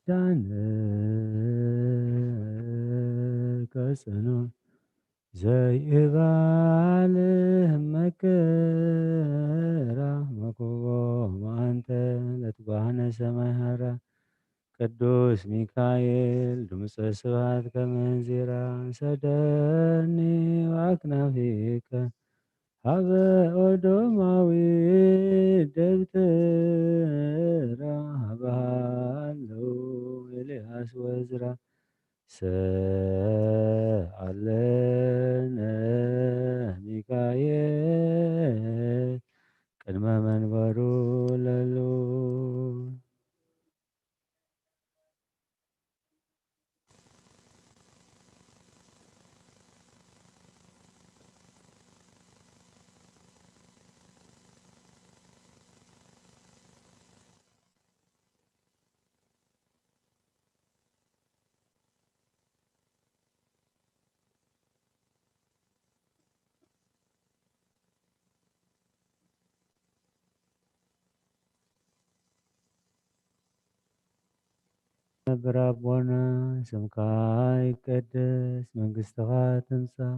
ኪዳንከ ጽኑዕ ዘይእባልህ መከራ መክቦም ኣንተ ለትጓህነ ሰማይ ሃራ። ቅዱስ ሚካኤል ድምፀ ስብሐት ከመንዚራ ሰደኒ ወአክናፊከ ሀበ ኦዶማዊ ደብተራ ሀበ ሃለው ኤልያስ ወዝራ ሰአለነ ሚካኤል ቅድመ መንበሩ ለሉ። ነብር ኣቦና፣ ስምካ ይቀደስ፣ መንግስትኻ ትምጻእ፣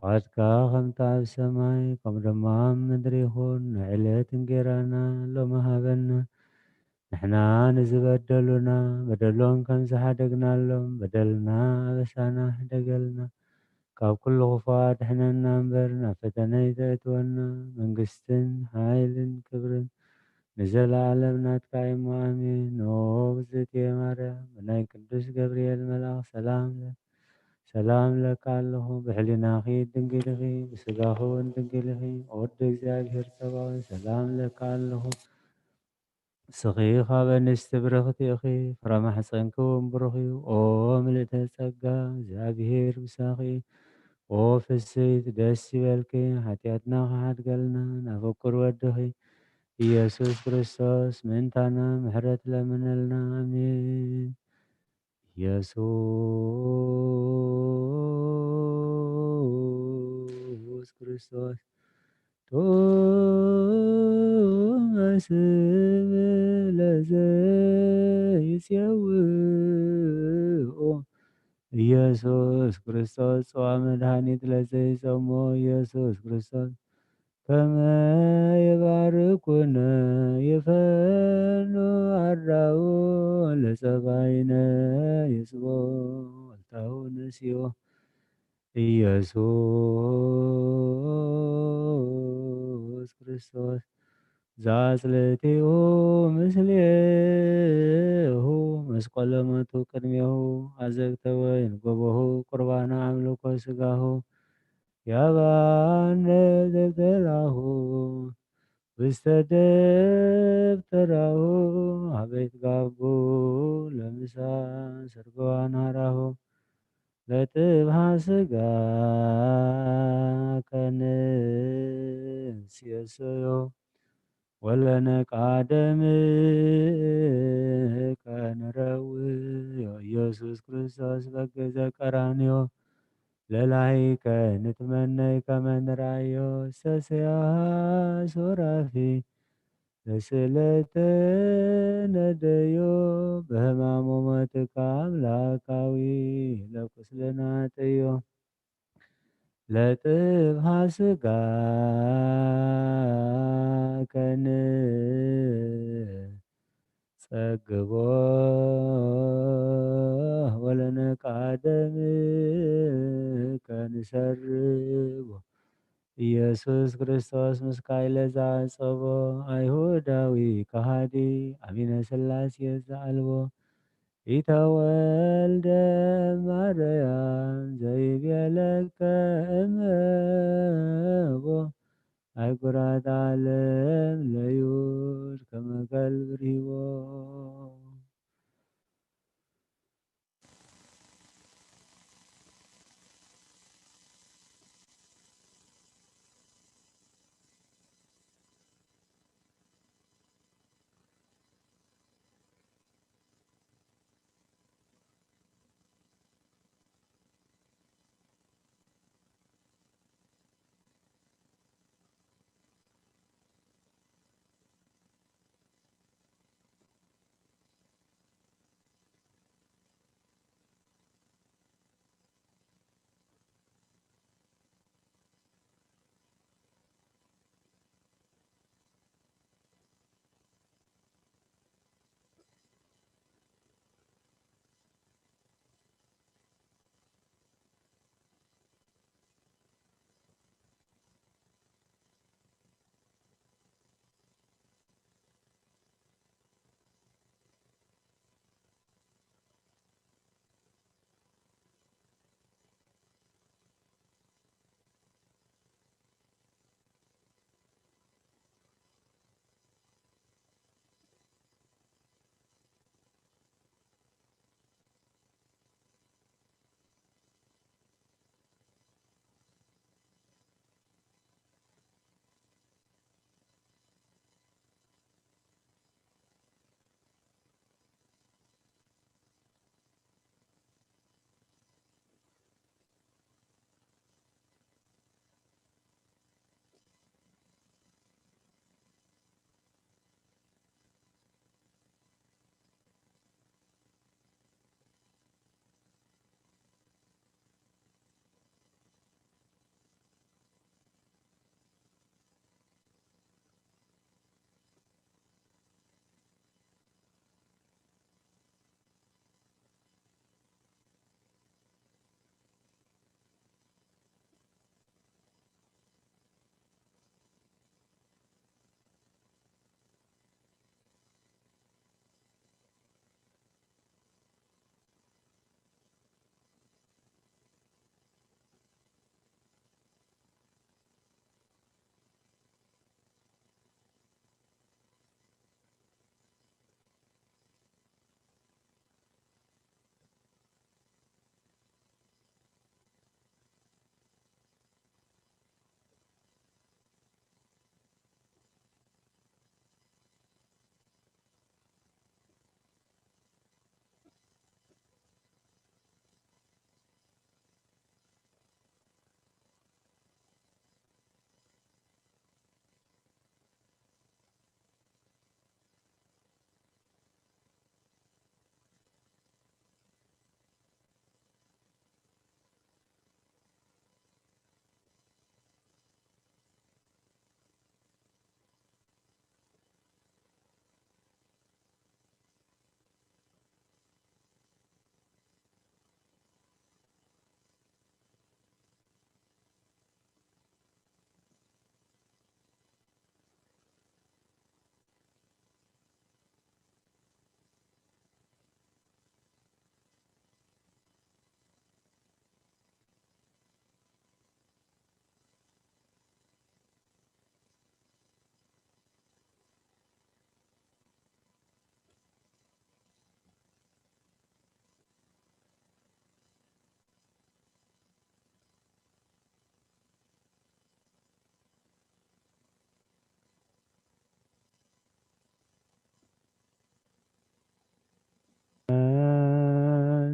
ፍቓድካ ከምቲ ኣብ ሰማይ ከምኡ ድማ ኣብ ምድሪ ይኹን። ንዕለት እንጌራና ሎሚ ሃበና። ንሕና ንዝበደሉና በደሎም ከም ዝሓደግናሎም በደልና ኣበሳና ሕደገልና። ካብ ኩሉ ክፉእ ኣድሕነና እምበር ናብ ፈተነ ኣይተእትወና። መንግስትን ሓይልን ክብርን ንዘለኣለም ናትካ እሞ ኣሜን። ኦ ብጽእትየ ማርያም፣ ብናይ ቅዱስ ገብርኤል መልኣኽ ሰላም ለ-፣ ሰላም ለካ ኣለኹ። ብሕሊናኺ ድንግል ኢኺ፣ ብስጋኺ እውን ድንግል ኢኺ። ኦ ወደ እግዚኣብሔር ጸባኦት፣ ሰላም ለካ ኣለኹ። ንስኺ ካብ ኣንስቲ ብርኽቲ ኢኺ፣ ፍረ ማሕፀንኪ እውን ብሩኽ እዩ። ኦ ምልእተ ጸጋ፣ እግዚኣብሔር ምሳኺ እዩ። ኦ ፍስሕቲ ደስ ይበልኪ፣ ሓጢኣትና ክሓድገልና ናብ ፍቁር ወድኺ ኢየሱስ ክርስቶስ ምእንታና ምሕረት ለምነልና። ኣሜን። ኢየሱስ ክርስቶስ ጡመ ስም ለዘይጼውኦ፣ ኢየሱስ ክርስቶስ ጽዋ መድኃኒት ለዘይጾሞ፣ ኢየሱስ ክርስቶስ ከመ ይባርኩነ ይፈኑ ኣራው ለጸባይነ ይጽቦ ወልታው ነሲኦ። ኢየሱስ ክርስቶስ ዘአጽልእቲሁ ምስሌሁ፣ መስቀሎ ሞቱ ቅድሜሁ፣ አዘግተ ወይን ጎቦሁ፣ ቁርባነ አምልኮ ሥጋሁ፣ ያባነ ደብተራሁ ውስተ ደብተራሁ፣ አቤት ጋቡ ለምሳ ሰርገዋን ሀራሁ። ለጥብሃ ሥጋ ከንሴሰዮ ወለነቃደም ከንረውዮ። ኢየሱስ ክርስቶስ በገዘ ቀራንዮ ለላይከ ንትመነይ ከመ ንራዮ ሰሰያ ሶራፊ ለስለተ ነደዮ በህማሙ ሞትካ አምላካዊ ለቁስልና ጥዮ። ለጥብሃ ሥጋ ከንጸግቦ ወለነቃደም ከንሰርቦ። ኢየሱስ ክርስቶስ ምስካይ ለዛ ጸቦ፣ ኣይሁዳዊ ከሃዲ፣ አሚነ ሥላሴ ዘአልቦ፣ ኢተወልደ ማርያም ዘይቤለከ እመቦ፣ አይጉራት ዓለም ለዩድ ከመ ከልብ ርሂቦ።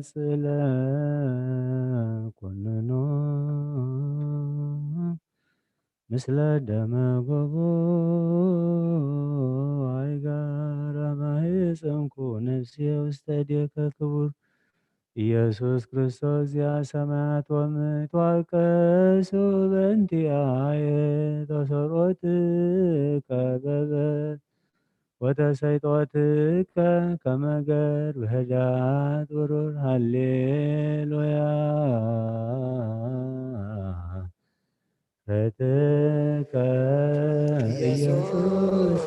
ስለ ኩንኖ ምስለ ደመ ጎቦይ ጋራ ማህፀንኩ ነፍሴ ውስተ እዴከ ክቡር ኢየሱስ ክርስቶስ ዚአ ሰማያት ወምድር ተዋቀሱ በእንቲአየ ተሰርኦትከ በበ ወተሰይጦትከ ከመ ገር ብህዳት ብሩር ሃሌሉያ። ርትከ ኢየሱስ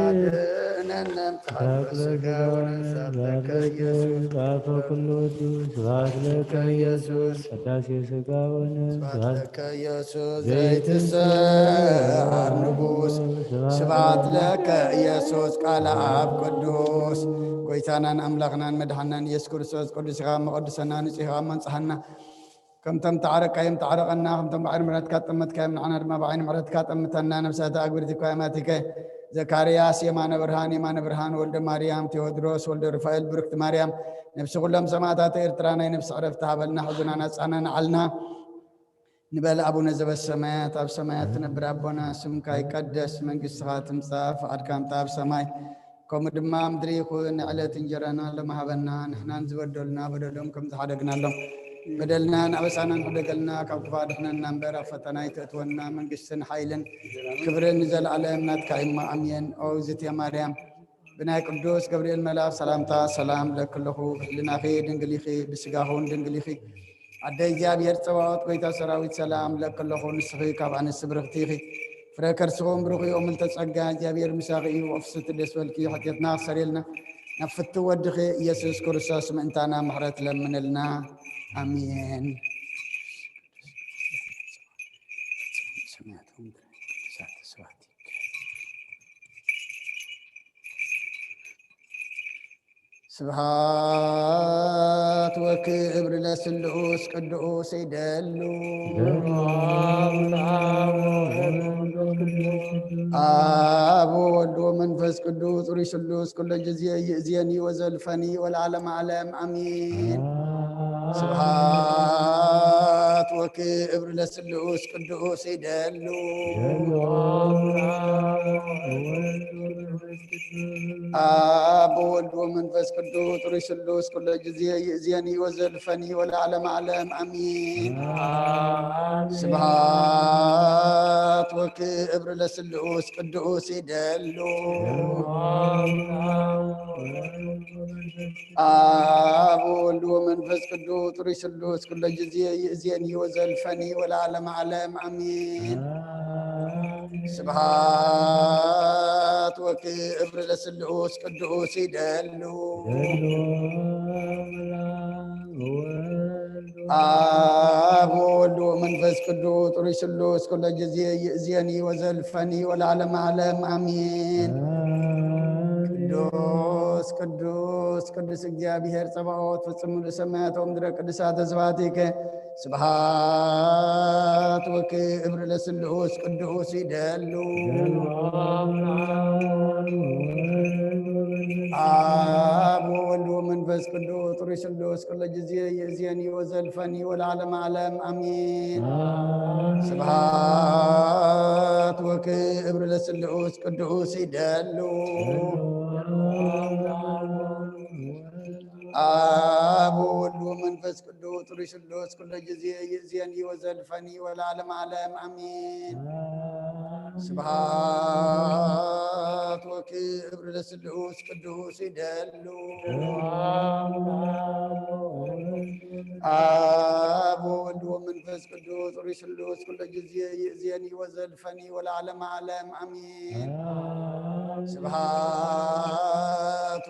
አድነነ እምትሓት ስጋ ወነፍስ። ስብሐት ለከ ኢየሱስ። ስብሐት ለከ ኢየሱስ። ቅዳሴ ስጋ ወነፍስ። ስብሐት ለከ ኢየሱስ ዘይትሰዓር ንጉስ። ስብሐት ለከ ኢየሱስ ቃለ አብ ቅዱስ። ጎይታናን አምላኽናን መድሓናን ኢየሱስ ክርስቶስ ቅዱስ ኢኻ እሞ ቅድሰና፣ ንጹህ ኢኻ እሞ ንጽሃና። ከምቶም ተዓረቅካዮም ተዓረቀና፣ ከምቶም ብዓይኒ ምሕረትካ ጠመትካዮም ንዓና ድማ ብዓይኒ ምሕረትካ ጠምተና። ነፍሳት ኣግብርቲ እኳ የማቲከ ዘካርያስ፣ የማነ ብርሃን፣ የማነ ብርሃን ወልደ ማርያም፣ ቴዎድሮስ ወልደ ሩፋኤል፣ ብርክቲ ማርያም፣ ነፍሲ ኩሎም ሰማዕታት ኤርትራ ናይ ነፍሲ ዕረፍቲ ሃበልና፣ ሕዙናን ኣጻናንዓልና። ንበል። ኣቡነ ዘበሰማያት፣ ኣብ ሰማያት ትነብር ኣቦና፣ ስምካ ይቀደስ፣ መንግስትኻ ትምጻእ፣ ፍቓድካ ምጻእ ኣብ ሰማይ ከምኡ ድማ ኣብ ምድሪ ይኹን። ዕለት እንጀራና ሎሚ ሃበና፣ ንሕናን ዝበደሉና በደሎም ከም ዝሓደግናሎም በደልናን ኣበሳናን ሕደገልና፣ ካብ ክፉእ ኣድሕነና እምበር፣ ኣብ ፈተና ኣይተእትወና፣ መንግስትን ሓይልን ክብርን ንዘለኣለም ናትካ እዩ እሞ፣ ኣሜን። ኦ እግዝእትየ ማርያም፣ ብናይ ቅዱስ ገብርኤል መልኣኽ ሰላምታ ሰላም እለኪ ኣለኹ። ብህልናኺ ድንግል ኢኺ፣ ብስጋኺ እውን ድንግል ኢኺ። ኣደ እግዚኣብሔር ጸባኦት፣ ጎይታ ሰራዊት ሰላም እለኪ ኣለኹ። ንስኺ ካብ ኣንስቲ ብርኽቲ ኢኺ፣ ፍረ ከርስኺ እውን ብሩኽ እዩ። ምልዕተ ጸጋ፣ እግዚኣብሔር ምሳኺ እዩ። ወፍስቲ ደስ በልኪ፣ ሓጢኣትና ክሰርየልና፣ ናብ ፍትው ወድኺ ኢየሱስ ክርስቶስ ምእንታና ምሕረት ለምንልና። ኣሜን። ስብሐት ወክብር ለስሉስ ቅዱስ ይደሉ። አብ ወወልድ ወመንፈስ ቅዱስ ሩይ ስሉስ ኩሎ ጊዜ ይእዜኒ ወዘልፈኒ ወለዓለመ ዓለም አሜን። ስብሐት ወክብር ለስሉስ ቅዱስ ይደሉ። አብ ወወልድ ወመንፈስ ቅዱስ ሩይ ስሉስ ኩሎ ጊዜ ይእዜኒ ወዘልፈኒ ወለዓለመ ዓለም አሜን። ስብሐት ወክብር ለስሉስ ቅዱስ ይደሉ። አብ ወወልድ ወመንፈስ ቅዱስ ሩይ ስሉስ ኩሎ ጊዜ ይእዜኒ ወዘልፈኒ ወለዓለመ ዓለም አሜን። ስብሐት ወክብር ለስሉስ ቅዱስ ይደሉ። አብ ወወልድ ወመንፈስ ቅዱስ ሩይ ስሉስ ኩሎ ጊዜ ይእዜኒ ወዘልፈኒ ወለዓለመ ዓለም አሜን። ቅዱስ ቅዱስ ቅዱስ እግዚኣብሔር ጸባኦት፣ ፍጹም ምሉእ ሰማያት ወምድረ ቅዱሳተ ስብሐቲከ። ስብሐት ወክብር ለስሉስ ቅዱስ ይደሉ። አብ ወወልድ ወመንፈስ ቅዱስ ሩይ ስሉስ ኩሎ ጊዜ ይእዜኒ ወዘልፈኒ ወለዓለመ ዓለም አሜን። ስብሐት ወክብር ለስሉስ ቅዱስ ይደሉ። አብ ወወልድ ወመንፈስ ቅዱስ ሩይ ስሉስ ኩሎ ጊዜ ይእዜኒ ወዘልፈኒ ወለዓለመ ዓለም አሜን። ስብሐት ወክብር ለስሉስ ቅዱስ ይደሉ። አብ ወወልድ ወመንፈስ ቅዱስ ሩይ ስሉስ ኩሎ ጊዜ ይእዜኒ ወዘልፈኒ ወለዓለመ ዓለም አሜን። ስብሐት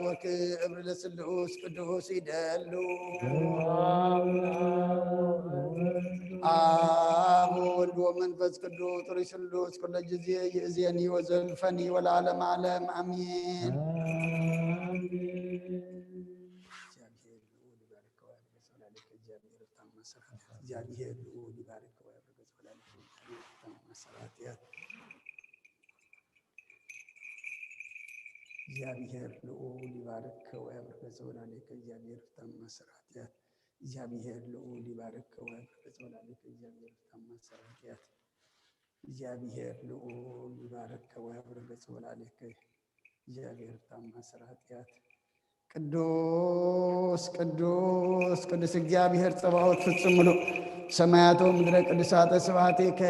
ወክብር ለስሉስ ቅዱስ ይደሉ። አብ ወወልድ ወመንፈስ ቅዱስ ሩይ ስሉስ ኩሎ ጊዜ ይእዜኒ ወዘልፈኒ ወለዓለመ ዓለም አሜን። እግዚአብሔር ልዑል ይባርክ ወያብርክ ጸላልከ። እግዚአብሔር ታማ ስራ። እግዚአብሔር ልዑል ይባርክ ወያብርክ ጸላልከ። እግዚአብሔር ታማ ስራ። እግዚአብሔር ልዑል ይባርክ ወያብርክ ገጸ ወላዲከ እግዚአብሔር ፍታ ማእሰረ ኃጢአት። እግዚአብሔር ልዑል ይባርክ ወያብርክ ገጸ ወላዲከ እግዚአብሔር ፍታ ማእሰረ ኃጢአት። እግዚአብሔር ልዑል ይባርክ ወያብርክ ገጸ ወላዲከ እግዚአብሔር ፍታ ማእሰረ ኃጢአት። ቅዱስ ቅዱስ ቅዱስ እግዚአብሔር ጸባኦት ፍጹም ምሉእ ሰማያት ወምድረ ቅዱሳተ ስብሐቲከ።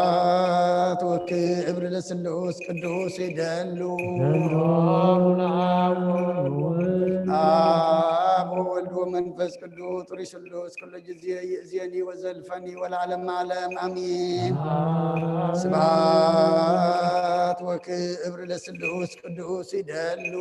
ስብሐት ወክብር ለስሉስ ቅዱስ ይደሉ። አብ ወወልድ ወመንፈስ ቅዱስ ጥሪ ስሉስ ኩሉ ጊዜ ይእዜኒ ወዘልፈኒ ወለዓለመ ዓለም አሜን። ስብሐት ወክብር ለስሉስ ቅዱስ ይደሉ።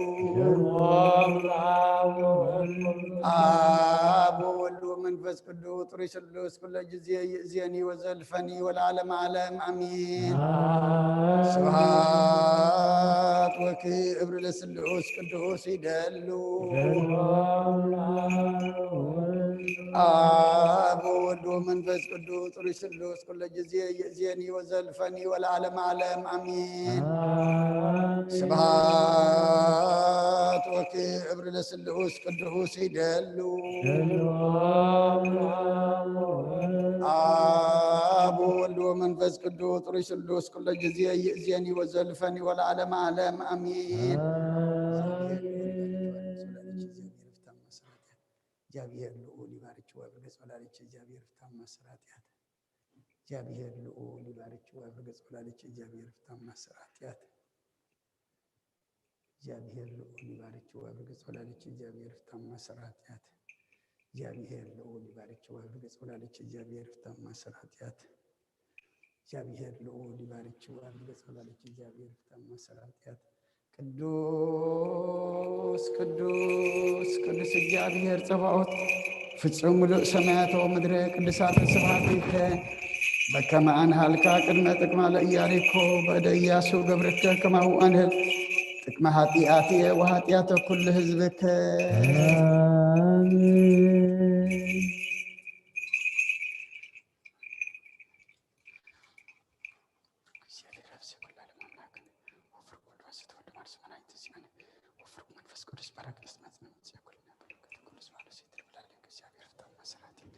አብ ወወልድ ወመንፈስ ቅዱስ ጥሪ ስሉስ ኩሉ ጊዜ ይእዜኒ ወዘልፈኒ ወለዓለመ ዓለም አሜን። ስብሐት ወክብር ለስሉስ ቅዱስ ይደሉ። አብ ወወልድ ወመንፈስ ቅዱስ ጥሪ ስሉስ ኩሉ ጊዜ ይእዜኒ ወዘልፈኒ ወለዓለመ ዓለም አሜን። ስብሐት ወክብር ለስሉስ ቅዱስ ይደሉ። አብ ወወልድ ወመንፈስ ቅዱስ ጥሪ ስሉስ ኩሉ ጊዜ ይእዜኒ ወዘልፈኒ ወለዓለመ ዓለም አሜን። እግዚአብሔር ልዑል ይባርክ ወያብርክ ገጸ ወላዲከ እግዚአብሔር ፍታ ማእሰረ ኃጢአት። እግዚአብሔር ልዑል ይባርክ ወያብርክ ገጸ ወላዲከ እግዚአብሔር ፍታ ማእሰረ ኃጢአት። እግዚአብሔር ልዑል ይባርክ ወያብርክ ገጸ ወላዲከ እግዚአብሔር ፍታ ማእሰረ ኃጢአት። እግዚአብሔር ልዑል ይባርክ ወያብርክ ገጸ ወላዲከ እግዚአብሔር ፍታ ማእሰረ ኃጢአት። እግዚአብሔር ልዑል ይባርክ ወያብርክ ገጸ ወላዲከ እግዚአብሔር ፍታ ማእሰረ ኃጢአት። ቅዱስ ቅዱስ ቅዱስ እግዚአብሔር ጸባኦት ፍጹም ምሉእ ሰማያት ወምድረ ቅዱሳት ስብሐቲከ። በከመ አንሃልካ ቅድመ ጥቅማ ለኢያሪኮ በእደ ኢያሱ ገብርከ ከማሁ አንህል ጥቅመ ኃጢአትየ ወኃጢአተ ኩሉ ህዝብከ። አሜን። እግዚአብሔር አብ ዘኩሉ ዓለም አምላክነ ወፍቁር ወልድ ዋሕድ ወወልድ መድኃኒተ ዚአነ ወፍቁር መንፈስ ቅዱስ ጳራቅሊጦስ መጽንዕ መጽአ ኩልነ በረከተ ቅዱስ ባለ ሴት ልብላለን ከእግዚአብሔር ፍታ ማእሰረ ኃጢአት።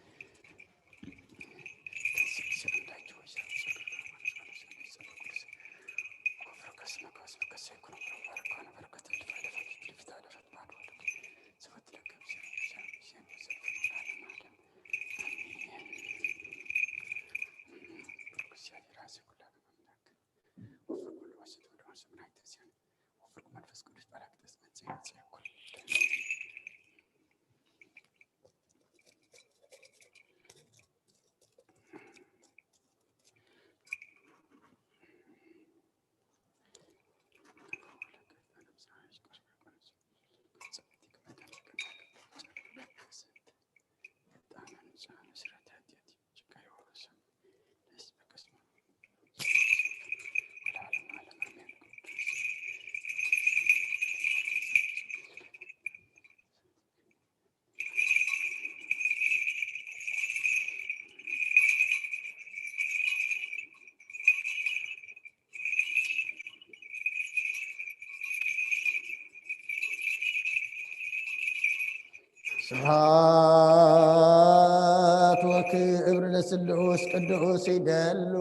ስብሐት ወክብር ለስሉስ ቅዱስ ይደሉ።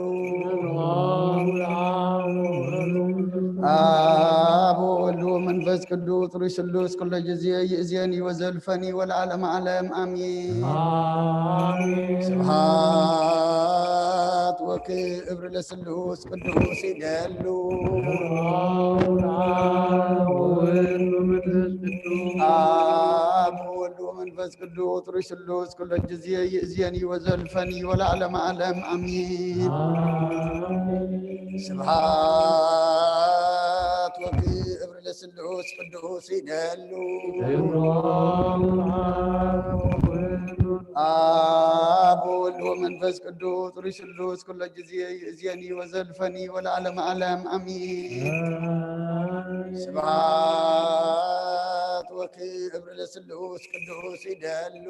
አብ ወወልድ ወመንፈስ ቅዱስ ሩይ ስሉስ ኩሎ ጊዜ ይእዜኒ ወዘልፈኒ ወለዓለመ ዓለም አሜን። ስብሐት ወክብር ለስሉስ ቅዱስ ይደሉ። አብ ወወልድ ወመንፈስ ቅዱስ ሩይ ስሉስ ኩሎ ጊዜ ይእዜኒ ወዘልፈኒ ወለዓለመ ዓለም አሜን። ስብሐት ወክብር ለስሉስ ቅዱስ ይደሉ። አብ ወወልድ ወመንፈስ ቅዱስ ሩይ ስሉስ ኩሎ ጊዜ ይእዜኒ ወዘልፈኒ ወለዓለመ ዓለም አሜን። ስብሐት ወክብር ለስሉስ ቅዱስ ይደሉ።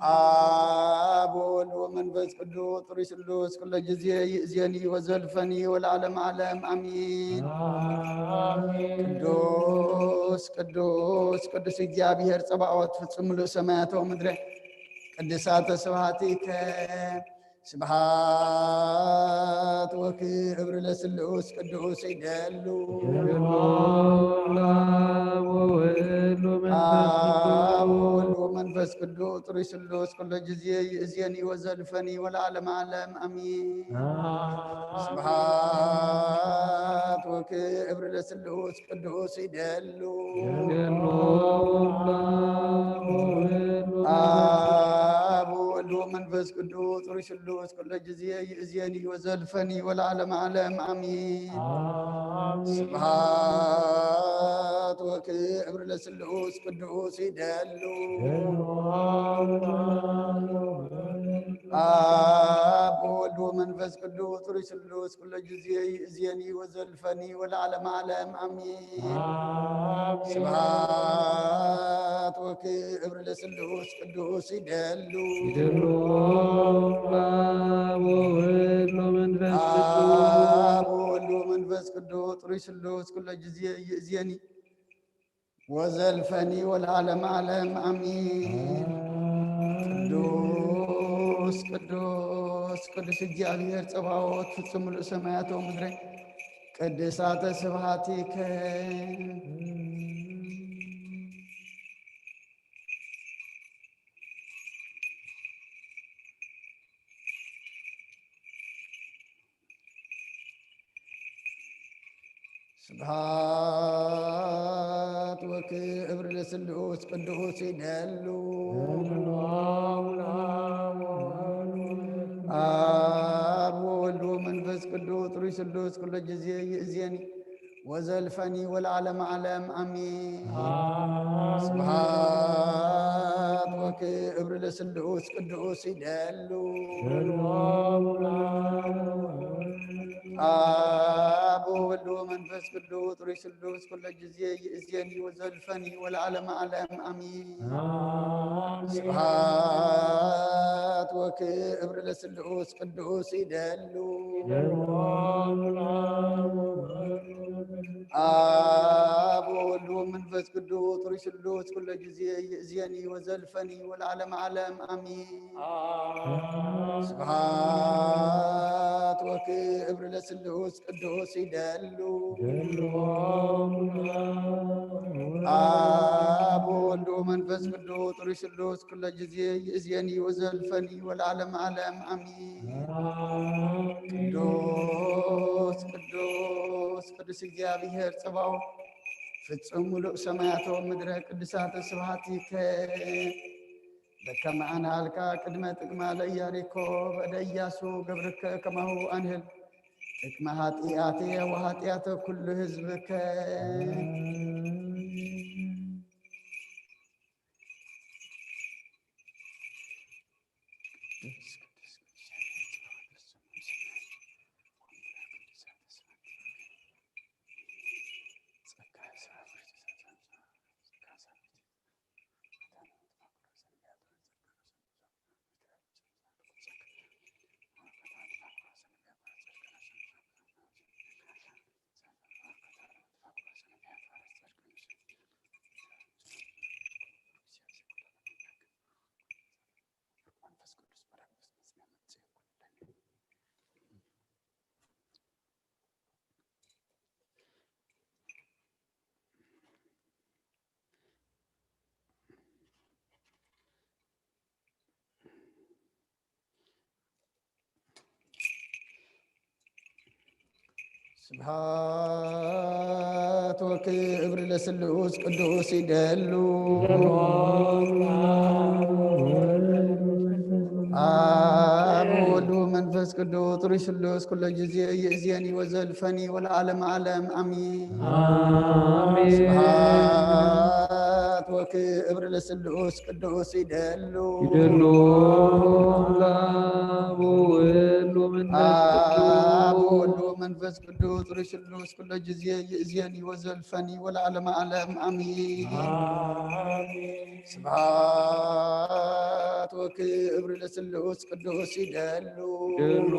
አብ ወወልድ ወመንፈስ ቅዱስ ጥሩይ ስሉስ ኩሎ ግዜ ይእዜኒ ወዘልፈኒ ወለዓለመ ዓለም ኣሜን። ኣሜን። ቅዱስ ቅዱስ ቅዱስ እግዚኣብሔር ጸባኦት ፍጹም ምሉእ ሰማያት ወምድረ ቅድሳተ ስብሐቲከ ስብሐት ወክብር ለስሉስ ቅዱስ ይደሉ። ይደሉ ለአብ ወወልድ ወመንፈስ አብ ቅዱስ። ወወልድ ወመንፈስ ቅዱስ ጥሩይ ስሉስ ኩሎ ግዜ ይእዜኒ ወዘልፈኒ ወለዓለመ ዓለም ኣሜን። አሜን። ስብሐት ወክብር ለስሉስ ቅዱስ ይደሉ። ይደሉ ለአብ ወወልድ ወመንፈስ አብ ወወልድ ወመንፈስ ቅዱስ ጥሩይ ስሉስ ኩሎ ግዜ ይእዜኒ ወዘልፈኒ ወለዓለመ ዓለም ኣሜን። አሜን። ስብሐት ወክብር ለስሉስ ቅዱስ ይደሉ። ይደሉ ለአብ ወወልድ አብ ወወልድ ወመንፈስ ቅዱስ ጥሩይ ስሉስ ኩሎ ግዜ ይእዜኒ ወዘልፈኒ ወለዓለመ ዓለም ኣሜን። አሜን። ስብሐት ወክብር ለስሉስ ቅዱስ ይደሉ። ይደሉ ለአብ ወወልድ ወመንፈስ ቅዱስ። አብ ወወልድ ወመንፈስ ቅዱስ ጥሩይ ስሉስ ኩሎ ግዜ ይእዜኒ ወዘልፈኒ ወለዓለመ ዓለም ኣሜን። ቅዱስ ቅዱስ ቅዱስ እግዚኣብሔር ጸባኦት ፍጹም ምሉእ ሰማያት ወምድረ ቅድሳተ ስብሐቲከ። ስብሐት ወክብር ለስሉስ ቅዱስ ይደሉ። አብ ወወልድ ወመንፈስ ቅዱስ ጥሩይ ስሉስ ኩሎ ግዜ ይእዜኒ ወዘልፈኒ ወለዓለመ ዓለም ኣሜን። አሜን። ስብሐት ወክብር ለስሉስ ቅዱስ ይደሉ። ይደሉ አብ ወወልድ ወመንፈስ ቅዱስ ጥሩይ ስሉስ ኩሎ ግዜ ይእዜኒ ወዘልፈኒ ወለዓለመ ዓለም ኣሜን። አሜን። ስብሐት ወክብር ለስሉስ ቅዱስ ይደሉ። ይደሉ አብ ወወልድ ወመንፈስ ቅዱስ ጥሩይ ስሉስ ኩሎ ግዜ ይእዜኒ ወዘልፈኒ ወለዓለመ ዓለም ኣሜን። አሜን። ስብሐት ወክብር ለስሉስ ቅዱስ ይደሉ። ይደሉ አብ ወወልድ ወመንፈስ ቅዱስ ጥሩይ ስሉስ ኩሎ ግዜ ይእዜኒ ወዘልፈኒ ወለዓለመ ዓለም ኣሜን። አሜን። ቅዱስ ቅዱስ ቅዱስ እግዚኣብሔር ጸባኦት ፍጹም ምሉእ ሰማያት ወምድረ ቅዱሳተ ስብሐቲከ። በከመ ኣንሃልካ ቅድመ ጥቅማ ለኢያሪኮ በእደ ኢያሱ ገብርከ ከማሁ ኣንህል ጥቅመ ኃጢአቴ ወኃጢአተ ኩሉ ሕዝብከ። ስብሐት ወክብር ለስሉስ ቅዱስ ይደሉ። አብ ወወልድ ወመንፈስ ቅዱስ ጥሩይ ስሉስ ኩሎ ግዜ ይእዜኒ ወዘልፈኒ ወለዓለመ ዓለም አሜን። አሜን። ስብሐት ወክብር ለስሉስ ቅዱስ ይደሉ። ይደሉ ለአብ ወወልድ ወመንፈስ ቅዱስ። አብ ወወልድ ወመንፈስ ቅዱስ ርሱሉስ ኩሎ ጊዜ ይእዜኒ ወዘልፈኒ ወለዓለመ ዓለም አሜን። አሜን። ስብሐት ወክብር ለስሉስ ቅዱስ ይደሉ። ይደሉ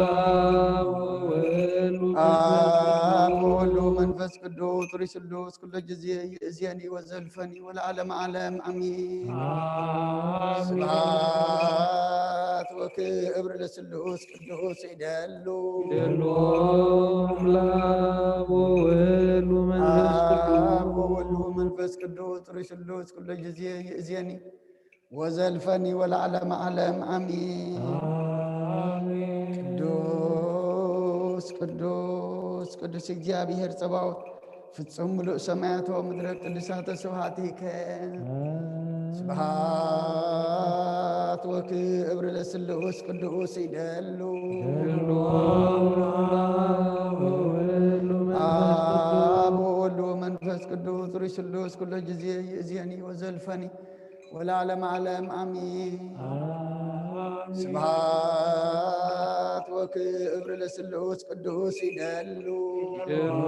ለአብ ወወልድ ወመንፈስ አብ ወወልድ ወመንፈስ ቅዱስ ርሱሉስ ኩሎ ጊዜ ይእዜኒ ወዘልፈኒ ወለዓለመ ዓለም አሜን። አሜን። ስብሐት ወክብር ለስሉስ ቅዱስ ይደሉ። ይደሉ ለአብ ወወልድ ወመንፈስ አብ ቅዱስ። ወወልድ ወመንፈስ ቅዱስ ርሱሉስ ኩሎ ጊዜ ይእዜኒ ወዘልፈኒ ወለዓለመ ዓለም አሜን። አሜን። ቅዱስ ቅዱስ ቅዱስ እግዚአብሔር ጸባኦት ፍጹም ምሉእ ሰማያት ወምድረ ቅዱሳተ ስብሐቲከ። ስብሐት ወክብር ለስሉስ ቅዱስ ይደሉ። ይደሉ አብ ወወልድ ወመንፈስ አብ ወወልድ ወመንፈስ ቅዱስ ርሱሉስ ኩሎ ጊዜ ይእዜኒ ወዘልፈኒ ወለዓለመ ዓለም አሜን። አሜን። ስብሐት ወክብር ለስሉስ ቅዱስ ይደሉ። ይደሉ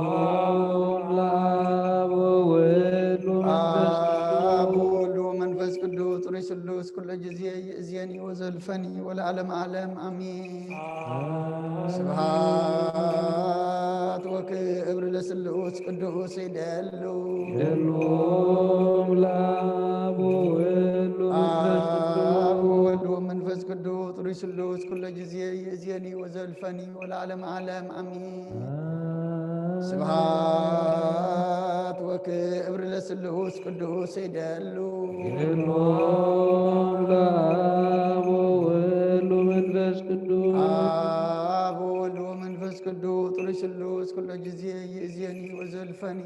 ለአብ ወወልድ ወመንፈስ አብ ቅዱስ። ወወልድ ወመንፈስ ቅዱስ ርሱሉስ ኩሎ ጊዜ ይእዜኒ ወዘልፈኒ ወለዓለመ ዓለም አሜን። አሜን። ስብሐት ወክብር ለስሉስ ቅዱስ ይደሉ። ይደሉ ለአብ ወወልድ ወመንፈስ አብ ቅዱስ። ወወልድ ወመንፈስ ቅዱስ ርሱሉስ ኩሎ ጊዜ ይእዜኒ ወዘልፈኒ ወለዓለመ ዓለም አሜን። አሜን። ስብሐት ወክብር ለስሉስ ቅዱስ ይደሉ። ይደሉ ለአብ ወወልድ ወመንፈስ ቅዱስ። አብ ወወልድ ወመንፈስ ቅዱስ ርሱሉስ ኩሎ ጊዜ ይእዜኒ ወዘልፈኒ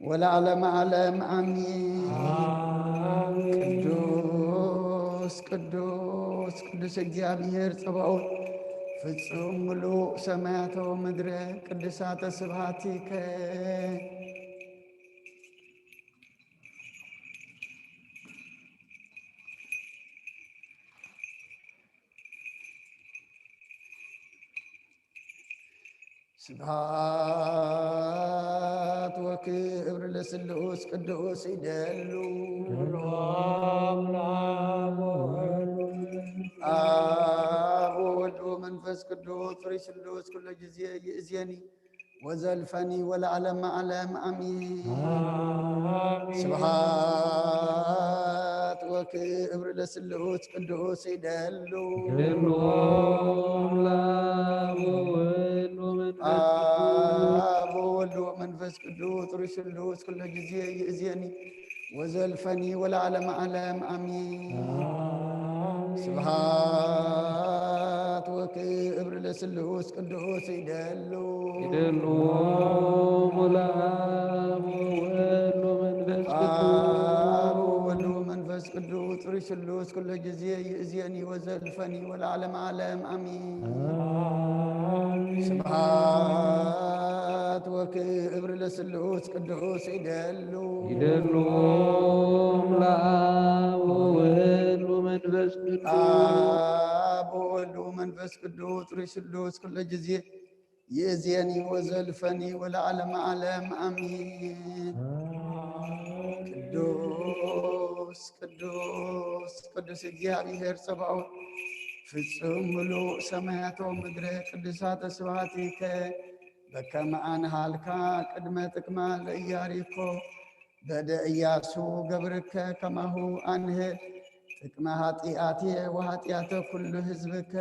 ወለዓለመ ዓለም አሜን። አሜን። ቅዱስ ቅዱስ ቅዱስ እግዚአብሔር ጸባኦት ፍጹም ምሉእ ሰማያተ ወምድረ ቅዱሳተ ስብሐቲከ። ስብሐት ወክብር ለስሉስ ቅዱስ ይደሉ። ይደሉ ለአብ ወወልድ ወመንፈስ አብ ወወልድ ወመንፈስ ቅዱስ ርሱሉስ ኩሎ ጊዜ ይእዜኒ ወዘልፈኒ ወለዓለመ ዓለም አሜን። አሜን። ስብሐት ወክብር ለስሉስ ቅዱስ ይደሉ። ይደሉ ለአብ ወወልድ ወመንፈስ ቅዱስ። አብ ወወልድ ወመንፈስ ቅዱስ ርሱሉስ ኩሎ ጊዜ ይእዜኒ ወዘልፈኒ ወለዓለመ ዓለም አሜን። አሜን። ስብሐት ወክብር ለስሉስ ቅዱስ ይደሉ። ይደሉ ለአብ ወወልድ ወመንፈስ ቅዱስ። አብ ወወልድ ወመንፈስ ቅዱስ ርሱሉስ ኩሎ ጊዜ ይእዜኒ ወዘልፈኒ ወለዓለመ ዓለም አሜን። አሜን። ስብሐት ወክብር ለስሉስ ቅዱስ ይደሉ። ይደሉ ለአብ ወወልድ ወመንፈስ ቅዱስ። አብ ወወልድ ወመንፈስ ቅዱስ ርሱሉስ ኩሎ ጊዜ ይእዜኒ ወዘልፈኒ ወለዓለመ ዓለም አሜን። ቅዱስ ቅዱስ ቅዱስ እግዚአብሔር ጸባኦት ፍጹም ምሉእ ሰማያተ ወምድረ ቅዱሳተ ስብሐቲከ በከመ አንሃልካ ቅድመ ጥቅማ ለኢያሪኮ በደ ኢያሱ ገብርከ ከማሁ አንህ ጥቅመ ኃጢአትየ ወኃጢአተ ኩሉ ህዝብከ።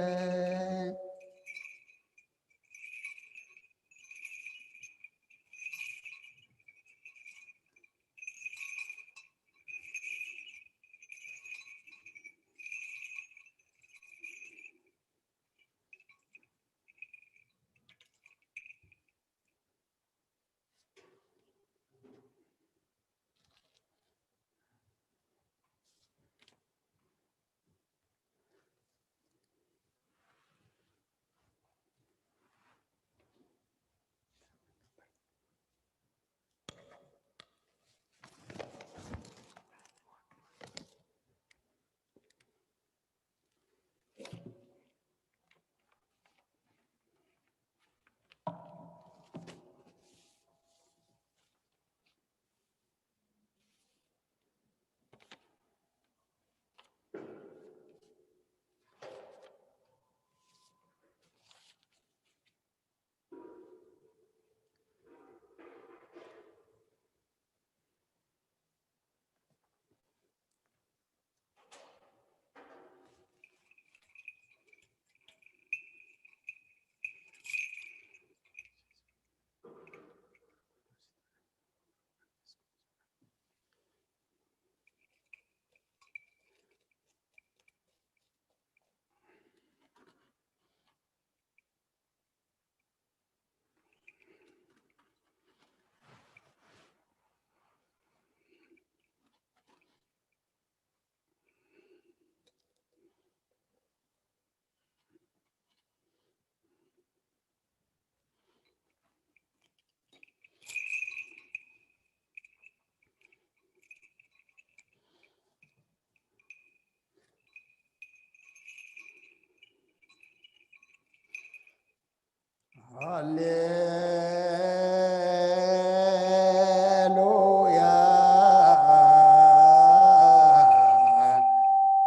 ሃሌሉያ።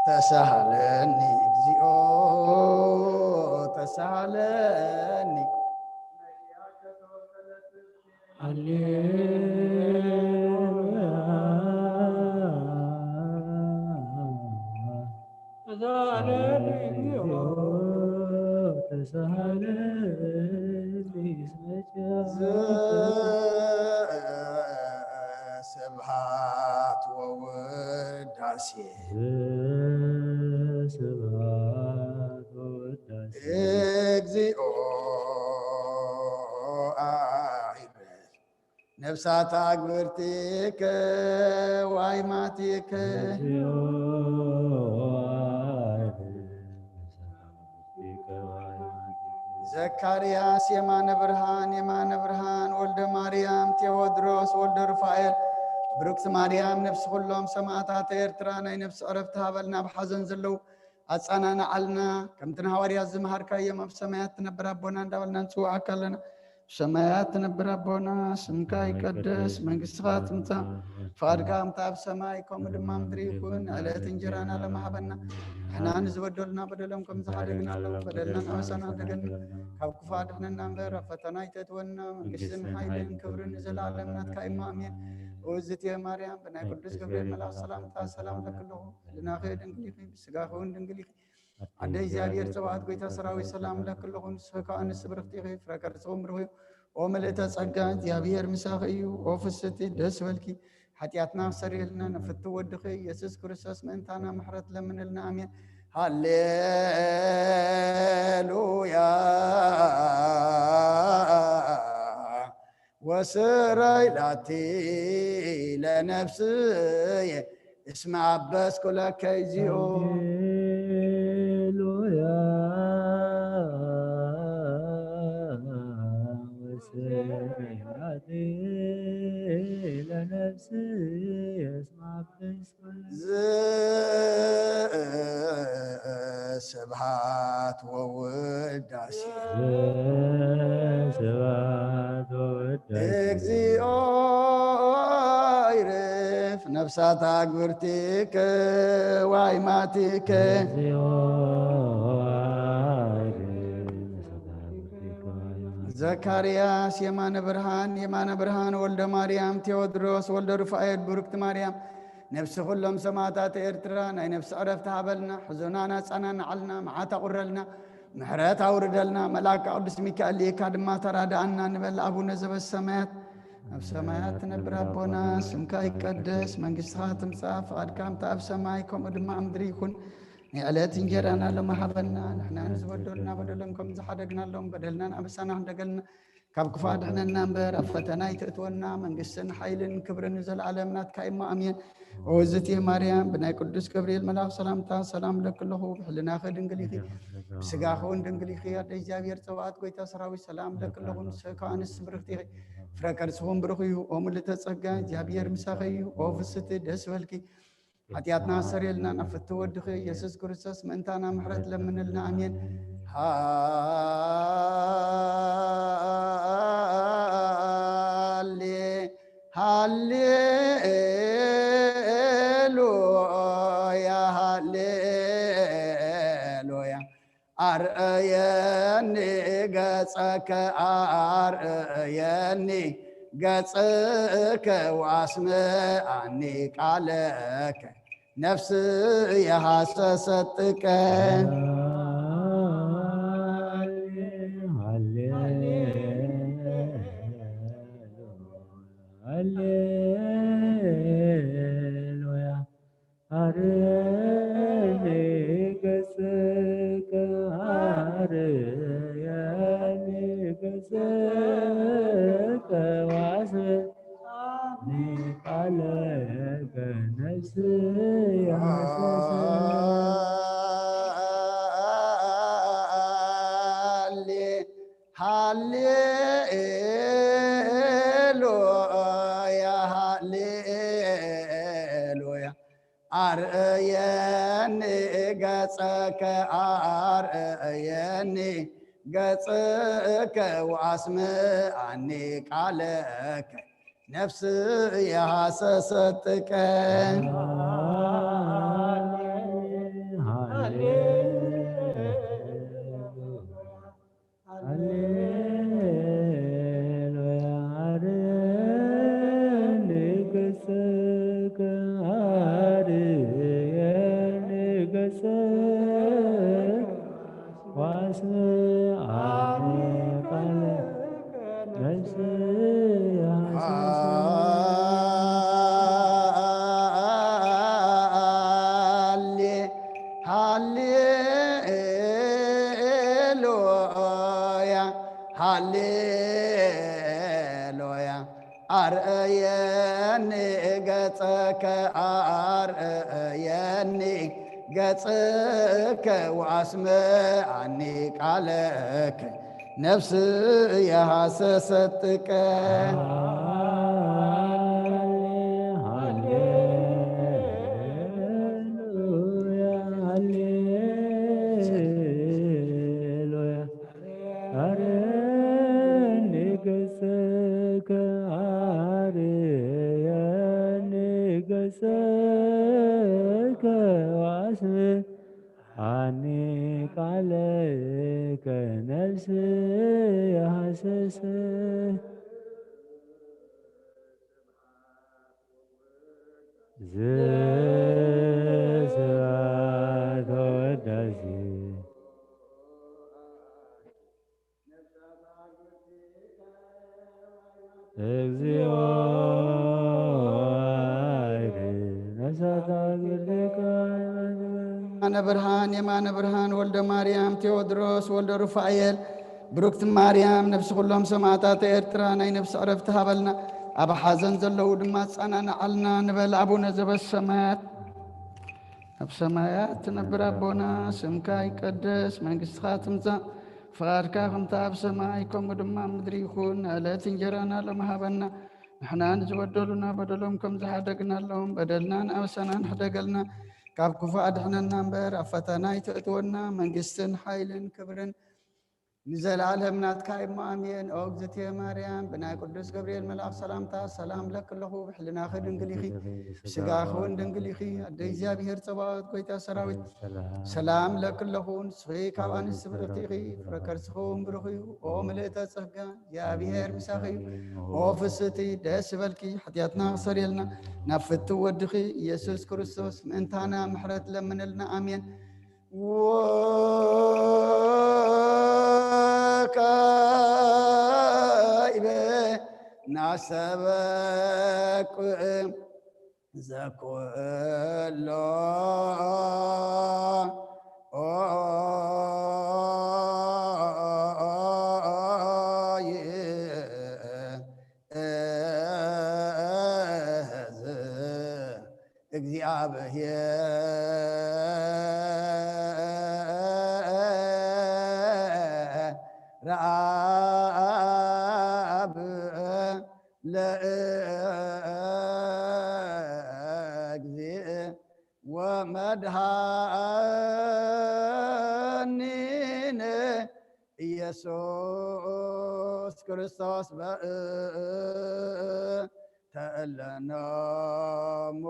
ተሳሃለኒ እግዚኦ፣ ተሳሃለኒ። ሃሌሉያ። ተሳሃለኒ እግዚኦ፣ ተሳሃለኒ እስመ ጃ- ዘ-፣ ስብሐት ወውዳሴ። ዘ-፣ ስብሐት ወውዳሴ። እግዚኦ አይርፍ ነፍሳት አግብርቲከ ዋይማቲከ። እግዚኦ አይርፍ ነፍሳት አግብርቲከ ዋይማቲከ። ዘካርያስ የማነ ብርሃን፣ የማነ ብርሃን ወልደ ማርያም፣ ቴዎድሮስ ወልደ ሩፋኤል፣ ብሩክቲ ማርያም፣ ነፍሲ ኩሎም ሰማእታት ኤርትራ ናይ ነፍሲ ዕረፍቲ ሃበልና። ኣብ ሓዘን ዘለዉ ኣጸናንዓልና። ከምቲ ንሃዋርያት ዝመሃርካዮም፣ ኣብ ሰማያት ትነብር ኣቦና እንዳበልና ንጽውዓካ ኣለና። ኣብ ሰማያት ትነብር ኣቦና፣ ስምካ ይቀደስ፣ መንግስትኻ ትምጻእ፣ ፍቓድካ ከምቲ ኣብ ሰማይ ከምኡ ድማ ኣብ ምድሪ ይኹን። ዕለት እንጀራና ሎሚ ሃበና። ንሕና ንዝበደሉና በደሎም ከም ዝሓደግናሎም በደልና ኣበሳና ሓደገና፣ ካብ ክፉ ኣድሕነና እምበር ኣብ ፈተና ኣይተእትወና። መንግስትን ሓይልን ክብርን ንዘለኣለም ናትካ እዩ። ኣሜን። እግዝእትየ ማርያም፣ ብናይ ቅዱስ ገብርኤል መልኣኽ ሰላምታ ሰላም እለኪ ኣለኹ። ህልናኺ ድንግል ኢኺ፣ ብስጋኺ እውን ድንግል ኢኺ። ኣደ እግዚኣብሔር ጸባኦት፣ ጎይታ ሰራዊት፣ ሰላም እለኪ ኣለኹ። ንስኺ ከኣ ኣንስቲ ብርኽቲ ኢኺ፣ ፍረ ከርስኺ እውን ብሩኽ እዩ። ኦ ምልእተ ጸጋ፣ እግዚኣብሔር ምሳኺ እዩ። ኦ ፍስቲ፣ ደስ በልኪ። ሓጢኣትና ኣስተሰርየልና፣ ንፍትው ወድኺ ኢየሱስ ክርስቶስ ምእንታና ምሕረት ለምንልና። ኣሜን። ሃሌሉያ። ወስረይ ላቲ ለነፍስየ እስመ አበስኩ ለከ እግዚኦ። ሃሌሉያ። ወስረይ ላቲ ለነፍስየ እስመ አበስኩ። ዘ-፣ ስብሐት ወውዳሴ። ስብሐት ወውዳሴ። እግዚኦ ይርፍ ነፍሳት አግብርቲከ ዋይማቲከ። እግዚኦ ይርፍ ነፍሳት አግብርቲከ ዋይማቲከ። ዘካርያስ የማነ ብርሃን፣ የማነ ብርሃን ወልደ ማርያም፣ ቴዎድሮስ ወልደ ሩፋኤል፣ ብሩክቲ ማርያም፣ ነፍሲ ኩሎም ሰማእታት ኤርትራ ናይ ነፍሲ ዕረፍቲ ሃበልና። ሕዞናና ጸናንዓልና፣ መዓት ኣቑረልና፣ ምሕረት ኣውርደልና። መልኣካ ቅዱስ ሚካኤል ልኢካ ድማ ተራድኣና ንበል። ኣቡነ ዘበሰማያት፣ ኣብ ሰማያት ትነብር ኣቦና፣ ስምካ ይቀደስ፣ መንግስትኻ ትምጻእ፣ ፍቓድካ ከምቲ ኣብ ሰማይ ከምኡ ድማ ኣብ ምድሪ ይኹን። ናይ ዕለት እንጀራና ሎሚ ሃበና፣ ንሕና ንዝበደሉና በደሎም ከም ዝሓደግናሎም በደልናን ኣበሳና ሓደገልና፣ ካብ ክፉእ ኣድሕነና እምበር ኣብ ፈተና ኣይተእትወና። መንግስትን ሓይልን ክብርን ንዘለኣለም ናትካ እሞ ኣሜን። እግዝእትየ ማርያም፣ ብናይ ቅዱስ ገብርኤል መልኣኽ ሰላምታ ሰላም እለኪ ኣለኹ። ብሕልናኺ ድንግል ኢኺ፣ ብስጋኺ እውን ድንግል ኢኺ። ኣደ እግዚኣብሔር ጸባኦት፣ ጎይታ ሰራዊት፣ ሰላም እለኪ ኣለኹ። ንስኺ ከኣ ኣንስቲ ብርኽቲ ኢኺ፣ ፍረ ከርስኺ እውን ብሩኽ እዩ። ኦ ምልእተ ጸጋ፣ እግዚኣብሔር ምሳኺ እዩ። ኦ ፍስቲ፣ ደስ በልኪ። ሓጢኣትና ኣስተሰርየልና፣ ናብ ፍትው ወድኺ ኢየሱስ ክርስቶስ ምእንታና ምሕረት ለምንልና። ኣሜን። ሃሌ፣ ሃሌሉያ፣ ሃሌሉያ። አርእየኒ ገጸከ፣ አርእየኒ ገጸከ፣ ወአስምዓኒ ቃለከ፣ ነፍስየ ሐሰሰት ጥቀ። ሃሌሉያ። አርእየኒ ገጸከ፣ አርእየኒ ገጸከ፣ ወአስምዓኒ ቃለከ፣ ነፍስየ ሐሰሰት። ሃሌ፣ ሃሌሉያ፣ ሃሌሉያ። አርእየኒ ገጸከ፣ አርእየኒ ገጽከ ወአስምዓኒ ቃለከ ነፍስየ ሃሰሰትከ። ሃሌሉያ፣ ሃሌሉያ፣ አርየኒ ገጽከ፣ አርየኒ ገጽከ። ወአስምዓኒ ቃለ ነፍስየ ሃሌ፣ ሃሌሉያ፣ ሃሌሉያ። አርእየኒ ገጸከ፣ አርእየኒ ገጸከ ወአስምዓኒ ቃለከ ነፍስየ ሃሰሰትከ። ሃሌሉያ፣ ሃሌሉያ። አርየኒ ገጸከ፣ አርየኒ ገጸከ ወአስምዓኒ ቃለከ ነፍስየ ሃሰሰ። ዘስብሐት ወዳሴ እግዚኦ አይቴ ነሳታ ግዴታ። የማነ ብርሃን፣ የማነ ብርሃን ወልደ ማርያም፣ ቴዎድሮስ ወልደ ሩፋኤል፣ ብሩክቲ ማርያም፣ ነፍሲ ኩሎም ሰማዕታት ኤርትራ ናይ ነፍሲ ዕረፍቲ ሃበልና፣ ኣብ ሓዘን ዘለዉ ድማ ኣጸናንዓልና ንበል። ኣቡነ ዘበሰማያት፣ ኣብ ሰማያት ትነብር ኣቦና፣ ስምካ ይቀደስ፣ መንግስትኻ ትምጻእ፣ ፍቓድካ ከምታ ኣብ ሰማይ ከምኡ ድማ ኣብ ምድሪ ይኹን። ዕለት እንጀራና ሎሚ ሃበና፣ ንሕና ንዝበደሉና በደሎም ከም ዝሓደግናሎም በደልና ንኣበሰና ንሕደገልና፣ ካብ ክፉእ ኣድሕነና እምበር ኣብ ፈተና ኣይተእትወና፣ መንግስትን ሓይልን ክብርን ንዘለኣለም ናትካ እሞ ኣሜን። ኦ እግዝእትየ ማርያም፣ ብናይ ቅዱስ ገብርኤል መልኣኽ ሰላምታ ሰላም ለኪ ኣለኹ። ብሕልናኺ ድንግል ኢኺ፣ ብስጋኺ እውን ድንግል ኢኺ። ኣደ እግዚኣብሔር ጸባኦት፣ ጎይታ ሰራዊት፣ ሰላም ለኪ ኣለኹ። ንስኺ ካብ ኣንስቲ ብርኽቲ ኢኺ፣ ፍረ ከርስኺ እውን ብሩኽ እዩ። ኦ ምልእተ ጸጋ፣ እግዚኣብሔር ምሳኺ እዩ። ኦ ፍስቲ፣ ደስ ይበልኪ፣ ሓጢኣትና ክሰርየልና፣ ናብ ፍትው ወድኺ ኢየሱስ ክርስቶስ ምእንታና ምሕረት ለምንልና። ኣሜን። ወካዕበ ናሰበኩ ዘኩሎ እግዚአብሔር አብ ለእግዚእ ወመድኃኒነ ኢየሱስ ክርስቶስ በእንተ እለኖሙ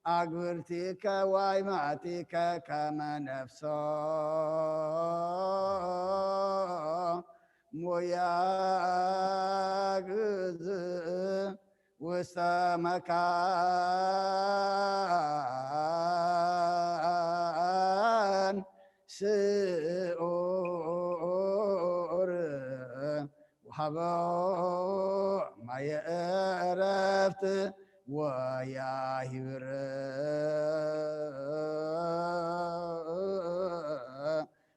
አግብርቲከ ዋይማቲከ ከመ ነፍሶ ሙያግዝ ውስተ መካን ስዑር ወሃቦ ማየ ዕረፍት ወያሂብር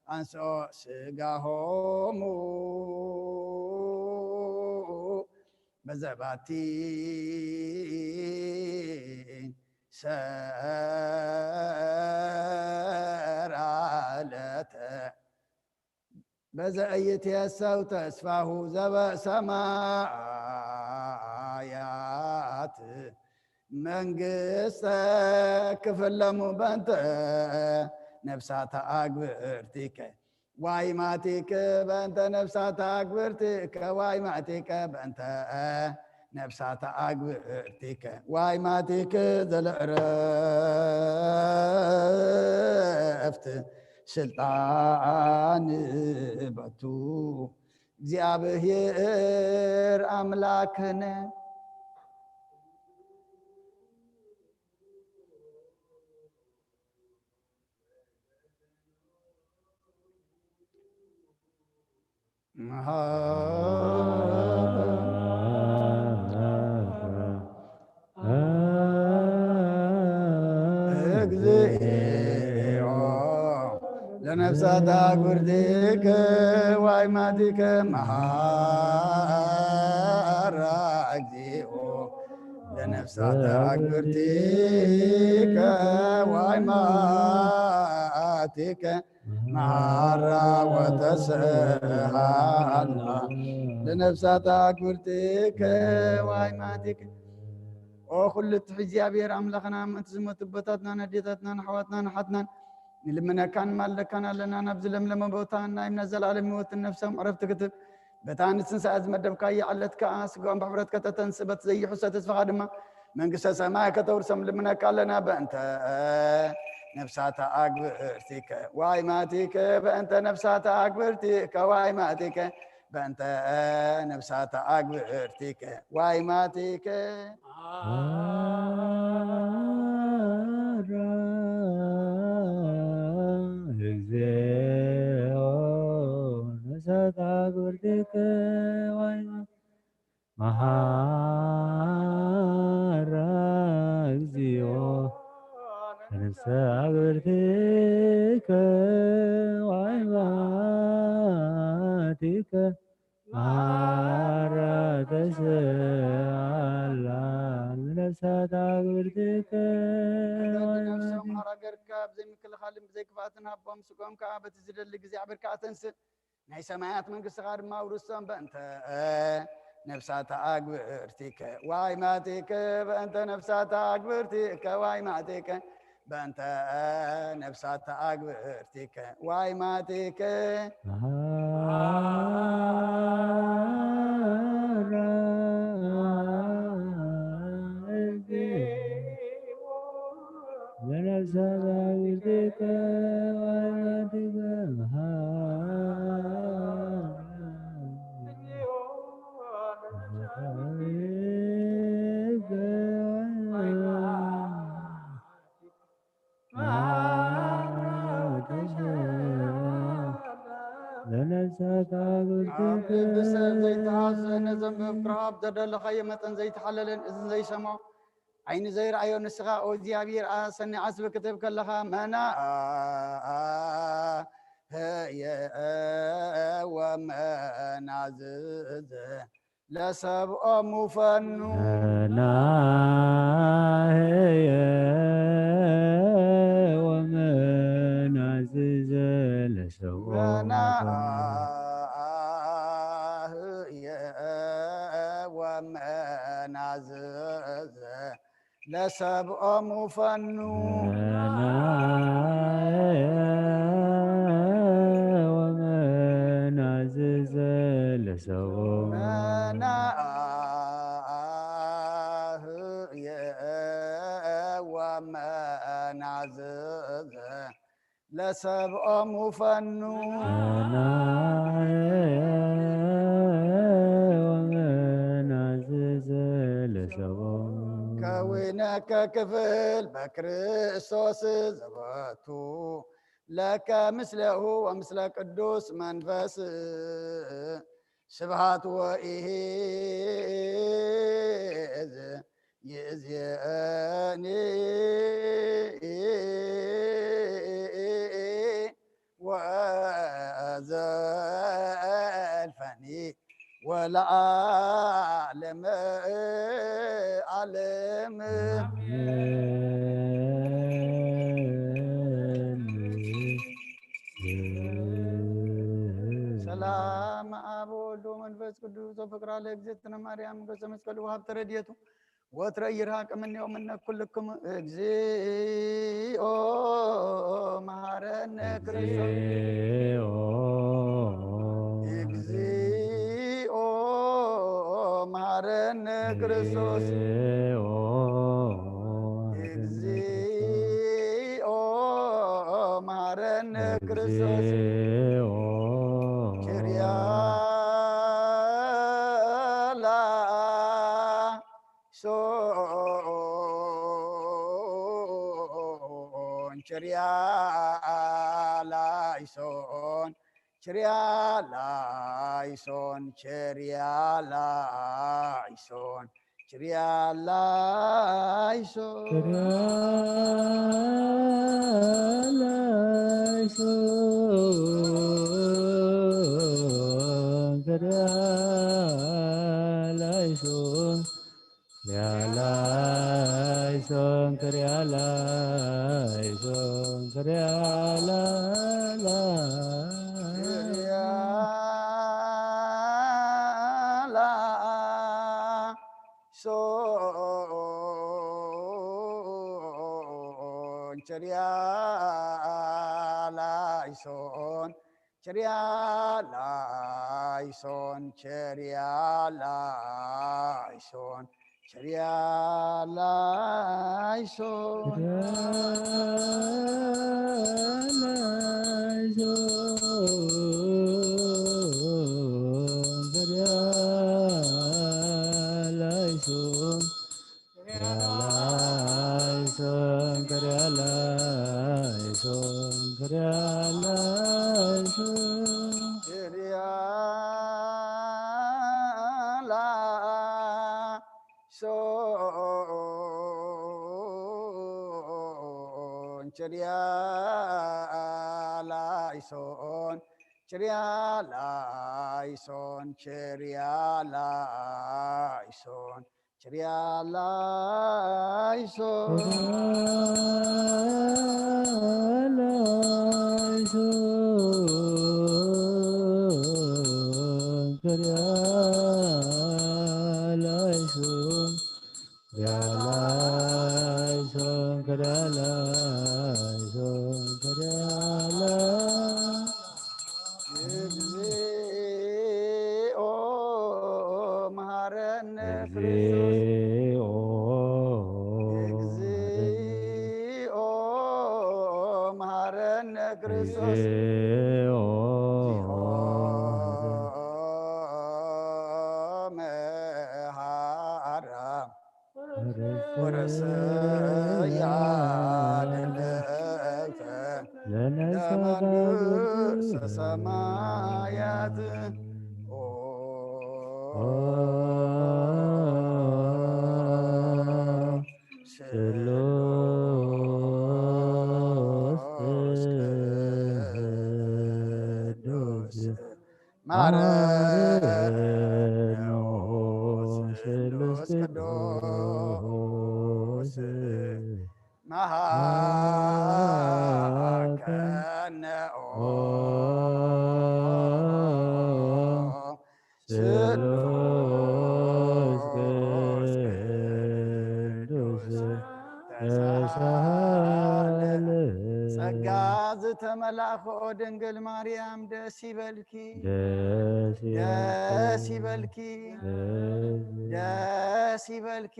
አንስኦ ስጋሆሙ በዘባቲ ሰራለተ በዘ ኢይትየሰው ተስፋሁ ዘበሰማያት መንግስተ ክፍለሙ በንተ ነፍሳተ ኣግብርቲከ ዋይ ማቲከ በእንተ ነፍሳተ ኣግብርቲከ ዋይ ማቲከ በእንተ ነፍሳተ ኣግብርቲከ ዋይ ማቲከ ዘለዕረፍት ስልጣን በቱ እግዚኣብሔር ኣምላክነ። እግዚኦ ለነፍሳት ኣጉርቲከ ዋይማቲከ መሃራ። እግዚኦ ለነፍሳት ኣጉርቲከ ዋይማቲከ መሃራ ወተስሃላ ለነፍሳት ኣጉርቲከ ዋይማቲከ። ኦ ኩሉ ትሕ እግዚኣብሔር ኣምላኽና፣ ምእንቲ ዝሞቱ ኣቦታትናን ኣዴታትናን ኣሕዋትናን ኣሓትናን ንልምነካን ንማልደካን ኣለና። ናብዚ ለምለመ ቦታ ናይ እምነት ዘላለም ህይወትን ነፍሶም ዕረፍቲ ክትብ በታ ንትንሳኤ ዝመደብካያ ዕለት ከኣ ስጋኦም ብሕፍረት ከተተንስእ በቲ ዘይሕሰ ተስፋኻ ድማ መንግስተ ሰማይ ከተውርሶም ልምነካ ኣለና። በእንተ ነፍሳተ ኣግብእርቲከ ዋይማቲከ በእንተ ነፍሳተ ኣግብእርቲከ ዋይማቲከ በእንተ ነፍሳተ ኣግብእርቲከ ዋይማቲከ። መሃራ እግዚኦ ነፍሳተ ኣግብእርቲከ ዋይማቲከ መሃራ። እግዚኦ ነፍሳተ ኣግብእርቲከ ዋይማቲከ መሃራ ተስኣላ ነፍሳተ ኣግብእርቲከ ነፍሶም ሓራ ገርካ ብዘይ ምክልኻልን ብዘይ ክፍኣትን ሃቦም፣ ስግኦም ከኣ በቲ ዝደሊ እግዚኣብሔር ከኣ ተንስእ። ናይ ሰማያት መንግስትኻ ድማ ኣውርሶም። በእንተ ነፍሳተ ኣግብእርቲከ ዋይማቲከ በእንተ ነፍሳተ ኣግብእርቲከ ዋይማቲከ በእንተ ነፍሳተ ኣግብእርቲከ ዋይማቲከ። መሃራ እግዚኦ ለነፍሳተ ኣግብእርቲከ ዋይማቲከ መሃራ። ለነፍሳተ ኣግብእርቲከ ኣብ ልቢ ሰብ ዘይተሃስነ ዘንበብ ክረሃብ ዘደለኻዮ መጠን ዘይተሓለለን እዝን ዘይሰምዖ ዓይኒ ዘይረኣዮ ንስኻ ኦ እግዚኣብሔር ኣሰኒ ዓስቢ ክትብ ከለኻ መና ህየ ወመናዝዘ ለሰብኦሙ ፈኑ። መናህየ ወመናዝዘ ለሰብኦሙ ፈኑ። መናህየ ወመናዝዘ ለሰብኦሙ ፈኑ። መናህየ ወመናዝዘ ለሰብኦሙ መናህየ ወመናዝዘ ለሰብኦሙ ፈኑ። መናህየ ወመናዝዘ ለሰብኦሙ ከዊነከ ክፍል በክርስቶስ ዘበቱ ለከ ምስሌሁ ወምስለ ቅዱስ መንፈስ ስብሃት ወኢሂዝ ይእዜኒ ወዘልፈኒ ወለዓለመ ዓለም። ሰላም ኣብ ወልድ ወመንፈስ ቅዱስ ወፍቅራ ለእግዝእትነ ማርያም ገጸ መስቀሉ ወሃብተ ረድኤቱ ወትረ ይርሃቅ እምኔው ምነ ኩልክሙ። እግዚኦ መሐረነ ክርስቶስ። እግዚኦ መሐረነ ክርስቶስ። እግዚኦ መሐረነ ክርስቶስ። ኪርያ ላይሶን፣ ኪርያ ላይሶን፣ ኪርያ ላይሶን፣ ኪርያ ላይሶን፣ ኪርያ ላይሶን። ኪርያ ላይሶን፣ ኪርያ ላይሶን፣ ኪርያ ላይሶን፣ ኪርያ ላይሶን፣ ኪርያ ላይሶን። ኪርያ ላይሶን፣ ኪርያ ላይሶን፣ ኪርያ ላይሶን፣ ኪርያ ላይሶን፣ ኪርያ ላይሶን። ኪርያ ላይሶን፣ ኪርያ ላይሶን፣ ኪርያ ላይሶን፣ ኪርያ ላይሶን፣ ኪርያ ላይሶን። ኪርያ ላይሶን፣ ኪርያ ላይሶን፣ ኪርያ ላይሶን፣ ኪርያ ላይሶን፣ ኪርያ ላይሶን። ላይሶን፣ ኪርያ ላይሶን፣ ኪርያ ላይሶን፣ ኪርያ ላይሶን፣ ኪርያ ላይሶን። እግዚኦ መሐረነ ክርስቶስ። እግዚኦ መሐረነ ክርስቶስ። እግዚኦ መሐራ ወረሰያ ለመንግስተ ሰማያት። ኦ ስሉስ ቅዱስ ማረኖስ ስሉስ ቅዱስ መሃከነ ኦ ስሉስ ቅዱስ ተሳለ። ጸጋ ዝተመላእኽኦ ድንግል ማርያም ደስ ይበልኪ፣ ደስ ደስ ይበልኪ፣ ደስ ደስ ይበልኪ።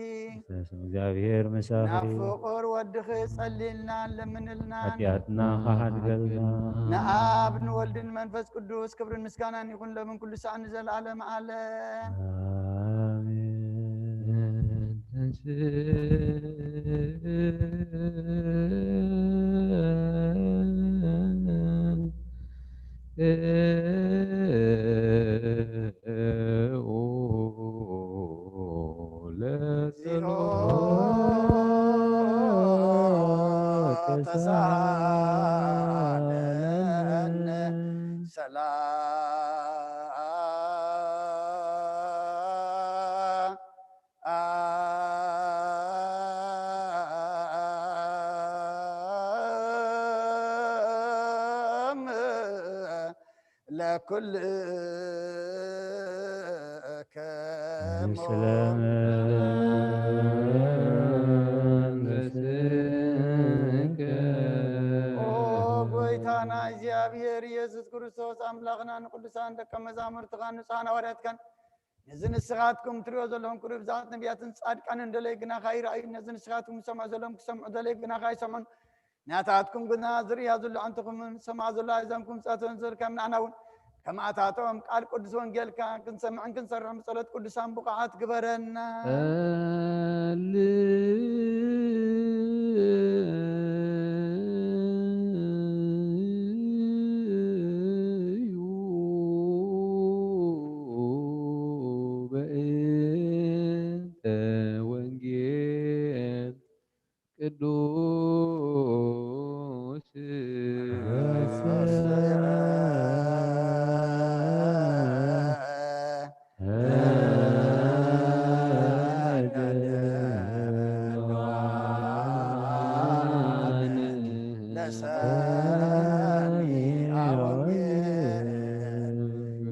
ስም እግዚኣብሔር ምሳኺ። ናብ ፍቑር ወድኺ ጸልይልና፣ ለምንልና። ኃጢኣትና ከሓድገልና። ንኣብ ንወልድን መንፈስ ቅዱስ ክብርን ምስጋናን ይኹን ሎምን ኩሉ ሰዓት ንዘለዓለመ ዓለም። ኣሜን። ተሳለነ ሰላም ለኩልከ ምስለ መንፈስከ። ኦ ጎይታና እግዚኣብሔር ኢየሱስ ክርስቶስ፣ ኣምላኽና፣ ንቅዱሳን ደቀ መዛሙርትኻን ንጹሓን ሃዋርያትካን፣ ነዚ ንስኻትኩም ትሪኦ ዘለኹም ክብሪ ብዛት ነቢያትን ጻድቃንን ደለዩ ግናኻ ይረኣዩ፣ ነዚ ንስኻትኩም ትሰምዑ ዘለኹም ክሰምዑ ደለዩ ግናኻ ኣይሰምዑን። ናታትኩም ግና ዝርእያ ዘሎ ኣንትኹምን ዝሰምዓ ዘሎ ኣእዛንኩም ጻተን ዘልካ ምንዓና እውን ከማእታቶም ቃል ቅዱስ ወንጌልካ ክንሰምዕን ክንሰርሕን ብጸሎት ቅዱሳን ብቑዓት ግበረና። ጸልዩ በእንተ ወንጌል ቅዱስ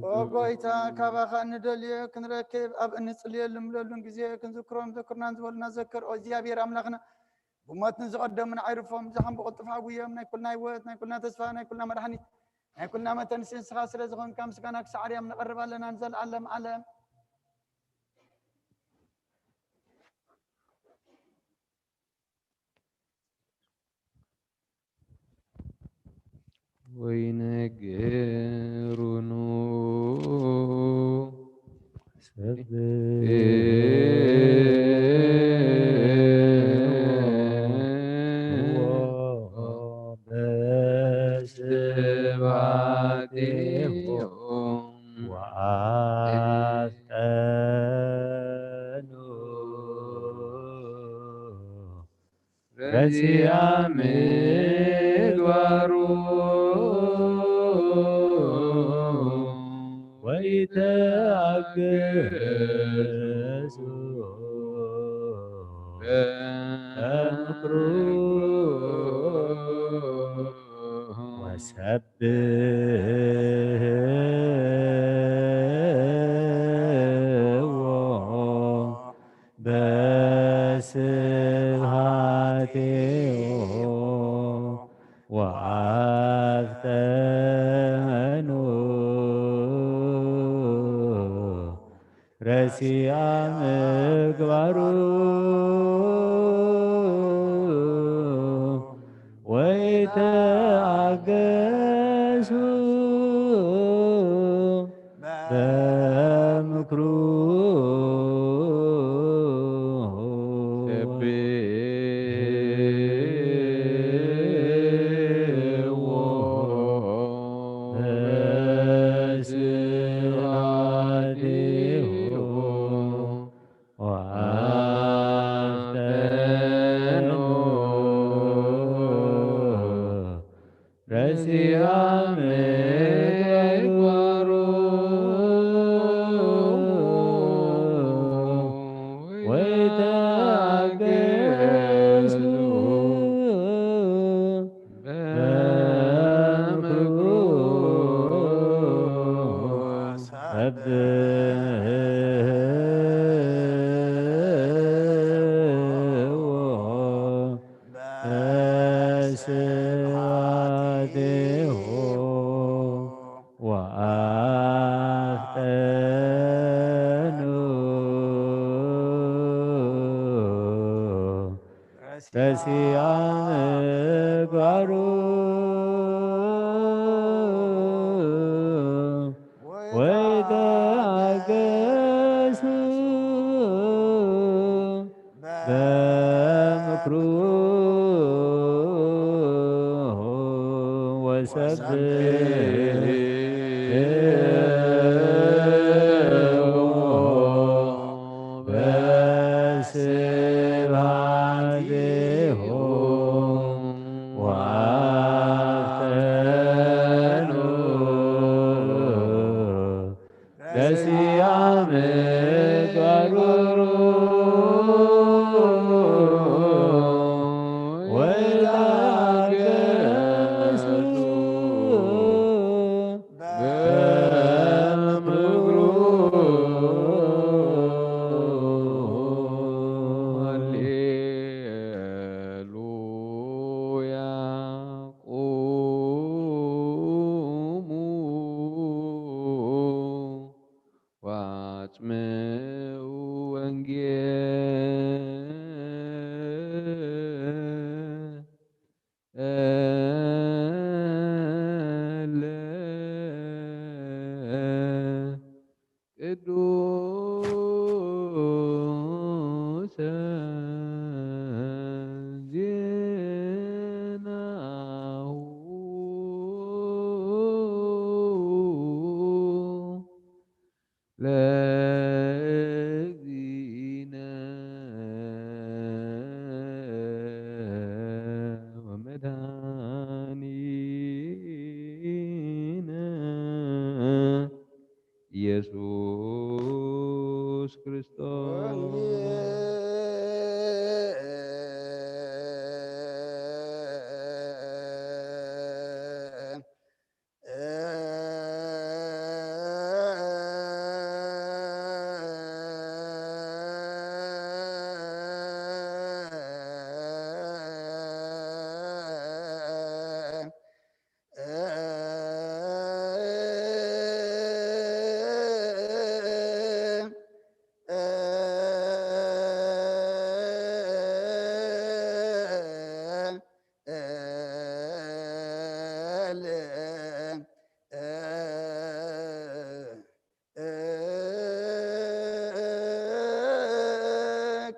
ኦ ጎይታ፣ ካባኻ እንደልዮ ክንረክብ ኣብ እንጽልየሉን ምለሉን ግዜ ክንዝክሮም ዘክርናን ዝበሉና ዘክር። ኦ እግዚኣብሔር ኣምላኽና፣ ብሞት ንዝቐደሙን ኣዕርፎም፣ ዝሓምቡ ቅልጡፍ ሓጉዮም፣ ናይ ኩልና ህይወት፣ ናይ ኩልና ተስፋ፣ ናይ ኩልና መድሓኒት፣ ናይ ኩልና መተንስኢ ንስኻ ስለ ዝኾንካ ምስጋና ክሳዕ ኣርያም ነቐርብ ኣለና ንዘለኣለም ዓለም። ወይነግሩኑ ሰብሕዎ በስብሐቲሁ ወአፍጠኑ ረሲያ ምግባሩ ወይተአገሱ በምክሩ ወሰብሕዎ በስብሐቲሁ ወአፍጠኑ ረሲያ ምግባሩ ወይተአገሱ በምክሩ ሰብሕዎ በስብሐቲሁ ወአፍጠኑ ረሲያ ምግባሩ ወይተአገሱ በምክሩ ሰብሕዎ በስብሐቲሁ ወአፍጠኑ ረሲያ ምግባሩ ወይተአገሱ በምክሩ ወሰብሕዎ በስብሐቲሁ ወአፍጠኑ ረሲያ ምግባሩ ወይተአገሱ በምክሩ ወንጌል ቅዱሳን ዜናሁ ለእግዚእነ ወመድኃኒነ ኢየሱስ ክርስቶስ።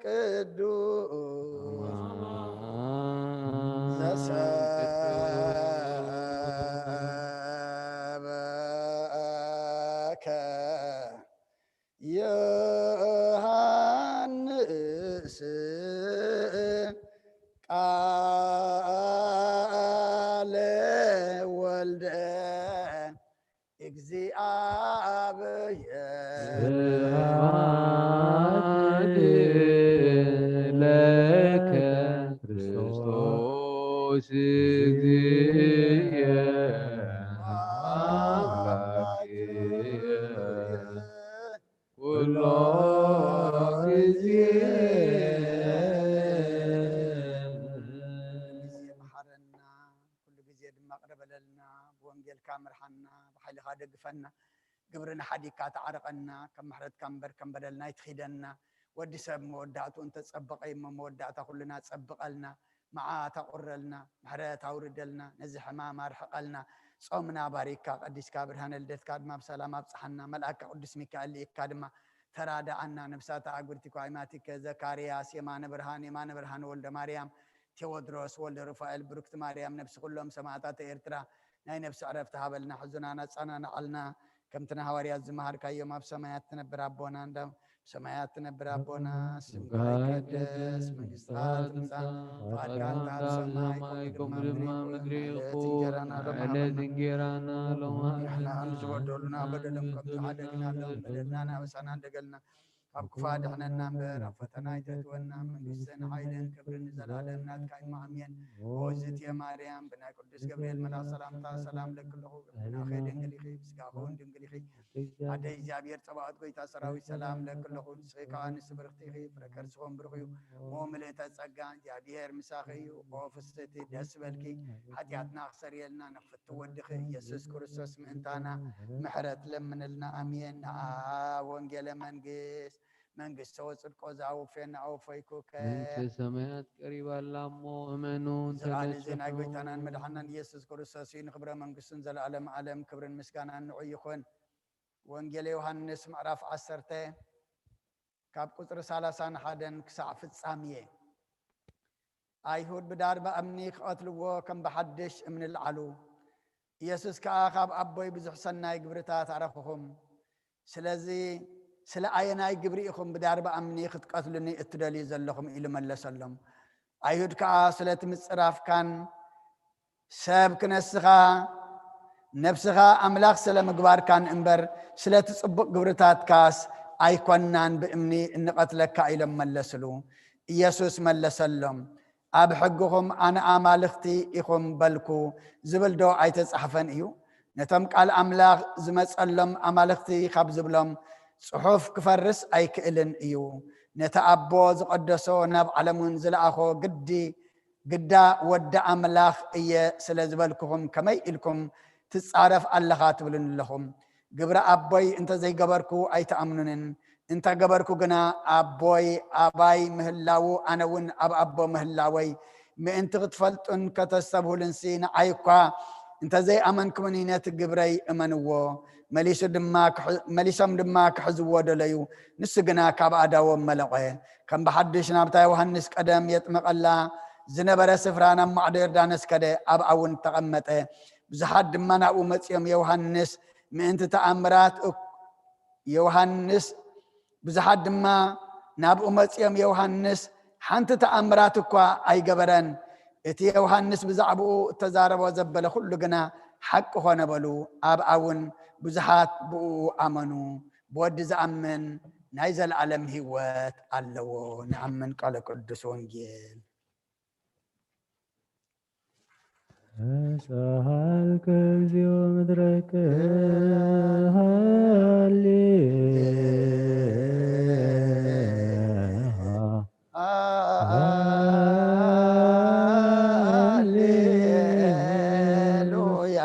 ቅዱስ ዘሰበከ ዮሐንስ ቃለ ወልደ እግዚኣብሔር። ስብሐት ለከ ክርስቶስ እግዚእየ አምላክየ ኩሎ ጊዜ። ጊዜ መሓረና፣ ኩሉ ግዜ ድማ ቅረ በለልና፣ ብወንጌልካ ምርሓና፣ ብሓይልኻ ደግፈና፣ ግብርና ሓዲግካ ተዓርቐና፣ ከም ምሕረትካ እምበር ከም በደልና ኣይትኺደና። ወዲ ሰብ መወዳእትኡ እንተጸበቐ እዩ እሞ፣ መወዳእታ ኩልና ጸብቐልና፣ መዓት ኣቑረልና፣ ምሕረት ኣውርደልና፣ ነዚ ሕማም ኣርሕቐልና፣ ጾምና ባሪክካ ቀዲስካ ብርሃነ ልደትካ ድማ ብሰላም ኣብጽሓና። መልኣከ ቅዱስ ሚካኤል ልኢኽካ ድማ ተራድኣና። ነብሳተ ኣጉርቲ ኳይማቲከ ዘካርያስ፣ የማነ ብርሃን፣ የማነ ብርሃን ወልደ ማርያም፣ ቴዎድሮስ ወልደ ሩፋኤል፣ ብሩክቲ ማርያም፣ ነብሲ ኩሎም ሰማእታት ኤርትራ ናይ ነብሲ ዕረፍቲ ሃበልና፣ ሕዙናን ኣጸናንዓልና። ከምቲ ንሃዋርያት ዝመሃርካዮም፣ ኣብ ሰማያት ትነብር ኣቦና፣ እንዳ ሰማያት ትነብር ኣቦና፣ ስምካ ይቀደስ፣ መንግስትኻ ትምጻእ፣ ፍቓድካ ከም ኣብ ሰማይ ከምኡ ድማ ምድሪ ይኹን። ዕለት እንጌራና ሎሚ ንሕና ንዝበደሉና በደሎም ከም ዝሓደግናሎም በደልናን ኣበሳናን ደገልና፣ ካብ ክፉእ ኣድሕነና እምበር፣ ኣብ ፈተና ኣይተእትወና፣ መንግስትን ሓይልን ክብርን ንዘለኣለም ናትካ እዩ፣ ኣሜን። ኦ እግዝእትየ ማርያም፣ ብናይ ቅዱስ ገብርኤል መልኣኽ ሰላምታ ሰላም እለኪ ኣለኹ፣ ብህሊናኺ ድንግል ኢኺ፣ ብስጋኺ እውን ድንግል ኢኺ። ኣደይ እግዚኣብሔር ጸባኦት፣ ጎይታ ሰራዊት፣ ሰላም እለኪ ኣለኹ፣ ንስኺ ከኣ ኣንስቲ ብርኽቲ ኢኺ፣ ፍረ ከርስኺ እውን ብሩኽ እዩ። ኦ ምልእተ ጸጋ፣ እግዚኣብሔር ምሳኺ እዩ። ኦ ፍስሕቲ፣ ደስ በልኪ፣ ሓጢኣትና ክሰርየልና፣ ንፍቱ ወድኺ ኢየሱስ ክርስቶስ ምእንታና ምሕረት ለምንልና። ኣሜን። ንዓ ወንጌለ መንግስት፣ መንግስተ ወጽድቆ ዘአውፌና አውፈይኩከ። መንግስተ ሰማያት ቀሪባ ኣላ እሞ እመኑ። እዚ ቃል እዚ ናይ ተነስሑ። ጎይታናን መድሓናን ኢየሱስ ክርስቶስ እዩ። ንኽብረ መንግስቱን ዘለኣለም ዓለም ክብርን ምስጋናን ንዑ ይኹን። ወንጌል ዮሃንስ ምዕራፍ ዓሰርተ ካብ ቁጽሪ ሰላሳን ሓደን ክሳዕ ፍጻሜ። ኣይሁድ ብዳርባ እምኒ ክቐትልዎ ከም ብሓድሽ እምኒ ለዓሉ። ኢየሱስ ከኣ ካብ ኣቦይ ብዙሕ ሰናይ ግብርታት ኣረኽኹም። ስለዚ ስለ ኣየናይ ግብሪ ኢኹም ብዳርባ እምኒ ክትቀትሉኒ እትደልዩ ዘለኹም? ኢሉ መለሰሎም። ኣይሁድ ከኣ ስለቲ ምጽራፍካን ሰብ ክነስኻ ነብስኻ ኣምላኽ ስለ ምግባርካን እምበር ስለቲ ጽቡቕ ግብርታትካስ ኣይኮንናን ብእምኒ እንቐትለካ ኢሎም መለስሉ። ኢየሱስ መለሰሎም፣ ኣብ ሕግኹም ኣነ ኣማልኽቲ ኢኹም በልኩ ዝብል ዶ ኣይተጻሕፈን እዩ? ነቶም ቃል ኣምላኽ ዝመጸሎም ኣማልኽቲ ካብ ዝብሎም ጽሑፍ ክፈርስ ኣይክእልን እዩ። ነቲ ኣቦ ዝቐደሶ ናብ ዓለሙን ዝለኣኾ ግዲ ግዳ ወዲ ኣምላኽ እየ ስለ ዝበልኩኹም ከመይ ኢልኩም ትጻረፍ ኣለኻ ትብሉኒ ኣለኹም? ግብሪ ኣቦይ እንተ ዘይገበርኩ ኣይትኣምኑንን። እንተ ገበርኩ ግና ኣቦይ ኣባይ ምህላዉ፣ ኣነ እውን ኣብ ኣቦ ምህላወይ ምእንቲ ክትፈልጡን ከተስተብህሉንሲ፣ ንዓይ እኳ እንተ ዘይኣመንኩምኒ ነቲ ግብረይ እመንዎ። መሊሱ ድማ ክሕ-፣ መሊሶም ድማ ክሕዝዎ ደለዩ። ንሱ ግና ካብ ኣእዳዎም መለቐ። ከም ብሓድሽ ናብታ ዮሃንስ ቀደም የጥምቐላ ዝነበረ ስፍራ ናብ ማዕዶ ዮርዳኖስ ከደ፣ ኣብኣ እውን ተቐመጠ። ብዙሓት ድማ ናብኡ መጺኦም፣ ዮሃንስ ምእንቲ ተኣምራት እክ-፣ ዮሃንስ፣ ብዙሓት ድማ ናብኡ መጺኦም፣ ዮሃንስ ሓንቲ ተኣምራት እኳ ኣይገበረን። እቲ ዮሃንስ ብዛዕባኡ እተዛረቦ ዘበለ ኩሉ ግና ሓቂ ኾነ በሉ። ኣብኣ እውን ብዙሓት ብእኡ ኣመኑ። ብወዲ ዝኣምን ናይ ዘለኣለም ህይወት ኣለዎ። ንኣምን። ቃለ ቅዱስ ወንጌል። ተሳሃልከ እግዚኦ ምድረከ ሃሌ ሃሌሉያ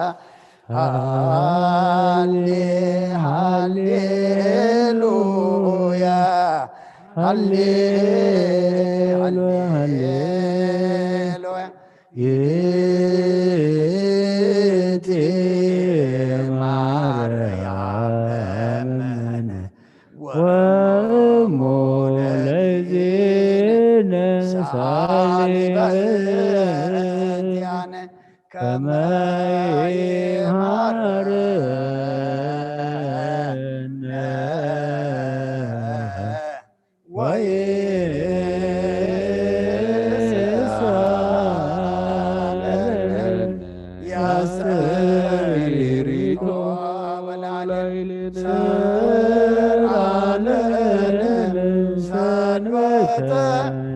ሃሌ ሃሌሉያ ሃሌ ሃሌ ሃሌሉያ። ይእቲ ማርያም ወእሙ ለእግዚእነ ሳሊ በእንቲአነ ከመ ይምሃረነ። ወይሳለነ ያስተሪሪኮ ወላይሌነ ሰንበተ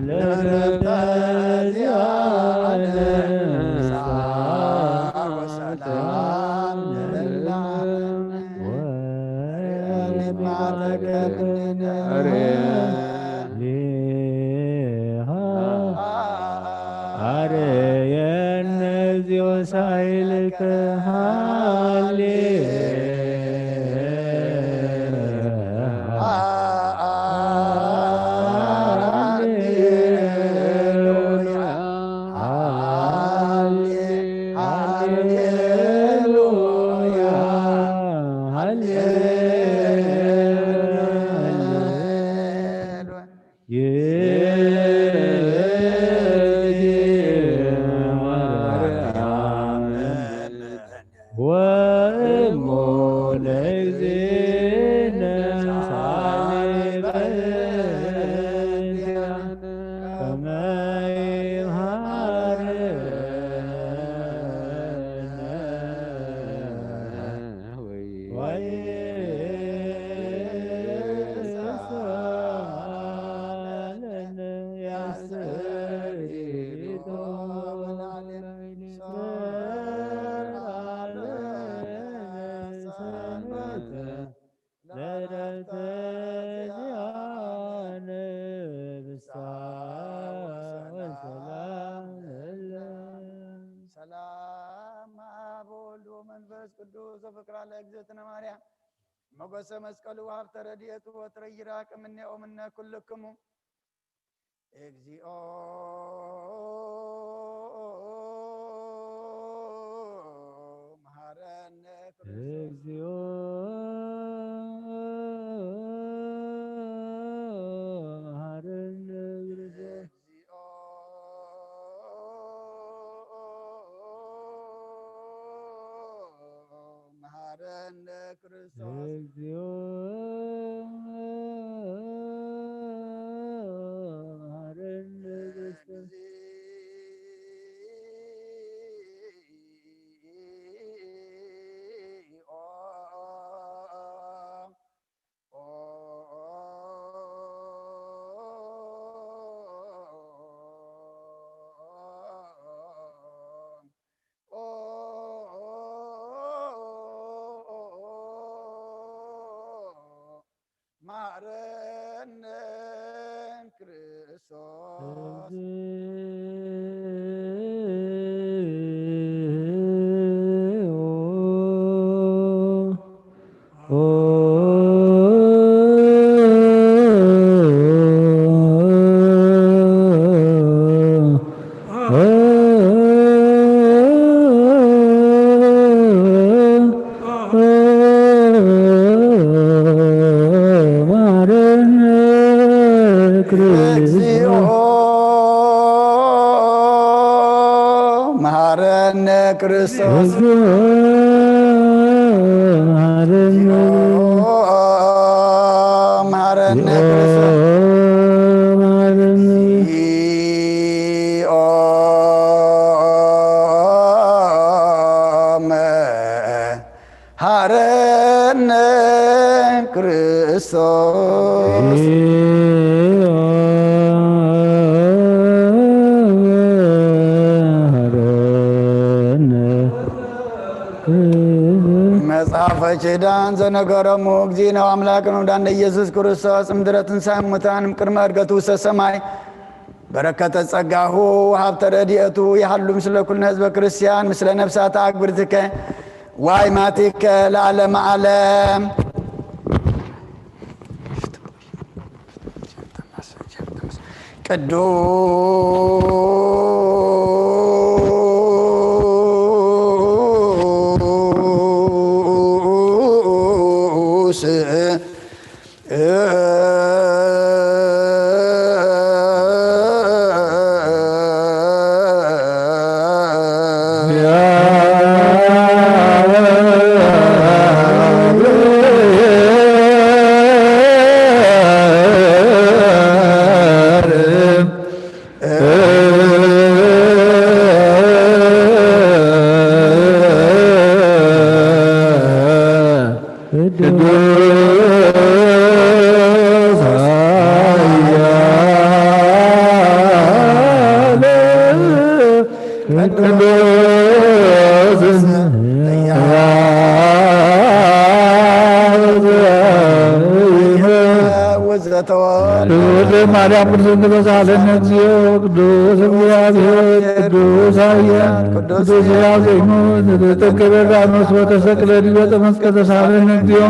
ለረፍተ ዚአነ ሰላም ለላነ። አርየነ እግዚኦ ሳይልከ ሃሌ ሃሌሉያ። ወእሙ ለእግዚእነ ሳሊ በእንቲአነ ከመ ይምሃረነ። ሰላም አብ ወወልድ ወመንፈስ ቅዱስ ወፍቅራ ለእግዝእትነ ማርያም ሞገሰ መስቀሉ ሀብተ ረድኤቱ ወትረ ይራቅ እምኔ ወምነ ኩልክሙ። እግዚኦ መሐረነ ክርስቶስ። እግዚኦ መሐረነ ክርስቶስ። እግዚኦ መሐረነ ክርስቶስ። እግዚኦ መሐረነ ክርስቶስ። መሐረነ ክርስቶስ። እግዚኦ መሐረነ ክርስቶስ። እግዚኦ መሐረነ። መሐረነ ክርስቶስ። መሐረነ። እግዚኦ መሐረነ ክርስቶስ። መሐረነ። መጽሐፈ ኪዳን ዘነገሮሙ እግዚእነ ወአምላክነ ወመድኃኒነ ኢየሱስ ክርስቶስ እምድረ ትንሣኤ እሙታን እምቅድመ ዕርገቱ ውስተ ሰማይ በረከተ ጸጋሁ ወሀብተ ረድኤቱ ይሃሉ ምስለ ኩልነ ህዝበ ክርስቲያን ምስለ ነፍሳተ አግብርትከ ወአይማቲከ ለዓለመ ዓለም። ቅዱስ ቅዱስ ኃያል ቅዱስ ሕያው ዘተወልደ። እግዝእትነ ማርያም ቅድስት ተሳሃለነ እግዚኦ። ቅዱስ እግዚአብሔር ቅዱስ ኃያል ቅዱስ ሕያው ዘይሙት ዘተጠምቀ በዮርዳኖስ ወተሰቅለ ዲበ ዕፀ መስቀል ተሳሃለነ እግዚኦ።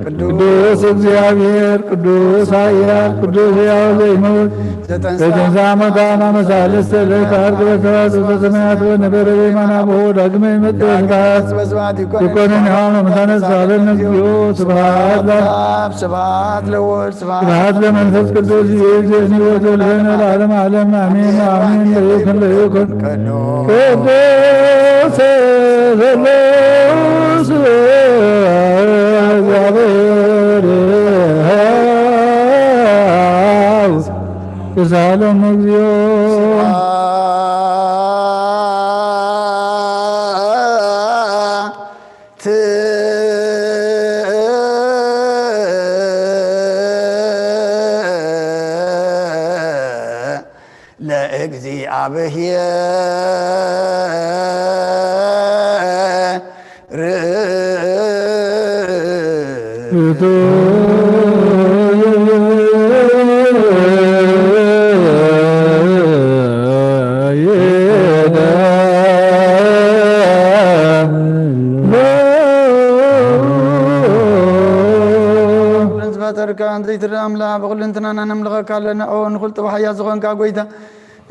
ቅዱስ እግዚአብሔር ቅዱስ ኃያል ቅዱስ ሕያው ዘይሙት ዘተንሥአ እሙታን አመ ሠላሳ ለዕለት አርብ በሰማያት ውስተ ሰማያት ወነበረ በየማነ አቡሁ ዳግመ ይመጽእ በስብሐት ይኮነኒ ሀበ ሙታነ ተሳሃለነ እግዚኦ። ስብሐት ለአብ ስብሐት ለወልድ ስብሐት ለመንፈስ ቅዱስ ይእዜኒ ወዘልፈኒ ለዓለመ ዓለም አሜን አሜን። ለይኩን ለይኩን ቅዱስ ስሉስ እግዚአብሔር ተሳሃለነ እግዚኦ። ለእግዚአብሔር ዝፈጠርካ ዘይትርኢ ኣምላኽ ብኹልንትናና ነምልኸካ ኣለና። ኦ ንኹል ጥበብ ሓያል ዝኾንካ ጎይታ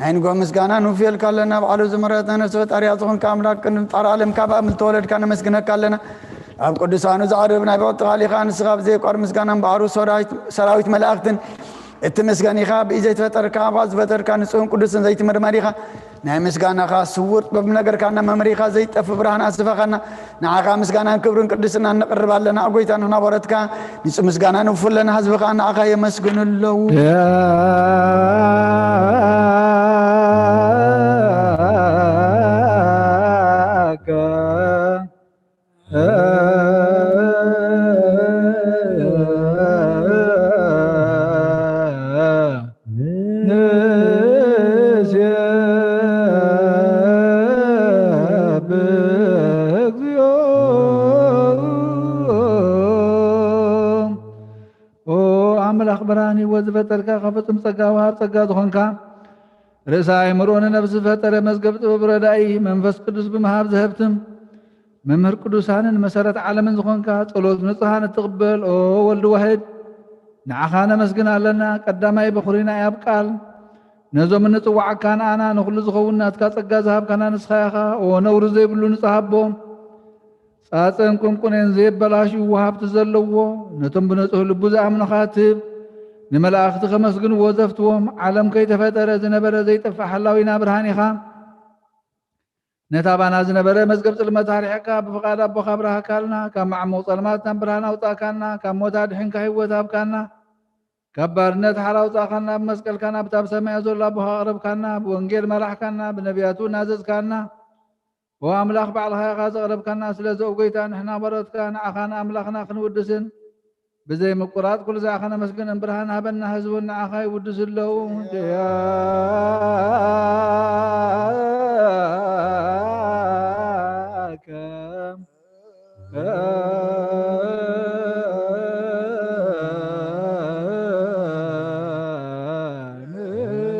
ናይ ንጎ ምስጋና ንውፍየልካ ኣለና። ኣብ ዓለም ዝመረትና ነፍሲ ፈጣሪያ ዝኾንካ ኣምላኽ ቅድሚ ምፍጣር ዓለም ካብ ኣብ ዝተወለድካ ነመስግነካ ኣለና። ኣብ ቅዱሳኑ ዝዓርብ ናይ ብቕጥኻ ሊኻ ንስኻ ብዘይቋር ምስጋናን ባሕሩ ሰራዊት ሰራዊት መላእኽትን እትምስገን ኢኻ። ብኢድ ዘይትፈጠርካ ኣብ ዝፈጠርካ ንጹህን ቅዱስን ዘይትምርመር ኢኻ። ናይ ምስጋናኻ ስውር ጥበብ ነገርካና መምሪኻ ዘይጠፍእ ብርሃን ኣስፈኻና። ንዓኻ ምስጋናን ክብርን ቅድስናን ነቕርብ ኣለና። ኦ ጎይታ ንሕና ባሮትካ ንጹህ ምስጋና ንውፉለና ህዝብኻ ንዓኻ የመስግኑ ኣለዉ። ንሴብሕ እግዚኦ። ኦ ኣምላኽ ብርሃን ህይወት ዝፈጠርካ፣ ካብ ፍጹም ጸጋ ወሃብ ጸጋ ዝኾንካ፣ ርእሰ ኣእምሮ ንነፍሲ ዝፈጠረ፣ መዝገብ ጥበብ ረዳኢ፣ መንፈስ ቅዱስ ብምሃብ ዘህብትም፣ መምህር ቅዱሳንን መሰረት ዓለምን ዝኾንካ፣ ጸሎት ንጹሃን እትቕበል፣ ኦ ወልድ ዋሕድ፣ ንዓኻ ነመስግን ኣለና። ቀዳማይ በኹሪና ኣብ ቃል፣ ነዞም እንጽዋዓካ ንኣና ንኹሉ ዝኸውን ናትካ ጸጋ ዝሃብካና ንስኻ ኢኻ። ኦ ነውሪ ዘይብሉ ንጽሃ ኣቦ፣ ጻጸን ቁንቁኔን ዘየበላሽዎ ሃብቲ ዘለዎ፣ ነቶም ብንጹህ ልቡ ዝኣምኑኻ ትህብ፣ ንመላእኽቲ ከመስግንዎ ዘፍትዎም፣ ዓለም ከይተፈጠረ ዝነበረ ዘይጠፍእ ሓላዊና ብርሃን ኢኻ። ነቲ ኣባና ዝነበረ መዝገብ ጽልመት ኣርሒቕካ፣ ብፍቓድ ኣቦኻ ኣብራህካልና። ካብ መዓሙቕ ጸልማት ናብ ብርሃን ኣውጻእካና። ካብ ሞት ኣድሒንካ ህይወት ሃብካና። ካብ ባርነት ሓራ ኣውጻእካና። ብመስቀልካ ናብታ ብሰማያት ዘሎ ኣቦኻ ኣቕረብካና። ብወንጌል መራሕካና። ብነቢያቱ ናዘዝካና። ኦ ኣምላኽ፣ ባዕልኻ ኢኻ ዘቕረብካና። ስለዚ ኦ ጐይታ፣ ንሕና ባሮትካ ንዓኻ ንኣምላኽና ክንውድስን ብዘይ ምቁራጽ ኩሉ ዛዕኻ ነመስግንን። ብርሃን ሃበና፣ ህዝቡን ንዓኻ ይውድሱ ኣለዉ። ድያከ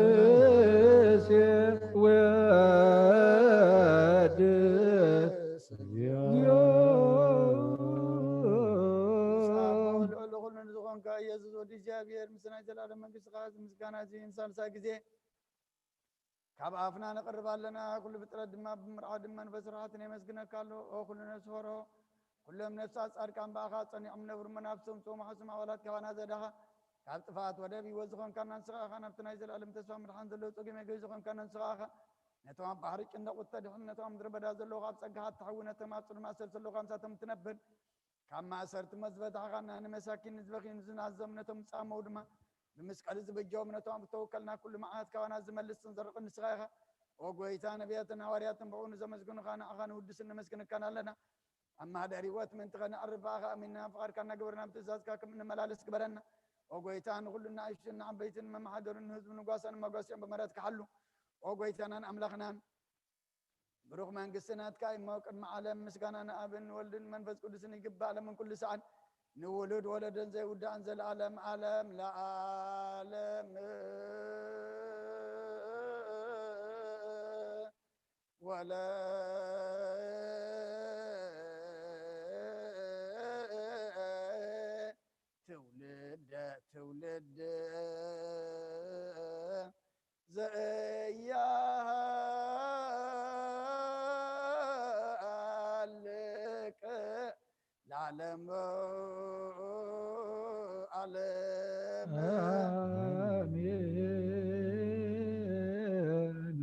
ንሴ ወድ ንስኻ ልዑል ኩሉ ንዝኾንካ ኢየሱስ ወዲ እግዚኣብሔር፣ ምስ ናይ ዘላለም መንግስትኻ እዚ ምስጋና እዚ ንሳልሳይ ግዜ ካብ ኣፍና ነቕርብ ኣለና። ኩሉ ፍጥረት ድማ ብምርዓድን መንፈስ ርሓትን የመስግነካ ኣሎ። ኦ ኩሉ ነፍሲ ፈርሆ፣ ኩሎም ነፍሳት ጻድቃን ብኣኻ ጸኒዖም ነብሩ፣ መናፍስቶም ጽሙሓ ስም ኣባላት ካባና ዘዳኻ፣ ካብ ጥፍኣት ወደብ ህይወት ዝኾንካና ንስኻ ኢኻ። ናብቲ ናይ ዘላለም ተስፋ ምድሓን ዘለዎ ጸገም መገቢ ዝኾንካና ንስኻ ኢኻ። ነቶም ኣብ ባሕሪ ጭንደቑ እተድሕን፣ ነቶም ኣብ ምድረ በዳ ዘለዉ ካብ ጸጋኻ እተሕዊ፣ ነቶም ኣብ ጽልማት ሰልሰለኻ ምሳቶም እትነብር፣ ካብ ማእሰርቲ ሞት ዝበታሕኻና፣ ንመሳኪን ንዝበኽዩን ንዝናዘዙን ነቶም ዝጻመዉ ድማ ብመስቀል ዝበጀዎም፣ ነቶም ኣብ እተወከልና ኩሉ መዓት ካባና ዝመልስን ዘርቕን ንስኻ ኢኻ። ኦ ጐይታ፣ ነቢያትን ሃዋርያትን ብኡ ንዘመስግኑኻ ንዓኻ ንውድስን ነመስግነካን ኣለና። ኣብ ማህደር ህይወት ምእንቲ ኸነዕርፍ ብኣኻ ኣሚንና ፍቓድካ እናገበርና ብትእዛዝካ ከም እንመላለስ ግበረና። ኦ ጐይታ፣ ንኹሉ ንኣሽቱን ንዓበይትን መመሓደሩን ንህዝቡ ንጓሳን መጓስኦም ብምህረትካ ሓሉ። ኦ ጐይታናን ኣምላኽናን፣ ብሩኽ መንግስቲ ናትካ እሞ ቅድሚ ዓለም ምስጋና ንኣብን ንወልድን መንፈስ ቅዱስን ይግባእ፣ ዓለምን ኩሉ ሰዓን ንውሉድ ወለዶን ዘይውዳእን ዘለዓለም ዓለም ለዓለም። ወለ ትውልደ ትውልድ ዘያሃልቅ ለዓለሙ ዓለም። ኣሜን።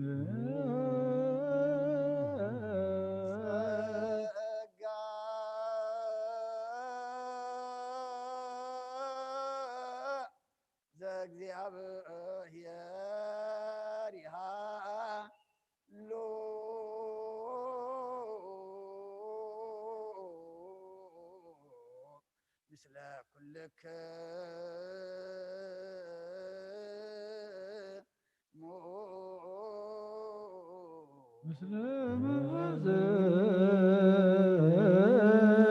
ጸጋ ዘእግዚኣብሔር ይሃሉ ምስለ ኩልክሙ። ምስለ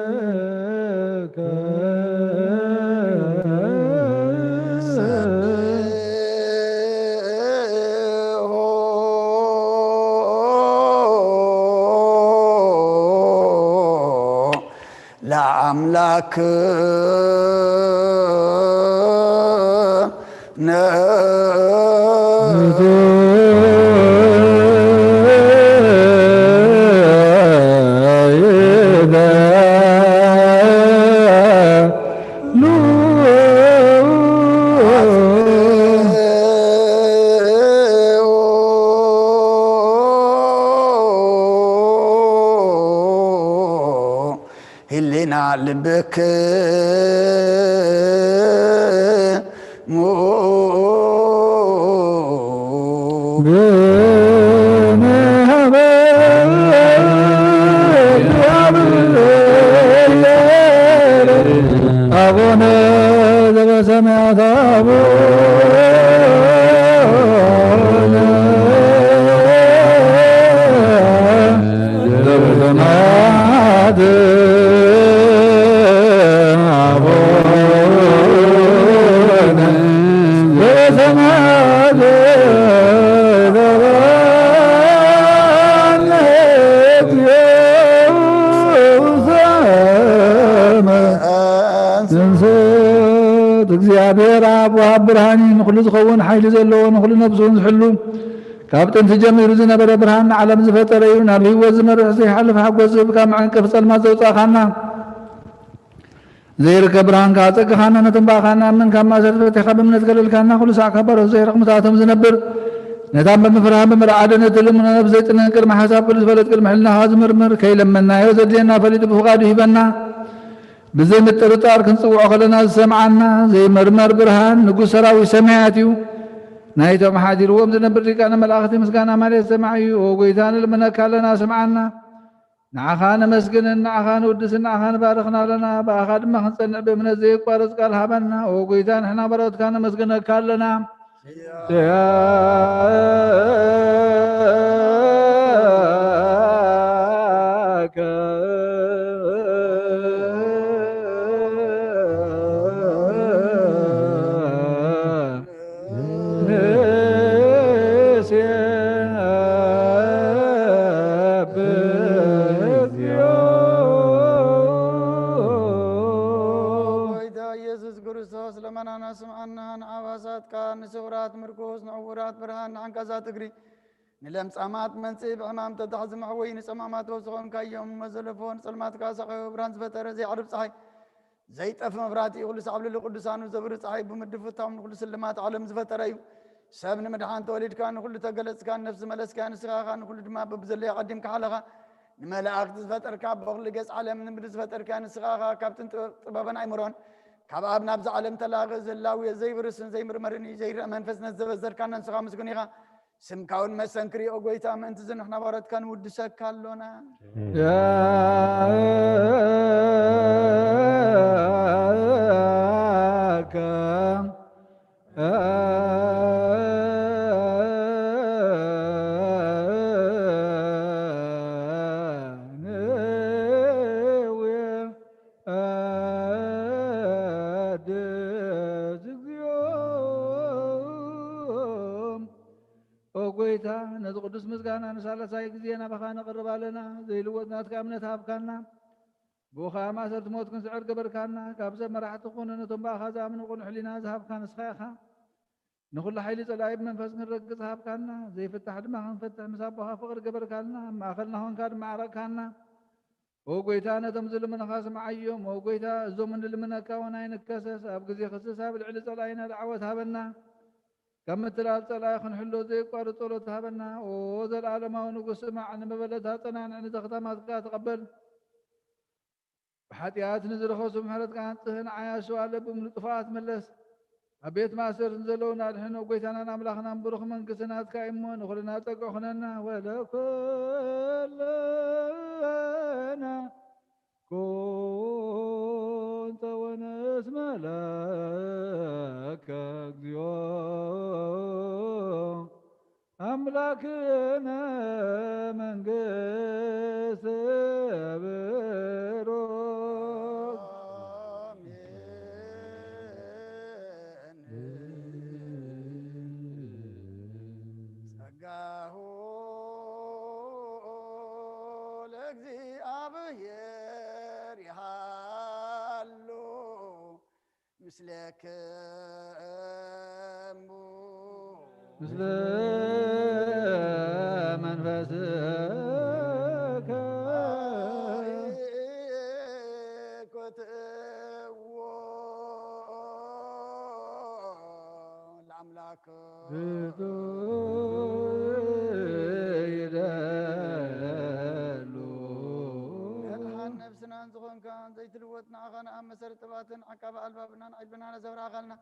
መንፈስከ። ሰብሖ ለአምላክ ህሊና ልብክሙ ብንህበ አቡነ ዘበሰማያት አቡነ ዘበሰማያት አቡነ ዘበሰማያት ይትባረክ ስምከ። መንግስት እግዚኣብሔር ኣብ ወሃብ ብርሃን እዩ። ንኹሉ ዝኸውን ሓይሊ ዘለዎ፣ ንኹሉ ነብሱ እውን ዝሕሉ፣ ካብ ጥንቲ ጀሚሩ ዝነበረ ብርሃን ንዓለም ዝፈጠረ እዩ። ናብ ህይወት ዝመርሕ ዘይሓልፍ ሓጎስ ዝህብ፣ ካብ መዐንቀፊ ጸልማት ዘውጻእካና፣ ዘይርከብ ብርሃን ከኣ ጸግኻና፣ ነቶም ብኣኻ ንኣምን ካብ ማእሰርቲ ፈቲሕካ ብእምነት ከለልካና፣ ኩሉ ሳዕ ካብ ባሮት ዘይርሕቕ ምስኣቶም ዝነብር፣ ነታን ብምፍርሃን ብምርዓድን እትልምኖ ነብሲ ዘይጥንን ቅድሚ ሓሳብ ኩሉ ዝፈልጥ ቅድሚ ሕልናኻ ዝምርምር፣ ከይለመንናዮ ዘድልየና ፈሊጡ ብፍቓዱ ሂበና። ብዘይ ምጥርጣር ክንጽውዖ ከለና ዝሰምዓና ዘይምርመር ብርሃን ንጉስ ሰራዊት ሰማያት እዩ። ናይቶም ሓዲርዎም ዝነብር ሊቃነ መላእኽቲ ምስጋና ማለት ሰማዕ እዩ። ኦ ጎይታ ንልምነካ ኣለና ስምዓና። ንዓኻ ነመስግንን ንዓኻ ንውድስን ንዓኻ ንባርኽን ኣለና። ብኣኻ ድማ ክንጸንዕ ብእምነት ዘየቋርጽ ቃል ሃበና። ኦ ጎይታ ንሕና ባሮትካ ነመስግነካ ኣለና። ጎይታ ኢየሱስ ክርስቶስ ለመናና ስምዓና። ንዓባሳትካ ንስውራት ምርኩስ ንዕውራት ብርሃን ንዓንቃዛት እግሪ ንለምጻማት መንጽኢ ብሕማም ተታሕዚ መሕወይ ንጸማማት ወብ ዝኾንካዮም መዘለፎ ንጸልማትካ ሳቐዮ ብርሃን ዝፈጠረ ዘይዓርብ ጸሓይ ዘይጠፍ መብራህቲ ኩሉ ሳዕ ኣብ ልዕሊ ቅዱሳኑ ዘብሪ ጸሓይ ብምድፍታም ንኩሉ ስልማት ዓለም ዝፈጠረ እዩ። ሰብ ንምድሓን ተወሊድካ ንኩሉ ተገለጽካ ነፍሲ መለስካ ንስኻ ኢኻ ንኩሉ ድማ በብዘለዮ ቀዲምካ ሓለኻ ንመላእክቲ ዝፈጠርካ በኩሉ ገጽ ዓለም ንምድሪ ዝፈጠርካ ንስኻ ኢኻ ካብ ጥንቲ ጥበብን ኣይምሮን ካብ ኣብ ናብዚ ዓለም ተላቒ ዝህላው ዘይብርስን ዘይምርመርን እዩ ዘይረአ መንፈስ ነቲ ዘበዘርካና ንስኻ ምስጉን ኢኻ። ስምካ እውን መሰንክር እዩ፣ ኦ ጐይታ፣ ምእንቲ እዚ ንሕና ባሮትካ ንውድሰካ ኣሎና። ያከ ኦ ጐይታ፣ ነዚ ቅዱስ ምስጋና ንሳልሳይ ግዜ ናባኻ ነቕርብ ኣለና። ዘይልወጥ ናትካ እምነት ሃብካና። ብኡ ኸኣ ማእሰርቲ ሞት ክንስዕር ገበርካና። ካብ ሰብ መራሕቲ ኾነ ነቶም ብኣኻ ዝኣምኑ ቅኑዕ ሕሊና ዝሃብካ ንስኻ ኢኻ። ንኹሉ ሓይሊ ጸላኢ ብመንፈስ ክንረግጽ ሃብካና። ዘይፍታሕ ድማ ክንፈትሕ ምስ ኣቦኻ ፍቕሪ ገበርካልና። ኣብ ማእከልና ኾንካ ድማ ዓረቕካና። ኦ ጐይታ፣ ነቶም ዝልምኑኻ ስምዓዮም። ኦ ጐይታ፣ እዞም እንልምነካ እውን ኣይንከሰስ። ኣብ ግዜ ክስስ ኣብ ልዕሊ ጸላኢና ዓወት ሃበና። ካብ ምትላል ጸላኢ ክንሕሎ ዘየቋርጽ ጸሎት ሃበና። ኦ ዘለኣለማዊ ንጉስ፣ ስማዕ፣ ንመበለት ኣጸናንዕ፣ ንዘኽታማትካ ተቐበል። ብሓጢኣት ንዝረኸሱ ምሕረትካ ኣንጽህ፣ ንዓያሹ ኣለብም ንጥፉኣት ምለስ። ኣብ ቤት ማእሰርቲ ንዘለዉና ኣድሕን። ኦ ጐይታናን ኣምላኽናን፣ ብሩኽ መንግስቲ ናትካ እዩ እሞ፣ ንኹልና ጸግዒ ኩነና። ወለኩለነ ኩን ጸወነስመ ለከ እግዚኦ ኣምላክነ መንግስት ብሩክ። ጸጋሁ ለእግዚኣብሔር ይሃሉ ምስሌክሙ። ምስለ መንፈስከ። ኮትዎ ለአምላክ ግቱ ይደሉ። መድሓን ነፍስናን ዝኾንካ ዘይትልወጥ ንዓኻ ንኣመሰር ጥባትን ዓቃቢ ኣልባብናን ዕልብናን ዘብራኻልና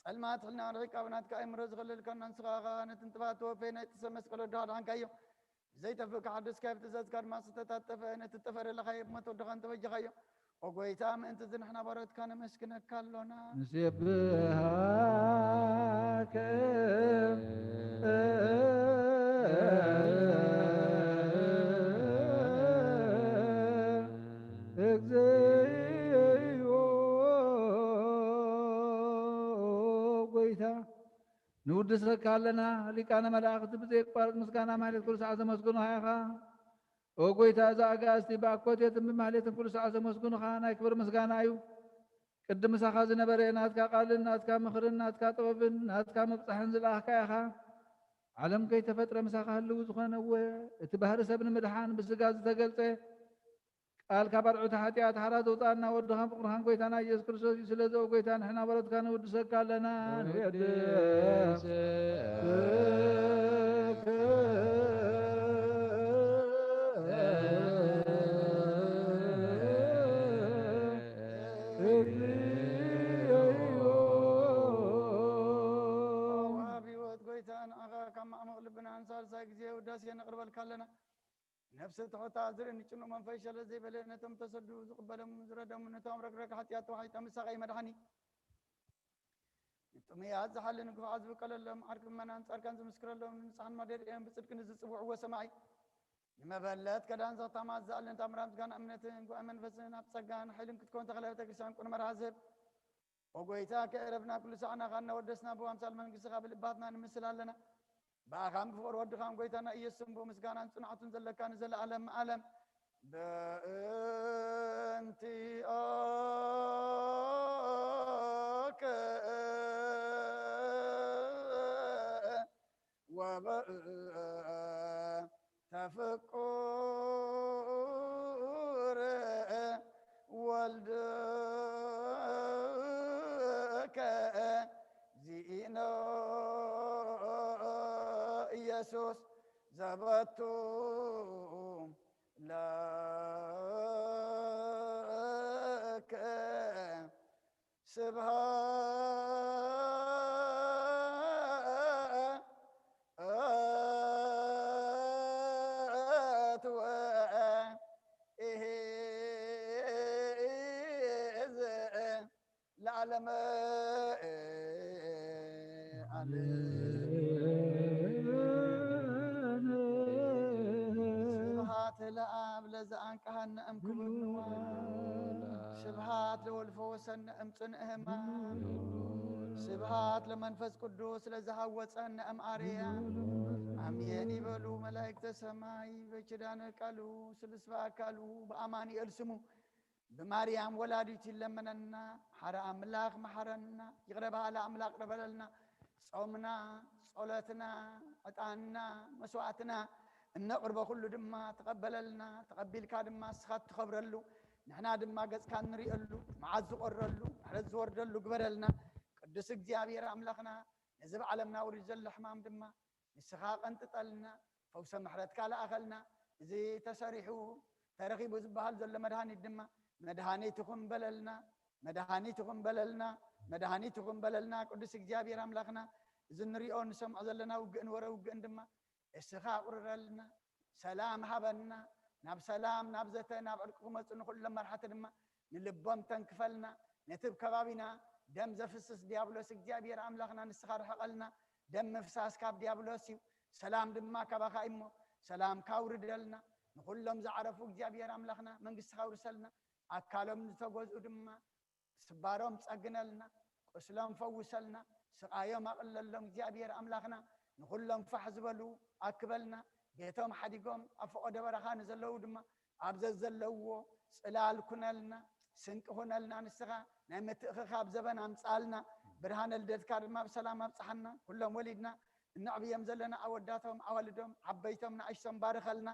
ጸልማት ሕልና ርሒቃ ብናትካ ኣእምሮ ዝኸለልካና ንስኻ ኢኻ። ነቲ ንጥፋት ተወፈየ ናይ ጥሰ መስቀል ወዲ ኣድሓንካዮ። ብዘይጠፍእ ክሓድስ ካብ ትእዛዝካ ድማ ዝተታጠፈ ነቲ ዝጠፍአ ደለኻዮ ብሞት ወድኻ እንተበጀኻዮ። ኦ ጐይታ፣ ምእንቲ እዚ ንሕና ባሮትካ ነመስግነካ ኣሎና። ንሴብሃከ እግዚኣብሔር ጐይታ፣ ንውድሰካ ኣለና። ሊቃነ መላእኽቲ ብዘየቋርጽ ምስጋና ማሕሌት ኩሉ ሰዓት ዘመስግኑኻ ኢኻ። ኦ ጐይታ፣ እዛ ኣጋእዝቲ ብኣኮቴትን ብማሕሌትን ኩሉ ሰዓት ዘመስግኑኻ ናይ ክብሪ ምስጋና እዩ። ቅድም ምሳኻ ዝነበረ ናትካ ቃልን ናትካ ምኽርን ናትካ ጥበብን ናትካ ምብጻሕን ዝለኣኽካ ኢኻ። ዓለም ከይተፈጥረ ምሳኻ ህልው ዝኾነ እወ፣ እቲ ባህሪ ሰብ ንምድሓን ብስጋ ዝተገልጸ ቃል ካብ ኣርዑት ሓጢኣት ሓራ ተውፅኣና። ወድኻን ፍቕርኻን ጎይታና ኢየሱስ ክርስቶስ እዩ። ስለዚ ኦ ጎይታ፣ ንሕና በረትካ ንውድሰካ ኣለና። ንወድስ ኣብ ህይወት ጎይታ፣ ንዓኻ ካብ ማዕሙቕ ልብና ንሳልሳይ ግዜ ውዳሴ ነቕርበልካ ኣለና። ነፍሲ ትሑታ ዝርኢ ንጭኑቕ መንፈስ ሸለ ዘይበለ፣ ነቶም ተሰዱ ዝቕበሎም ዝረደሙ፣ ነቶም ረግረግ ሓጢኣት ተዋሒጣ ምሳቐይ መድሓኒ፣ ንጥሙያት ዝሓሊ ንግፉዓት ዝብቀለሎም፣ ዓርኪ ምእመናን ጻድቃን ዝምስክረሎም፣ ንንጹሓን ማደሪኦም ብጽድቂ ንዝጽውዕዎ ሰማዒ፣ ንመበለት ከዳን ዘኽታማት ዝኣልን ታምራት ምስጋና እምነትን ጉባኤ መንፈስን ኣብ ጸጋን ሓይልን ክትከውን ተኽለ ቤተክርስትያን ቅኑዕ መርሃ ዝህብ። ኦ ጎይታ፣ ከዕረፍና ኩሉ ሳዕናኻ እናወደስና ብኣምሳል መንግስትኻ ብልባትና ንምስል ኣለና። ብኣኻን ብፍቕሪ ወድኻን ጎይታና ኢየሱስን ብኡ ምስጋናን ጽንዓቱን ዘለካ ንዘለኣለም ዓለም። በእንቲኦከ ወበእንተ ፍቁር ወልድከ ዚኢኖ ኢየሱስ ዘበቱ ለከ ስብሐት ወኢሕዝ ለዓለመ ዓለም። ስብሐት ለአብ ለዘአንቀሐነ እምክቡድ ንዋም። ስብሐት ለወልድ ፈወሰነ እምጽንዕ ሕማም። ስብሐት ለመንፈስ ቅዱስ ለዘሃወጸነ እምአርያም። አሜን ይበሉ መላእክተ ሰማይ። በኪዳነ ቃሉ ስሉስ በአካሉ በአማኑኤል ስሙ ብማርያም ወላዲቱ ይለመነና። ሐረ አምላኽ መሐረና። ይቕረ በሃሊ አምላኽ ይቕረ በለልና። ጾምና፣ ጸሎትና፣ ዕጣንና፣ መስዋዕትና እነቕርቦ ኩሉ ድማ ተቐበለልና። ተቐቢልካ ድማ ንስኻ እትኸብረሉ፣ ንሕና ድማ ገጽካ እንርእየሉ፣ መዓት ዝቖረሉ፣ ምሕረት ዝወርደሉ ግበረልና። ቅዱስ እግዚኣብሔር ኣምላኽና፣ ነዚ ኣብ ዓለምና ወሪዱ ዘሎ ሕማም ድማ ንስኻ ቀንጥጠልና፣ ፈውሰ ምሕረትካ ለኣኸልና። እዚ ተሰሪሑ ተረኺቡ ዝበሃል ዘሎ መድሃኒት ድማ መድሃኒት ይኹን በለልና፣ መድሃኒት ይኹን በለልና፣ መድሃኒት ይኹን በለልና። ቅዱስ እግዚኣብሔር ኣምላኽና፣ እዚ እንሪኦ እንሰምዖ ዘለና ውግእን ወረ ውግእን ድማ እስኻ ኣቑርረልና፣ ሰላም ሃበና። ናብ ሰላም፣ ናብ ዘተ፣ ናብ ዕርቂ ክመጹ ንኹሎም መራሕቲ ድማ ንልቦም ተንክፈልና። ነቲ ኣብ ከባቢና ደም ዘፍስስ ዲያብሎስ እግዚኣብሔር ኣምላኽና ንስኻ ርሕቐልና። ደም ምፍሳስ ካብ ዲያብሎስ እዩ። ሰላም ድማ ካባኻ እዩ እሞ ሰላምካ ኣውርደልና። ንኹሎም ዝዓረፉ እግዚኣብሔር ኣምላኽና መንግስትኻ ኣውርሰልና። ኣካሎም ዝተጎዝኡ ድማ ስባሮም ጸግነልና፣ ቁስሎም ፈውሰልና፣ ስቓዮም ኣቕለሎም እግዚኣብሔር ኣምላኽና። ንኹሎም ፋሕ ዝበሉ ኣክበልና፣ ቤቶም ሓዲጎም ኣብ ፈቐዶ በረኻ ንዘለዉ ድማ ኣብ ዘዘለውዎ ጽላል ኩነልና፣ ስንቂ ኩነልና። ንስኻ ናይ ምትእኽኻብ ዘበን ኣምጽኣልና፣ ብርሃነ ልደትካ ድማ ብሰላም ኣብጽሓና። ኩሎም ወሊድና እነዕብዮም ዘለና ኣወዳቶም፣ ኣዋልዶም፣ ዓበይቶም፣ ንኣሽቶም ባርኸልና።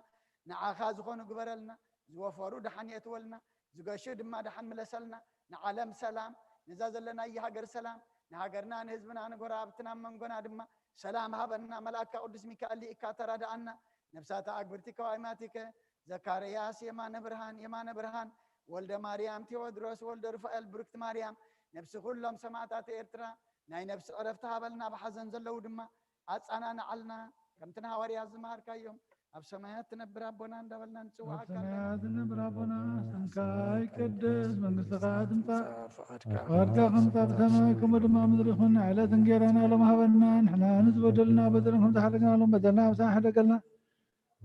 ንዓኻ ዝኾኑ ግበረልና። ዝወፈሩ ደሓን የእትወልና፣ ዝገሹ ድማ ደሓን ምለሰልና። ንዓለም ሰላም፣ ነዛ ዘለናያ ሃገር ሰላም፣ ንሃገርና፣ ንህዝብና፣ ንጎረባብትና፣ ኣብ መንጎና ድማ ሰላም ሃበና። መልኣክካ ቅዱስ ሚካኤል ልኢካ ተራድኣና። ነፍሳተ ኣግብርቲ ከዋይማቲከ ዘካርያስ የማነ ብርሃን፣ የማነ ብርሃን ወልደ ማርያም፣ ቴዎድሮስ ወልደ ሩፋኤል፣ ብርክቲ ማርያም፣ ነፍሲ ኩሎም ሰማዕታት ኤርትራ ናይ ነፍሲ ዕረፍቲ ሃበልና። ብሓዘን ዘለዉ ድማ ኣጻናንዓልና። ከምቲ ንሃዋርያት ዝመሃርካዮም፣ ኣብ ሰማያት ትነብር ኣቦና እንዳበልና ኣብ ንጽውዓካ ኣለና። ሰማያት ትነብር ኣቦና፣ ስምካ ይቀደስ፣ መንግስትኻ ትምጻእ፣ ፍቓድካ ከም ትምጻእ ብሰማይ ከምኡ ድማ ኣብ ምድሪ ይኹን። ዕለት እንጌራና ሎም ሃበና፣ ንሕና ንዝበደሉና በደሎም ከም ዝሓለግና ሎም በደልና ኣምሳና ሕደገልና።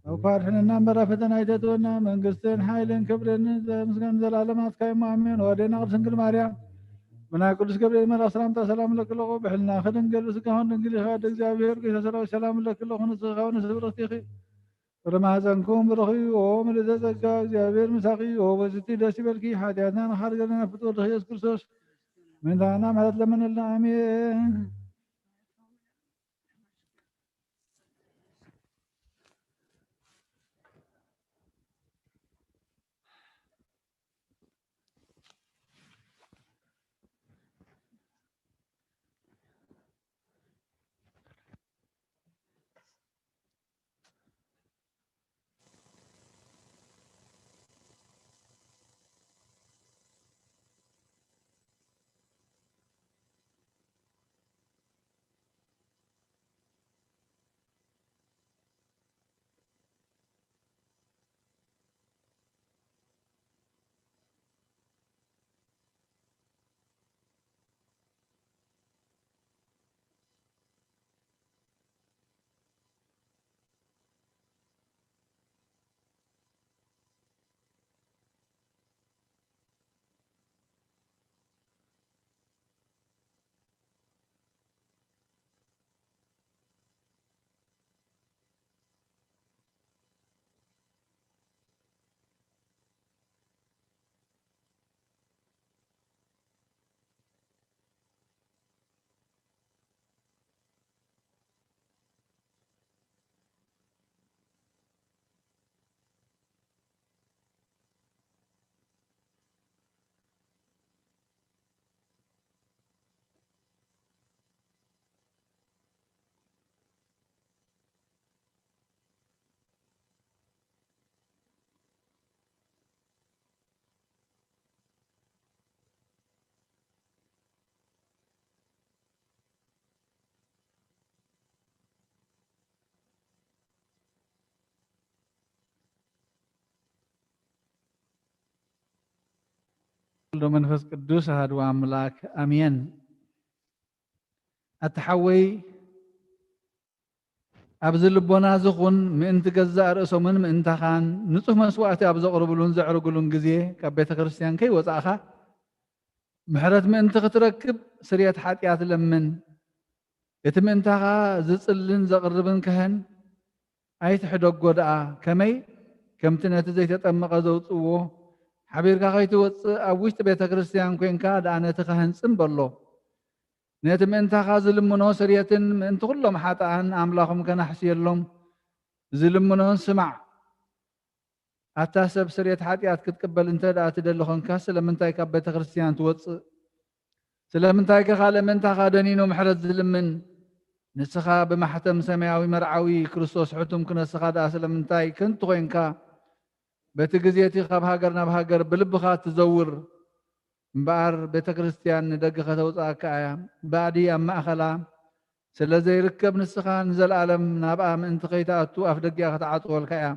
እኳ ኣድሕነና እምበር ኣብ ፈተና ኣይተእትወና፣ መንግስትን ሓይልን ክብርን ዘምስጋን ዘላለማት ካይሞ ኣሜን። ወዴና ቅድስት ድንግል ማርያም፣ ብናይ ቅዱስ ገብርኤል መልኣኽ ሰላምታ ሰላም እለኪ ኣለኹ፣ ብሕልናኺ ድንግል፣ ብስጋኺ ድንግል ኢኺ፣ ኣደ እግዚኣብሔር፣ ጌታ ሰራዊት፣ ሰላም እለኪ ኣለኹ፣ ንስኺ ከኣ ንስብርኽቲ ኢኺ፣ ፍረ ማህፀንኩም ብሩኽ እዩ። ኦ ምልእተ ጸጋ፣ እግዚኣብሔር ምሳኺ፣ ኦ በዝቲ ደስ ይበልኪ፣ ሓጢኣትና ንኻሕድገልና ፍጡር ወድኺ ኢየሱስ ክርስቶስ፣ ምንታና ምሕረት ለመነልና። ኣሜን። ወልዶ መንፈስ ቅዱስ ኣሃዱ ኣምላክ ኣሜን። ኣታ ሓወይ፣ ኣብዚ ልቦና ዝኹን ምእንቲ ገዛእ ርእሶምን ምእንታኻን ንጹህ መስዋእቲ ኣብ ዘቕርብሉን ዘዕርግሉን ግዜ ካብ ቤተ ክርስቲያን ከይወጻእኻ ምሕረት ምእንቲ ክትረክብ ስርየት ሓጢኣት ለምን። እቲ ምእንታኻ ዝጽልን ዘቕርብን ካህን ኣይትሕደጎ ደኣ፣ ከመይ ከምቲ ነቲ ዘይተጠመቐ ዘውጽእዎ ሓቢርካ ከይትወጽእ ኣብ ውሽጢ ቤተ ክርስቲያን ኮንካ ደኣ ነቲ ካህን ጽም በሎ። ነቲ ምእንታኻ ዝልምኖ ስርየትን ምእንቲ ኩሎም ሓጥኣን ኣምላኹም ከናሕስየሎም ዝልምኖን ስማዕ። ኣታ ሰብ ስርየት ሓጢኣት ክትቅበል እንተ ደኣ ትደሊ ኾንካ ስለምንታይ ካብ ቤተ ክርስቲያን ትወጽእ? ስለምንታይ ከ ካልእ ምእንታኻ ደኒኑ ምሕረት ዝልምን? ንስኻ ብማሕተም ሰማያዊ መርዓዊ ክርስቶስ ሕቱም ክነስኻ ደኣ ስለምንታይ ከንቱ ኾይንካ በቲ ግዜ እቲ ካብ ሃገር ናብ ሃገር ብልብኻ ትዘውር? እምበኣር ቤተ ክርስቲያን ንደገ ከተውጽኣካ እያ። ባዕዲ ኣብ ማእኸላ ስለ ዘይርከብ ንስኻ ንዘለኣለም ናብኣ ምእንቲ ከይትኣቱ ኣፍ ደጊኣ ከተዓጽወልካ እያ።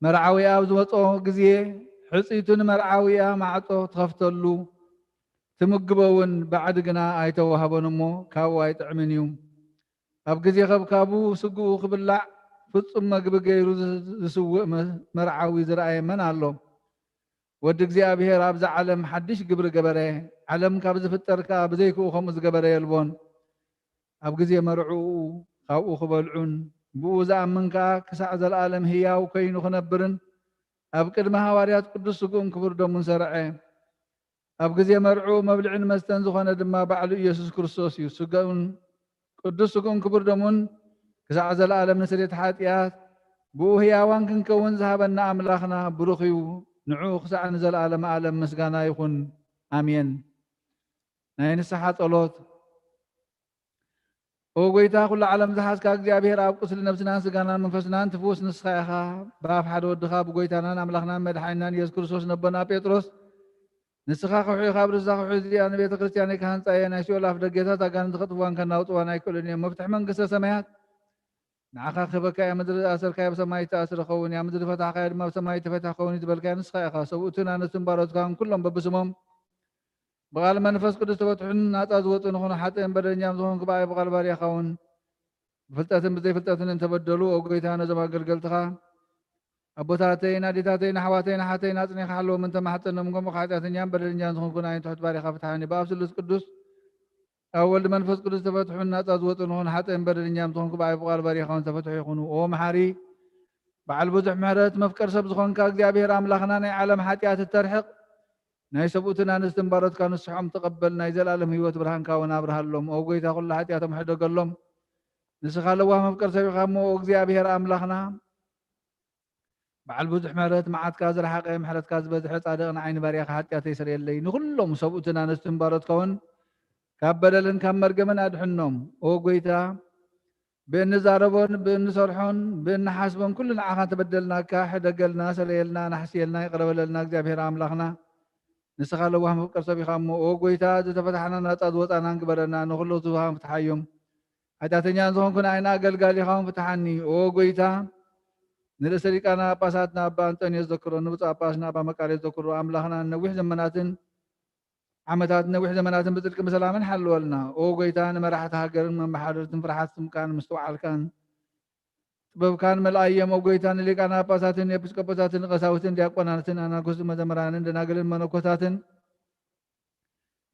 መርዓዊኣ ኣብ ዝወጾ ግዜ ሕጽይቱ ንመርዓዊኣ ማዕጾ ትኸፍተሉ፣ ትምግቦ እውን ባዕዲ ግና ኣይተዋህቦን እሞ ካብኡ ኣይጥዕምን እዩ። ኣብ ግዜ ከብካቡ ስግኡ ክብላዕ ፍጹም መግቢ ገይሩ ዝስውእ መ-፣ መርዓዊ ዝረኣየ መን ኣሎ? ወዲ እግዚኣብሔር ኣብዛ ዓለም ሓድሽ ግብሪ ገበረ። ዓለም ካብ ዝፍጠር ከኣ ብዘይክኡ ከምኡ ዝገበረ የልቦን። ኣብ ግዜ መርዕኡ ካብኡ ክበልዑን ብኡ ዝኣምን ከኣ ክሳዕ ዘለኣለም ህያው ኮይኑ ክነብርን ኣብ ቅድሚ ሃዋርያት ቅዱስ ስግኡን ክቡር ደሙን ሰርዐ። ኣብ ግዜ መርዕኡ መብልዕን መስተን ዝኾነ ድማ ባዕሉ ኢየሱስ ክርስቶስ እዩ። ስጋኡን ቅዱስ ስግኡን ክቡር ደሙን ክሳዕ ዘለኣለም ንስርየት ሓጢኣት ብኡ ህያዋን ክንከውን ዝሃበና ኣምላኽና ብሩኽ እዩ። ንዑ ክሳዕ ንዘለኣለም ዓለም ምስጋና ይኹን። ኣሜን። ናይ ንስሓ ጸሎት። ኦ ጎይታ፣ ኩሉ ዓለም ዝሓዝካ እግዚኣብሔር ኣብ ቁስሊ ነብስናን ስጋናን መንፈስናን ትፍውስ ንስኻ ኢኻ። ብኣፍ ሓደ ወድኻ ብጎይታናን ኣምላኽናን መድሓኒናን ኢየሱስ ክርስቶስ ነቦና ጴጥሮስ፣ ንስኻ ከውሒ ኢኻ፣ ኣብ ርእሳ ከውሒ እዚኣ ንቤተ ክርስቲያነይ ክሃንጻ እየ፣ ናይ ሲኦል ኣፍ ደገታት ኣጋንንቲ ከጥፍዋን ከናውጥዋን ኣይክእሉን እዮም። መፍትሒ መንግስተ ሰማያት ንዓኻ ክህበካ እያ። ምድሪ ዝኣሰርካዮ ኣብ ሰማይ ዝተኣስረ ክኸውን እያ፣ ምድሪ ዝፈታሕካዮ ድማ ኣብ ሰማይ ዝተፈትሐ ክኸውን እዩ ዝበልካዮ ንስኻ ኢኻ። ሰብኡትን ኣንስትን ባሮትካን ኩሎም በብስሞም ብቓል መንፈስ ቅዱስ ተፈትሑን ናጻ ዝወጹ ንኹኑ። ሓጥእን በደለኛን ዝኾንኩ ብኣይ ብቓል ባርያኻ እውን ብፍልጠትን ብዘይፍልጠትን እንተበደሉ፣ ኦ ጎይታ፣ ነዞም ኣገልገልትኻ ኣቦታተይን ኣዴታተይን ኣሕዋተይን ኣሓተይን ኣጽኒኻ ሓለዎም እንተማሕጸኖም፣ ከምኡ ሓጢኣተኛን በደለኛን ዝኾንኩ ንኣይን ትሑት ባርያኻ ፍትሓኒ። ብኣብ ስሉስ ቅዱስ ኣብ ወልድ መንፈስ ቅዱስ ተፈትሑን ናጻ ዝወጹ ንኹን። ሓጥእን በደለኛን ዝኾንኩ ብኣይ ብቓል ባርያኻ እውን ተፈትሑ ይኹኑ። ኦ መሓሪ በዓል ብዙሕ ምሕረት መፍቀር ሰብ ዝኾንካ እግዚኣብሔር ኣምላኽና፣ ናይ ዓለም ሓጢኣት እተርሕቕ ናይ ሰብኡትን ኣንስትን ባሮትካ ንስሖም ተቐበል፣ ናይ ዘለኣለም ህይወት ብርሃንካ እውን ኣብርሃሎም። ኦ ጎይታ፣ ኩሉ ሓጢኣቶም ሕደገሎም። ንስኻ ለዋህ መፍቀር ሰብ ኢኻ እሞ፣ ኦ እግዚኣብሔር ኣምላኽና፣ በዓል ብዙሕ ምሕረት፣ መዓትካ ዝረሓቐ፣ ምሕረትካ ዝበዝሐ፣ ጻድቕ፣ ንዓይ ንባርያኻ ሓጢኣተይ ስርየለይ፣ ንኹሎም ሰብኡትን ኣንስትን ባሮትካ እውን ካብ በደልን ካብ መርገምን ኣድሕኖም። ኦ ጎይታ፣ ብእንዛረቦን ብእንሰርሖን ብእንሓስቦን ኩሉ ንዓኻ እንተበደልናካ፣ ሕደገልና፣ ሰረየልና፣ ናሕስየልና፣ ይቕረ በለልና። እግዚኣብሔር ኣምላኽና፣ ንስኻ ለዋህ መፍቀር ሰብ ኢኻ እሞ፣ ኦ ጎይታ፣ ዝተፈታሕና ናጻ ዝወጻናን ግበረና፣ ንኹሉ ዝውሃን ፍትሓዮም። ሓጢኣተኛ ዝኾንኩ ንኣይና ኣገልጋሊኻ እውን ፍትሓኒ። ኦ ጎይታ፣ ንርእሰ ሊቃነ ጳጳሳትና ኣባ ኣንጠንዮስ ዘክሮ፣ ንብፁዕ ጳጳስና ኣባ መቃርዮስ ዘክሮ፣ ኣምላኽና ነዊሕ ዘመናትን ዓመታት ነዊሕ ዘመናትን ብጽድቂ ብሰላምን ሓልወልና። ኦ ጎይታ፣ ንመራሕቲ ሃገርን መመሓደርትን ፍርሓት ስምካን ምስትውዓልካን ጥበብካን መልኣዮም። ኦ ጎይታ፣ ንሊቃነ ጳጳሳትን ኤጲስቆጶሳትን ቀሳውስትን ዲያቆናትን ኣናጉስትን መዘምራንን ደናግልን መነኮሳትን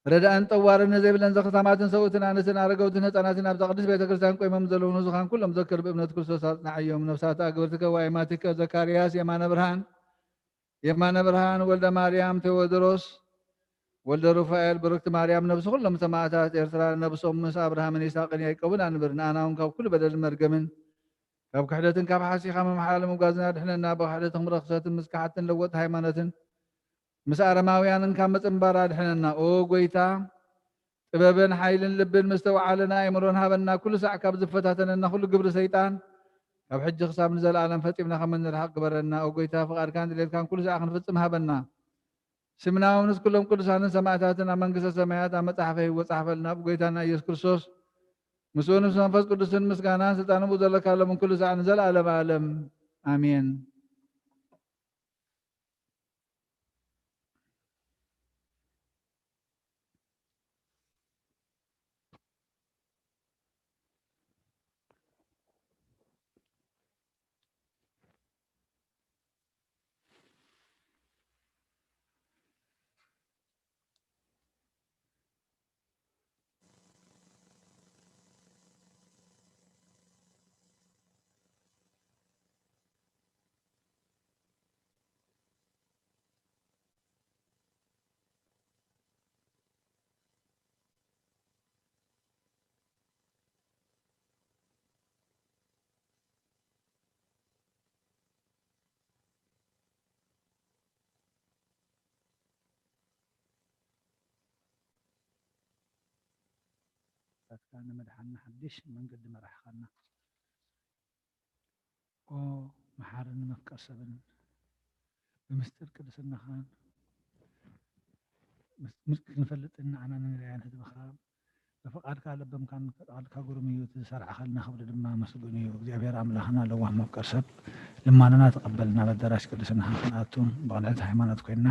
ረዳእን ጠዋርን ዘይብለን ዘኽታማትን ሰብኡትን ኣንስትን ኣረገውትን ህፃናትን ኣብዛ ቅድስት ቤተ ክርስቲያን ቆይሞም ዘለዉ ንዙኻን ኩሎም ዘክር ብእምነት ክርስቶስ ኣጽናዓዮም። ነፍሳት ኣግብርትከ ዋይማትከ ዘካርያስ የማነ ብርሃን የማነ ብርሃን፣ ወልደ ማርያም፣ ቴዎድሮስ፣ ወልደ ሩፋኤል፣ ብርክቲ ማርያም፣ ነብሲ ኩሎም ሰማእታት ኤርትራ፣ ነብሶም ምስ ኣብርሃምን ይስሐቅን ያዕቆብን ኣንብር። ንኣና እውን ካብ ኩሉ በደልን መርገምን፣ ካብ ክሕደትን ካብ ሓሲኻ ምምሓል ምጓዝን ኣድሕነና። ብክሕደትን ርኽሰትን ምስካሓትን ለወጥ ሃይማኖትን ምስ ኣረማውያንን ካብ ምጽንባር ኣድሕነና። ኦ ጎይታ፣ ጥበብን ሓይልን ልብን ምስተውዓልን ኣእምሮን ሃበና። ኩሉ ሳዕ ካብ ዝፈታተነና ኩሉ ግብሪ ሰይጣን ካብ ሕጂ ክሳብ ንዘለኣለም ፈጺምና ከም እንርሓቕ ግበረና። ኦ ጎይታ፣ ፍቓድካን ድሌትካን ኩሉ ሳዕ ክንፍጽም ሃበና። ስምና እውን ምስ ኩሎም ቅዱሳንን ሰማእታትን ኣብ መንግስተ ሰማያት ኣብ መጽሓፈ ህይወት ጸሓፈልና። ብጎይታና ኢየሱስ ክርስቶስ ምስኡ ምስ መንፈስ ቅዱስን ምስጋናን ስልጣን ብኡ ዘለካ ሎምን ኩሉ ሳዕ ንዘለኣለም ኣለም ኣሜን። ንመድሓንና ሓድሽ መንገዲ መራሕኻና። ኦ መሓርን መፍቀር ሰብን፣ ብምስጢር ቅድስናኻን ምስ-፣ ምስ-፣ ክንፈልጥን ንዓና ንንርያን ህዝብኻ ብፍቓድካ ለበምካን ፍቓድካ ግሩም እዩ፣ እቲ ዝሰርዓኻልና ክብሪ ድማ መስጉን እዩ። እግዚኣብሔር ኣምላኽና ለዋህ መፍቀር ሰብ፣ ልማናና ተቐበል። ናብ ኣዳራሽ ቅድስናኻ ክንኣቱ ብቕንዕቲ ሃይማኖት ኮይንና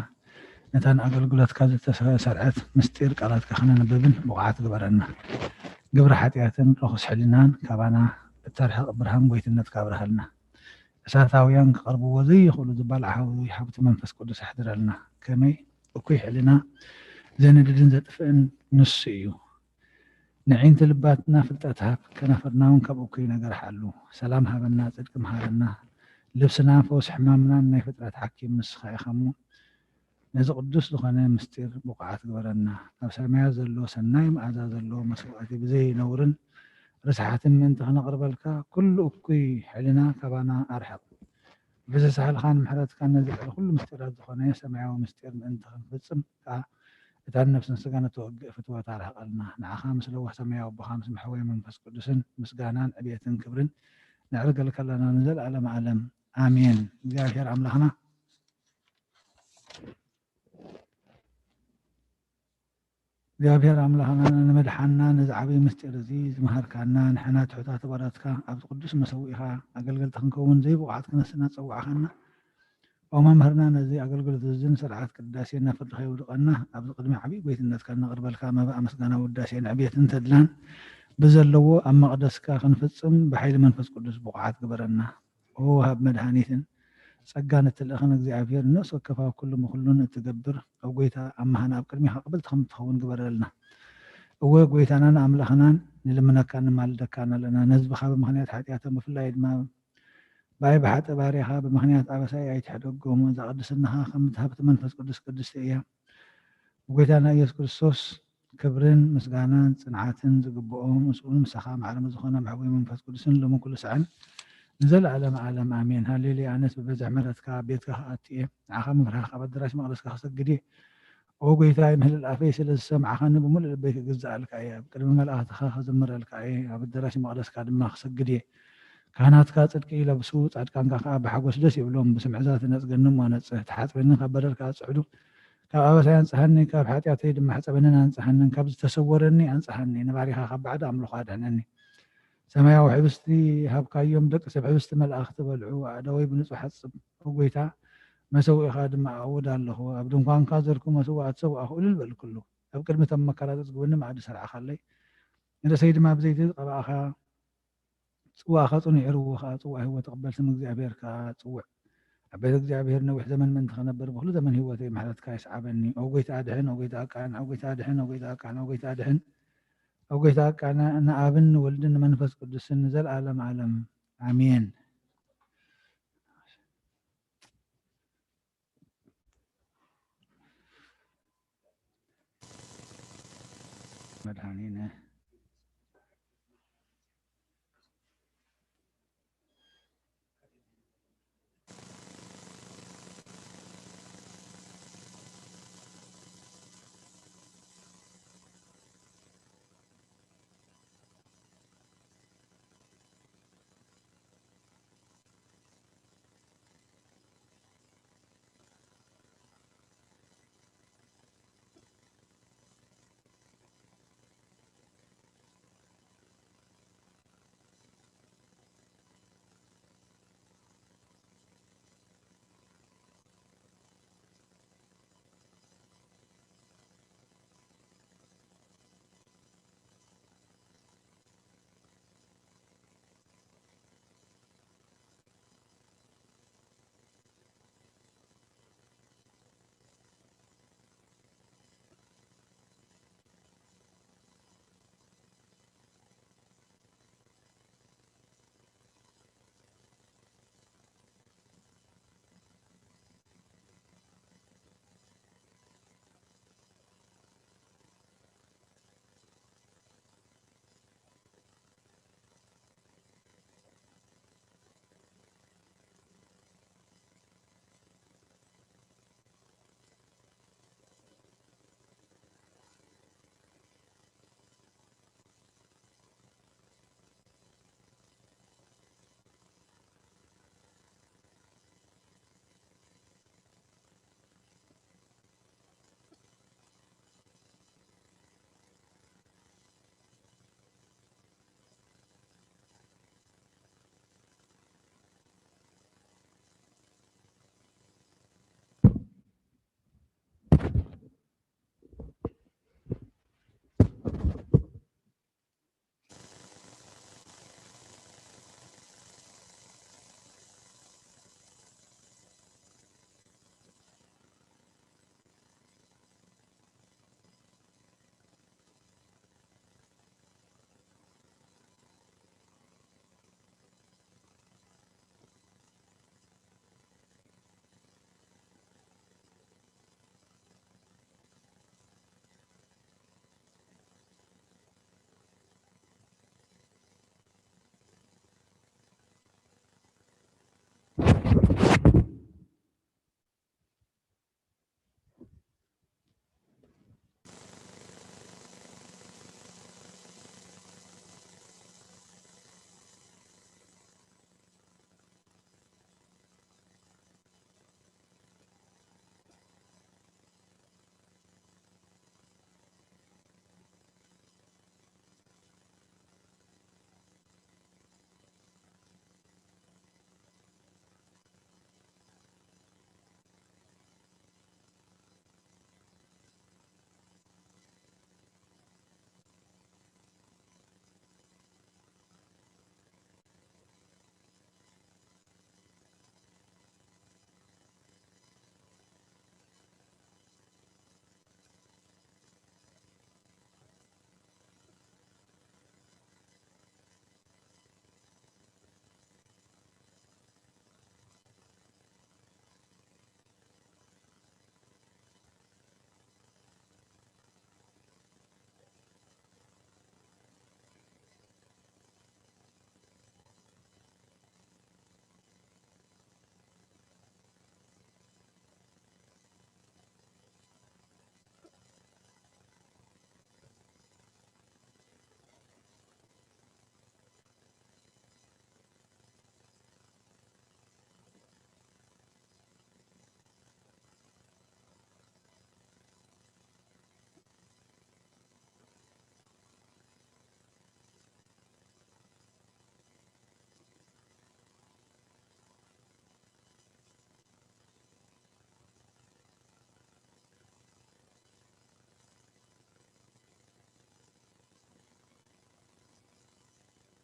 ነታ ንኣገልግሎትካ ዝተሰርዐት ምስጢር ቃላትካ ከነንብብን ብቑዓት ግበረና። ግብሪ ሓጢኣትን ርኹስ ሕልናን ካባና እተርሕቕ ብርሃን ጎይትነትካ ኣብርሃልና። እሳታውያን ክቐርብዎ ዘይኽእሉ ዝባልዓ ሓዊ ሃብቲ መንፈስ ቅዱስ ኣሕድረልና። ከመይ እኩይ ሕልና ዘንድድን ዘጥፍእን ንሱ እዩ። ንዒንቲ ልባትና ፍልጠት ሃብ፣ ከናፍርና እውን ካብ እኩይ ነገር ሓሉ። ሰላም ሃበና፣ ጽድቂ መሃረና፣ ልብስና ፈውሲ ሕማምናን ናይ ፍጥረት ሓኪም ንስኻ ኢኻ እሞ፣ ነዚ ቅዱስ ዝኾነ ምስጢር ብቑዓት ግበረና። ኣብ ሰማያት ዘሎ ሰናይ መኣዛ ዘለዎ መስዋእቲ ብዘይ ነውርን ርስሓትን ምእንቲ ክነቕርበልካ፣ ኩሉ እኩይ ሕልና ካባና ኣርሕቕ። ብዝሳህልኻን ምሕረትካን ነዚ ልዕሊ ኩሉ ምስጢራት ዝኾነ ሰማያዊ ምስጢር ምእንቲ ክንፍጽም ከኣ፣ እታ ንነፍስን ስጋን እተወግእ ፍትወት ኣርሕቐልና። ንዓኻ ምስ ለዋህ ሰማያዊ ኣቦኻ ምስ መሕወይ መንፈስ ቅዱስን ምስጋናን ዕብየትን ክብርን ነዕርገልካ ኣለና ንዘለኣለመ ዓለም። ኣሜን። እግዚኣብሔር ኣምላኽና፣ እግዚኣብሔር ኣምላኽና፣ ንመድሓንና ነዚ ዓብዪ ምስጢር እዚ ዝመሃርካና፣ ንሕና ትሑታት ባሮትካ ኣብዚ ቅዱስ መሰውኢኻ ኣገልገልቲ ክንከውን ዘይብቑዓት ክነስና ዝጸዋዕኻና፣ ኦ መምህርና፣ ነዚ ኣገልግሎት እዝን ስርዓት ቅዳሴን ናብ ፍርድኻ የውድቐና፣ ኣብዚ ቅድሚ ዓብዪ ጎይትነትካ ነቕርበልካ መባእ ምስጋና ውዳሴን ዕብየትን ተድላን ብዘለዎ ኣብ መቕደስካ ክንፍጽም ብሓይሊ መንፈስ ቅዱስ ብቑዓት ግበረና። ኦ ወሃብ መድሃኒትን ጸጋን እትልእኽን እግዚኣብሔር፣ ንነፍሲ ወከፍ ኣብ ኩሉ ምኹሉን እትገብር፣ ኦ ጎይታ፣ ኣምሃና ኣብ ቅድሜኻ ቅብልቲ ከም እትኸውን ግበረልና። እወ ጎይታናን ኣምላኽናን፣ ንልምነካን ንማልደካን ኣለና። ንህዝብኻ ብምኽንያት ሓጢኣቶም ብፍላይ ድማ ብኣይ ብሓጢእ ባርያኻ ብምኽንያት ኣበሳይ ኣይትሕደጎም። እዛ ቅድስናኻ ከም እቲ ሃብቲ መንፈስ ቅዱስ ቅድስቲ እያ። ብጎይታና ኢየሱስ ክርስቶስ ክብርን ምስጋናን ጽንዓትን ዝግብኦ፣ ምስኡን ምሳኻ ማዕረ ዝኾነ መሕቡይ መንፈስ ቅዱስን ሎምን ኩሉ ሳዕን ንዘለዓለመ ዓለም ኣሜን። ሃሌሉያ። ኣነስ ብብዝሒ ምሕረትካ ኣብ ቤትካ ክኣቱ እየ፣ ንዓኻ ምፍራህ ካብ ኣዳራሽ መቕደስካ ክሰግድ እየ። ኦ ጎይታይ፣ ምህልል ኣፈይ ስለ ዝሰማዕኻኒ ብምሉእ ልበይ ክግዛኣልካ እየ። ኣብ ቅድሚ መላእኽትኻ ክዝምረልካ እየ፣ ኣብ ኣዳራሽ መቕደስካ ድማ ክሰግድ እየ። ካህናትካ ጽድቂ ይለብሱ፣ ጻድቃንካ ከኣ ብሓጎስ ደስ ይብሎም። ብስምዒ እዛ ትነጽገኒ እሞ ነጽህ፣ ትሓጽበኒ ካብ በደል ከኣ ጽዕዱ። ካብ ኣበሳይ ኣንጽሃኒ፣ ካብ ሓጢኣተይ ድማ ሕጸበንን ኣንጽሃንን፣ ካብ ዝተሰወረኒ ኣንጽሃኒ፣ ንባሪኻ ካብ ባዕዲ ኣምልኾ ኣድሕነኒ። ሰማያዊ ሕብስቲ ሃብካዮም፣ ደቂ ሰብ ሕብስቲ መላእኽቲ በልዑ። ኣእዳወይ ብንጹሕ ኣጽብ፣ ኦ ጎይታ፣ መሰውኢኻ ድማ ኣእውድ ኣለኹ። ኣብ ድንኳንካ ዘርኩ መስዋእቲ ሰዋእኹ፣ እልል በልኩሉ። ኣብ ቅድሚ እቶም መከራ ዘጽግቡኒ መኣዲ ሰርዕኻለይ። ንርእሰይ ድማ ብዘይቲ ዝቐባእኻ፣ ጽዋእኻ ጽኑዕ ይዕርዎ ኸኣ፣ ጽዋእ ህይወት ተቐበል፣ ስም እግዚኣብሔር ከኣ ጽውዕ። ኣብ ቤት እግዚኣብሔር ነዊሕ ዘመን ምእንቲ ኸነብር፣ ብኹሉ ዘመን ህይወተይ ምሕረትካ ይስዓበኒ። ኦ ጐይታ ኣድሕን፣ ኦ ጐይታ ኣቃንዕ፣ ኦ ጐይታ ኣድሕን፣ ኦ ጐይታ ኣቃንዕ፣ ኦ ጐይታ ኣድሕን፣ ኦ ጐይታ ኣቃንዕ፣ ንኣብን ንወልድን ንመንፈስ ቅዱስን ንዘለኣለም ዓለም ኣሜን። መድኃኒነ።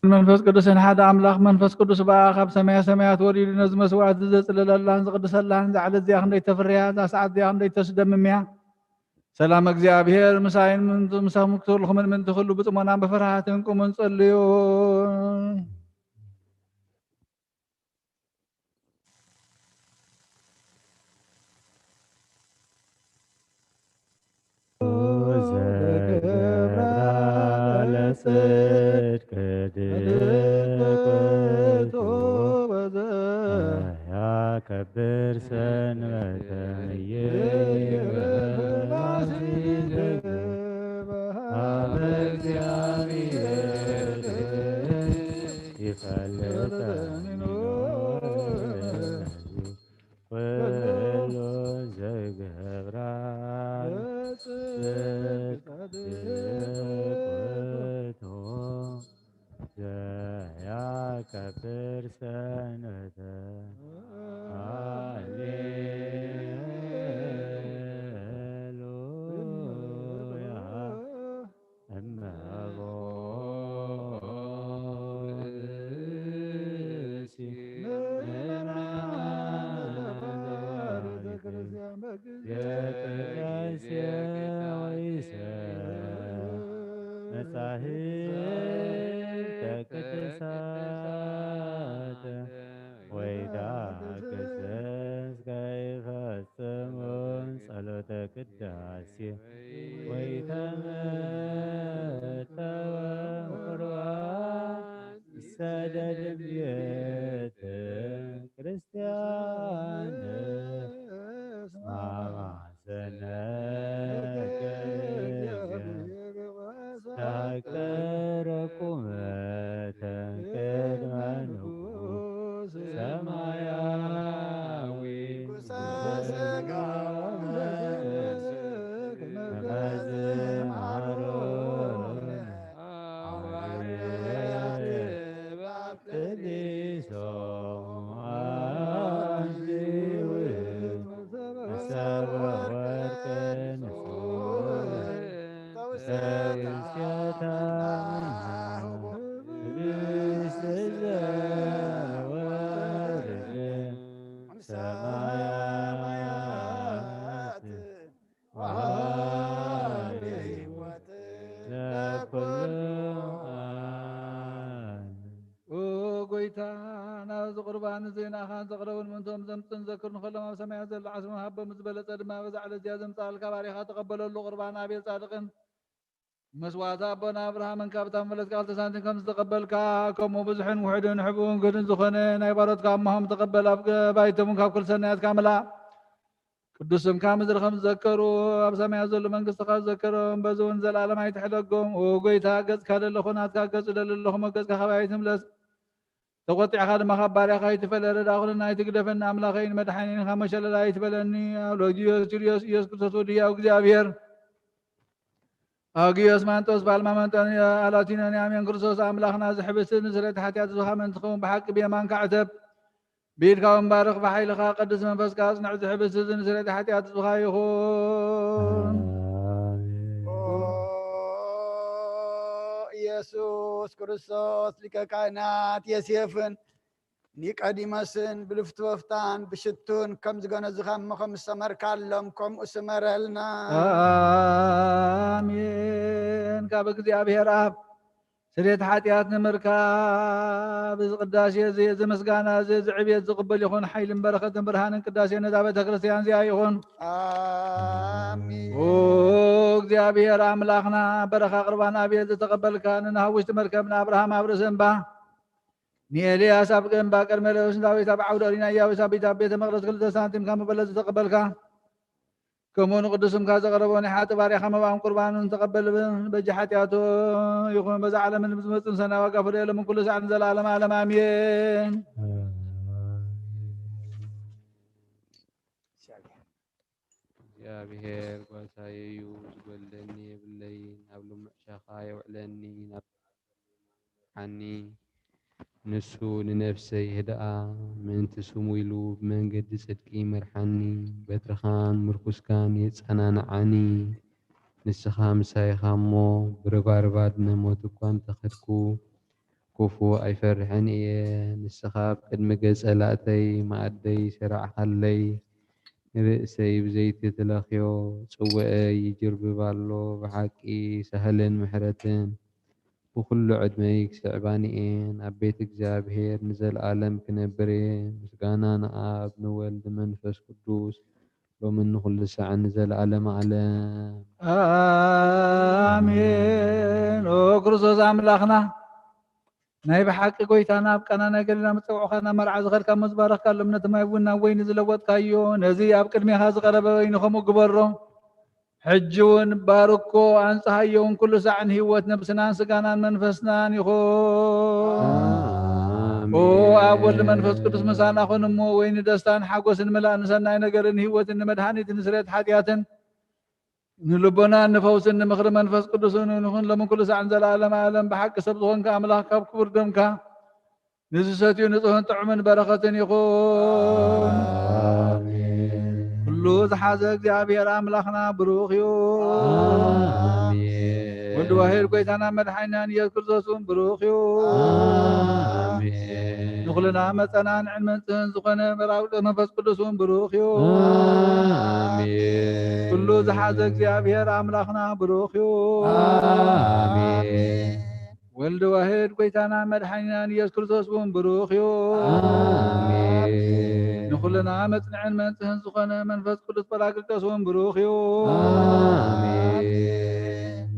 መንፈስ ቅዱስን ሓደ ኣምላኽ መንፈስ ቅዱስ በኣ ካብ ሰማያ ሰማያት ወሪዱ ነዚ መስዋዕት እዚ ዘጽልለላን ዝቕድሰላን እዛ ዕለት እዚኣ ክንደይ ተፍርያ፣ እዛ ሰዓት እዚኣ ክንደይ ተስደምም እያ። ሰላም እግዚኣብሔር ምሳይን ምንቱ-፣ ምሳኹም ክትህሉ ምእንቲ ኩሉ ብጽሞናን ብፍርሃትን ቁሙን ጸልዩ። ዘገብራ ለጽድቅ ድቅቱ ያከብር ሰንበተ ይበል። አብ እግዚአብሔር ይፈልጠን ኩሉ ዘገብራ ጽድቅ ውእቱ ዘያከብር ሰንበተ። ሃሌሉያ። እመቦ ብእሲ መጽሐፈ ቅዱስ ያንበብ ጊዜ ቅዳሴ ወይሰ መጻሕፍተ ቅዱሳት ወይዳግስ እስከ ይፈጽሙ ጸሎተ ቅዳሴ ወይተመጠወ ቁርባን ይሰደድ ቤተ ክርስቲያን እስመ ማሰነከ ታቀረ ቁመተ ቅድመ ንጉሥ ሰማያዊ ከመዝ መሃሮነ ሐዋርያት በአብትሊሶ አዚው ሰበ ወርቅ ንጹሕ ተውስያታ ህብስት ዘወርድ ሰማያት ወሃበ ሕይወት ለኩሉ ዓለም። ኦ ጎይታ፣ ናብዚ ቁርባን እዚ ንኣኻን ዘቕረቡን ምእንቶም ዘምጽኡን ዘክር ንኸሎም ኣብ ሰማያት ዘሎ ዓስቦም ሃቦም፣ ዝበለጸ ድማ በዛ ዕለት እዚኣ ዘምጽኣልካ ባሪኻ ተቐበለሉ። ቁርባን ኣቤል ጻድቕን መስዋዕቲ ኣቦና ኣብርሃምን ካብታ መበለት ክልተ ሳንቲም ከም ዝተቐበልካ፣ ከምኡ ብዙሕን ውሑድን ሕቡእን ግህድን ዝኾነ ናይ ባሮትካ እሞሆም ተቐበል። ኣብ ባይቶም ካብ ኩሉ ሰናያትካ ምልኣ። ቅዱስ ስምካ ምድሪ ከም ዝዘከሩ፣ ኣብ ሰማያት ዘሎ መንግስትኻ ዝዘከሮም፣ በዚ እውን ዘላለም ኣይትሕደጎም። ኦ ጎይታ፣ ገጽካ ደለኹ ናትካ ገጽ እደሊ ኣለኹ፣ እሞ ገጽካ ካባይ ኣይትምለስ። ተቖጢዕካ ድማ ካብ ባርያኻ ኣይትፈለ። ረዳ ኩልና ኣይትግደፈና፣ ኣምላኸይን መድሓኒን ካብ መሸለላ ኣይትበለኒ። ኣብ ሎጊዮስ ጁልዮስ ኢየሱስ ክርስቶስ ወዲ ህያው እግዚኣብሔር፣ ኣውጊዮስ ማንጦስ፣ ፓልማ መንጦንያ፣ ኣላቲኖንያ፣ ኣሜን። ክርስቶስ ኣምላኽና፣ እዚ ሕብስቲ ንስርየት ሓጢኣት ህዝብኻ ምእንቲ ክኸውን ብሓቂ ብየማንካ ዕተብ። ብኢድካ እውን ባርኽ፣ ብሓይልኻ ቀድስ፣ መንፈስካ ኣጽንዕ። እዚ ሕብስቲ እዚ ንስርየት ሓጢኣት ህዝብኻ ይኹን። ኦ ኢየሱስ ክርስቶስ፣ ሊቀ ካህናት ዮሴፍን ኒቆዲሞስን ብልፍቲ ወፍታን ብሽቱን ከም ዝገነዙኻ እሞ ከም ዝሰመርካሎም ከምኡ ስመረልና። ኣሜን። ካብ እግዚኣብሔር ኣብ ስርየት ሓጢኣት ንምርካብ እዚ ቅዳሴ እዚ፣ እዚ ምስጋና እዚ፣ እዚ ዕብየት ዝቕበል ይኹን። ሓይልን በረኸትን ብርሃንን ቅዳሴ ነዛ ቤተ ክርስቲያን እዚኣ ይኹን። ኣሜን። ኦ እግዚኣብሔር ኣምላኽና፣ በረኻ ቁርባን ኣቤል ዝተቐበልካ፣ ንኖህ ኣብ ውሽጢ መርከብ፣ ንኣብርሃም ኣብ ርእሲ እምባ፣ ንኤልያስ ኣብ እምባ ቀርሜሎስ፣ ንዳዊት ኣብ ዓውደ ኦሪና፣ ኢያሱስ ኣብ ቤት፣ ኣብ ቤተ መቕደስ ክልተ ሳንቲም ካብ መበለት ዝተቐበልካ፣ ከምኡ ንቅዱስ ስምካ ዘቕረቦ ናይ ሓጥእ ባርያኻ መባኦም ቁርባኑን ተቐበል። በጃ ሓጢኣቱ ይኹን፣ በዛ ዓለምን ብዝመጽእ ሰናይ ዋጋ ፍደየሎም ኩሉ ሳዕ ንዘለዓለመ ዓለም ኣሜን። እግዚኣብሔር ጓሳየ እዩ፣ ዝጎድለኒ የብለይን። ኣብ ልሙዕ ሻኻ የውዕለኒ፣ ናብ ሓኒ። ንሱ ንነፍሰይ ህድኣ፣ ምእንቲ ስሙ ኢሉ ብመንገዲ ጽድቂ ይመርሓኒ። በትርኻን ምርኩስካን የጸናንዓኒ። ንስኻ ምሳይ ኢኻ እሞ፣ ብርባርባት ንሞት እኳ እንተኸድኩ፣ ክፉ ኣይፈርሕን እየ። ንስኻ ኣብ ቅድሚ ገጸ ላእተይ መኣደይ ሰራዕኻለይ። ንርእሰይ ብዘይቲ ትለኽዮ፣ ጽውኤይ ይጅርብብ ኣሎ። ብሓቂ ሳህልን ምሕረትን ብኹሉ ዕድመይ ክስዕባኒ እየን። ኣብ ቤት እግዚኣብሔር ንዘለኣለም ክነብር እየ። ምስጋና ንኣብ ንወልድ መንፈስ ቅዱስ ሎምን ንኹሉ ሳዕን ንዘለኣለመ ዓለም። ኣሜን። ኦ ክርስቶስ ኣምላኽና፣ ናይ ብሓቂ ጎይታና፣ ኣብ ቃና ናይ ገሊላ መጸውዕኻና መርዓ ዝኸድካ እሞ ዝበረኽካሎም ነቲ ማይ እውን ናብ ወይኒ ዝለወጥካዮ፣ ነዚ ኣብ ቅድሜኻ ዝቐረበ ወይኒ ከምኡ ግበሮ። ሕጂ እውን ባርኮ፣ ኣንጽሃዮ እውን ኩሉ ሳዕ ንህይወት ነብስናን ስጋናን መንፈስናን ይኹን። ኦ ኣሜን። ኣብ ወልድ መንፈስ ቅዱስ ምሳና ኹን እሞ፣ ወይኒ ደስታን ሓጎስን ምላእ ንሰናይ ነገርን ህይወትን ንመድሃኒትን ንስርየት ሓጢኣትን ንልቦናን ንፈውስን ንምኽሪ መንፈስ ቅዱስን ንኹን ሎምን ኩሉ ሳዕን ዘለዓለመ ዓለም። ብሓቂ ሰብ ዝኾንካ ኣምላኽ ካብ ክቡር ደምካ ንዝሰትዩ ንጹህን ጥዑምን በረኸትን ይኹን። ኣሜን። ኩሉ ዝሓዘ እግዚኣብሔር ኣምላኽና ብሩኽ እዩ። ኣሜን። ወልድ ዋሕድ ጎይታና መድሓኒናን ኢየሱስ ክርስቶስ እውን ብሩኽ እዩ። ኣሜን። ንኹልና መጸናንዕን መንጽህን ዝኾነ መራዊ መንፈስ ቅዱስ እውን ብሩኽ እዩ። ኣሜን። ኩሉ ዝሓዘ እግዚኣብሔር ኣምላኽና ብሩኽ እዩ። ኣሜን። ወልድ ዋሕድ ጎይታናን መድሓኒናን ኢየሱስ ክርስቶስ እውን ብሩኽ እዩ። ኣሜን። ንኹልና መጽንዕን መንጽህን ዝኾነ መንፈስ ቅዱስ ጳራቅሊጦስ እውን ብሩኽ እዩ። ኣሜን።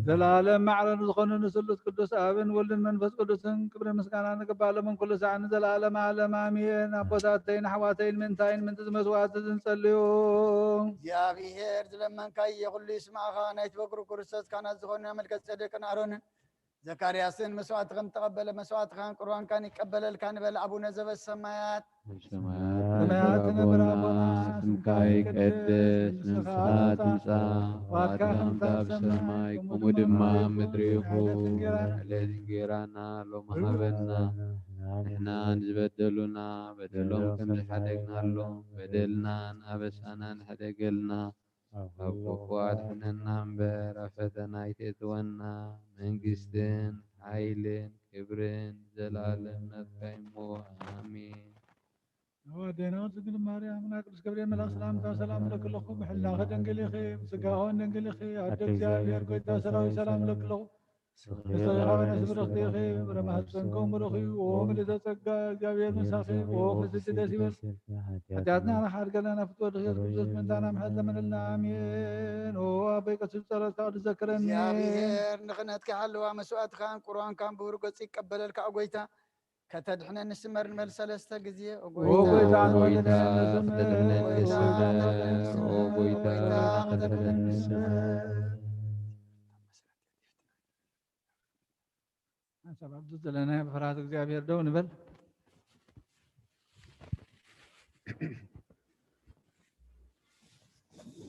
ዘላለም ማዕረ ንዝኾኑ ንስሉስ ቅዱስ ኣብን ወልድን መንፈስ ቅዱስን ክብርን ምስጋናን ይግባእ፣ ሎምን ኩሉ ሳዕን ንዘለዓለመ ዓለም ኣሜን። ኣቦታተይን ኣሕዋተይን ምንታይን ምንትዚ መስዋዕቲ ዝንጸልዩ። እግዚኣብሔር ዝለመንካዮ ኩሉ ይስማዕኻ። ናይ ትበግሩ ክርስቶስ ካህናት ዝኾኑ መልከ ጼዴቅን ኣሮንን ዘካርያስን መስዋዕትኸም ተቐበለ፣ መስዋዕትኻን ቁርባንካን ይቀበለልካ ንበል። ኣቡነ ዘበሰማያት። ሰማያት ሰማያት ትነብር ኣቦና፣ ስምካ ይቀደስ፣ መንግስትኻ ትምጻእ፣ ፈቃድካ ከምታ ኣብ ሰማይ ከምኡ ድማ ኣብ ምድሪ ይኹን። ዕለት እንጌራና ሎሚ ሃበና፣ ንሕና ንዝበደሉና በደሎም ከም ዝሓደግናሎም፣ በደልናን ኣበሳናን ሕደገልና፣ ካብ ክፉ ኣድሕነና እምበር፣ ኣብ ፈተና ኣይተእትወና። መንግስትን ሓይልን ክብርን ዘላለም ናትካ እዩ እሞ፣ ኣሜን። ኣደና ድንግል ማርያም፣ ናይ ቅዱስ ገብርኤል መልኣክ ሰላምታ ሰላም እለኪ ኣለኹ። ብሕላኸ ድንግል ኢኺ፣ ብስጋኸ እውን ድንግል ኢኺ። ኣደ እግዚኣብሔር፣ ጎይታ ሰራዊት፣ ሰላም እለኪ ኣለኹ። ንስኺ ካብ ኣንስቲ ብርኽቲ ኢኺ፣ ፍረ ማህፀንኪ እውን ብሩኽ እዩ። ኦ ምልዕተ ጸጋ፣ እግዚኣብሔር ምሳኺ፣ ኦ ፍስሕቲ ደስ ይበልኪ። ሓጢኣትና ይሓድገልና፣ ፍትወ ድኽየት ክርስቶስ ምእንታና ምሕረት ለምንልና። ኣሜን። ኦ ኣቦይ ቀሲስ ጸሎትካ ቅዱስ ዘክረኒ። እግዚኣብሔር ንኽነትካ ይሓልዋ፣ መስዋዕትኻን ቁርባንካን ብብሩህ ገጹ ይቀበለልካ። ኦ ጎይታ፣ ከተድሕነኒ ስመር ንበል ሰለስተ ግዜ። ኦ ኦ ጎይታ፣ ጎይታ፣ ንበል ሰለስተ ግዜ። ኦ ጎይታ፣ ኦ ጎይታ፣ ከተድሕነኒ ስመር። ሓንሳብ ኣብዚ ዘለናዮ ብፍርሃት እግዚኣብሔር ደው ንበል።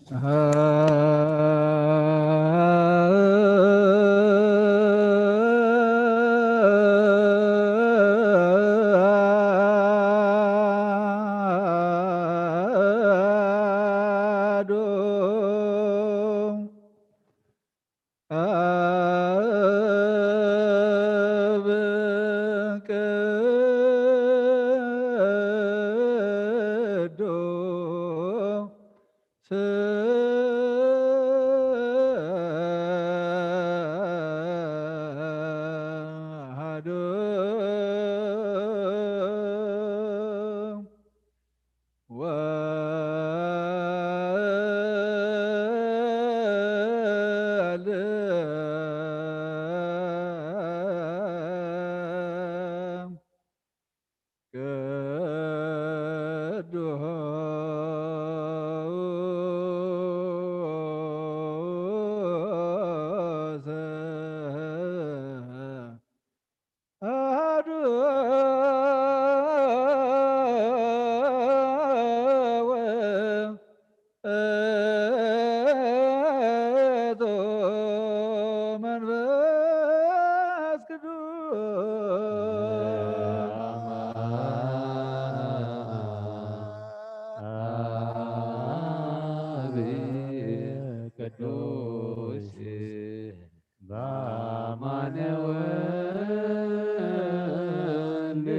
ኣብ ቅዱስ ኣሐዱ ወወልድ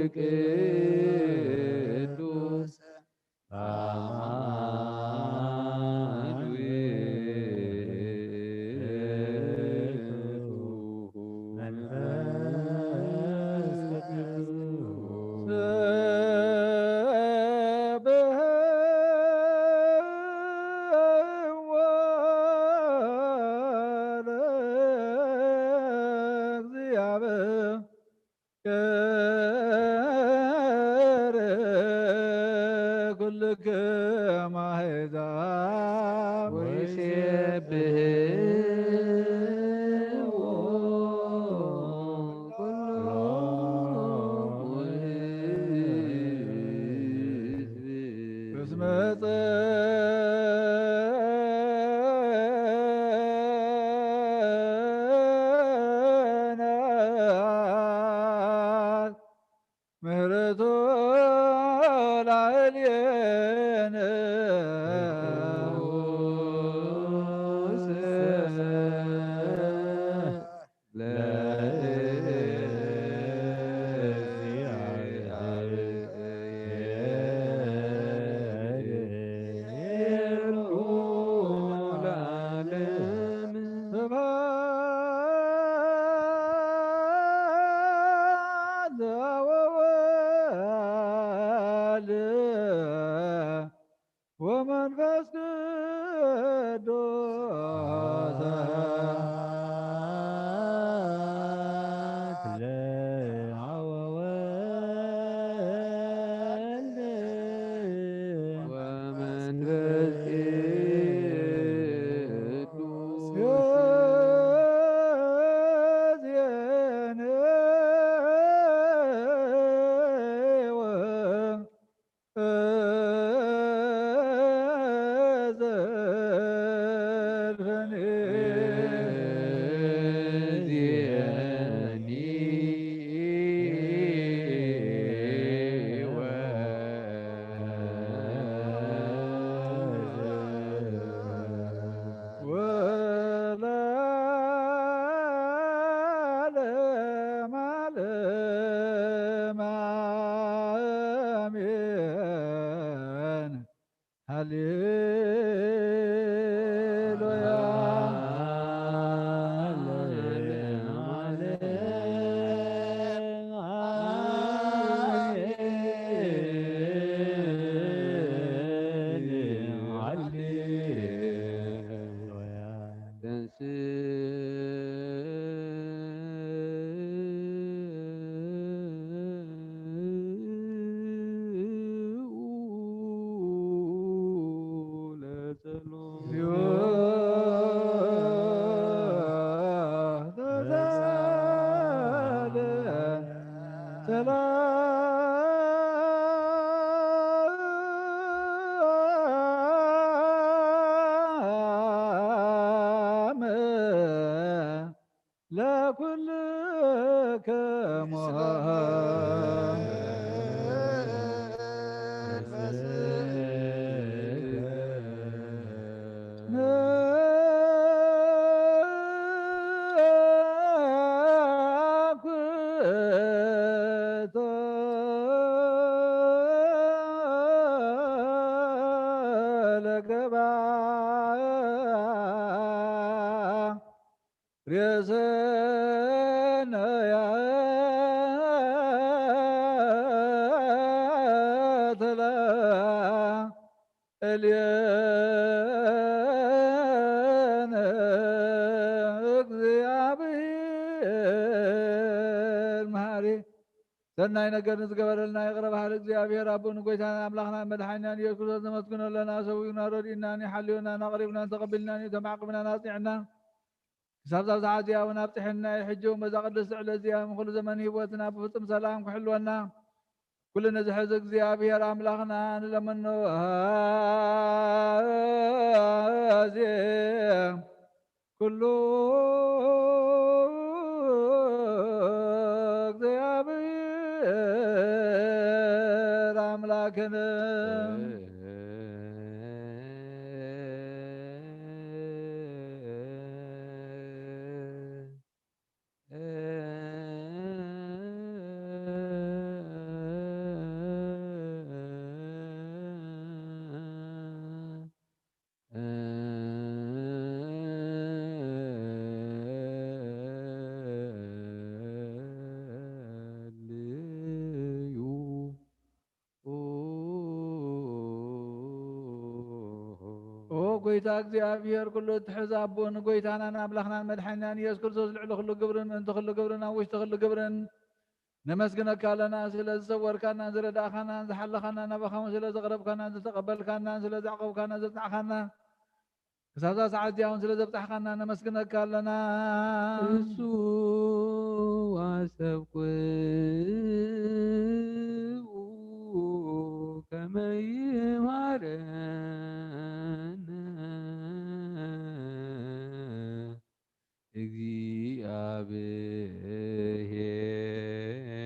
ቅዱስ አማኑኤል። ኩልክም አሕዛብ ወይሴብሕዎ ኩሎሙ ሕዝብ እስመ ጸንዐት ምህረቱ ላዕሌነ። ወወልድ ወመንፈስ ቅዱስ ወመንፈስ ቅዱስ ሰናይ ነገር ንዝገበረልና ይቕረ በሃሊ እግዚኣብሔር ኣቦን ጎይታን ኣምላኽና መድሓኒናን ኢየሱስ ክርስቶስ ነመስግኖ ኣለና። ሰዊኡና ረድኡናን ሓልዮናን ኣቕሪብናን ተቐቢልናን እዩ ተማዕቂብናን ኣጽኒዕናን ክሳብ ዛብዝሓ እዚኣ እውን ኣብጽሐና እዩ። ሕጂ እውን በዛ ቅድስቲ ዕለት እዚኣ ንኹሉ ዘመን ህይወትና ብፍጹም ሰላም ክሕልወና ኩሉ ንዝሕዝ እግዚኣብሔር ኣምላኽና ንለምኖ። ኣዜ ኩሉ እግዚኣብሔር ኣምላክን ጎይታ እግዚኣብሔር ኩሉ እትሕዝ ኣቦን ጎይታናን ኣምላኽናን መድሓኒናን ኢየሱስ ክርስቶስ ልዕሊ ኩሉ ግብርን ምእንቲ ኩሉ ግብርን ኣብ ውሽጢ ኩሉ ግብርን ነመስግነካ ኣለና። ስለ ዝሰወርካናን ዝረዳእካናን ዝሓለኻናን ናባኻ እውን ስለ ዘቕረብካናን ዝተቐበልካናን ስለ ዘዕቆብካናን ዘጽናዕካና ክሳብዛ ሰዓት እዚኣ እውን ስለ ዘብጻሕካና ነመስግነካ ኣለና። እሱ ኣሰብኩ ከመ ይምሃረነ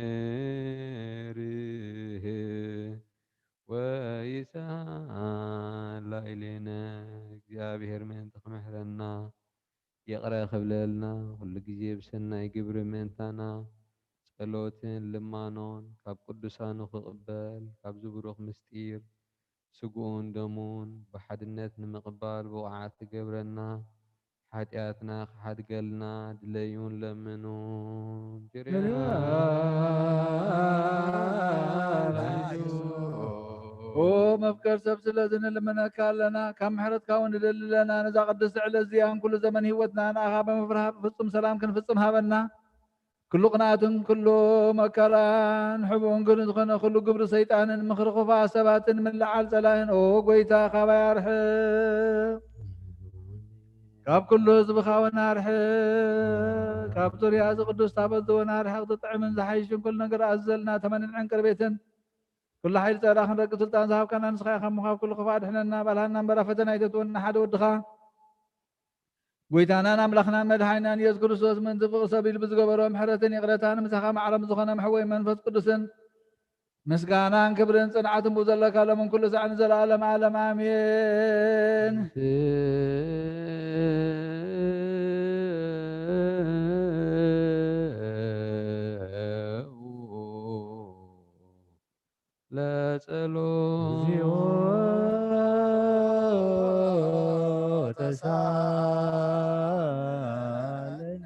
እግዚኣብሔር ወይስኣል ላዕሌነ። እግዚኣብሔር ምእንቲ ክምሕረና ይቕረ ክብለልና፣ ኩሉ ግዜ ብሰናይ ግብሪ ምእንታና ጸሎትን ልማኖን ካብ ቅዱሳኑ ክቕበል፣ ካብዚ ብሩኽ ምስጢር ስግኡን ደሙን ብሓድነት ንምቕባል ብቑዓት ክገብረና፣ ሓጢኣትና ክሓድገልና ድለዩን ለምኑን። ኦ መፍቀር ሰብ፣ ስለዚ ንልምነካ ኣለና፣ ካብ ምሕረትካ እውን ንደሊ ኣለና። ነዛ ቅድስቲ ዕለት እዚኣን ኩሉ ዘመን ህይወትና ንኣኻ ብምፍራህ ብፍጹም ሰላም ክንፍጽም ሃበና። ኩሉ ቅንኣትን ኩሉ መከራን ሕቡእን ግርን ዝኾነ ኩሉ ግብሪ ሰይጣንን ምኽሪ ክፉኣት ሰባትን ምልዓል ጸላእን፣ ኦ ጎይታ፣ ካባይ ኣርሕቕ። ካብ ኩሉ ህዝብኻ እውን ኣርሕቕ። ካብ ዙርያ እዚ ቅዱስ ታቦት እውን ኣርሕቕ። ዝጥዕምን ዝሓይሽን ኩሉ ነገር ኣዘልና ተመንን ዕንቅርቤትን ኩሉ ሓይሊ ጸራ ክንረግጽ ስልጣን ዝሃብካና ንስኻ ኢኻ እሞ፣ ካብ ኩሉ ክፉእ ኣድሕነና። ባልሃና እምበር ኣብ ፈተና ኣይተእትወና፣ ሓደ ወድኻ ጎይታናን ኣምላኽናን መድሓኒናን ኢየሱስ ክርስቶስ ምእንቲ ፍቕሪ ሰብ ኢሉ ብዝገበሮ ምሕረትን ይቕረታን ምሳኻ ማዕረ ምስ ዝኾነ መሕወይ መንፈስ ቅዱስን ምስጋናን ክብርን ጽንዓትን ብኡ ዘለካ ሎምን ኩሉ ሳዕ ንዘለኣለም ዓለም ኣሜን። ለጸሎት። እግዚኦ ተሳለነ።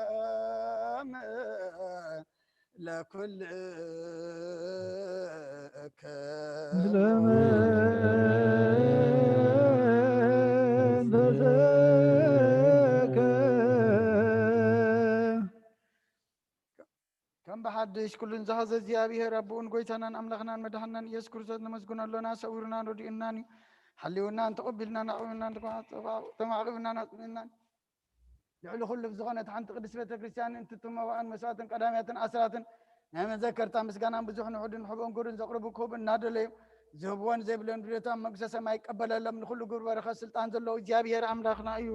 ሰላም ለኩልከ። ከም ብሓድሽ ኩሉን ዝሓዘ እግዚኣብሔር ኣቦን ጎይታናን ኣምላኽናን መድሓንናን ኢየሱስ ክርስቶስ ነመስግኖ ኣሎና። ሰዊሩናን ረዲኡናን እዩ። ሓልዩናን ተቐቢልናን ኣዕዊናን ተማዕቂብናን ኣጽኒዕናን ልዕሊ ኩሉ ብዝኾነት ሓንቲ ቅድስት ቤተ ክርስቲያን እንትትመባእን መስዋዕትን ቀዳምያትን ኣስራትን ናይ መዘከርታ ምስጋናን ብዙሕ ንሑድን ሕቦን ጉርን ዘቕርቡ ክህቡ እናደለዩ ዝህብዎን ዘይብለን ድሌቶም መንግስተ ሰማይ ይቀበለሎም። ንኹሉ ግብሪ በረኸት ስልጣን ዘለዎ እግዚኣብሔር ኣምላኽና እዩ።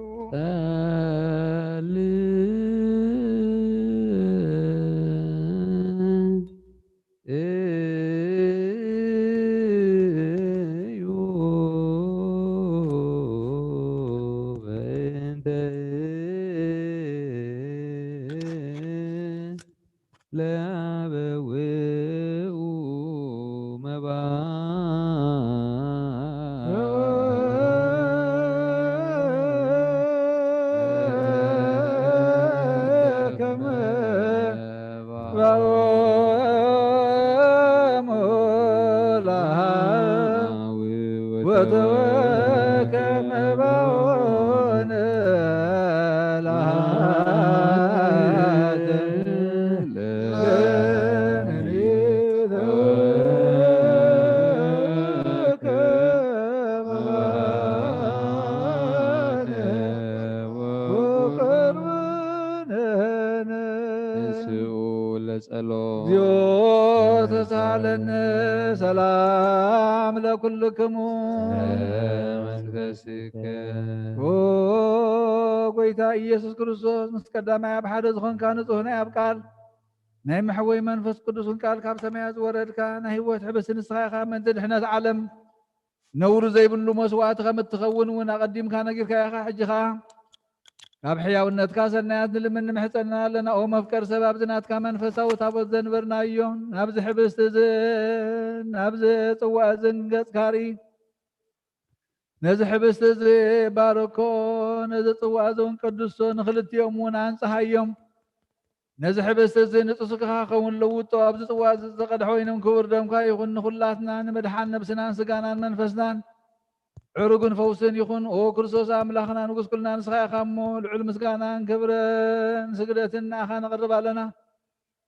ጸልዩ በእንተ ለአበዊኡ መባ ለጸሎት። እግዚኦ ተሳለነ። ሰላም ለኩልክሙ። መንፈስከ። ኦ ጎይታ ኢየሱስ ክርስቶስ፣ ምስ ቀዳማይ ኣብ ሓደ ዝኾንካ ንጹህ ናይ ኣብ ቃል ናይ መሕወይ መንፈስ ቅዱስን ቃል ካብ ሰማያት ዝወረድካ ናይ ህይወት ሕብስቲ ንስኻ ኢኻ። ምእንቲ ድሕነት ዓለም ነውሪ ዘይብሉ መስዋዕቲ ከም እትኸውን እውን ኣቐዲምካ ነጊርካ ኢኻ። ሕጂ ኸኣ ካብ ሕያውነትካ ሰናያት ንልምን ንምሕጸንና ኣለና። ኦ መፍቀር ሰብ፣ ኣብዚ ናትካ መንፈሳዊ ታቦት ዘንበርናዮ፣ ናብዚ ሕብስቲ እዝን ናብዚ ጽዋ እዝን ገጽካ ርኢ። ነዚ ሕብስቲ እዚ ባርኮ፣ ነዚ ጽዋ እዚ እውን ቀድሶ፣ ንኽልቲኦም እውን ኣንጽሃዮም። ነዚ ሕብስቲ እዚ ንጹህ ስጋኻ ክኸውን ለውጦ፣ ኣብዚ ጽዋ እዚ ዝተቐድሐ ወይንን ክቡር ደምካ ይኹን፣ ንኹላትና ንምድሓን ነብስናን ስጋናን መንፈስናን ዕሩግን ፈውስን ይኹን። ኦ ክርስቶስ ኣምላኽና ንጉስ ኩልና ንስኻ ኢኻ እሞ፣ ልዑል ምስጋናን ክብርን ስግደትን ንኣኻ ነቕርብ ኣለና።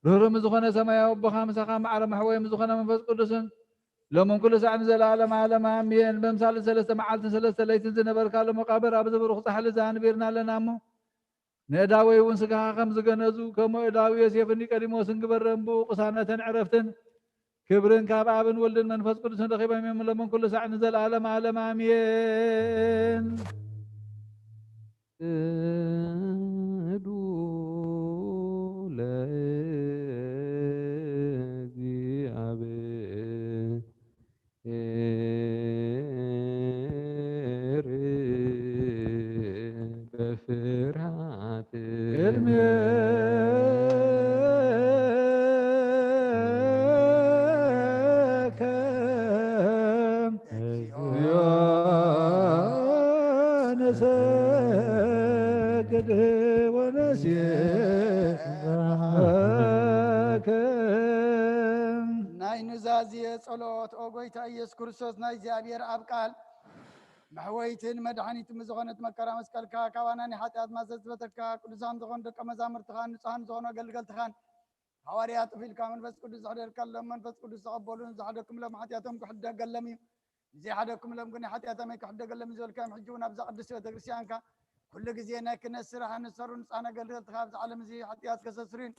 ርህሩህ ምስ ዝኾነ ሰማያዊ ኣቦኻ፣ ምሳኻ ማዕረ መሕወይ ምስ ዝኾነ መንፈስ ቅዱስን፣ ሎምን ኩሉ ሳዕ ንዘለዓለም ዓለም ኣሜን። በምሳል ሰለስተ መዓልትን ሰለስተ ለይትን ዝነበርካሉ መቃብር፣ ኣብዚ ብሩኽ ጻሕሊ እዚ ኣንቢርና ኣለና እሞ፣ ንእዳወይ እውን ስጋኻ ከም ዝገነዙ፣ ከምኡ እዳዊ ዮሴፍን ኒቆዲሞስን ግበረን፣ ብኡ ቅሳነትን ዕረፍትን ክብርን ካብ ኣብን ወልድን መንፈስ ቅዱስን ረኺቦም እዮም፣ ሎምን ኩሉ ሳዕ ንዘለዓለም ዓለም ኣሜን። ስግዱ ለእግዚአብሔር በፍርሃት። ቅድሜከ እግዚኦ ንሰግድ ወንሴብሐከ። ናይ ኑዛዜ ጸሎት። ኦ ጎይታ ኢየሱስ ክርስቶስ፣ ናይ እግዚኣብሔር ኣብ ቃል መሕወይትን መድሓኒትን ዝኾነት መከራ መስቀልካ፣ ካባና ናይ ሓጢኣት ማሰ ዝበተካ፣ ቅዱሳን ዝኾኑ ደቀ መዛሙርትኻን ንጹሃን ዝኾኑ ኣገልገልትኻን ሃዋርያት እፍ ኢልካ መንፈስ ቅዱስ ዝሕደርከሎም፣ መንፈስ ቅዱስ ዝቐበሉን ዝሓደኩምሎም ሓጢኣቶም ክሕደገሎም እዩ። ዘይሓደኩምሎም ግን ሓጢኣቶም ኣይክሕደገሎም እዩ ዝበልካዮም፣ ሕጂ እውን ኣብዛ ቅድስቲ ቤተክርስትያንካ ኩሉ ግዜ ናይ ክህነት ስራሕ ንሰሩ ንጻን ኣገልገልትኻ ኣብዚ ዓለም እዚ ሓጢኣት ከሰስሩን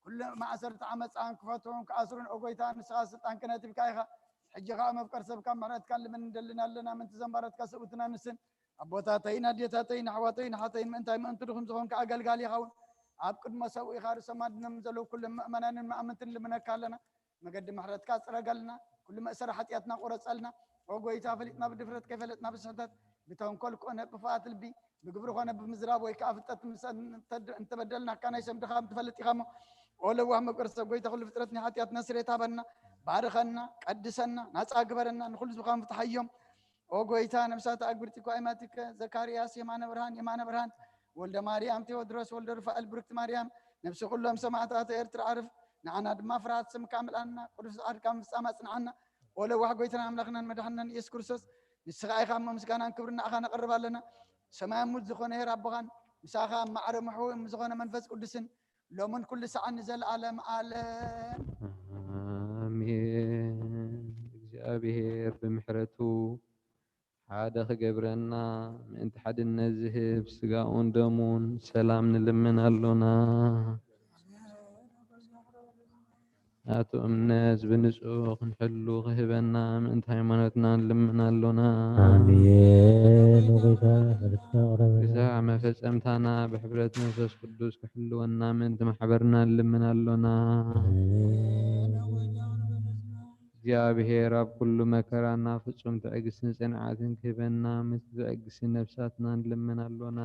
ኩሉ ማእሰርቲ ዓመፃን ክፈትሑን ክኣስሩን፣ ኦ ጎይታ፣ ንስኻ ስልጣን ክህነት ሂብካ ኢኻ። ሕጂ ኸዓ መፍቀር ሰብካ ምሕረትካ ልምን እንደልን ኣለና፣ ምእንቲ ዘንባረትካ ሰብኡትና ንስን ኣቦታተይን ኣዴታተይን ኣሕዋተይን ኣሓተይን ምእንታይ ምእንቲ ድኹም ዝኾንካ ኣገልጋሊ ይኸውን። ኣብ ቅድሞ ሰብኡ ኢኻ ርእሶም ኣድኖም ዘለዉ ኩሎም ምእመናንን መኣምንትን ልምነካ ኣለና። መገዲ ምሕረትካ ጽረገልና። ኩሉ መእሰሪ ሓጢኣትና ቁረጸልና። ኦ ጎይታ፣ ፈሊጥና ብድፍረት፣ ከይፈለጥና ብስሕተት፣ ብተንኮል ኮነ ብፍቓት ልቢ፣ ብግብሪ ኮነ ብምዝራብ ወይ ከኣ ፍልጠት ምስ እንተ-፣ እንተበደልናካ ናይ ሰብ ድኻም ትፈልጥ ኢኻ እሞ፣ ኦ ለዋህ መፍቀር ሰብ፣ ጎይታ ኩሉ ፍጥረት ናይ ሓጢኣትና ስርየት ሃበና፣ ባርኸና፣ ቀድሰና፣ ናጻ ግበረና፣ ንኹሉ ህዝብኻ ፍትሓዮም። ኦ ጎይታ፣ ነፍሳት ኣግብርቲ እኮ ኣይማቲከ፣ ዘካርያስ፣ የማነ ብርሃን፣ የማነ ብርሃን፣ ወልደ ማርያም፣ ቴዎድሮስ፣ ወልደ ሩፋኤል፣ ብርክቲ ማርያም፣ ነፍሲ ኩሎም ሰማዕታት ኤርትራ ዓርፍ፣ ንዓና ድማ ፍርሃት ስምካ ምልኣና። ቅዱስ ጻድቃን ፍጻመ ኣጽንዓና። ኦ ለዋህ ጎይታና ኣምላኽናን መድሓንናን ኢየሱስ ክርስቶስ፣ ንስኻ ኢኻ እሞ ምስጋናን ክብርን ንዓኻ ነቕርብ ኣለና። ሰማያዊ ሙት ዝኾነ ሄር ኣቦኻን ምሳኻ ኣብ ማዕረ ምሕው ምስ ዝኾነ መንፈስ ቅዱስን ሎምን ኩሉ ሰዓን ንዘለኣለም ዓለም። ኣሜን። እግዚኣብሔር ብምሕረቱ ሓደ ክገብረና፣ ምእንቲ ሓድነት ዝህብ ስጋኡን ደሙን ሰላም ንልምን ኣሎና። ናቱ እምነት ብንጹህ ክንሕሉ ክህበና፣ ምእንቲ ሃይማኖትና ንልምን ኣሎና። ኣሜን። ወጎይታ፣ ሕርትካ ቅረበና። ክሳዕ መፈጸምታና ብሕብረት መንፈስ ቅዱስ ክሕልወና፣ ምእንቲ ማሕበርና ንልምን ኣሎና። ኣሜን። እግዚኣብሔር ኣብ ኩሉ መከራና ፍጹም ትዕግስትን ጽንዓትን ክህበና፣ ምእንቲ ትዕግስቲ ነፍሳትና ንልምን ኣሎና።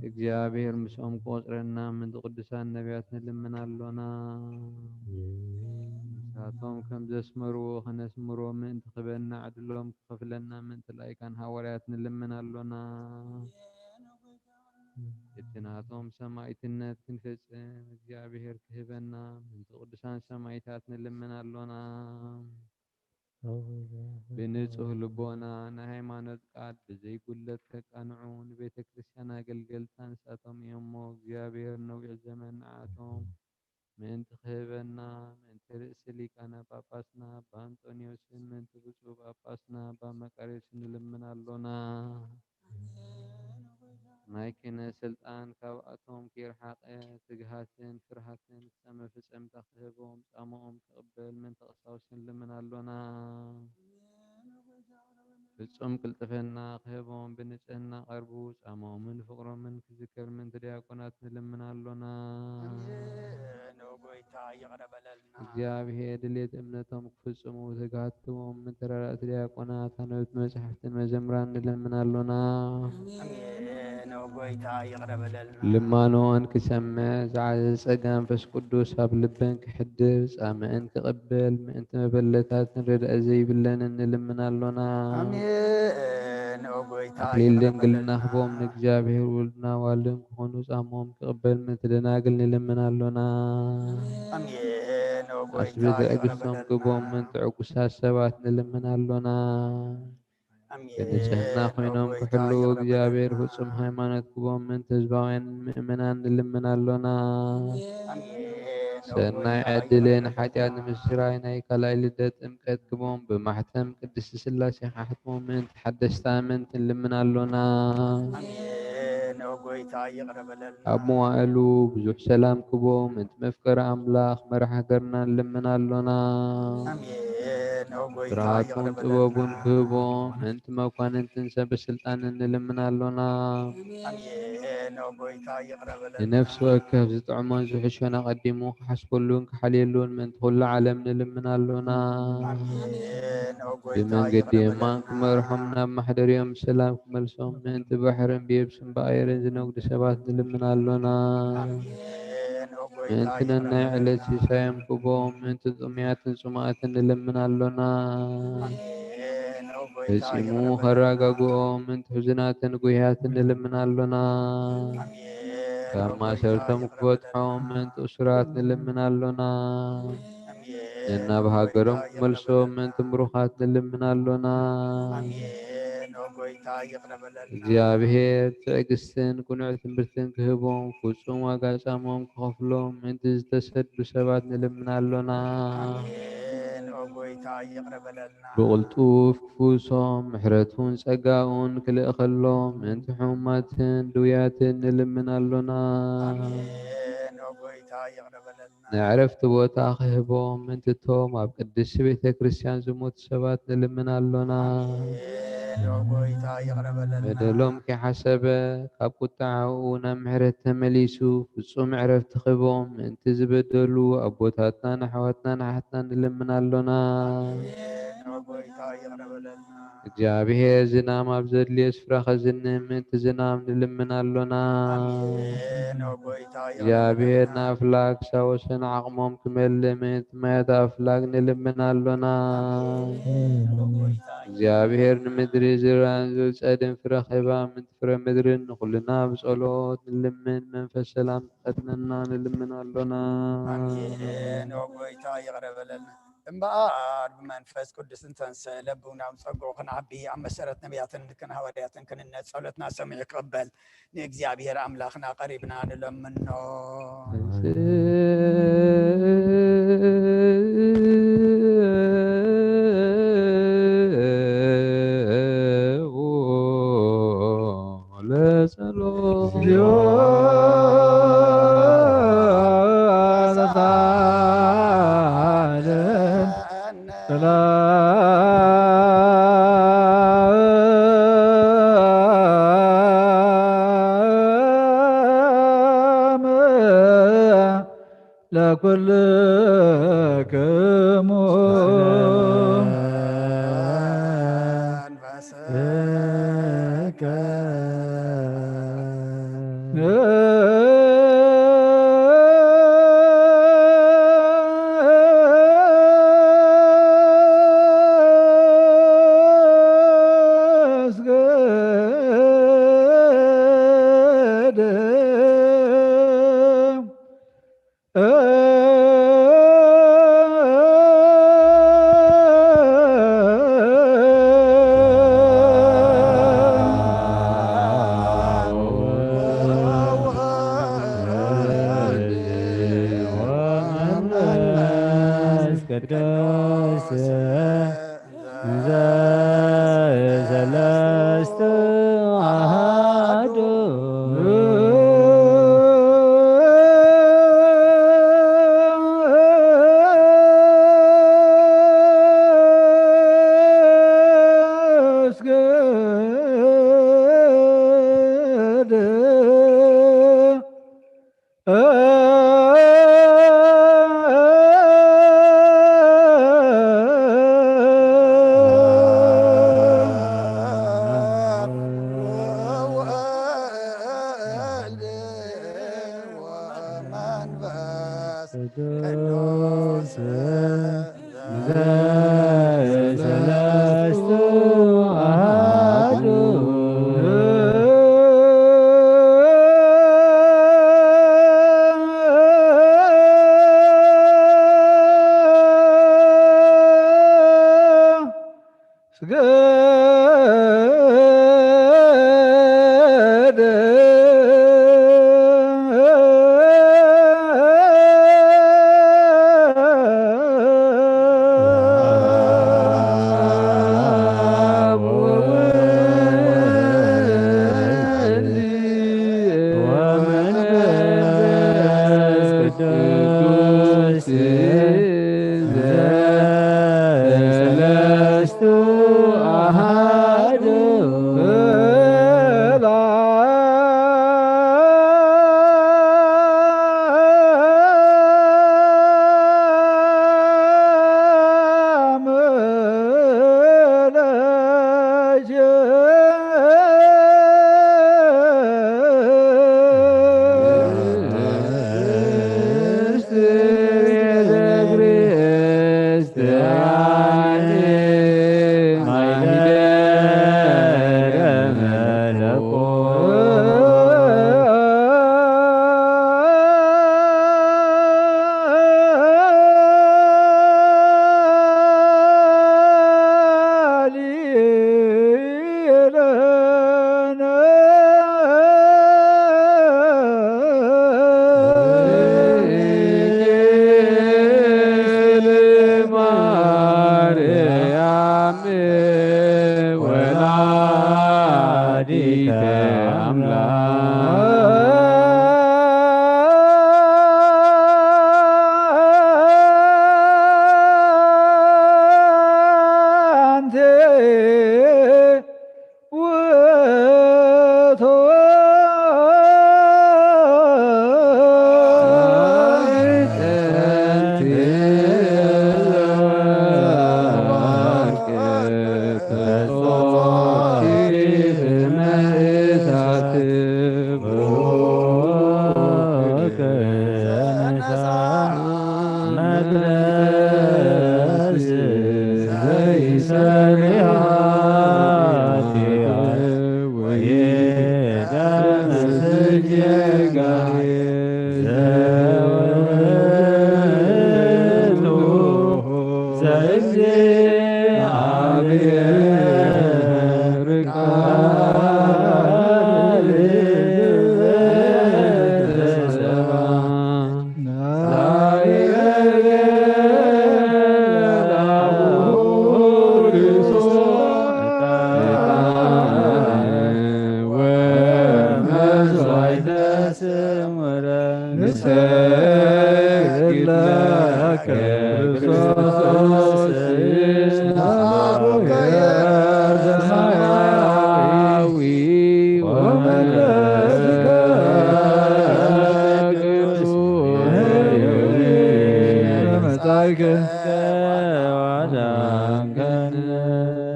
እግዚኣብሔር ምስኦም ክቆጽረና፣ ምእንቲ ቅዱሳን ነቢያት ንልምን ኣሎና። ንሳቶም ከም ዘስመርዎ ከነስምሮ ምእንቲ ክህበና፣ ዕድሎም ክኸፍለና፣ ምእንቲ ላይካን ሃዋርያት ንልምን ኣሎና። እቲ ናቶም ሰማዕትነት ክንፍጽም እግዚኣብሔር ክህበና፣ ምእንቲ ቅዱሳን ሰማዕታት ንልምን ኣሎና። ብንጹህ ልቦና ናይ ሃይማኖት ቃል ብዘይ ጉድለት ከቃንዑ ንቤተ ክርስቲያን ኣገልገልታ ንሳቶም እዮም እሞ፣ እግዚኣብሔር ነዊሕ ዘመን ንዓቶም ምእንቲ ክህበና፣ ምእንቲ ርእሲ ሊቃነ ጳጳስና ኣባ ኣንጦንዮስን ምእንቲ ብፁዕ ጳጳስና ኣባ መቃርዮስን ንልምን ኣሎና። ናይ ክህነት ስልጣን ካብኣቶም ከይርሓቐ፣ ትግሃትን ፍርሃትን ክሳብ መፈጸምታ ክህቦም፣ ጻምኦም ክቕበል ምእንቲ ቀሳውስት ንልምን ኣሎና። ፍጹም ቅልጥፍና ክህቦም፣ ብንጽህና ቀርቡ፣ ጻምኦምን ፍቕሮምን ክዝከር ምእንቲ ዲያቆናት ንልምን ኣሎና። ኣሜን። እግዚኣብሔር ድሌት እምነቶም ክፍጽሙ ትግሃት ክቦም ምእንቲ ረዳእቲ ዲያቆናት፣ ኣንበብቲ መጻሕፍትን መዘምራን ንልምን ኣሎና። ኣሜን። ኦ ጎይታ ይቕረ በለልና። ልማኖን ክሰምዕ ዝዓዘዘ ጸጋ መንፈስ ቅዱስ ኣብ ልበን ክሕድር ጻምእን ክቕበል ምእንቲ መበለታትን ርድእ ዘይብለንን ንልምን ኣሎና። ኣሜን። ኦ ጎይታ ኣክሊል ይቕረ ድንግልና በለልና። ክቦም ንእግዚኣብሔር ውሉድና ዋልድን ክኾኑ ጻምኦም ክቕበል ምእንቲ ደናግል ንልምን ኣሎና። ኣሜን። ኦ ኣስቢ ጎይታ ይቕረ ትዕግስቶም በለልና። ክቦም ምእንቲ ዕጉሳት ሰባት ንልምን ኣሎና። ኣሜን። ብንጽህና ኦ ኮይኖም ጎይታ ክሕልዉ ይቕረ እግዚኣብሔር በለልና። ፍጹም ሃይማኖት ክቦም ምእንቲ ህዝባውያን ምእመናን ንልምን ኣሎና። ኣሜን። ኦ ሰናይ ጎይታ ዕድልን ይቕረ በለልና። ሓጢኣት ንምስራይ ናይ ካልኣይ ልደት ጥምቀት ክቦም ብማሕተም ቅድስቲ ስላሴ ክሓትሞም ምእንቲ ሓደስቲ ኣመንቲ ንልምን ኣሎና። ኣሜን። ኦ ጎይታ ይቕረ በለልና። ኣብ መዋእሉ ብዙሕ ሰላም ክቦም ምእንቲ መፍቀሪ ኣምላኽ መራሕ ሃገርና ንልምን ኣሎና። ኣሜን። ኦ ጎይታ ስርዓቱን ይቕረ በለልና። ጥበቡን ክህቦም ምእንቲ መኳንንትን ሰበ ስልጣንን ንልምን ኣሎና። ኣሜን። ኦ ጎይታ ይቕረ በለልና። ንነፍሲ ወከፍ ዝጥዕሞን ዝሕሾን ኣቐዲሙ ክሓስበሉን ክሓልየሉን ምእንቲ ኩሉ ዓለም ንልምን ኣሎና። ኣሜን። ኦ ጎይታ ብመንገዲ ይቕረ የማን በለልና። ክመርሖም ናብ ማሕደሪኦም ብሰላም ክመልሶም ምእንቲ ባሕርን ብየብስን ብኣየርን ዝነግዱ ሰባት ንልምን ኣሎና። ኣሜን። ኦ ጎይታ ምእንቲ ይቕረ ነናይ በለልና። ዕለት ሲሳዮም ክቦም ምእንቲ ጥሙያትን ጽሙኣትን ንልምን ኣሎና። ኣሜን። ኦ ጎይታ ፈጺሙ ይቕረ በለልና። ከረጋግኦም ምእንቲ ሕዙናትን ጉህያትን ንልምን ኣሎና። ኣሜን። ካብ ኦ ጎይታ ማሰርቶም ይቕረ ክፈትሖም በለልና። ምእንቲ እሱራት ንልምን ኣሎና። ኣሜን። ነናብ ኦ ሃገሮም ጎይታ ይቕረ ክመልሶም በለልና። ምእንቲ ምሩኻት ንልምን ኣሎና። ኣሜን። ኦ ጎይታ ይቕረ በለልና። እግዚኣብሔር ትዕግስትን ቅኑዕ ትምህርትን ክህቦም ፍጹም ዋጋ ጻሞም ክኸፍሎም ምእንቲ ዝተሰዱ ሰባት ንልምን ኣሎና። ኣሜን። ኦ ጎይታ ይቕረ በለልና። ብቕልጡፍ ክፍውሶም ምሕረቱን ጸጋኡን ክልእኸሎም ምእንቲ ሕሙማትን ድውያትን ንልምን ኣሎና። ኣሜን። ኦ ጎይታ ይቕረ በለልና። ናይ ዕረፍቲ ቦታ ክህቦም ምእንቲ እቶም ኣብ ቅድስቲ ቤተ ክርስቲያን ዝሞቱ ሰባት ንልምን ኣሎና። ኣሜን። ኦ ጎይታ ይቕረ በለልና። በደሎም ከይሓሰበ ካብ ቁጥዓኡ ናብ ምሕረት ተመሊሱ ፍጹም ዕረፍቲ ክህቦም ምእንቲ ዝበደሉ ኣቦታትናን ኣሕዋትናን ኣሓትናን ንልምን ኣሎና። ኣሜን። ኦ ጎይታ ይቕረ በለልና። እግዚኣብሔር ዝናም ኣብ ዘድልዮ ስፍራ ከዝንም ምእንቲ ዝናም ንልምን ኣሎና። ኣሜን። ኦ ጎይታ ይቕረ እግዚኣብሔር በለልና። ንኣፍላግ ክሳወሰን ዓቕሞም ክመልእ ምእንቲ ማያት ኣፍላግ ንልምን ኣሎና። ኣሜን። ኦ ጎይታ እግዚኣብሔር ንምድሪ ዝራን ዝብል ጸድን ፍረ ክህባ ምእንቲ ፍረ ምድርን ንኹልና ብጸሎት ንልምን መንፈስ ሰላም ክኸድነና ንልምን ኣሎና። ኣሜን። ኦ ጎይታ ይቕረ በለልና። እምበኣር ብመንፈስ ቅዱስ እንተንሰ ለብውና ኣብ ጸግኡ ክንዓቢ ኣብ መሰረት ነቢያትን ልክን ሃዋርያትን ክንነት ጸሎትና ሰሚዑ ክቕበል ንእግዚኣብሔር ኣምላኽና ቀሪብና ንለምኖ። ለጸሎት። ለኩልክሙ ቅዱስ እንዘ ሰለስቱ አሐዱ። ገደ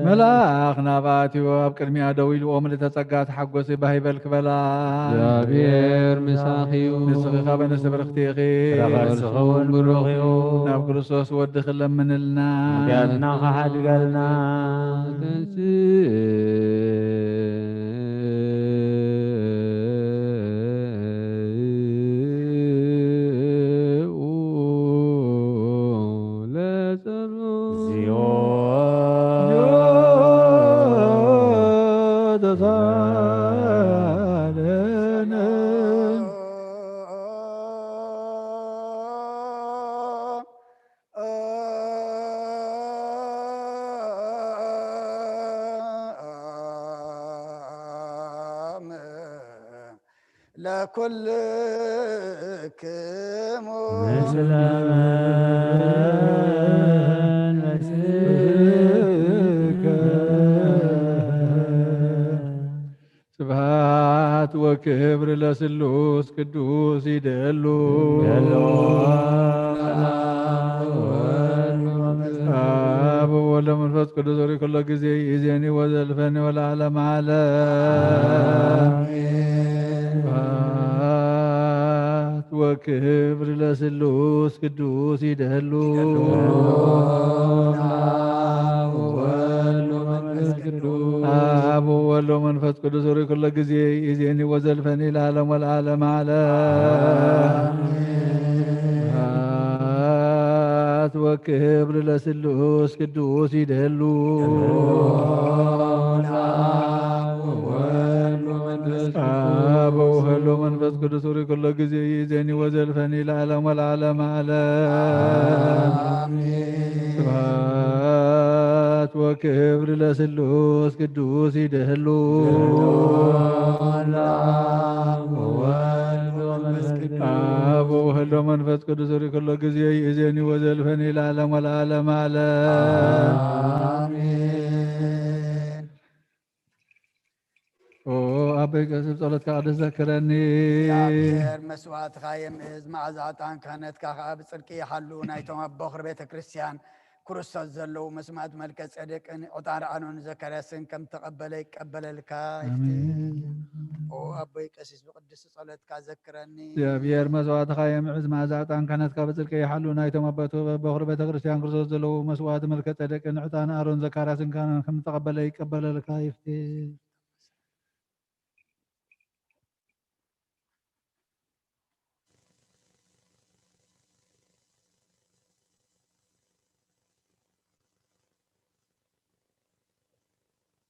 መልኣኽ ናብኣ ኣትዩ ኣብ ቅድሚኣ ደው ኢሉ፣ "ምልእተ ጸጋ ተሓጎሲ፣ ባህ ይበልኪ" በላ። እግዚኣብሔር ምሳኺ እዩ። ንስኺ ካብ ኣንስቲ ብርኽቲ ኢኺ። ፍረ ከርስኺ እውን ብሩኽ እዩ። ናብ ክርስቶስ ወድኺ ለምንልና። ሓጢኣትና ከሓድገልና። ለኩልክሙ ምስለ መንፈስከ። ስብሐት ወክብር ለስሉስ ቅዱስ ይደሉ። ይደሉ። አብ ወወልድ ወመንፈስ ቅዱስ ሪ ኩሎ ጊዜ ይእዜኒ ወዘልፈኒ ወለዓለመ ዓለም። አሜን። ስብሐት ወክብር ለስሉስ ቅዱስ ይደሉ። ይደሉ። አብ ወወልድ ወመንፈስ ቅዱስ። አብ ወወልድ ወመንፈስ ቅዱስ ሪ ኩሎ ጊዜ ይእዜኒ ወዘልፈኒ ለዓለም ወለዓለመ ዓለም። አሜን። ስብሐት ወክብር ለስሉስ ቅዱስ ይደሉ። ለአብ ወወልድ ወመንፈስ ቅዱስ። አብ ወወልድ ወመንፈስ ቅዱስ ሪ ኩሎ ጊዜ ይእዜኒ ወዘልፈኒ ለዓለም ወለዓለም ዓለም። አሜን። ስብሐት ወክብር ለስሉስ ቅዱስ ይደሉ። ለአብ ወወልድ ወመንፈስ ቅዱስ። አብ ወወልድ ወመንፈስ ቅዱስ ሪ ኩሎ ጊዜ ይእዜኒ ወዘልፈኒ ለዓለም ወለዓለም ዓለም። አሜን። ኦ አበይ ቀሲስ ጸሎትካ ቅዱስ ዘክረኒ። እግዚኣብሔር መስዋዕትኻ የምእዝ፣ መዓዛ ዕጣን ክህነትካ ኸዓ ብጽድቂ ይሓሉ። ናይቶም ኣብ በኹሪ ቤተ ክርስቲያን ክርስቶስ ዘለዉ መስማዕት መልከ ጼዴቅን ዕጣን ኣሮን ዘካርያስን ከም ተቐበለ ይቀበለልካ ይፍትህ። አሜን። ኦ ኣቦይ ቀሲስ ብቅድስቲ ጸሎትካ ዘክረኒ። እግዚኣብሔር መስዋዕትኻ የምዕዝ፣ መዓዛ ዕጣን ክህነትካ ብጽድቂ ይሓሉ። ናይቶም ኣቦ በኹሪ ቤተ ክርስቲያን ክርስቶስ ዘለዉ መስዋዕት መልከ ጼዴቅን ዕጣን ኣሮን ዘካርያስን ከም ተቐበለ ይቀበለልካ ይፍትህ።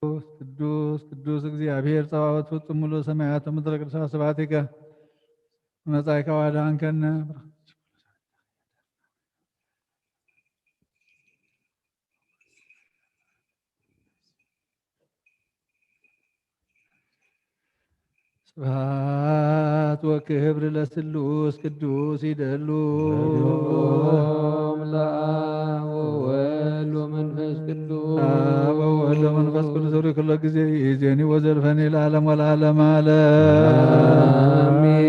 ቅዱስ ቅዱስ ቅዱስ እግዚኣብሔር ጸባኦት ፍጹም ሙሉእ ሰማያት ወምድረ ቅዱሳት ስብሐቲከ መጻእካ ዋዳንከነ። ስብሐት ወክብር ለስሉስ ቅዱስ ይደሉ። ለአብ ወወልድ ወመንፈስ ቅዱስ። አብ ወወልድ ወመንፈስ ቅዱስ ሪ ኩሎ ጊዜ ይእዜኒ ወዘልፈኒ ለዓለም ወለዓለም ዓለም። አሜን።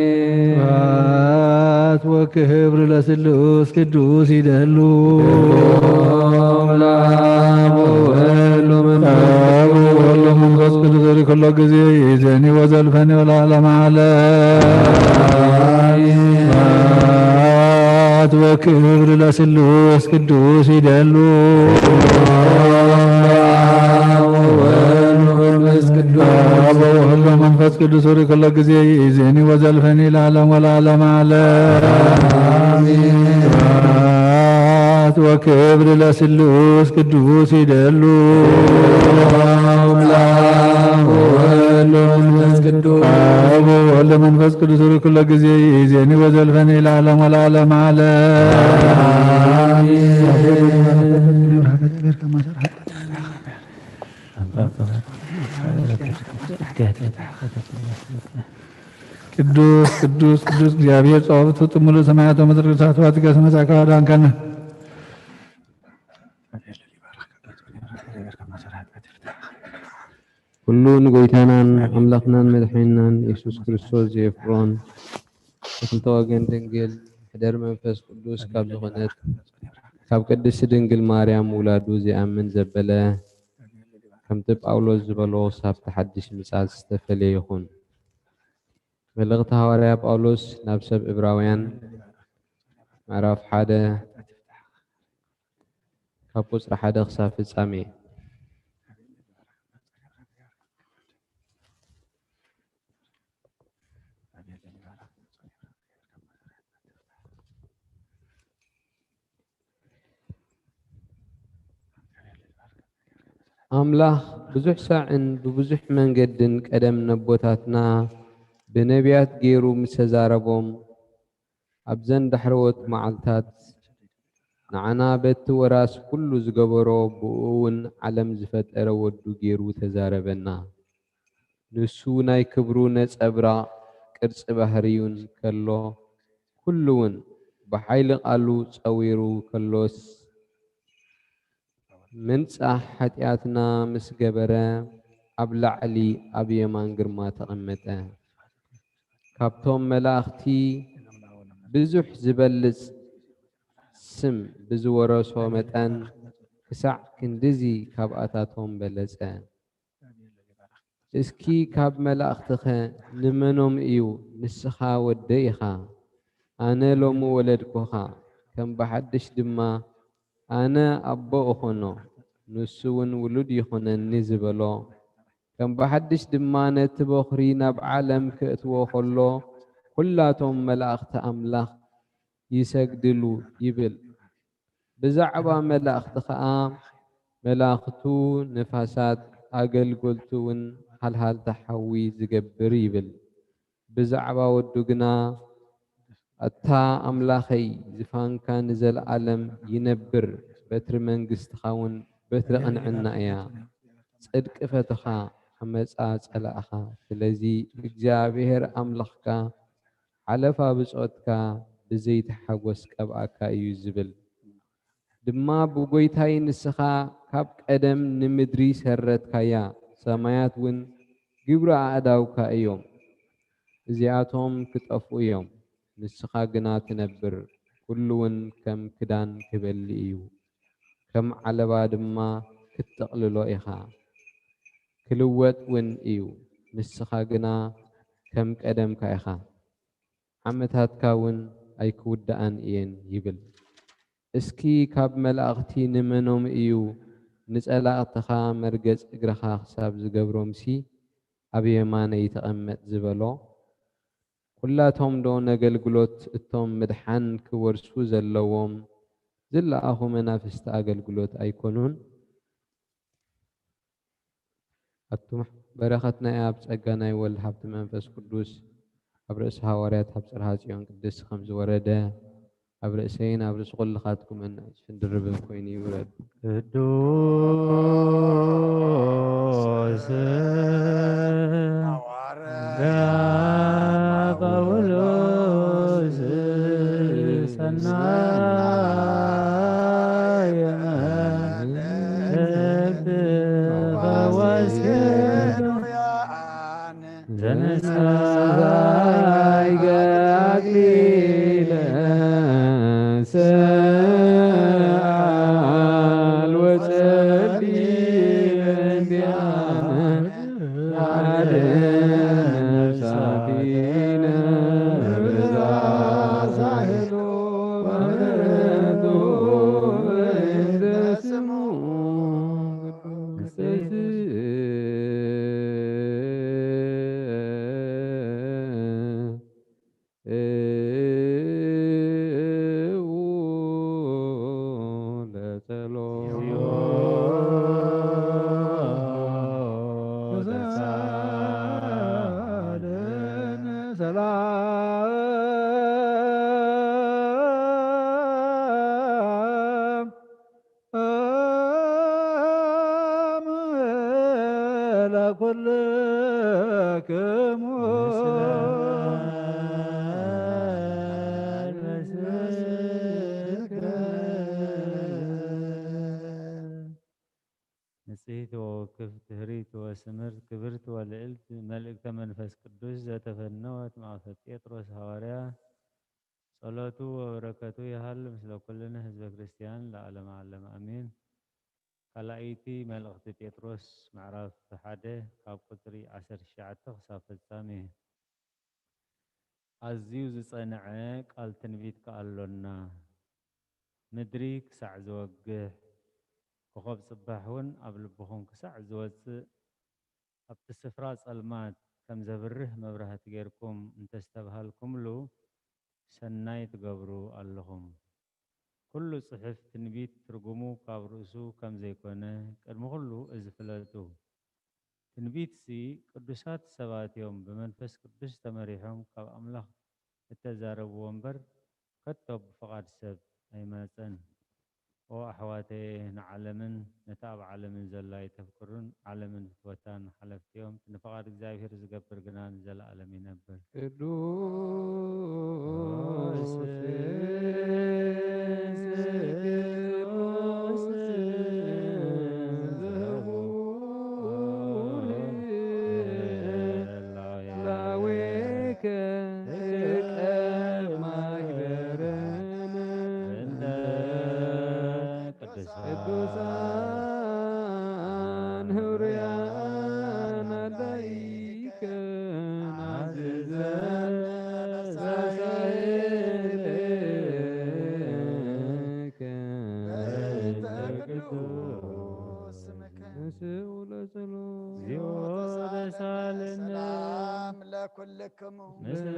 ስብሐት ወክብር ለስሉስ ቅዱስ ይደሉ። ለአብ ወወልድ ወመንፈስ አብ ወወልድ ወመንፈስ ቅዱስ ሪ ኩሎ ጊዜ ይእዜኒ ወዘልፈኒ ወለዓለም ዓለም። አሜን። ስብሐት ወክብር ለስሉስ ቅዱስ ይደሉ። ወወልድ ወመንፈስ ቅዱስ። አብ ወወልድ ወመንፈስ ቅዱስ ሪ ኩሎ ጊዜ ይእዜኒ ወዘልፈኒ ለዓለም ወለዓለም ዓለም። አሜን። ስብሐት ወክብር ለስሉስ ቅዱስ ይደሉ። ለአብ ወወልድ ወመንፈስ ቅዱስ። አብ ወወልድ ወመንፈስ ቅዱስ ሪ ኩሎ ጊዜ ይእዜኒ ወዘልፈኒ ለዓለም ወለዓለም ዓለም። አሜን። ቅዱስ ቅዱስ ቅዱስ እግዚኣብሔር ጸባኦት ፍጹም ሙሉእ ሰማያት ወምድር ቅዱሳት ባትከ ስመጻካ ወዳንከነ። ኩሉ ንጎይታናን ኣምላኽናን መድሓኒናን የሱስ ክርስቶስ ዘየፍሮን ብኽልተ ወገን ድንግል ሕደር መንፈስ ቅዱስ ካብ ዝኾነት ካብ ቅድስቲ ድንግል ማርያም ውላዱ ዘይኣምን ዘበለ ከምቲ ጳውሎስ ዝበሎ ሳብቲ ሓድሽ ምጻት ዝተፈልየ ይኹን። መልእኽቲ ሃዋርያ ጳውሎስ ናብ ሰብ ዕብራውያን ምዕራፍ ሓደ ካብ ቁጽሪ ሓደ ክሳብ ፍጻሜ። ኣምላኽ ብዙሕ ሳዕን ብብዙሕ መንገድን ቀደም ነቦታትና ብነቢያት ገይሩ ምስ ተዛረቦም ኣብዘን ዳሕረዎት መዓልታት ንዓና በቲ ወራስ ኩሉ ዝገበሮ ብእኡ እውን ዓለም ዝፈጠረ ወዱ ገይሩ ተዛረበና። ንሱ ናይ ክብሩ ነጸብራቕ ቅርጺ ባህርዩን ከሎ ኩሉ እውን ብሓይሊ ቃሉ ጸዊሩ ከሎስ ምንጻሕ ሓጢኣትና ምስ ገበረ ኣብ ላዕሊ ኣብ የማን ግርማ ተቐመጠ። ካብቶም መላእኽቲ ብዙሕ ዝበልጽ ስም ብዝወረሶ መጠን ክሳዕ ክንድዚ ካብኣታቶም በለጸ። እስኪ ካብ መላእኽትኸ ንመኖም እዩ ንስኻ ወደይ ኢኻ፣ ኣነ ሎሚ ወለድኩኻ፣ ከም ብሓድሽ ድማ ኣነ ኣቦ እኾኖ፣ ንሱ እውን ውሉድ ይኹነኒ ዝበሎ፣ ከም ብሓድሽ ድማ ነቲ በኹሪ ናብ ዓለም ክእትዎ ከሎ ኩላቶም መላእኽቲ ኣምላኽ ይሰግድሉ ይብል። ብዛዕባ መላእኽቲ ኸኣ፣ መላእኽቱ ንፋሳት፣ ኣገልገልቱ እውን ሃልሃልታ ሓዊ ዝገብር ይብል። ብዛዕባ ወዱ ግና፣ ኣታ ኣምላኸይ፣ ዝፋንካ ንዘለኣለም ይነብር፣ በትሪ መንግስትኻ እውን በትሪ ቅንዕና እያ። ጽድቂ ፈተኻ፣ ዓመጻ ጸላእኻ። ስለዚ እግዚኣብሔር ኣምላኽካ ሓለፋ ብጾትካ ብዘይቲ ሓጎስ ቀብኣካ እዩ ዝብል። ድማ ብጎይታይ ንስኻ ካብ ቀደም ንምድሪ ሰረትካያ፣ ሰማያት እውን ግብሪ ኣእዳውካ እዮም። እዚኣቶም ክጠፍኡ እዮም፣ ንስኻ ግና ትነብር፣ ኩሉ እውን ከም ክዳን ክበሊ እዩ፣ ከም ዓለባ ድማ ክትጥቕልሎ ኢኻ፣ ክልወጥ እውን እዩ፣ ንስኻ ግና ከም ቀደምካ ኢኻ፣ ዓመታትካ እውን ኣይክውድኣን እየን ይብል። እስኪ ካብ መላእኽቲ ንመኖም እዩ ንጸላእትኻ መርገጽ እግርኻ ክሳብ ዝገብሮምሲ ኣብ የማነይ ተቐመጥ ዝበሎ? ኩላቶም ዶ ነገልግሎት እቶም ምድሓን ክወርሱ ዘለዎም ዝለኣኹ መናፍስቲ ኣገልግሎት ኣይኮኑን? ኣቱም በረኸትና ኣብ ጸጋ ናይ ወልድ ሃብቲ መንፈስ ቅዱስ ኣብ ርእሲ ሃዋርያት ኣብ ጽርሃ ጽዮን ቅድስቲ ከም ዝወረደ ኣብ ርእሰይን ኣብ ርእሲ ኩልኻትኩምን ዕጽፍን ድርብን ኮይኑ ይውረድ። ቅዱስ ጳውሎስ ሰናይ ዘነሳይ አክሊለ ሰአል ወጸሊ እንዲአነ አድን ነፍሳቲነ በዛ ሳህሉ ወምሕረቱ እንተ ስሙ ቅዱስ። ንጽሕቲ ወውክፍቲ ህርይቲ ወስምርት ክብርቲ ወልዕልቲ መልእክተ መንፈስ ቅዱስ ዘተፈነወት ማእፈ ጴጥሮስ ሃዋርያ ጸሎቱ ወበረከቱ ይሃሉ ምስለ ኩልነ ህዝበ ክርስትያን ለዓለመ ዓለም ኣሜን። ካልኣይቲ መልእኽቲ ጴጥሮስ ምዕራፍ ሓደ ካብ ቁጽሪ ዓሰርተ ትሽዓተ ክሳብ ፍጻሜ። ኣዝዩ ዝጸንዐ ቃል ትንቢት ከኣ ኣሎና። ምድሪ ክሳዕ ዝወግሕ፣ ኮኸብ ጽባሕ እውን ኣብ ልብኹም ክሳዕ ዝወጽእ፣ ኣብቲ ስፍራ ጸልማት ከም ዘብርህ መብራህቲ ጌርኩም እንተስተብሃልኩምሉ፣ ሰናይ ትገብሩ ኣለኹም። ኩሉ ጽሑፍ ትንቢት ትርጉሙ ካብ ርእሱ ከም ዘይኮነ ቅድሚ ኩሉ እዚ ፍለጡ። ትንቢትሲ ቅዱሳት ሰባት እዮም ብመንፈስ ቅዱስ ተመሪሖም ካብ ኣምላኽ እተዛረብዎ እምበር፣ ከቶ ብፍቓድ ሰብ ኣይመጸን። ኦ ኣሕዋተየ፣ ንዓለምን ነታ ኣብ ዓለምን ዘላ ኣይተፍቅሩን፣ ዓለምን ፍትወታን ሓለፍቲ እዮም። እቲ ንፍቓድ እግዚኣብሔር ዝገብር ግና ንዘለኣለም ይነብር። ቅዱስ ቅዱስ ላዌከ ጥቀ ማህበረነ እንደ ቅዱሳን ህሩያን ኣዳይከ ናዝዘን ሳሳየለ ስኡ ለጸሎት። እግዚኦ ተሳለነ። ሰላም ለኩልክሙ። ምስለ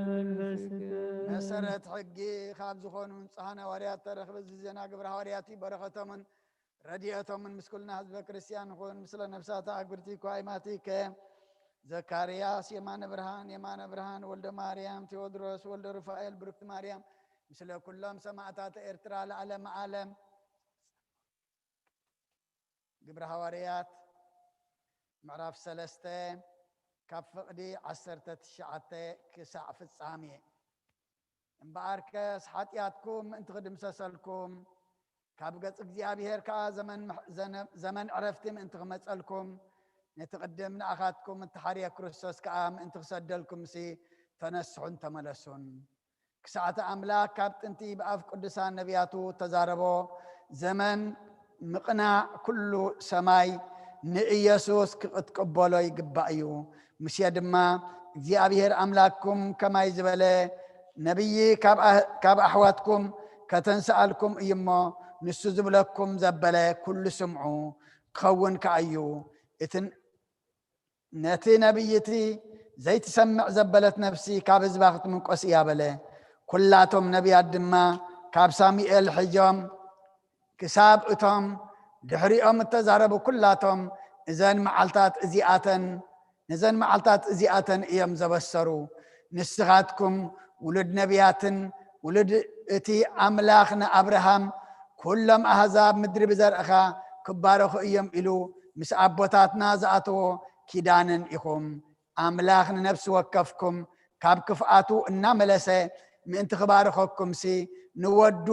መንፈስከ። መሰረት ሕጊ ካብ ዝኾኑ ንጹሓን ሃዋርያት ተረኽበ። እዚ ዜና ግብረ ሃዋርያት እዩ። በረኸቶምን ረድኤቶምን ምስ ኩልና ህዝበ ክርስቲያን ይኹን። ምስለ ነፍሳት ኣግብርቲ ኳይማቲከ ዘካርያስ የማነ ብርሃን፣ የማነ ብርሃን ወልደ ማርያም፣ ቴዎድሮስ ወልደ ሩፋኤል፣ ብርክቲ ማርያም፣ ምስለ ኩሎም ሰማዕታት ኤርትራ ለዓለመ ዓለም። ግብረ ሃዋርያት ምዕራፍ ሰለስተ ካብ ፍቕዲ ዓሰርተ ትሽዓተ ክሳዕ ፍጻሜ። እምበኣርከስ ሓጢኣትኩም ምእንቲ ክድምሰሰልኩም፣ ካብ ገጽ እግዚኣብሔር ከኣ ዘመን ምሕ-፣ ዘነ-፣ ዘመን ዕረፍቲ ምእንቲ ክመጸልኩም፣ ነቲ ቅድም ንኣኻትኩም እተሓርየ ክርስቶስ ከኣ ምእንቲ ክሰደልኩምሲ ተነስሑን ተመለሱን። ክሳዕቲ ኣምላኽ ካብ ጥንቲ ብኣፍ ቅዱሳን ነቢያቱ እተዛረቦ ዘመን ምቕናዕ ኩሉ ሰማይ ንኢየሱስ ክትቅበሎ ይግባእ እዩ። ሙሴ ድማ እግዚኣብሔር ኣምላክኩም ከማይ ዝበለ ነቢይ ካብ ኣህ-፣ ካብ ኣሕዋትኩም ከተንስኣልኩም እዩ እሞ፣ ንሱ ዝብለኩም ዘበለ ኩሉ ስምዑ፣ ክኸውን ከኣ እዩ። እቲ ነቲ ነቢይ እቲ ዘይትሰምዕ ዘበለት ነፍሲ ካብ ህዝባ ክትምንቆስ እያ በለ። ኩላቶም ነቢያት ድማ ካብ ሳሙኤል ሕጆም ክሳብ እቶም ድሕሪኦም እተዛረቡ ኩላቶም እዘን መዓልታት እዚኣተን፣ ነዘን መዓልታት እዚኣተን እዮም ዘበሰሩ። ንስኻትኩም ውሉድ ነቢያትን ውሉድ እቲ ኣምላኽ ንኣብርሃም፣ "ኩሎም ኣህዛብ ምድሪ ብዘርእኻ ክባረኹ እዮም" ኢሉ ምስ ኣቦታትና ዝኣተዎ ኪዳንን ኢኹም። ኣምላኽ ንነፍሲ ወከፍኩም ካብ ክፍኣቱ እናመለሰ ምእንቲ ክባርኸኩምሲ፣ ንወዱ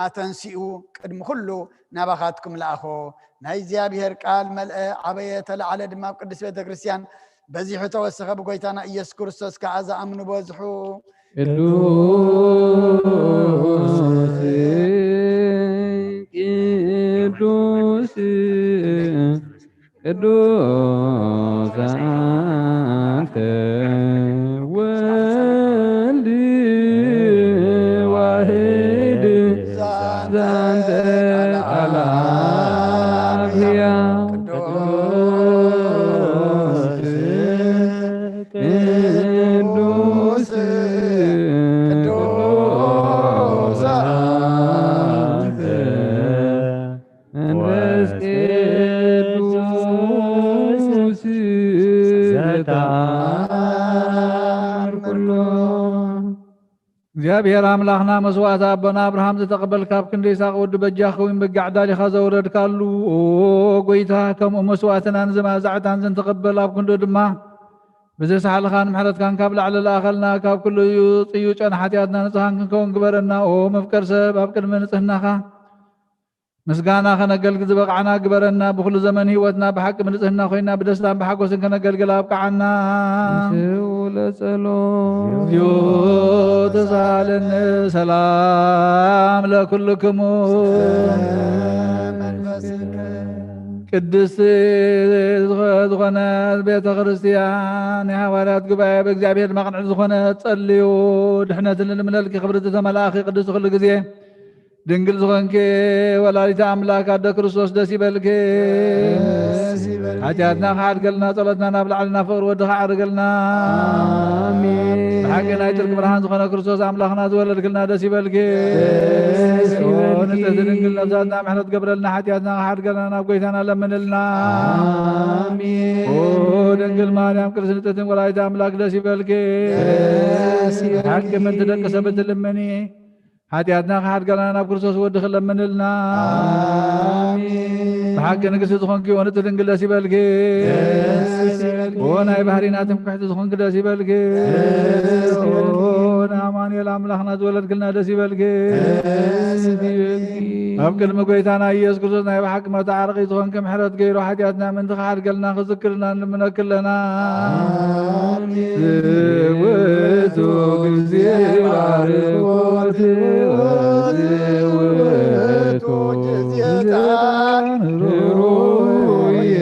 ኣተንሲኡ ቅድሚ ኩሉ ናባኻትኩም ለኣኾ። ናይ እግዚኣብሔር ቃል መልአ፣ ዓበየ፣ ተለዓለ ድማ ኣብ ቅድስት ቤተ ክርስቲያን በዚሑ ተወሰኸ። ብጎይታና ኢየሱስ ክርስቶስ ከኣ ዝኣምኑ በዝሑ። ቅዱስ፣ ቅዱስ፣ ቅዱስ አንተ ወልድ ዋህድ ዛንተ ቃል አብያ። ቅዱስ፣ ቅዱስ፣ ቅዱስ አንተ መንፈስ ቅዱስ ዘተአምር ኩሎ። እግዚኣብሔር ኣምላኽና መስዋዕቲ ኣቦና ኣብርሃም ዝተቐበልካ፣ ኣብ ክንዲ ይስሐቅ ወዱ በጃ ክኸውን በጊዕ ዳሊኻ ዘውረድካሉ፣ ኦ ጎይታ፣ ከምኡ መስዋዕትናን ዝማዛዕታን ዝንትቕበል፣ ኣብ ክንዱ ድማ ብዘሳሕልኻን ምሕረትካን ካብ ላዕሊ ለኣኸልና፣ ካብ ኩሉ እዩ ጽዩጨን ሓጢኣትና ንጽሃን ክንከውን ግበረና። ኦ መፍቀር ሰብ፣ ኣብ ቅድሚ ንጽህናኻ ምስጋና ከነገልግል ዝበቕዓና ግበረና። ብኹሉ ዘመን ህይወትና ብሓቂ ብንጽህና ኮይና ብደስታን ብሓጎስን ከነገልግል ኣብቅዓና። ንስኡ ለጸሎት። እግዚኦ ተሳለነ። ሰላም ለኩልክሙ። ቅድስቲ ዝኾነት ቤተ ክርስቲያን ናይ ሃዋርያት ጉባኤ ብእግዚኣብሔር መቕንዒ ዝኾነ ጸልዩ ድሕነትን ልምነልኪ ክብርቲ ተመላእኺ ቅድስቲ ኩሉ ግዜ ድንግል ዝኾንኪ ወላዲተ ኣምላክ ኣደ ክርስቶስ ደስ ይበልኪ። ደስ ይበልኪ። ሓጢኣትና ክሓድገልና፣ ጸሎትና ናብ ላዕልና፣ ፍቕሪ ወድኻ ዓርገልና። ኣሜን። ብሓቂ ናይ ጽድቂ ብርሃን ዝኾነ ክርስቶስ ኣምላኽና ዝወለድክልና ደስ ይበልኪ። ደስ ይበልኪ። ንጽሕቲ ድንግል ነብሳትና ምሕረት ገብረልና፣ ሓጢኣትና ክሓድገልና ናብ ጎይታና ለምንልና። ኣሜን። ኦ ድንግል ማርያም ቅድስት ንጽሕቲ ወላዲተ ኣምላክ ደስ ይበልኪ። ደስ ይበልኪ። ብሓቂ ምንቲ ደቂ ሰብ እትልምኒ ሓጢኣትና ክሓድገልና ናብ ክርስቶስ ወድኺ ለምንልና። ኣሜን። ብሓቂ ንግስቲ ዝኾንኪ ወንጽሕቲ ድንግል ደስ ይበልኪ። ደስ ይበልኪ። ወናይ ባህሪና ትምክሕቲ ዝኾንኪ ደስ ይበልኪ። ደስ ይበልኪ። ወናይ ኣማኑኤል ኣምላኽና ዝወለድክልና ደስ ይበልኪ። ደስ ይበልኪ። ኣብ ቅድሚ ጎይታና ኢየሱስ ክርስቶስ ናይ ብሓቂ መተዓረቒ ዝኾንኪ ምሕረት ገይሩ ሓጢኣትና ምንቲ ክሓድገልና ክዝክርና ንልምነኪ ኣለና። ኣሜን። ዝውቱ ግዜ ባርኮት ዝውቱ ግዜ ሩየ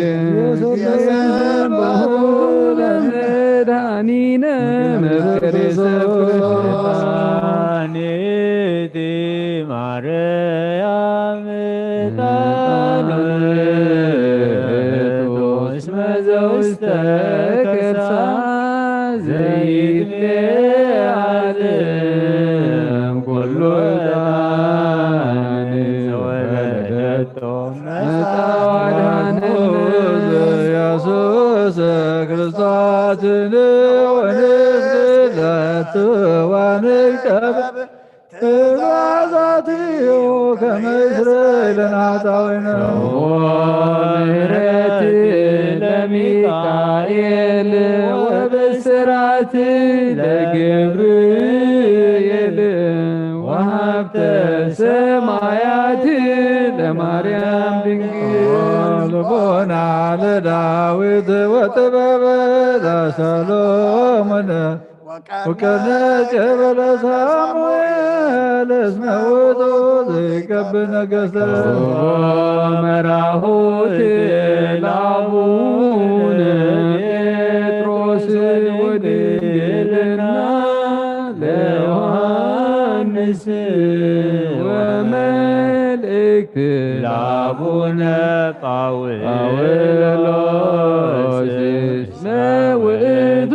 የሰባሁ ለመድኃኒነ መፍቀሬ ሰብ ቅዱሳን። ማርያም ወንርከብ ትእዛዛትዮ ከመ ይስረይ ለነ ኃጣውኢነ። ምሕረት ለሚካኤል ወብስራት ለገብርኤል ወሃብተ ሰማያት ለማርያም ድንግል። ልቦና ለዳዊት ወጥበበ ለሰሎሞን ወቀነ ጨበለ ሳሙኤል እስመ ውእቱ ዘይቀብ ነገሥተ። መራሁት ለአቡነ ጴጥሮስ ወድንግልና ለዮሐንስ ወመልእክት ለአቡነ ጳውሎስ። እስመ ውእቱ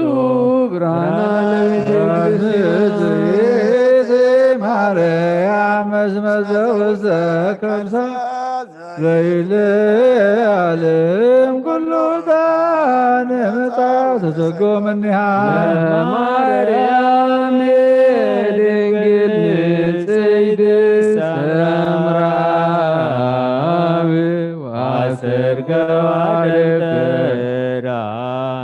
ብርሃና ለቤተ ክርስቲያን። ንጽሕት ማርያም እስመ ዘውስተ ከርሳ ዘይለዓለም ኩሉ ጣን መጻ ተሰጎ እምኔሃ። ለማርያም ድንግል ንጽሕት ሰምራዊ አሰርገዋ ደብተራ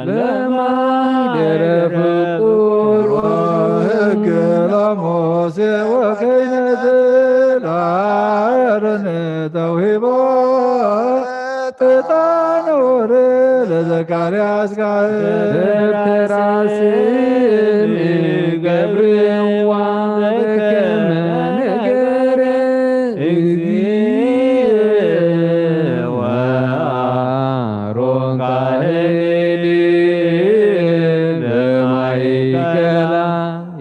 ለማይደረ ፍቁር ሕግ ለሙሴ ወክህነት ለአሮን ተውሂቦ። ዕጣን ወርድ ለዘካርያስ ካህን። ደብተራ ስም ገብርዋ በከመ ነገረ እግዚእ ወአሮን ካህን በማእከላ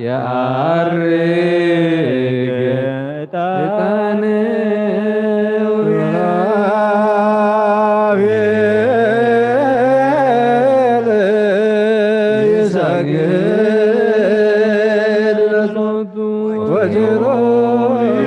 የዐርግ ዕጣን ሱራፌል ይሰግድ ለሎቱ ወኪሩቤል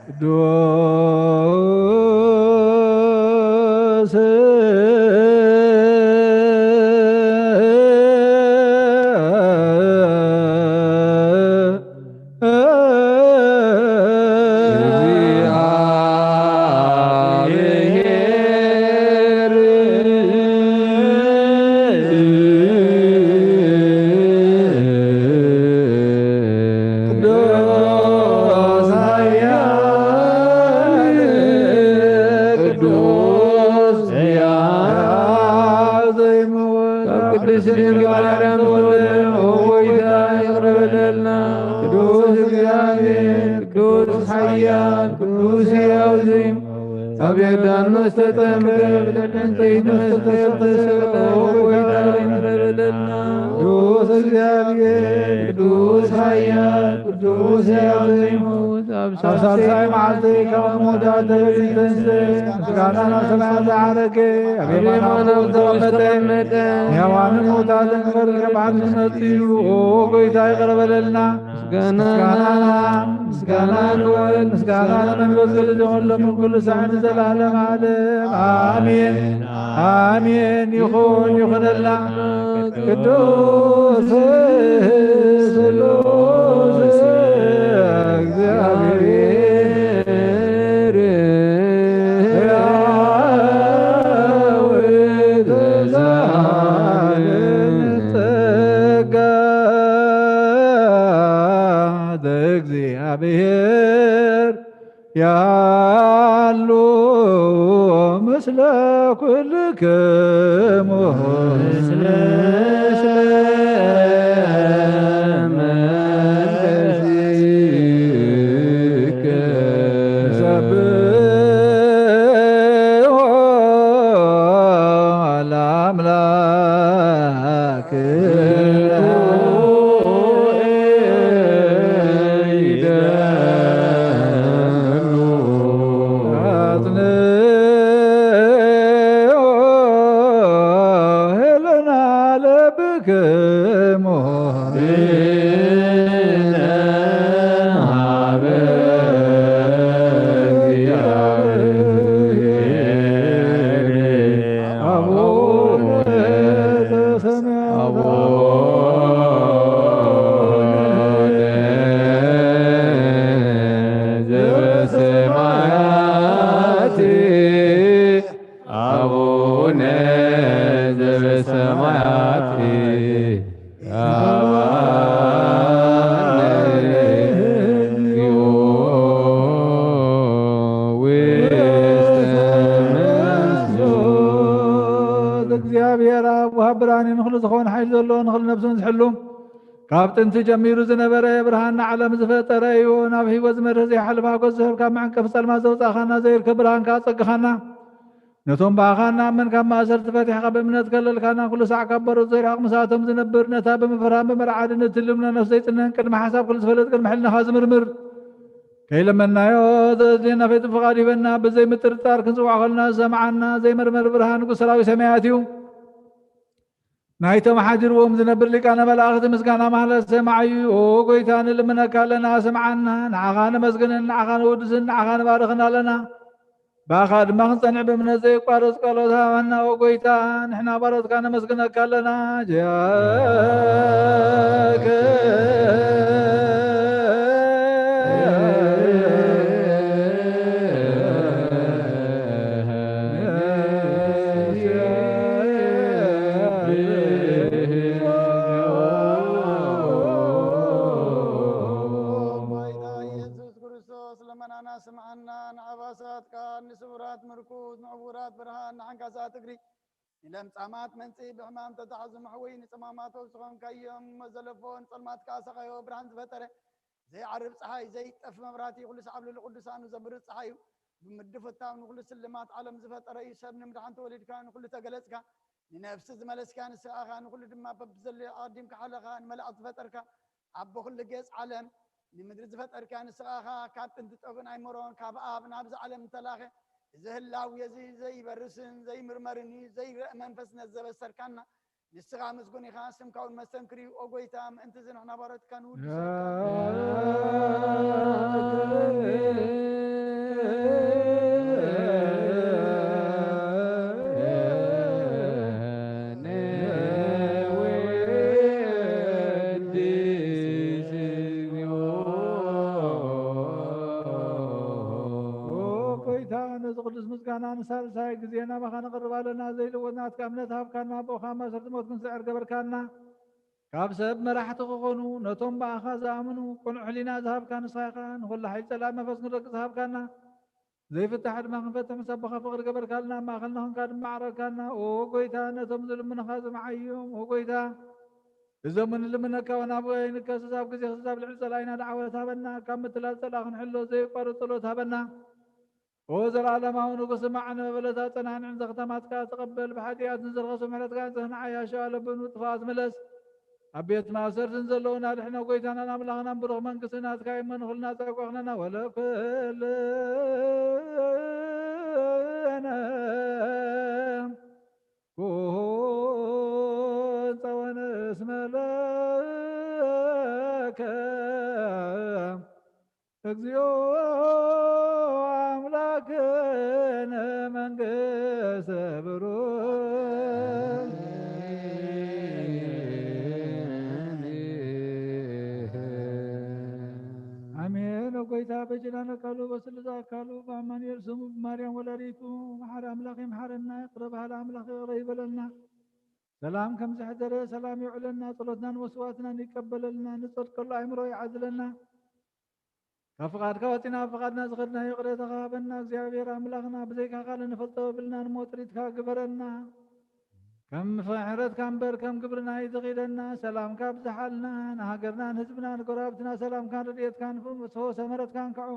ቅዱስ ቅዱስ ሕያው ዘይመወት። ካብ ቅድስት ድንግል ማርያም ተወልደ፣ ኦ ጎይታ፣ ይቕረ በለልና። ቅዱስ እግዚኣብሔር፣ ቅዱስ ሓያል፣ ቅዱስ ሕያው ዘይመወት። ካብ ዮርዳኖስ መስተጠምቀ፣ ብደም ጽንዕት መስተጠምቀ፣ ኦ ጎይታ፣ ይቕረ በለልና። ቅዱስ እግዚኣብሔር፣ ቅዱስ ሓያል፣ ቅዱስ ሕያው ዘይመውት፣ ኣብ ሳልሳይ መዓልቲ ካብ ሙታን ተንሥእ፣ ምስጋና ናብ ሰማያት ዝዓረገ፣ ኣብ የማነ ኣቦ ዝተቐመጠ፣ ንሕያዋንን ሙታንን ክፈርድ ካብ ዓርሹ መጺኡ፣ ኦ ጎይታ፣ ይቕረ በለልና። ምስጋና፣ ምስጋና ንወልድ፣ ምስጋና ንመንፈስ ቅዱስ፣ ይኹን ሎምን ኩሉ ሳዕ ንዘለዓለም ዓለም። ኣሜን፣ ኣሜን። ይኹን፣ ይኹነልና። ቅዱስ ስሉስ እግዚኣብሔር ሕያው ተዛሃለ ምስለ ኩልክሙ ምስለ መንፈስከ ሰብሖ ለአምላክ። አቡነ ዘበሰማያት ይትባረክ ስምከ። እግዚአብሔር አብ ወሃብ ብርሃን እዩ። ንኹሉ ዝኾን ሓይሊ ዘለዎ ንኹሉ ነብሱን ዝሕሉ ካብ ጥንቲ ጀሚሩ ዝነበረ ብርሃን ንዓለም ዝፈጠረ እዩ። ናብ ህይወት ዝመርህ ዘይሓልፍ ሓጎስ ዝህብ ካብ መዕንቀፊ ጸልማት ዘውጻእኻና ዘይርከብ ብርሃንካ ኣጸግኻና። ነቶም ብኣኻ እናኣመን ካብ ማእሰርቲ ፈቲሕካ ብእምነት ከለልካና ኩሉ ሳዕ ካብ በሮት ዘይርሕቕ ምሳቶም ዝነብር ነታ ብምፍራን ብምርዓድን እትልምኖ ነፍስ ዘይጽነን ቅድሚ ሓሳብ ኩሉ ዝፈልጥ ቅድሚ ሕልናኻ ዝምርምር ከይለመናዮ ዘዝልየና ፈይጡ ፍቓድ ይበና ብዘይ ምጥርጣር ክንጽውዖ ከለና ዝሰምዓና ዘይመርመር ብርሃን ንጉስ ሰራዊት ሰማያት እዩ። ናይቶም ሓዲርዎም ዝነብር ሊቃነ መላእኽቲ ምስጋና ማህለት ሰማዕ እዩ። ኦ ጎይታ ንልምነካ ኣለና፣ ስምዓና። ንዓኻ ነመስግንን ንዓኻ ነወድስን ንዓኻ ንባርኽን ኣለና። ብኣኻ ድማ ክንጸንዕ ብእምነት ዘይቋረጽ ጸሎት ሃበና። ኦ ጎይታ ንሕና ባሮትካ ነመስግነካ ኣለና። ጃከ ጎይታ ኢየሱስ ክርስቶስ ልመናና ስምዓና፣ ንዓባሳትካ ንስውራት ምርኩስ፣ ንዕውራት ብርሃን፣ ንዓንካሳት እግሪ፣ ንለምጻማት መንጽኢ፣ ብሕማም ተታሕዙ መሕወይ፣ ንጸማማቶ ዝኾንካዮም መዘለፎ፣ ንጸልማት ከኣ ሰቓዮ ብርሃን ዝፈጠረ፣ ዘይዓርብ ጸሓይ፣ ዘይጠፍ መብራህቲ፣ ኩሉ ሰዓብ ልዕሊ ቅዱሳኑ ዘብርህ ጸሓይ እዩ። ብምድፍታው ንኹሉ ስልማት ዓለም ዝፈጠረ እዩ። ሰብ ንምድሓን ተወሊድካ፣ ንኹሉ ተገለጽካ፣ ንነፍሲ ዝመለስካ ንስኻ ኢኻ፣ ንኹሉ ድማ በብዘለዮ ኣቐዲምካ ሓለኻ፣ ንመላእኽቲ ዝፈጠርካ፣ ኣቦ ኩሉ ጌጽ ዓለም፣ ንምድሪ ዝፈጠርካ ንስኻ ኢኻ። ካብ ጥንቲ ጠፍኡን ኣይመሮን፣ ካብ ኣብ ናብዚ ዓለም እተላኸ፣ እዚ ህላዌ እዚ ዘይበርስን ዘይምርመርን እዩ፣ ዘይረእ መንፈስ ነዚ ዘበሰርካና፣ ንስኻ ምስጉን ኢኻ፣ ስምካ እውን መስተንክር እዩ። ኦ ጐይታ፣ ምእንቲ እዚ ንሕና ባሮትካ ንውድሰካ። ኦ ጐይታ፣ ነዚ ቅዱስ ምስጋና ንሳልሳይ ግዜ ናባኻ ነቕርብ ኣለና። ዘይልወጥ ናትካ እምነት ሃብካና፣ ብኡኻ ማእሰርቲ ሞት ክንስዕር ገበርካና። ካብ ሰብ መራሕቲ ክኾኑ፣ ነቶም ብኣኻ ዝኣምኑ፣ ቅኑዕ ሕሊና ዝሃብካ ንስኻ ኢኻ። ንኹሉ ሓይሊ ጸላኢ መንፈስ ክንረግጽ ሃብካና። ዘይፍታሕ ድማ ክንፈትሕ ምስ ኣቦኻ ፍቕሪ ገበርካልና፣ ኣብ ማእከልና ኾንካ ድማ ዓረርካና። ኦ ጐይታ፣ ነቶም ዝልምኑኻ ዝምዓዮም። ኦ ጐይታ፣ እዞም እንልምነካ እውን ኣብ ንከስስ፣ ኣብ ግዜ ክስስ ኣብ ልዕሊ ጸላኢና ደዓወት ሃበና። ካብ ምትላል ጸላኢ ክንሕሎ ዘየቋርጽ ጸሎት ሃበና። ኦ ዘለዓለማዊ ንጉስ፣ ስማዕ፣ ንመበለታ ጸናንዕን ዘኽተማትካ ተቐበል። ብሓጢኣት ንዝረኸሱ ምሕረትካ ንጽህና ዓያሾ ኣለብኑ ጥፋኣት ምለስ። ኣብ ቤት ማእሰርቲ ንዘለዉና ኣድሕኖ። ጐይታናን ኣምላኽናን ብሩኽ መንግስቲ ናትካ እሞ ንኹልና ጸጋ ኩነና። ወለኩልነ ኩን ጸወን እስመ ለከ እግዚኦ አምላክነ መንግስተ ብሩክ። አሜን። ኦ ጐይታ በጅላነ ቃሉ በስሉስ አካሉ በአማኑኤል ስሙ በማርያም ወላዲቱ መሐሪ አምላክ ይምሐረና። ይቅረ በሃሊ አምላክ ይቅረ ይበለልና። ሰላም ከምዝሐደረ ሰላም የውዕለልና። ጸሎትናን መስዋዕትናን ይቀበለልና። ንጸድቀሉ አእምሮ ይዓድለና። ካብ ፍቓድካ ወጺና ኣብ ፍቓድና ዝኸድና ይቕሬታኻ ሃበና። እግዚኣብሔር ኣምላኽና፣ ብዘይካ ካልእ ንፈልጦ የብልናን እሞ ጥሪትካ ግበረና። ከም ምሕረትካ እምበር ከም ግብርና ኣይትኺደና። ሰላምካ ኣብዝሓልና። ንሃገርና፣ ንህዝብና፣ ንጎረባብትና ሰላምካን ረድኤትካን ፈውሰ ምሕረትካን ክዖ።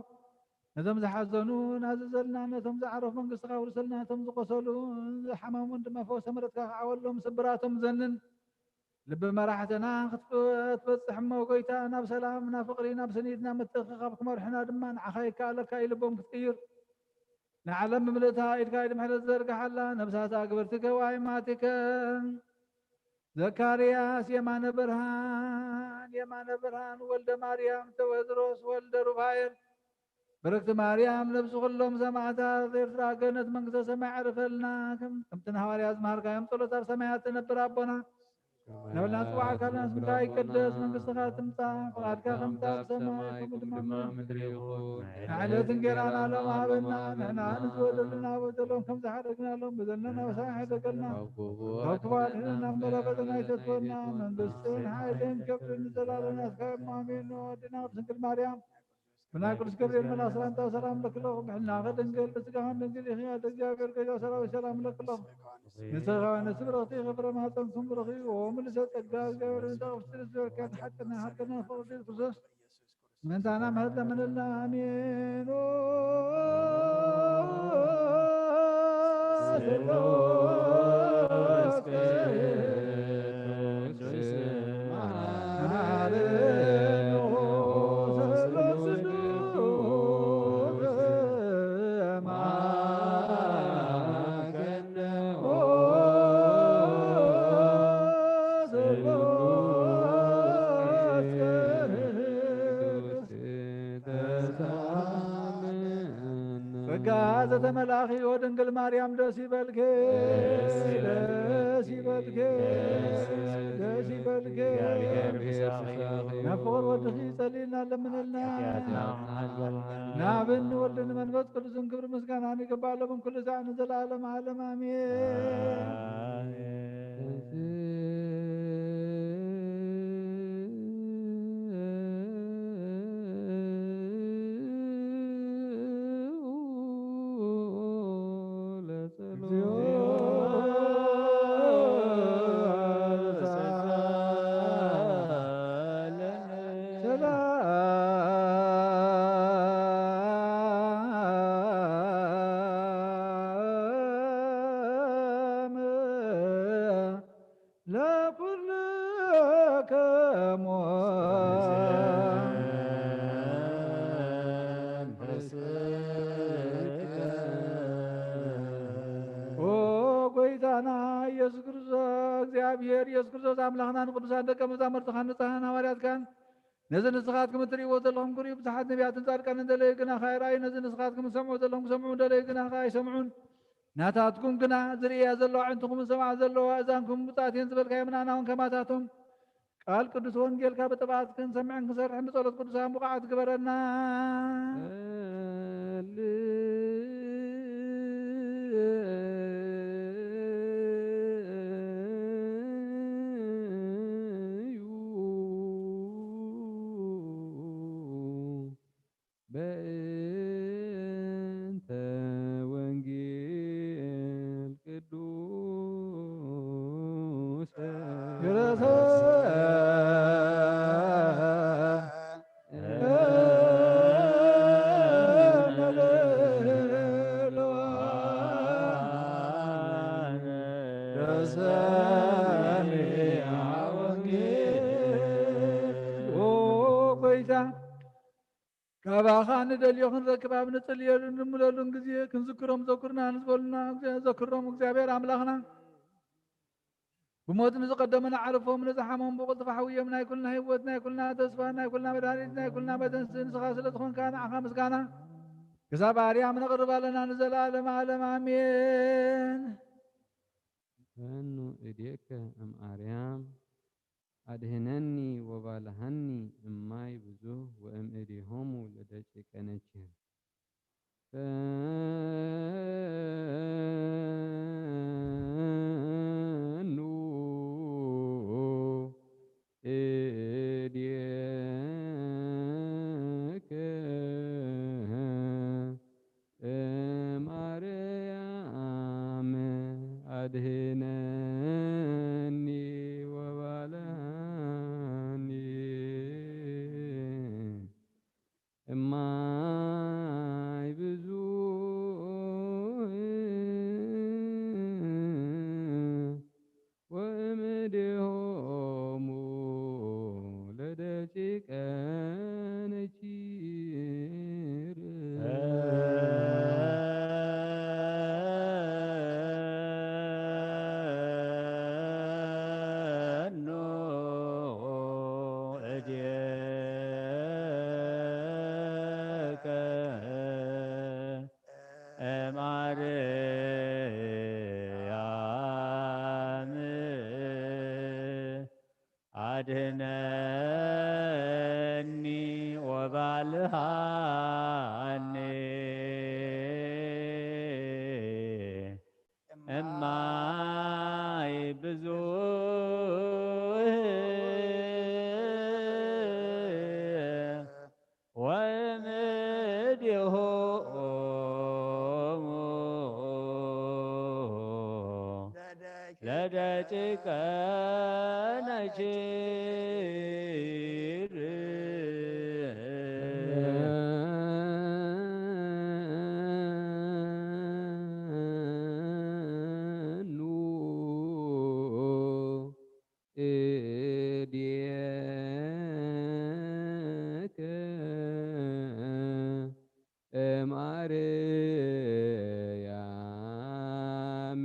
ነቶም ዝሓዘኑ ናዝዘልና፣ ነቶም ዝዓረፉ መንግስትኻ ውርስልና፣ ነቶም ዝቆሰሉ ዝሓመሙን ድማ ፈውሰ ምሕረትካ ክዓወሎም። ስብራቶም ዘንን ልቢ መራሕትና ክትበጽሕ እሞ ጎይታ፣ ናብ ሰላም፣ ናብ ፍቕሪ፣ ናብ ስኒት፣ ናብ ምትእኽኻብ ክመርሑና ድማ ንዓኻ ይከኣለካ እዩ ልቦም ክትቅይር። ንዓለም ብምልእታ ኢድካ ኢድ ምሕረት ዘርግሓላ። ነብሳት ኣግብርቲ ገባይ ማቲከ ዘካርያስ፣ የማነ ብርሃን፣ የማነ ብርሃን ወልደ ማርያም፣ ተወድሮስ ወልደ ሩፋኤል፣ ብርክቲ ማርያም፣ ነብሲ ኩሎም ሰማዕታት ኤርትራ ገነት መንግስተ ሰማይ ዕርፈልና። ከም-፣ ከምቲ ንሃዋርያት ዝመሃርካዮም ጸሎት ኣብ ሰማያት ትነብር ኣቦና፣ ንበልና ጽዋዕ ኣካልና ስምካ ይቀደስ፣ መንግስትኻ ትምጻእ፣ ፍቓድካ ከምታ ኣብ ሰማይ ከምኡ ድማ ኣብ ምድሪ ይኹን። ንዕለት እንጌራና ሎሚ ሃበና፣ ንሕና ንዝበደሉና በደሎም ከም ዝሓደግናሎም በደልና ናብ ሰማይ ኣይሕደገልና፣ ካብ ክፉ ኣድሕነና እምበር ኣብ ፈተና ኣይተትወና። መንግስትን ሓይልን ክብርን ንዘላለሙ ናትካ እዮም። ኣሜን። ወድና ቅድስት ድንግል ማርያም ብናይ ቅዱስ ገብርኤል መልኣኽ ሰላምታ ሰላም ለኪ ኣለኹ፣ ብሕልናኺ ድንግል፣ ብስጋኺ ድንግል ኢኺ፣ ኣደ እግዚኣብሔር ጎይታ ሰራዊት ሰላም ለኪ ኣለኹ። ንስኻ ነፍሲ ብርኽቲ ኢኺ፣ ፍረ ማህፀንኩም ብሩኽ እዩ። ኦ ምልዕተ ጸጋ፣ እግዚኣብሔር ምስለ ቅድስት ድንግል ዝበርኪ፣ ሓጥና ሃገርና ፍቕርቲ ክርስቶስ ምእንታና ምሕረት ለምንልና። ኣሜን። ኦ ስሉስ ቅዱስ ጸጋ ዘተመልኣኺ ወድንግል ማርያም ደስ ይበልኪ፣ ደስ ይበልኪ፣ ደስ ይበልኪ። ናብ ፍቕር ወድኺ ጸልይልና ለምንልና። ናብን ወልድን መንፈስ ቅዱስን ክብሪ ምስጋና ይግባእ፣ ሎምን ኩሉ ሳዕ ንዘለዓለም ዓለም ኣሜን። ኦ ጎይታና ኢየሱስ ክርስቶስ፣ እግዚኣብሔር ኢየሱስ ክርስቶስ ኣምላኽና፣ ንቅዱሳን ደቀ መዛሙርትኻን ንጹሓን ሃዋርያትካን፣ ነዚ ንስኻትኩም እትርእይዎ ዘለኹም ክርእዩ፣ ብዙሓት ነቢያትን ጻድቃንን ደለዩ፣ ግና ኸኣ ኣይረኣዩ። ነዚ ንስኻትኩም እትሰምዑ ዘለኹም ክሰምዑ ደለዩ፣ ግና ኸኣ ኣይሰምዑን። ናታትኩም ግና ዝርእያ ዘለዋ ኣዕንትኹምን ዝሰምዓ ዘለዋ ኣእዛንኩም ብጻት እየን ዝበልካዮም፣ ንኣና እውን ከማታቶም ቃል ቅዱስ ወንጌልካ ብጥብዓት ክንሰምዕን ክንሰርሕን ብጸሎት ቅዱሳን ብቑዓት ግበረና። ጸልዩ በእንተ ወንጌል ቅዱስ ግረሰ ኦ ጎይታ፣ ካባኻ ንደልዮ ክንረክብ ኣብ ንጽልየሉን ንልምነሉን ግዜ፣ ክንዝክሮም ዘኩርና ንዝበሉና፣ ዘክሮም እግዚኣብሔር ኣምላኽና። ብሞት ንዝቐደሙ ንዓርፎም፣ ንዝሓመሙ ብቕልጡፍ ኣሕውዮም። ናይ ኩልና ህይወት፣ ናይ ኩልና ተስፋ፣ ናይ ኩልና መድሃኒት፣ ናይ ኩልና መደንሲ ንስኻ ስለ ዝኾንካ፣ ንዓኻ ምስጋና ክሳብ ኣርያም ነቕርብ ኣለና ንዘለኣለመ ዓለም። ኣሜን። ፈኑ እዴከ እም ኣርያም ኣድህነኒ ወባልሃኒ እማይ ብዙህ ወእም እዴሆሙ ለደቂቀ ነኪር። ፈኑ እዴከ ማርያም ኣድህነኒ ወባልሃኒ እማይ ብዙህ ወእምኔሆሙ ለደቂቀ ነኪር። እዴከ እማርያም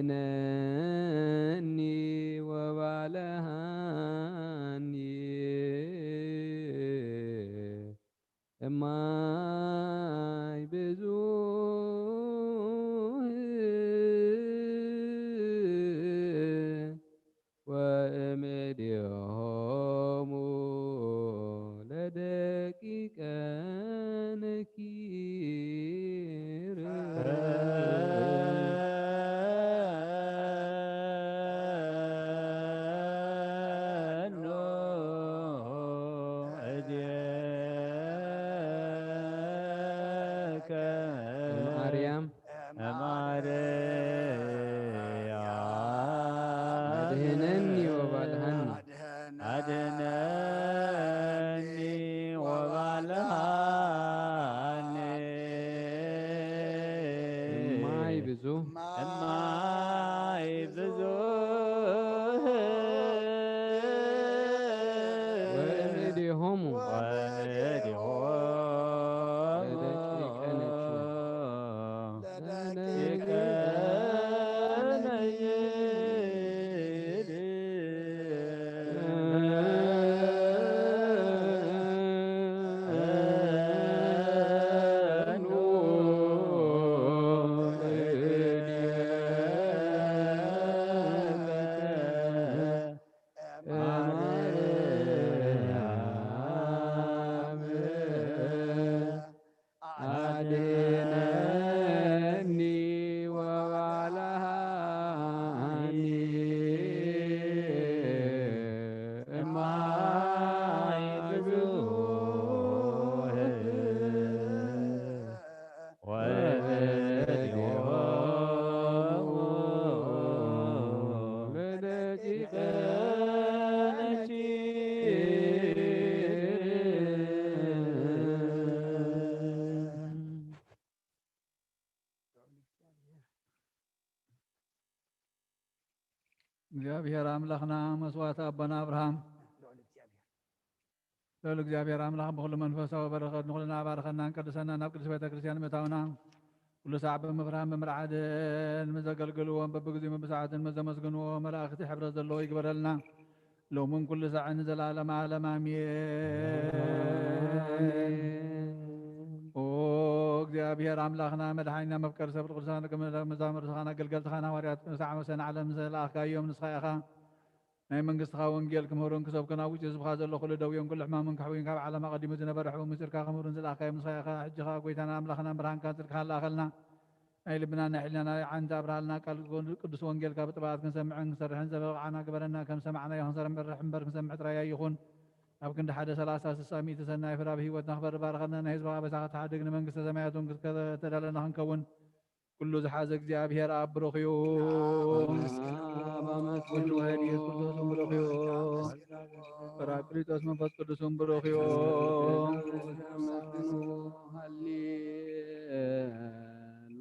አድህነኒ ወባልሃኒ እማይ ብዙህ ወእምኔሆሙ ለደቂቀ ነኪር። ፈኑ እዴከ ማርያም ማርያም አድህነኒ ወባልሃኒ። አድህነኒ ወባልሃኒ እማይ ብዙ እማይ ብዙህ ወእምኔሆሙ ወእምኔሆሙ ለደቂቀ ነኪር። ለደቂቀ ነኪር። አድነኒ ወባልሃኒ እማይ ብዙህ ወእምኔሆሙ ለደቂቀ ነኪር። እግዚኣብሔር ኣምላኽና መስዋዕቲ ኣቦና ኣብርሃም ልዑል እግዚኣብሔር ኣምላኽ ብኹሉ መንፈሳዊ በረኸት ንኹልና ባርኸናን ቀድሰናን ናብ ቅድስት ቤተ ክርስቲያን ምእታውና ኩሉ ሳዕ ብምፍራህን ብምርዓድን ምስ ዘገልግልዎን በብግዚኡ በብሰዓቱን ምስ ዘመስግንዎ መላእኽቲ ሕብረት ዘለዎ ይግበረልና። ሎምን ኩሉ ሳዕን ንዘለዓለመ ዓለም ኣሜን። ኦ እግዚኣብሔር ኣምላኽና መድሓኒና መፍቀሪ ሰብ ቅዱሳን ደቀ መዛሙርትኻን ኣገልገልትኻን ሃዋርያት ቅዱሳን ዓመሰን ዓለም ዘለኣኽካዮም ንስኻ ኢኻ። ናይ መንግስትኻ ወንጌል ክምህሩን ክሰብኩን ኣብ ውሽጢ ህዝብኻ ዘሎ ኩሉ ደዌን ኩሉ ሕማምን ከሕውዩን ካብ ዓለም ኣቐዲሙ ዝነበረ ሕቡእ ምስጢርካ ክምህሩን ዝለኣኽካዮም ንስኻ ኢኻ። ሕጂ ኸኣ ጐይታና ኣምላኽናን ብርሃንካን ጽድቅኻን ለኣኸልና። ናይ ልብናን ናይ ሕሊናና ዓይንታ ኣብርሃልና። ቃል ቅዱስ ወንጌልካ ብጥበቓት ክንሰምዕን ክንሰርሕን ዘበቕዓና ግበረና። ከም ዝሰማዕናዮ ክንሰርሕ እምበር ክንሰምዕ ጥራይ ኣይኹን። ኣብ ክንዲ ሓደ ሰላሳ ስሳ ሚእቲ ሰናይ ፍረ ኣብ ህይወትና ክፈሪ ባርኸና። ናይ ህዝብኻ ኣበሳ ክትሓድግ ንመንግስተ ሰማያት እውን ከተዳለና ክንከውን ኩሉ ዝሓዘ እግዚኣብሔር ኣብ ብሩኽ እዩ። ወልድ ዋሕድ ኢየሱስ ክርስቶስ እውን ብሩኽ እዩ። ጳራቅሊጦስ መንፈስ ቅዱስ እውን ብሩኽ እዩ።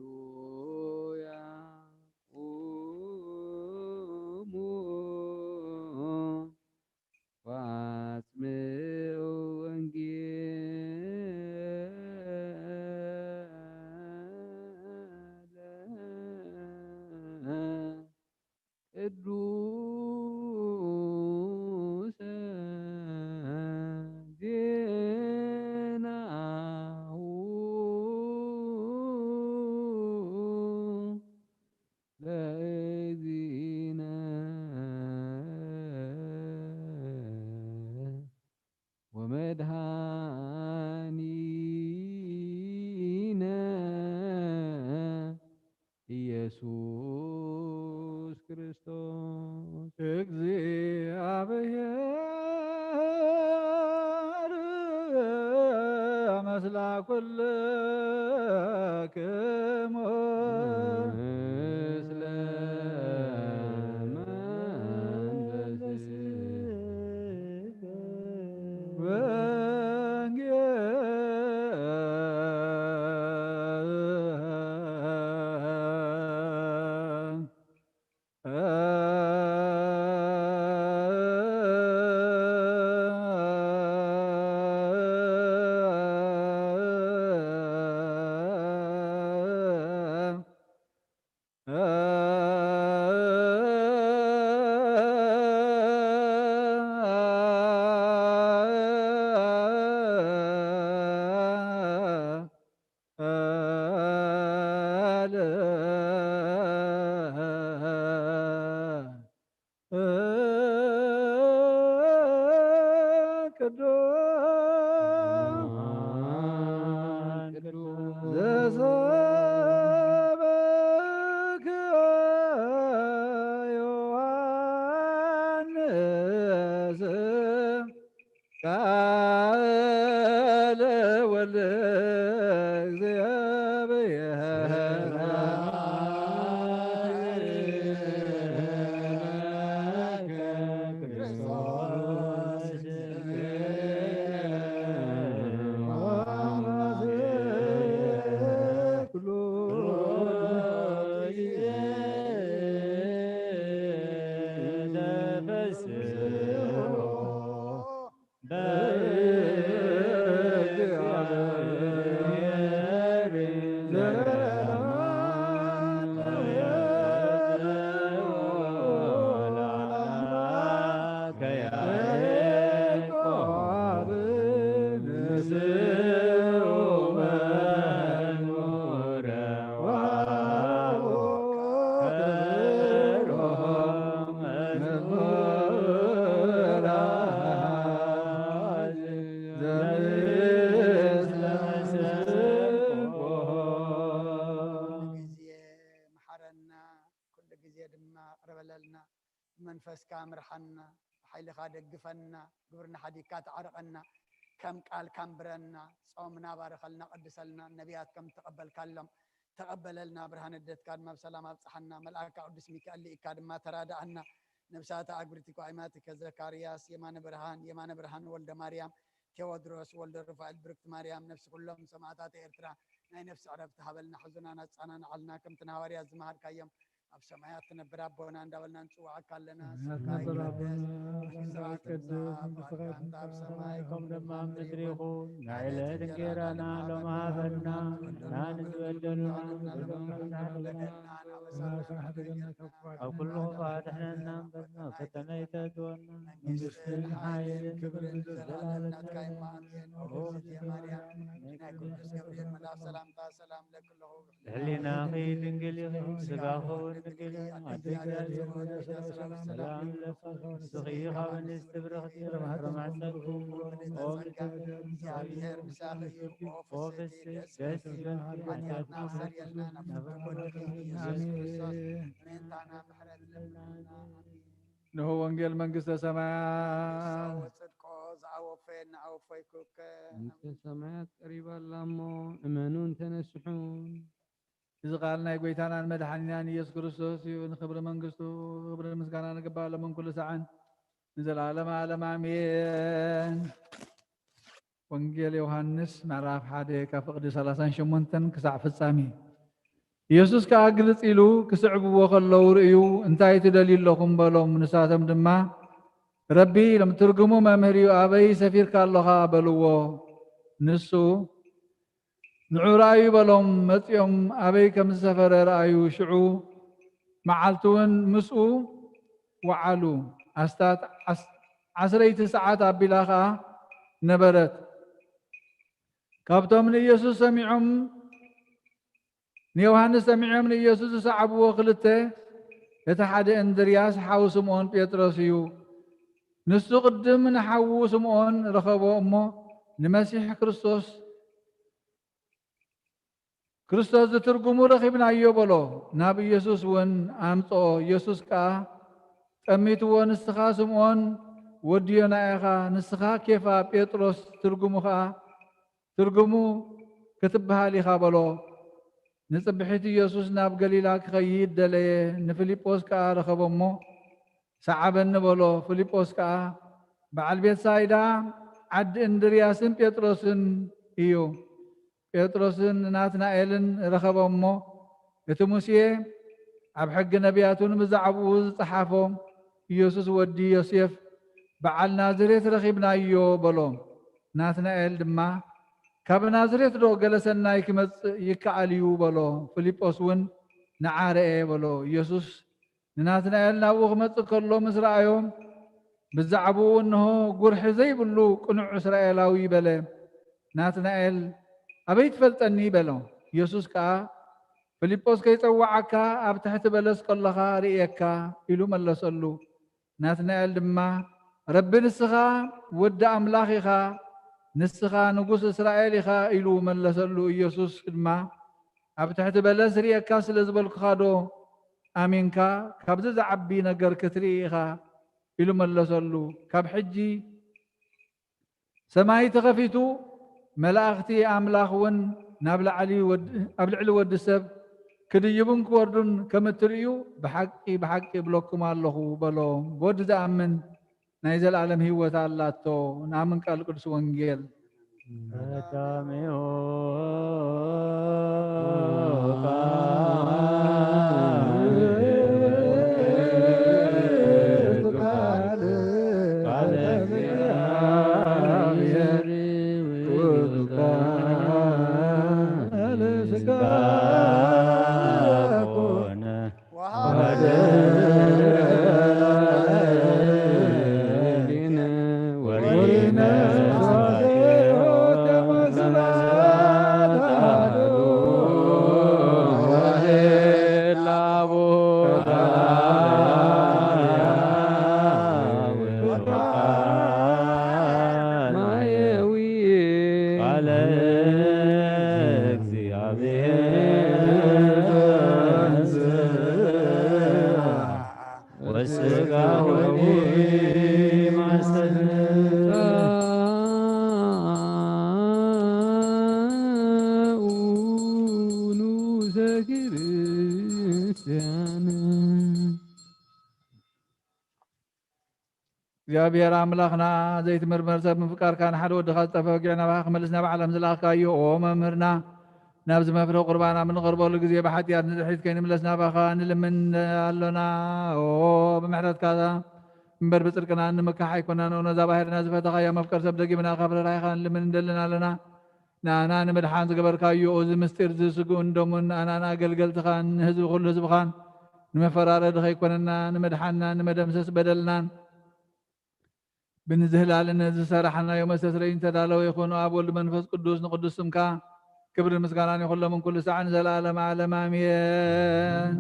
ሃሌሉያ። ቁሙ ወአስምዑ ወንጌለ ቅዱሰ ዜናሁ። ኢየሱስ ክርስቶስ። እግዚአብሔር ምስለ ኩልክሙ። ምስለ መንፈስከ። ቅዱስ ዘሰበከ ዮሐንስ ቃለ ወልደ እግዚአብሔር። መሓረና፣ ኩሉ ግዜ ድማ ቅረበለልና። ብመንፈስካ ምርሓና፣ ብሓይልኻ ደግፈና፣ ግብርና ሓዲግካ ተዓርቐና፣ ከም ቃልካ ኣንብረና፣ ጾምና ባርኸልና፣ ቀድሰልና፣ ነቢያት ከም እተቐበልካሎም ተቐበለልና፣ ብርሃን ልደትካ ድማ ብሰላም ኣብጽሓና፣ መልኣካ ቅዱስ ሚካኤል ልኢካ ድማ ተራድኣና፣ ነብሳተ ኣግብርቲ ኳይማትከ ዘካርያስ፣ የማነ ብርሃን፣ የማነ ብርሃን ወልደ ማርያም፣ ቴዎድሮስ ወልደ ሩፋኤል፣ ብርክቲ ማርያም፣ ነፍሲ ኩሎም ሰማእታት ኤርትራ ናይ ነፍሲ ዕረፍቲ ሃበልና፣ ሕዙናን ኣጻናንዓልና፣ ከምቲ ንሃዋርያት ዝመሃርካዮም፣ ኣብ ሰማያት ትነብር ኣቦና እንዳበልና ንጽውዓካ ኣለና። ሰማያት ስምካ ትነብር ይትቀደስ፣ ኣቦና፣ መንግስትኻ መንግስትኻ ትምጻእ፣ ትምጻእ፣ ፍቓድካ ፍቓድካ ኣብ ሰማይ ከም ድማ ኣብ ምድሪ ይኹን። ናይ ዕለት እንጀራና ሎሚ ሃበና፣ ንሕና ንዝበደሉና በደልና ንሓድገና፣ በደልና ንሓድገና፣ ካብ ክፉእ ኣብ ኩሉ ክፉእ ኣድሕነና፣ እምበር ናብ ፈተነ ኣይተእትወና። መንግስትን ሓይልን ክብርን ዘለዓለም ናትካ እዩ። ኣሜን። ኦ እግዝእትየ ማርያም፣ ናይ ቅዱስ ገብርኤል መልኣክ ሰላምታ ሰላም እብለኪ ኣለኹ። ብሕሊናኺ ድንግል ኢኺ፣ ብስጋኺ እውን ድንግል ኢኺ። ኣቲ እግዚኣብሔር ወልድ ሰላም ለኪ፣ ንስኺ ካብ ኣንስቲ ብርኽቲ፣ ፍሬ ማህፀንኪ ብሩኽ። ኦ ብእግዚኣብሔር ምሳኺ እዩ። ኦ ፍስሕቲ ደስ ይበልኪ፣ ሓጢኣትና ኣስተሰርየልና፣ ናብ ፍቅር ወልድኪ ኢየሱስ ክርስቶስ ምእንታና ምሕረት ለምንና። ኣሜን። እንሆ ወንጌል መንግስተ ሰማያት። ንስኻ ወጽድቆ ዝኣወፈየና ኣወፈይኩከ። መንግስተ ሰማያት ቀሪባ ኣላ እሞ እመኑን ተነስሑን። እዚ ቃል ናይ ጎይታናን መድሓኒናን ኢየሱስ ክርስቶስ እዩ። ንኽብሪ መንግስቱ ክብሪ ምስጋና ንግባእ ሎምን ኩሉ ሰዓን ንዘለዓለመ ዓለም ኣሜን። ወንጌል ዮሃንስ ምዕራፍ ሓደ ካብ ፍቕዲ ሰላሳን ሸሞንተን ክሳዕ ፍጻሜ። ኢየሱስ ከኣ ግልጽ ኢሉ ክስዕብዎ ከለዉ ርእዩ፣ "እንታይ ትደልዩ ኣለኹም?" በሎም። ንሳቶም ድማ፣ "ረቢ" ኢሎም፣ ትርጉሙ "መምህር እዩ፣ ኣበይ ሰፊርካ ኣለኻ?" በልዎ። ንሱ፣ "ንዑ ረኣዩ" በሎም። መጺኦም ኣበይ ከም ዝሰፈረ ረኣዩ። ሽዑ መዓልቲ እውን ምስኡ ወዓሉ። ኣስታት ዓስ-፣ ዓስረይቲ ሰዓት ኣቢላ ኸኣ ነበረት። ካብቶም ንኢየሱስ ሰሚዖም፣ ንዮሃንስ ሰሚዖም ንኢየሱስ ዝሰዓብዎ ክልተ፣ እቲ ሓደ እንድርያስ ሓው ስምዖን ጴጥሮስ እዩ። ንሱ ቅድም ንሓዉ ስምዖን ረኸቦ እሞ ንመሲሕ ክርስቶስ ክርስቶስ ዝትርጉሙ ረኺብናዮ በሎ። ናብ ኢየሱስ እውን ኣምጽኦ። ኢየሱስ ከኣ ጠሚትዎ፣ ንስኻ ስምዖን ወዲ ዮና ኢኻ፣ ንስኻ ኬፋ ጴጥሮስ፣ ትርጉሙ ኸኣ ትርጉሙ ክትበሃል ኢኻ በሎ። ንጽብሒት ኢየሱስ ናብ ገሊላ ክኸይድ ደለየ። ንፊልጶስ ከኣ ረኸቦ እሞ፣ ሰዓበኒ በሎ። ፊልጶስ ከኣ በዓል ቤትሳይዳ፣ ዓዲ እንድርያስን ጴጥሮስን እዩ። ጴጥሮስን ናትናኤልን ረኸቦ እሞ፣ እቲ ሙሴ ኣብ ሕጊ ነቢያትን ብዛዕባኡ ዝጸሓፎ፣ ኢየሱስ ወዲ ዮሴፍ በዓል ናዝሬት ረኺብናዮ በሎ። ናትናኤል ድማ፣ ካብ ናዝሬት ዶ ገለ ሰናይ ክመጽእ ይከኣል እዩ በሎ። ፊልጶስ እውን፣ ንዓ ርኤ በሎ። ኢየሱስ ንናትናኤል ናብኡ ክመጽእ ከሎ ምስ ረኣዮ፣ ብዛዕባኡ፣ እንሆ፣ ጉርሒ ዘይብሉ ቅኑዕ እስራኤላዊ በለ። ናትናኤል፣ ኣበይ ትፈልጠኒ በሎ። ኢየሱስ ከኣ፣ ፊልጶስ ከይጸውዓካ ኣብ ትሕቲ በለስ ከለኻ ርእየካ ኢሉ መለሰሉ። ናትናኤል ድማ፣ ረቢ፣ ንስኻ ወዲ ኣምላኽ ኢኻ፣ ንስኻ ንጉስ እስራኤል ኢኻ ኢሉ መለሰሉ። ኢየሱስ ድማ፣ ኣብ ትሕቲ በለስ ርእየካ ስለ ዝበልኩኻ ዶ ኣሚንካ? ካብዚ ዝዓቢ ነገር ክትርኢ ኢኻ ኢሉ መለሰሉ። ካብ ሕጂ ሰማይ ተኸፊቱ፣ መላእኽቲ ኣምላኽ እውን ናብ ላዕሊ ወድ-፣ ኣብ ልዕሊ ወዲ ሰብ ክድይቡን ክወርዱን ከም እትርእዩ ብሓቂ፣ ብሓቂ እብለኩም ኣለኹ በሎ። ብወዲ ዝኣምን ናይ ዘለኣለም ህይወት ኣላቶ። ንኣምን ቃል ቅዱስ ወንጌል። ቀዳሚኡ ቃል፣ ቃል እግዚአብሔር ውእቱ ቃል ሥጋ ኮነ። ቃለ እግዚአብሔር ተንሥአ ወሥጋ ወዲማሰነ። ንዑሰ ክርስቲያን። እግዚኣብሔር ኣምላኽና፣ ዘይትምርመር ሰብ ምፍቃርካ፣ ንሓደ ወድኻ ዝጠፍአ ወግዒ ናባኻ ክመልስ ናብ ዓለም ዝለኣኽካዮ፣ ኦ መምህርና፣ ናብዚ መፍረ ቁርባን ኣብ እንቐርበሉ ግዜ ብሓጢኣት ንድሕሪት ከይንምለስ ናባኻ ንልምን ኣሎና። ኦ ብምሕረትካ እምበር ብጽድቅና እንምካሕ ኣይኮናን። ኦ ነዛ ባሕርና ዝፈተኻያ መፍቀር ሰብ ደጊምና ካብ ርህራሄኻ ንልምን እንደልን ኣሎና። ንኣና ንምድሓን ዝገበርካዮ እዚ ምስጢር እዚ ስግኡን ደሙን ንኣናን ኣገልገልትኻን ንህዝቢ ኩሉ ህዝብኻን ንመፈራረዲ ከይኮነና ንምድሓንና ንመደምሰስ በደልናን ብንዝህላልን ዝሰራሕናዮ መስተስረይን ተዳለወ ይኹን። ኣብ ወልድ መንፈስ ቅዱስ ንቅዱስ ስምካ ክብርን ምስጋናን ይኹን ሎምን ኩሉ ሳዕ ንዘለዓለም ዓለም ኣሜን።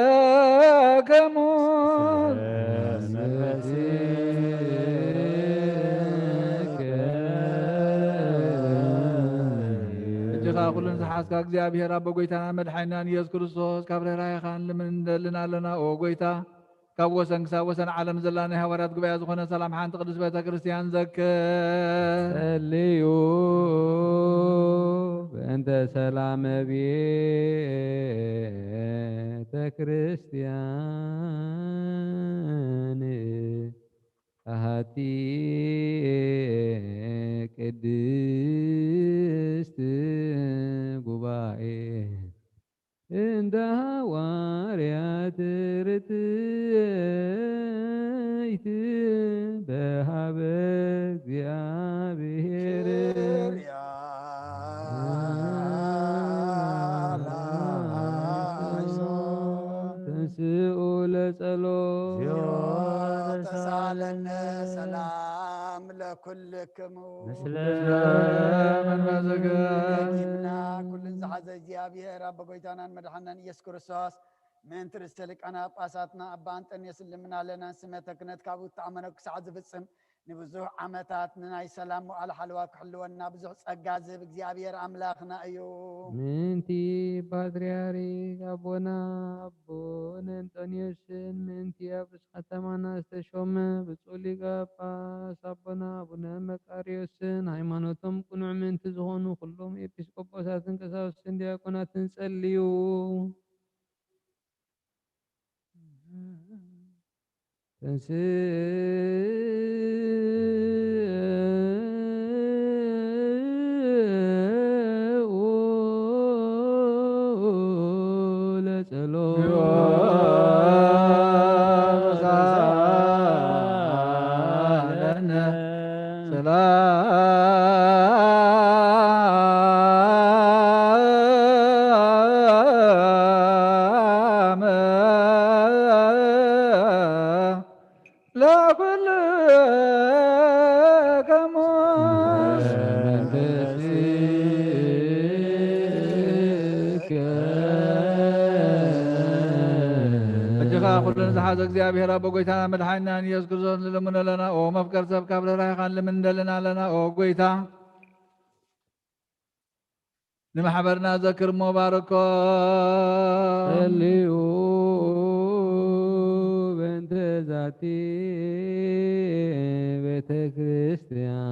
ለኩልክሙ እጅኻ ኩሉን ዝሓዝካ እግዚኣብሔር ኣቦ ጎይታና መድሓኒናን ኢየሱስ ክርስቶስ ካብ ርህራሄኻ ንልምን እንደልን ኣለና። ኦ ጎይታ ካብ ወሰን ክሳብ ወሰን ዓለም ዘላ ናይ ሃዋርያት ጉባኤ ዝኾነ ሰላም ሓንቲ ቅድስት ቤተ ክርስቲያን ዘክር። ጸልዩ በእንተ ሰላመ ቤተ ክርስቲያን ኣሐቲ ቅድስት ጉባኤ እንደ ሃዋርያት ርትዕት በሃበ እግዚአ ብሔር። ተንስኡ ለጸሎት። ተሳለነ ሰላም ለኩልክሙ። ምስለ መንፈስከ። ደጊምና ኩልን ዝሓዘ እግዚኣብሔር ኣቦ ጎይታናን መድሓናን ኢየሱስ ክርስቶስ ምእንቲ ርእሰ ሊቃነ ጳጳሳትና ኣባ ኣንጠንዮስ ንልምን ኣለና። ስመተ ክህነት ካብኡ እተኣመነ ክሳዕ ዝፍጽም ንብዙሕ ዓመታት ንናይ ሰላም መዋዕለ ሓለዋ ክሕልወና ብዙሕ ጸጋ ዝህብ እግዚኣብሔር ኣምላኽና እዩ። ምእንቲ ፓትርያርክ ኣቦና ኣቡነ እንጠንዮስን ምእንቲ ኣብ ርእሲ ከተማና ዝተሾመ ብፁዕ ሊቀ ጳጳስ ኣቦና ኣቡነ መቃርዮስን ሃይማኖቶም ቅኑዕ ምእንቲ ዝኾኑ ኩሎም ኤጲስቆጶሳትን ቀሳውስትን ዲያቆናትን ጸልዩ። ተንስኡ ለጸሎት። ሰላም ለኩልክሙ። ሕጂ ኸዓ ኩሉ ንዝሓዘ እግዚኣብሔር ኣቦ ጎይታና መድሓኒናን ኢየሱስ ክርስቶስ ንልምኖ ኣለና። ኦ መፍቀር ሰብ ካብ ርህራሄኻ ንልምን እንደልን ኣለና። ኦ ጎይታ ንማሕበርና ዘክር እሞ ባርኮ። ጸልዩ በእንተ ዛቲ ቤተ ክርስቲያን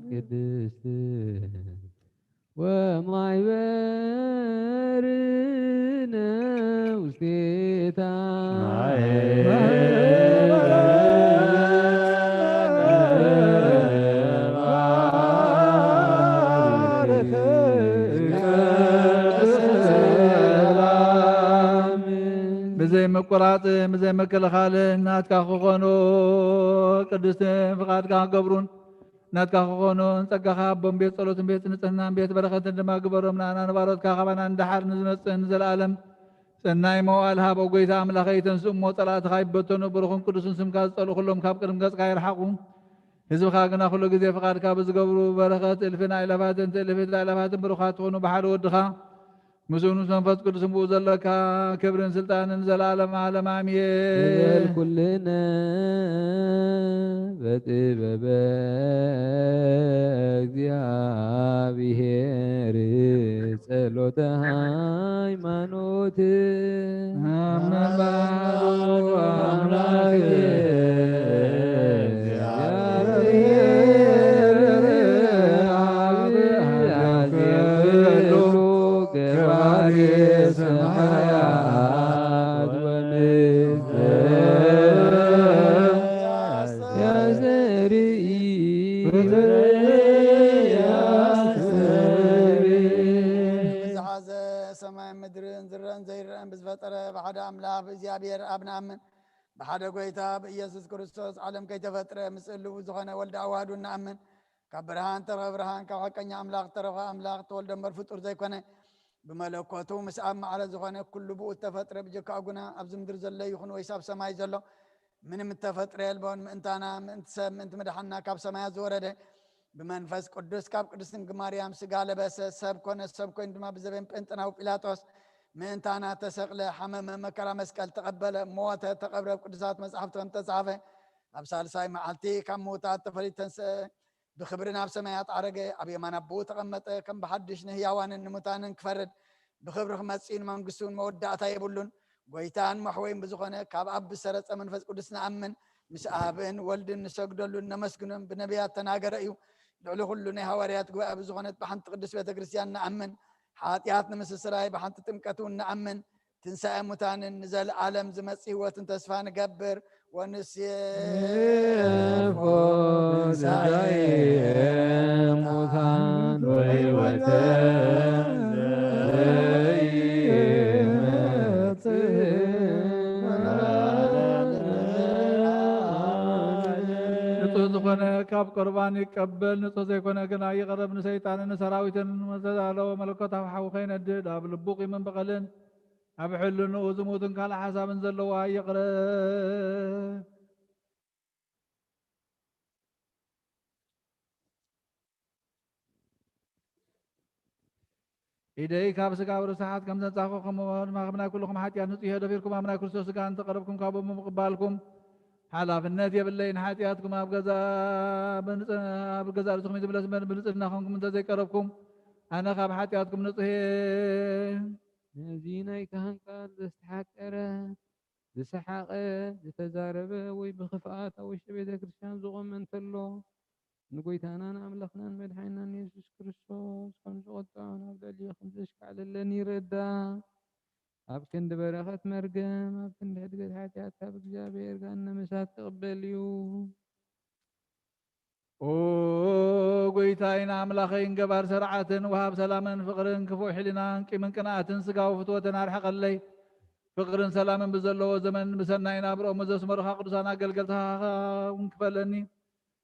ቅድስት ወማሕበርነ ውስቴታ። ብዘይ ምቁራጽ ብዘይ ምክልኻል ናትካ ክኾኑ ቅድስትን ፍቓድካ ክገብሩን ናትካ ክኾኑ ንጸጋኻ ኣቦን ቤት ጸሎትን ቤት ንጽህናን ቤት በረኸትን ድማ ግበሮም። ንኣና ንባሮትካ ካባና ንደሓር ንዝመጽእ ንዘለኣለም ሰናይ መዋዕል ሃቦ። ጎይታ ኣምላኸይ፣ ተንስእ እሞ ጸላእትኻ ይበተኑ፣ ብሩኽን ቅዱስን ስምካ ዝጸልኡ ኩሎም ካብ ቅድሚ ገጽካ ይርሓቑ። ህዝብኻ ግና ኩሉ ግዜ ፍቓድካ ብዝገብሩ በረኸት እልፍን ኣእላፋትን ትእልፊት ኣእላፋትን ብሩኻት ትኹኑ። ብሓደ ወድኻ ምስኡ ምስ መንፈስ ቅዱስን ብኡ ዘለካ ክብርን ስልጣንን ዘለዓለም ዓለም ኣሜን። ንበል ኩልነ በጥበበ እግዚኣብሔር ጸሎተ ሃይማኖት። ኣመን በሉ ኣምላክ ዝሓዘ ሰማይን ምድርን ዝረአን ዘይረአን ብዝፈጠረ ብሓደ ኣምላኽ ብእግዚኣብሔር ኣብ ንኣምን። ብሓደ ጐይታ ብኢየሱስ ክርስቶስ ዓለም ከይተፈጥረ ምስ ህልው ዝኾነ ወልደ ኣዋህዱ እንኣምን። ካብ ብርሃን ተረኸ ብርሃን፣ ካብ ሓቀኛ ኣምላኽ ተረኸ ኣምላኽ፣ ተወልደ እምበር ፍጡር ዘይኮነ፣ ብመለኮቱ ምስ ኣብ ማዕረ ዝኾነ ኩሉ ብኡ እተፈጥረ፣ ብጀካኡ ግና ኣብዚ ምድሪ ዘሎ ይኹን ወይስ ኣብ ሰማይ ዘሎ ምንም እተፈጥረ የልቦን። ምእንታና፣ ምእንቲ ሰብ፣ ምእንቲ ምድሓንና ካብ ሰማያት ዝወረደ፣ ብመንፈስ ቅዱስ ካብ ቅድስት ድንግል ማርያም ስጋ ለበሰ፣ ሰብ ኮነ፣ ሰብ ኮይኑ ድማ ብዘበን ጴንጠናዊ ጲላጦስ ምእንታና ተሰቕለ፣ ሓመመ፣ መከራ መስቀል ተቐበለ፣ ሞተ፣ ተቐብረ፣ ኣብ ቅዱሳት መጻሕፍቲ ከም ተጻሕፈ ኣብ ሳልሳይ መዓልቲ ካብ ምዉታት ተፈልዩ ተንስአ፣ ብኽብሪ ናብ ሰማያት ዓረገ፣ ኣብ የማን ኣቦኡ ተቐመጠ፣ ከም ብሓድሽ ንህያዋንን ንሙታንን ክፈርድ ብኽብሪ ክመጽእ እዩ፣ ንመንግስቱ እውን መወዳእታ የብሉን። ጐይታን መሕወይን ብዝኾነ ካብ ኣብ ብዝሰረጸ መንፈስ ቅዱስ ንኣምን፣ ምስ ኣብን ወልድን ንሰግደሉን ነመስግኖን፣ ብነቢያት ተናገረ እዩ። ልዕሊ ኩሉ ናይ ሃዋርያት ጉባኤ ብዝኾነት ብሓንቲ ቅድስት ቤተ ክርስቲያን ንኣምን፣ ሓጢኣት ንምስስራይ ብሓንቲ ጥምቀት እውን ንኣምን፣ ትንሳኤ ሙታንን ንዘለዓለም ዝመጽእ ህይወትን ተስፋ ንገብር። ወንሴፎ ትንሳኤ ሙታን ወሕይወተ ዘይመጽእ። ንጹህ ዝኾነ ካብ ቁርባን ይቀበል፣ ንጹህ ዘይኮነ ግና ይቕረብ። ንሰይጣንን ንሰራዊትን ንዘለኣለማዊ መለኮታዊ ሓዊ ከይነድድ፣ ኣብ ልቡ ቂምን በቐልን ኣብ ሕልንኡ ዝሙትን ካልእ ሓሳብን ዘለዎ ኣይቕረብ። ኢደይ ካብ ስጋብ ርስሓት ከም ዘንጻኹ፣ ከምኡ ድማ ካብ ናይ ኩልኹም ሓጢኣት ንጹህ እየ። ደፊርኩም ኣብ ናይ ክርስቶስ ስጋ እንተቐረብኩም፣ ካብኡ ብምቕባልኩም ሓላፍነት የብለይን። ሓጢኣትኩም ኣብ ገዛ ብንጽ-፣ ኣብ ገዛ ርእስኹም እዩ ዝምለስ እምበር፣ ብንጽህና ኮንኩም እንተዘይቀረብኩም፣ ኣነ ካብ ሓጢኣትኩም ንጹህ እየ። ነዚ ናይ ካህን ቃል ዘስተሓቀረ፣ ዝሰሓቐ፣ ዝተዛረበ ወይ ብኽፍኣት ኣብ ውሽጢ ቤተ ክርስቲያን ዝቖመ እንተሎ፣ ንጎይታናን ኣምላኽናን መድሓኒናን የሱስ ክርስቶስ ከም ዝቐጥዖ፣ ናብ ልዕሊኡ ከም ዘሽካዕለለን ይረዳ። ኣብ ክንዲ በረኸት መርገም፣ ኣብ ክንዲ ሕድገት ሓጢኣት ካብ እግዚኣብሔር ገሃነመ እሳት ክቕበል እዩ። ኦ ጎይታይን ኣምላኸይን፣ ገባር ስርዓትን ወሃብ ሰላምን ፍቕርን፣ ክፉእ ሕሊናን ቂምን ቅንኣትን ስጋዊ ፍትወትን ኣርሕቐለይ። ፍቕርን ሰላምን ብዘለዎ ዘመን ብሰናይ ናብርኦም ዘስመሩኻ ቅዱሳን ኣገልገልትኻ እውን ክፈለኒ።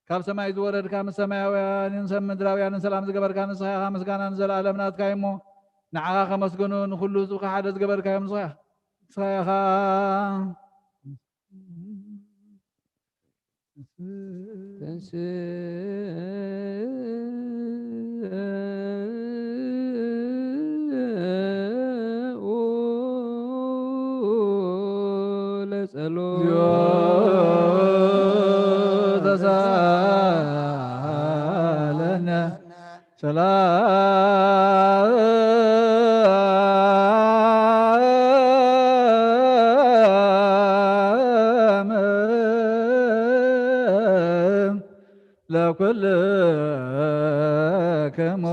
ካብ ሰማይ ዝወረድካ፣ ምስ ሰማያውያንን ሰብ ምድራውያንን ሰላም ዝገበርካ ንስኻ ኢኻ። ምስጋና ንዘለኣለም ናትካ እዩ እሞ፣ ንዓኻ ከመስግኑ፣ ንኹሉ ህዝብኻ ሓደ ዝገበርካዮም ንስኻ ኢኻ። ንስኻ ኢኻ። ተንሥኡ ለጸሎት። ተሳለነ ሰላም ለኩልክሙ።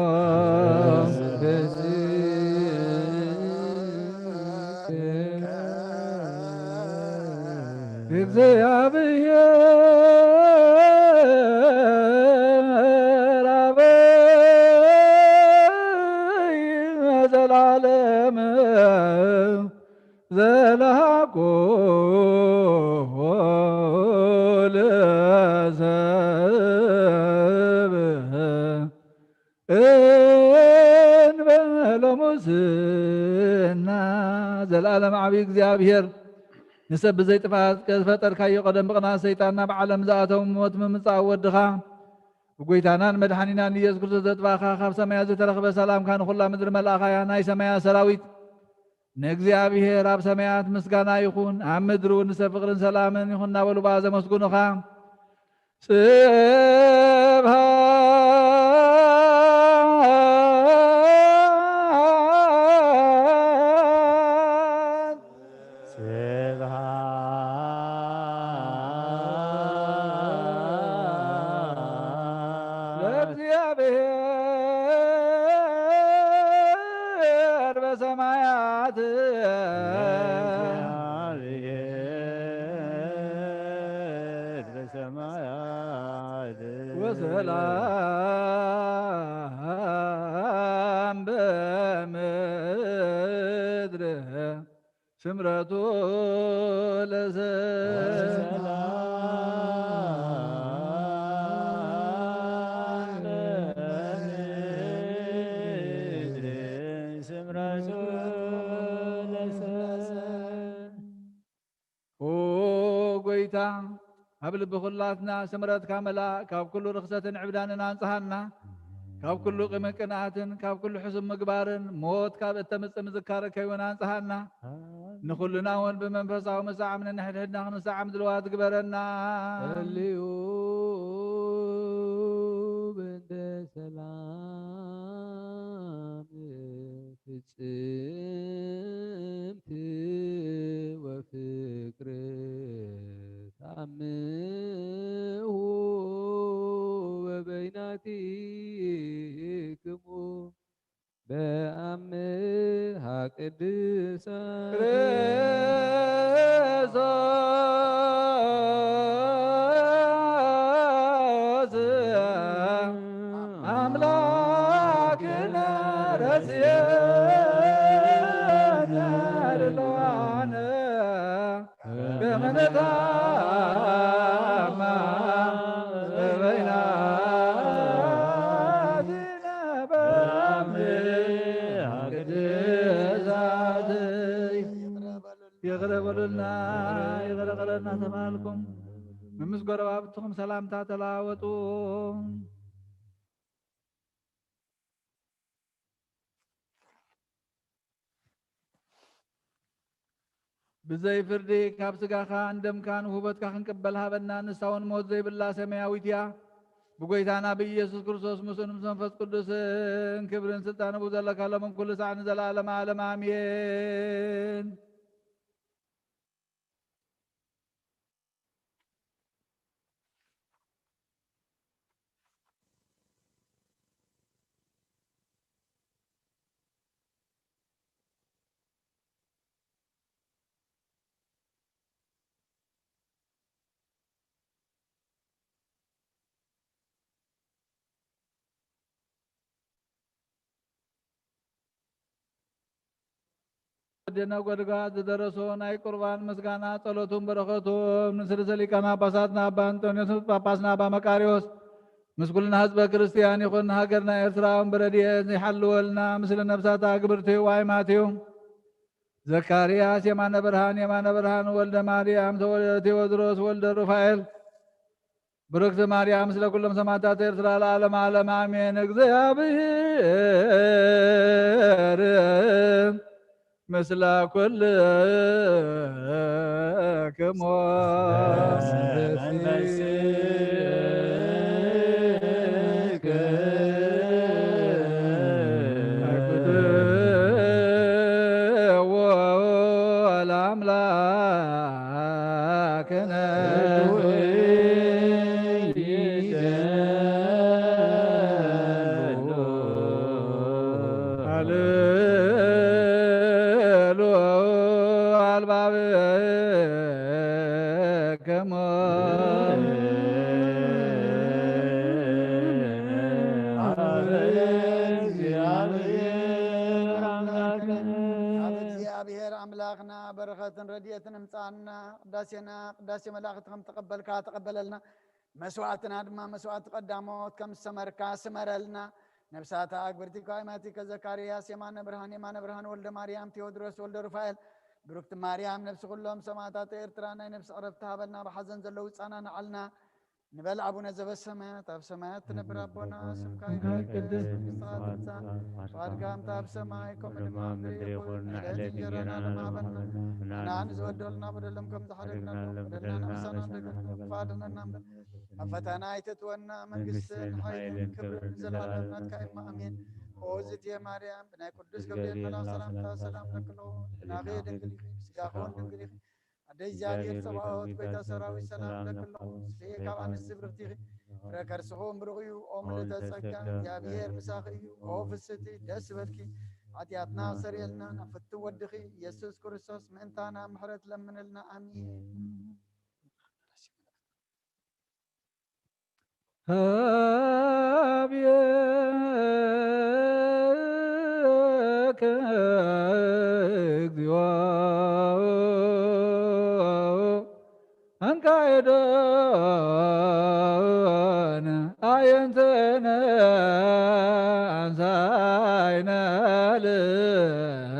እግዚአብሔር አብ ዘላለም ዘላኮ ለሰብ እንበለ ሙስና። ዘላለም ዓቢ እግዚኣብሔር፣ ንሰብ ብዘይ ጥፍኣት ዝፈጠርካዮ፣ ቀደም ብቕንኣት ሰይጣን ናብ ዓለም ዝኣተው፣ ሞት ምምጻእ ወድኻ፣ ብጎይታናን መድሓኒናን ኢየሱስ ክርስቶስ ዘጥፋእኻ፣ ካብ ሰማያት ዝተረኽበ ሰላምካ ንኹላ ምድሪ መልኣኻያ። ናይ ሰማያት ሰራዊት ንእግዚኣብሔር ኣብ ሰማያት ምስጋና ይኹን፣ ኣብ ምድሪ እውን ንሰብ ፍቕርን ሰላምን ይኹን እናበሉ ብኣ ዘመስግኑኻ። ስብሃት ስብሃት ለእግዚአብሔር በሰማያት። እግዚአብሔር በሰማያት ወሰላም በምድር ስምረቱ ለሰብ። ስምረቱ ለሰብ። ኦ ጎይታ፣ ኣብ ልቢ ኩላትና ስምረትካ መላእ፣ ካብ ኩሉ ርኽሰትን ዕብዳንን ኣንጽሃና፣ ካብ ኩሉ ቂምን ቅንኣትን፣ ካብ ኩሉ ሕሱም ምግባርን፣ ሞት ካብ እተምጽእ ምዝካር ከይውን ኣንጽሃና። ንኹልና እውን ብመንፈሳዊ ምስዓም ንንሕድሕድና ክንስዓም ድልዋት ግበረና። ጸልዩ በእንተ ሰላም ፍጽምቲ ወፍቅርት ኣምሁ በበይናቲክሙ በአምሃ ቅድሳት ክርስቶስ አምላክነ ረስየነ ድልዋነ በምንታማ ልና ይቕረ በለልና ተባልኩም፣ ምስ ጎረባብትኹም ሰላምታ ተለዋወጡ። ብዘይ ፍርዲ ካብ ስጋኻን ደምካን ውህበትካ ክንቅበል ሃበና። ንሳ እውን ሞት ዘይብላ ሰማያዊት እያ። ብጎይታና ብኢየሱስ ክርስቶስ ምስኡን ምስ መንፈስ ቅዱስን ክብርን ስልጣን ብኡ ዘለካ ሎምን ኩሉ ሳዕ ንዘለዓለመ ዓለም ኣሜን። ወዲ ነጎድጓድ ዝደረሶ ናይ ቁርባን ምስጋና ጸሎቱን በረኸቱን ምስ ርእሰ ሊቃነ ጳጳሳትና ኣባ እንጦንዮስ ጳጳስና ኣባ መቃርዮስ ምስ ኩልና ህዝበ ክርስቲያን ይኹን። ሃገርና ኤርትራ እውን ብረድኤት ይሓልወልና። ምስለ ነብሳታ ግብርቲ ዋይማት እዩ። ዘካርያስ የማነ ብርሃን፣ የማነ ብርሃን ወልደ ማርያም ተወልደ ቴዎድሮስ ወልደ ሩፋኤል፣ ብርክቲ ማርያም ምስለ ኩሎም ሰማዕታት ኤርትራ ለዓለመ ዓለም ኣሜን። እግዚኣብሔር ምስለ ኩልክሙ። ካብ እግዚኣብሔር ኣምላኽና በረኸትን ረድኤትን እምጻና። ቅዳሴና ቅዳሴ መላእኽቲ ከም ተቐበልካ ተቐበለልና። መስዋዕትና ድማ መስዋዕቲ ቀዳሞት ከም ዝሰመርካ ስመረልና። ነብሳታ ኣግብርቲ ኳይማቲ ከዘካርያስ የማነ ብርሃን፣ የማነ ብርሃን ወልደ ማርያም፣ ቴዎድሮስ ወልደ ሩፋኤል፣ ብሩክቲ ማርያም ነብሲ ኩሎም ሰማዕታት ኤርትራ ናይ ነብሲ ዕረፍቲ ሃበልና። ብሓዘን ዘለዉ ጻና ንዓልና። ንበል ኣቡነ ዘበሰማያት፣ ኣብ ሰማያት ትነብር ኣቦና፣ ስምካ ይትቀደስ፣ መንግስትኻ ትምጻእ፣ ፍቓድካ ከምቲ ኣብ ሰማይ ከምኡ ድማ ኣብ ምድሪ ይኹን። ዕለት እንጀራና ሃበና፣ ንሕና ንዝበደሉና በደሎም ከም ዝሓደግናሎም በደልና ንሕሰና፣ ደገፍና ክፋድነና እምበር፣ ኣብ ፈተና ኣይተትወና። መንግስትን ሓይልን ክብርን ዘለዓለም ናትካ እዩ። ኣሜን። ኦ ዝትየ ማርያም፣ ብናይ ቅዱስ ገብርኤል መልኣኽ ሰላምታ ሰላም ለክሎ፣ ናኸ ድንግል ኢኺ፣ ስጋኸ እውን ድንግል ኢኺ። ኣደ እግዚኣብሔር ጸባኦት፣ ጎይታ ሰራዊት፣ ሰላም ለክሎ፣ ስሌ ካብ ኣንስቲ ብርክቲ ኢኺ፣ ፍረ ከርስኹም ብሩኽ እዩ። ኦ ምልእተ ጸጋ፣ እግዚኣብሔር ምሳኺ እዩ። ኦ ፍስቲ፣ ደስ ይበልኪ፣ ሓጢኣትና ኣስተሰርየልና፣ ናብ ፍትው ወድኺ ኢየሱስ ክርስቶስ ምእንታና ምሕረት ለምንልና። ኣሜን። ሀቤከ እግዚኦ እንካየዶነ ኣየንተነ ኣንሳይነ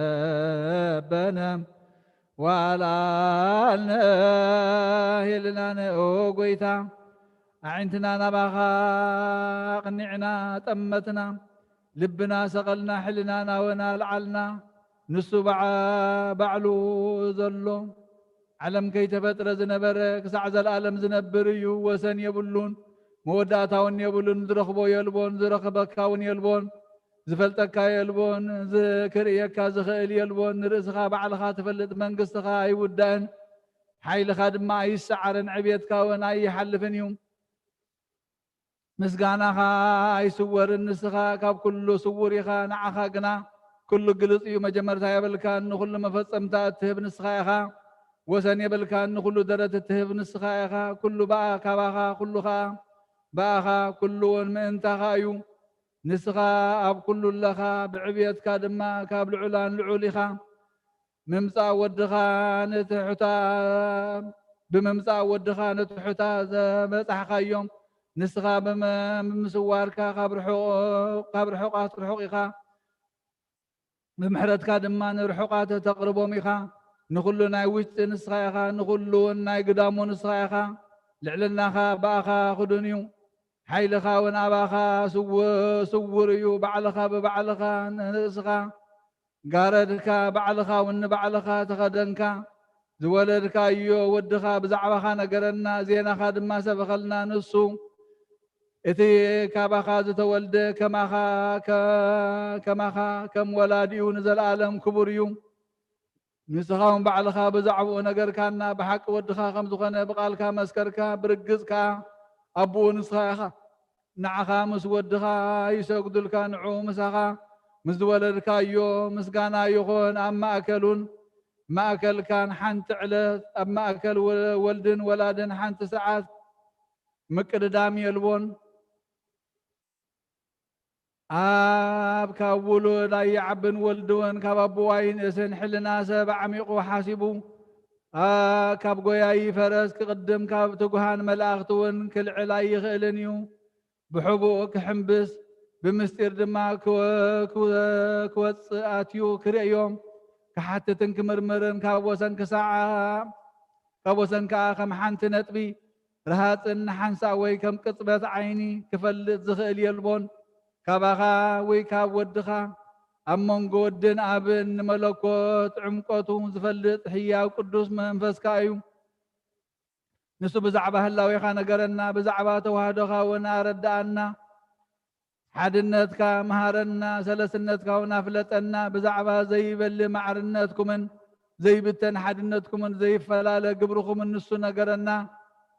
ልበነ ዋላልነ ሄልናነ። ኦ ጎይታ፣ ኣዒንትና ናባኻ ኣቕኒዕና ጠመትና፣ ልብና ሰቐልና፣ ሕልናና እውን ኣልዓልና። ንሱ ባዕ-፣ ባዕሉ ዘሎ ዓለም ከይተፈጥረ ዝነበረ፣ ክሳዕ ዘለኣለም ዝነብር እዩ። ወሰን የብሉን፣ መወዳእታ እውን የብሉን። ዝረኽቦ የልቦን፣ ዝረኽበካ እውን የልቦን። ዝፈልጠካ የልቦን፣ ዝክርእየካ ዝኽእል የልቦን። ንርእስኻ ባዕልኻ ትፈልጥ፣ መንግስትኻ ኣይውዳእን፣ ሓይልኻ ድማ ኣይሰዓርን፣ ዕብየትካ እውን ኣይሓልፍን እዩ። ምስጋናኻ ኣይስወርን፣ ንስኻ ካብ ኩሉ ስውር ኢኻ፣ ንዓኻ ግና ኩሉ ግልጽ እዩ። መጀመርታ የብልካን፣ ንኹሉ መፈጸምታ እትህብ ንስኻ ኢኻ። ወሰን የብልካን፣ ንኹሉ ደረት እትህብ ንስኻ ኢኻ። ኩሉ ብኣ፣ ካባኻ፣ ኩሉ ኸኣ ብኣኻ፣ ኩሉ እውን ምእንታኻ እዩ። ንስኻ ኣብ ኩሉ ኣለኻ፣ ብዕብየትካ ድማ ካብ ልዑላን ልዑል ኢኻ። ምምጻእ ወድኻ ንትሑታ-፣ ብምምጻእ ወድኻ ንትሑታ ዘበጻሕካዮም፣ ንስኻ ብመ-፣ ብምስዋርካ ካብ ርሑቕ-፣ ካብ ርሑቓት ርሑቕ ኢኻ። ብምሕረትካ ድማ ንርሑቓት ተቕርቦም ኢኻ። ንኹሉ ናይ ውሽጢ ንስኻ ኢኻ፣ ንኹሉ እውን ናይ ግዳሙ ንስኻ ኢኻ። ልዕልናኻ ብኣኻ ክዱን እዩ፣ ሓይልኻ እውን ኣባኻ ስው-፣ ስውር እዩ። ባዕልኻ ብባዕልኻ ንርእስኻ ጋረድካ፣ ባዕልኻ እውን ንባዕልኻ ተኸደንካ። ዝወለድካዮ ወድኻ ብዛዕባኻ ነገረና፣ ዜናኻ ድማ ሰበኸልና። ንሱ እቲ ካባኻ ዝተወልደ ከማኻ፣ ከ-፣ ከማኻ ከም ወላዲኡ ንዘለኣለም ክቡር እዩ። ንስኻ እውን ባዕልኻ ብዛዕባኡ ነገርካና፣ ብሓቂ ወድኻ ከም ዝኾነ ብቓልካ መስከርካ፣ ብርግጽ ከኣ ኣቦኡ ንስኻ ኢኻ። ንዓኻ ምስ ወድኻ ይሰግዱልካ፣ ንዕኡ ምሳኻ ምስ ዝወለድካዮ ምስጋና ይኹን። ኣብ ማእከሉን ማእከልካን ሓንቲ ዕለት፣ ኣብ ማእከል ወ-፣ ወልድን ወላድን ሓንቲ ሰዓት ምቅድዳም የልቦን። ኣብ ካብ ውሉድ ኣይዓብን፣ ወልድ እውን ካብ ኣቦኡ ኣይንእስን። ሕልና ሰብ ኣዕሚቑ ሓሲቡ፣ ኣ-፣ ካብ ጎያዪ ፈረስ ክቕድም፣ ካብ ትጉሃን መላእኽቲ እውን ክልዕል ኣይኽእልን እዩ። ብሕቡእ ክሕምብስ፣ ብምስጢር ድማ ክወ-፣ ክወ-፣ ክወጽእ ኣትዩ ክርእዮም፣ ክሓትትን ክምርምርን ካብ ወሰን ክሳዕ፣ ካብ ወሰን ከኣ ከም ሓንቲ ነጥቢ ረሃጽን ንሓንሳእ ወይ ከም ቅጽበት ዓይኒ ክፈልጥ ዝኽእል የልቦን። ካባኻ ወይ ካብ ወድኻ፣ ኣብ መንጎ ወድን ኣብን ንመለኮት ዕምቆቱ ዝፈልጥ ህያው ቅዱስ መንፈስካ እዩ። ንሱ ብዛዕባ ህላዌኻ ነገረና፣ ብዛዕባ ተዋህዶኻ እውን ኣረድኣና። ሓድነትካ መሃረና፣ ሰለስትነትካ እውን ኣፍለጠና። ብዛዕባ ዘይበሊ ማዕርነትኩምን ዘይብተን ሓድነትኩምን ዘይፈላለ ግብርኹምን ንሱ ነገረና።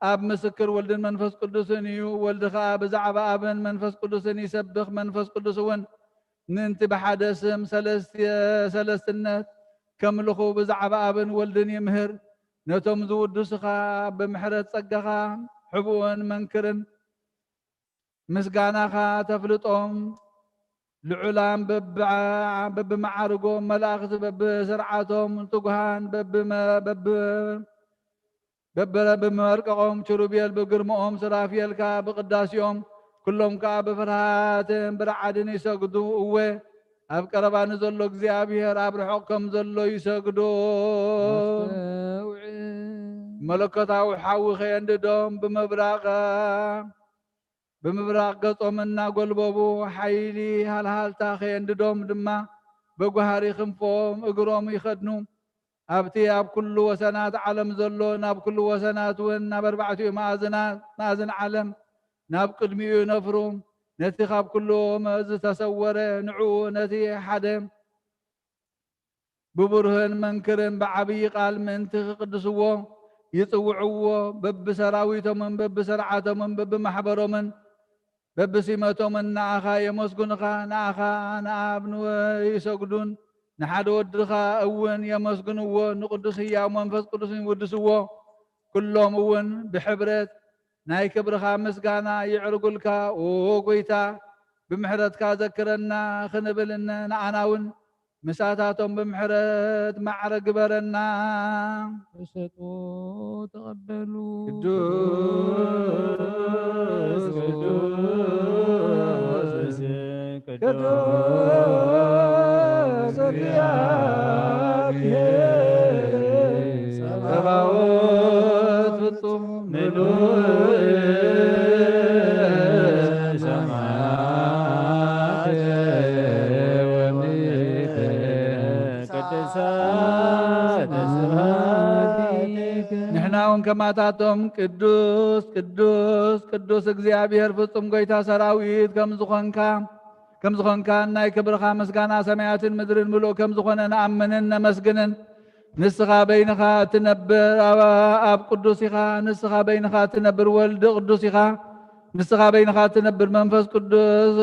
ኣብ ምስክር ወልድን መንፈስ ቅዱስን እዩ። ወልድ ኸኣ ብዛዕባ ኣብን መንፈስ ቅዱስን ይሰብኽ። መንፈስ ቅዱስ እውን ምእንቲ ብሓደ ስም ሰለስት-፣ ሰለስትነት ከምልኹ ብዛዕባ ኣብን ወልድን ይምህር። ነቶም ዝውድሱኻ ብምሕረት ጸጋኻ ሕቡእን መንክርን ምስጋናኻ ተፍልጦም፣ ልዑላን በብዓ-፣ በብመዓርጎም፣ መላእኽቲ በብስርዓቶም፣ ትጉሃን በብመ-፣ በብ-፣ በብረ-፣ ብመርቀቖም፣ ኪሩቤል ብግርምኦም፣ ሱራፌል ከኣ ብቅዳሴኦም፣ ኩሎም ከኣ ብፍርሃትን ብረዓድን ይሰግዱ። እወ፣ ኣብ ቀረባ ንዘሎ እግዚኣብሔር ኣብ ርሑቕ ከም ዘሎ ይሰግዱ። ኣስተውዕል። መለኮታዊ ሓዊ ኸየንድዶም ብምብራቕ፣ ብምብራቕ ገጾም እናጎልበቡ፣ ሓይሊ ሃልሃልታ ኸየንድዶም ድማ፣ ብጓህሪ ክንፎም እግሮም ይኸድኑ። ኣብቲ ኣብ ኩሉ ወሰናት ዓለም ዘሎ፣ ናብ ኩሉ ወሰናት እውን፣ ናብ ኣርባዕቲኡ መኣዝናት፣ መኣዝን ዓለም፣ ናብ ቅድሚኡ ይነፍሩ። ነቲ ካብ ኩሉ ዝተሰወረ፣ ንዕኡ፣ ነቲ ሓደ፣ ብብሩህን መንክርን ብዓብዪ ቃል ምእንቲ ክቅድስዎ ይጽውዕዎ። በብሰራዊቶምን በብስርዓቶምን በብማሕበሮምን በብሲመቶምን ንኣኻ የመስግኑኻ። ንኣኻ፣ ንኣብ፣ ንወ-፣ ይሰግዱን ንሓደ ወድኻ እውን የመስግንዎ። ንቅዱስ ህያው መንፈስ ቅዱስን ይውድስዎ። ኩሎም እውን ብሕብረት ናይ ክብርኻ ምስጋና የዕርጉልካ። ኦ ጎይታ፣ ብምሕረትካ ዘክረና ክንብል ንኣና እውን ምሳታቶም ብምሕረት ማዕረ ግበረና። ተሰጥኦ ተቐበሉ። ቅዱስ፣ ቅዱስ፣ ቅዱስ፣ ቅዱስ እግዚአብሔር ጸባኦት ፍጹም ምሉእ ሰማያት ወምድር ቅድሳት ስብሐት። ንሕና እውን ከማታቶም ቅዱስ፣ ቅዱስ፣ ቅዱስ እግዚኣብሔር ፍጹም ጐይታ ሰራዊት ከም ዝኾንካ፣ ከም ዝኾንካን ናይ ክብርኻ ምስጋና ሰማያትን ምድርን ምሉእ ከም ዝኾነ ንኣምንን ነመስግንን። ንስኻ በይንኻ እትነብር ኣብ፣ ኣብ ቅዱስ ኢኻ። ንስኻ በይንኻ እትነብር ወልድ ቅዱስ ኢኻ። ንስኻ በይንኻ እትነብር መንፈስ ቅዱስ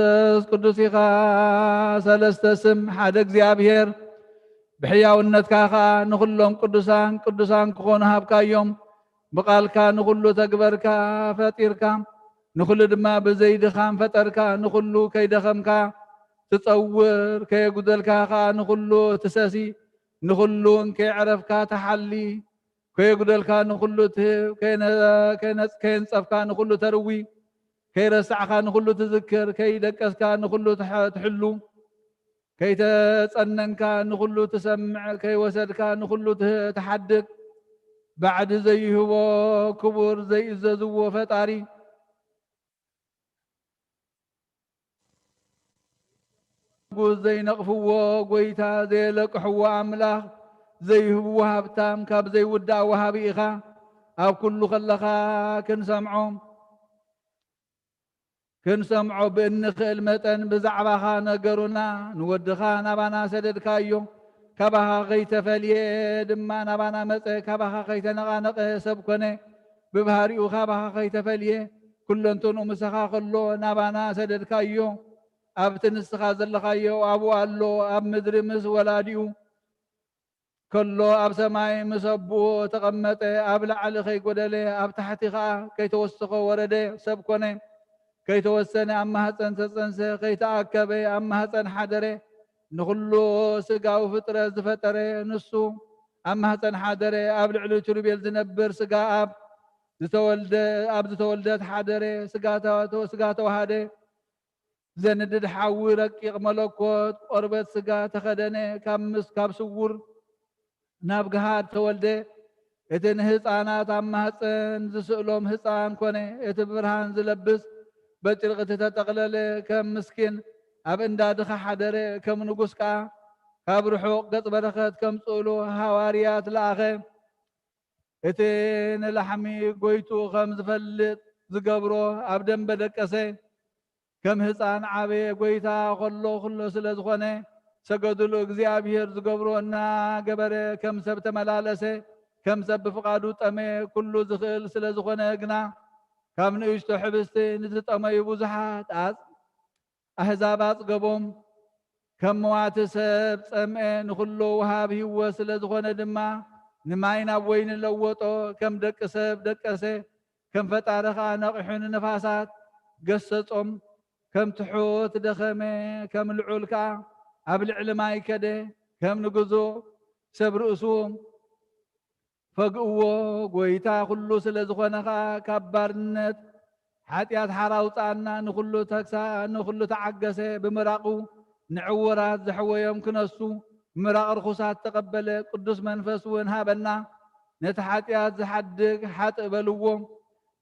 ቅዱስ ኢኻ። ሰለስተ ስም ሓደ እግዚኣብሔር። ብሕያውነትካ ኸኣ ንኹሎም ቅዱሳን ቅዱሳን ክኾኑ ሃብካዮም። ብቓልካ ንኹሉ ተግበርካ፣ ፈጢርካ፣ ንኹሉ ድማ ብዘይ ድኻም ፈጠርካ። ንኹሉ ከይደኸምካ ትጸውር፣ ከየጉደልካ ኸኣ ንኹሉ ትሰሲ። ንኹሉ እውን ከየዕረፍካ ትሓሊ፣ ከየጉደልካ ንኹሉ ትህብ፣ ከየነ-፣ ከየነጽ-፣ ከየንጸፍካ ንኹሉ ተርዊ፣ ከይረሳዕካ ንኹሉ ትዝክር፣ ከይደቀስካ ንኹሉ ትሐ-፣ ትሕሉ። ከይተጸነንካ ንኹሉ ትሰምዕ፣ ከይወሰድካ ንኹሉ ትህ-፣ ትሓድግ፣ ባዕዲ ዘይህቦ ክቡር ዘይእዘዝዎ ፈጣሪ፣ ንጉስ ዘይነቕፍዎ ጎይታ፣ ዘየለቅሕዎ ኣምላኽ፣ ዘይህብዎ ሃብታም፣ ካብ ዘይውዳእ ወሃቢ ኢኻ። ኣብ ኩሉ ከለኻ ክንሰምዖ፣ ክንሰምዖ ብእንኽእል መጠን ብዛዕባኻ ነገሩና። ንወድኻ ናባና ሰደድካዮ፣ ካባኻ ከይተፈልየ ድማ ናባና መጸ፣ ካባኻ ከይተነቓነቐ ሰብ ኮነ። ብባህሪኡ ካባኻ ከይተፈልየ፣ ኩለንተንኡ ምሳኻ ከሎ ናባና ሰደድካዮ። ኣብቲ ንስኻ ዘለኻዮ ኣብኡ ኣሎ፣ ኣብ ምድሪ ምስ ወላዲኡ ከሎ፣ ኣብ ሰማይ ምስ ኣቦኡ ተቐመጠ። ኣብ ላዕሊ ከይጎደለ፣ ኣብ ታሕቲ ኸኣ ከይተወሰኸ ወረደ፣ ሰብ ኮነ። ከይተወሰነ ኣብ ማህፀን ተፀንሰ፣ ከይተኣከበ ኣብ ማህፀን ሓደረ። ንኹሉ ስጋዊ ፍጥረት ዝፈጠረ ንሱ ኣብ ማህፀን ሓደረ። ኣብ ልዕሊ ኪሩቤል ዝነብር ስጋ ኣብ ዝተወልደ፣ ኣብ ዝተወልደት ሓደረ። ስጋ ተዋ-፣ ስጋ ተዋሃደ። ዘንድድ ሓዊ ረቂቕ መለኮት ቆርበት ስጋ ተኸደነ። ካብ ምስ-፣ ካብ ስውር ናብ ገሃድ ተወልደ። እቲ ንህፃናት ኣብ ማህፀን ዝስእሎም ህፃን ኮነ። እቲ ብርሃን ዝለብስ በጨርቂ ዝተጠቕለለ ከም ምስኪን ኣብ እንዳ ድኻ ሓደረ። ከም ንጉስ ከኣ ካብ ርሑቕ ገጽ በረኸት ከምጽእሉ ሃዋርያት ለኣኸ። እቲ ንላሕሚ ጎይቱ ከም ዝፈልጥ ዝገብሮ ኣብ ደንበ ደቀሰ። ከም ህፃን ዓበየ። ጎይታ ከሎ ኩሎ ስለ ዝኾነ ሰገዱሉ። እግዚኣብሔር ዝገብሮ እናገበረ ከም ሰብ ተመላለሰ። ከም ሰብ ብፍቓዱ ጠመየ። ኩሉ ዝኽእል ስለ ዝኾነ ግና ካብ ንእሽቶ ሕብስቲ ንዝጠመዩ ብዙሓት ኣጽ-፣ ኣህዛብ ኣጽገቦም። ከም መዋቲ ሰብ ጸምኤ። ንኹሉ ወሃብ ህይወት ስለ ዝኾነ ድማ ንማይ ናብ ወይኒ ለወጦ። ከም ደቂ ሰብ ደቀሰ። ከም ፈጣሪ ኸኣ ነቒሑ ንነፋሳት ገሰጾም። ከም ትሑት ደኸመ፣ ከም ልዑል ከኣ ኣብ ልዕሊ ማይ ከደ። ከም ንግዙእ ሰብ ርእሱ ፈግእዎ። ጎይታ ኩሉ ስለ ዝኾነ ኸኣ ካብ ባርነት ሓጢኣት ሓራ ኣውጽኣና። ንኹሉ ተግሳ-፣ ንኹሉ ተዓገሰ። ብምራቑ ንዕውራት ዘሕወዮም ክነሱ፣ ምራቕ ርኹሳት ተቐበለ። ቅዱስ መንፈስ እውን ሃበና። ነቲ ሓጢኣት ዝሓድግ ሓጥእ በልዎ።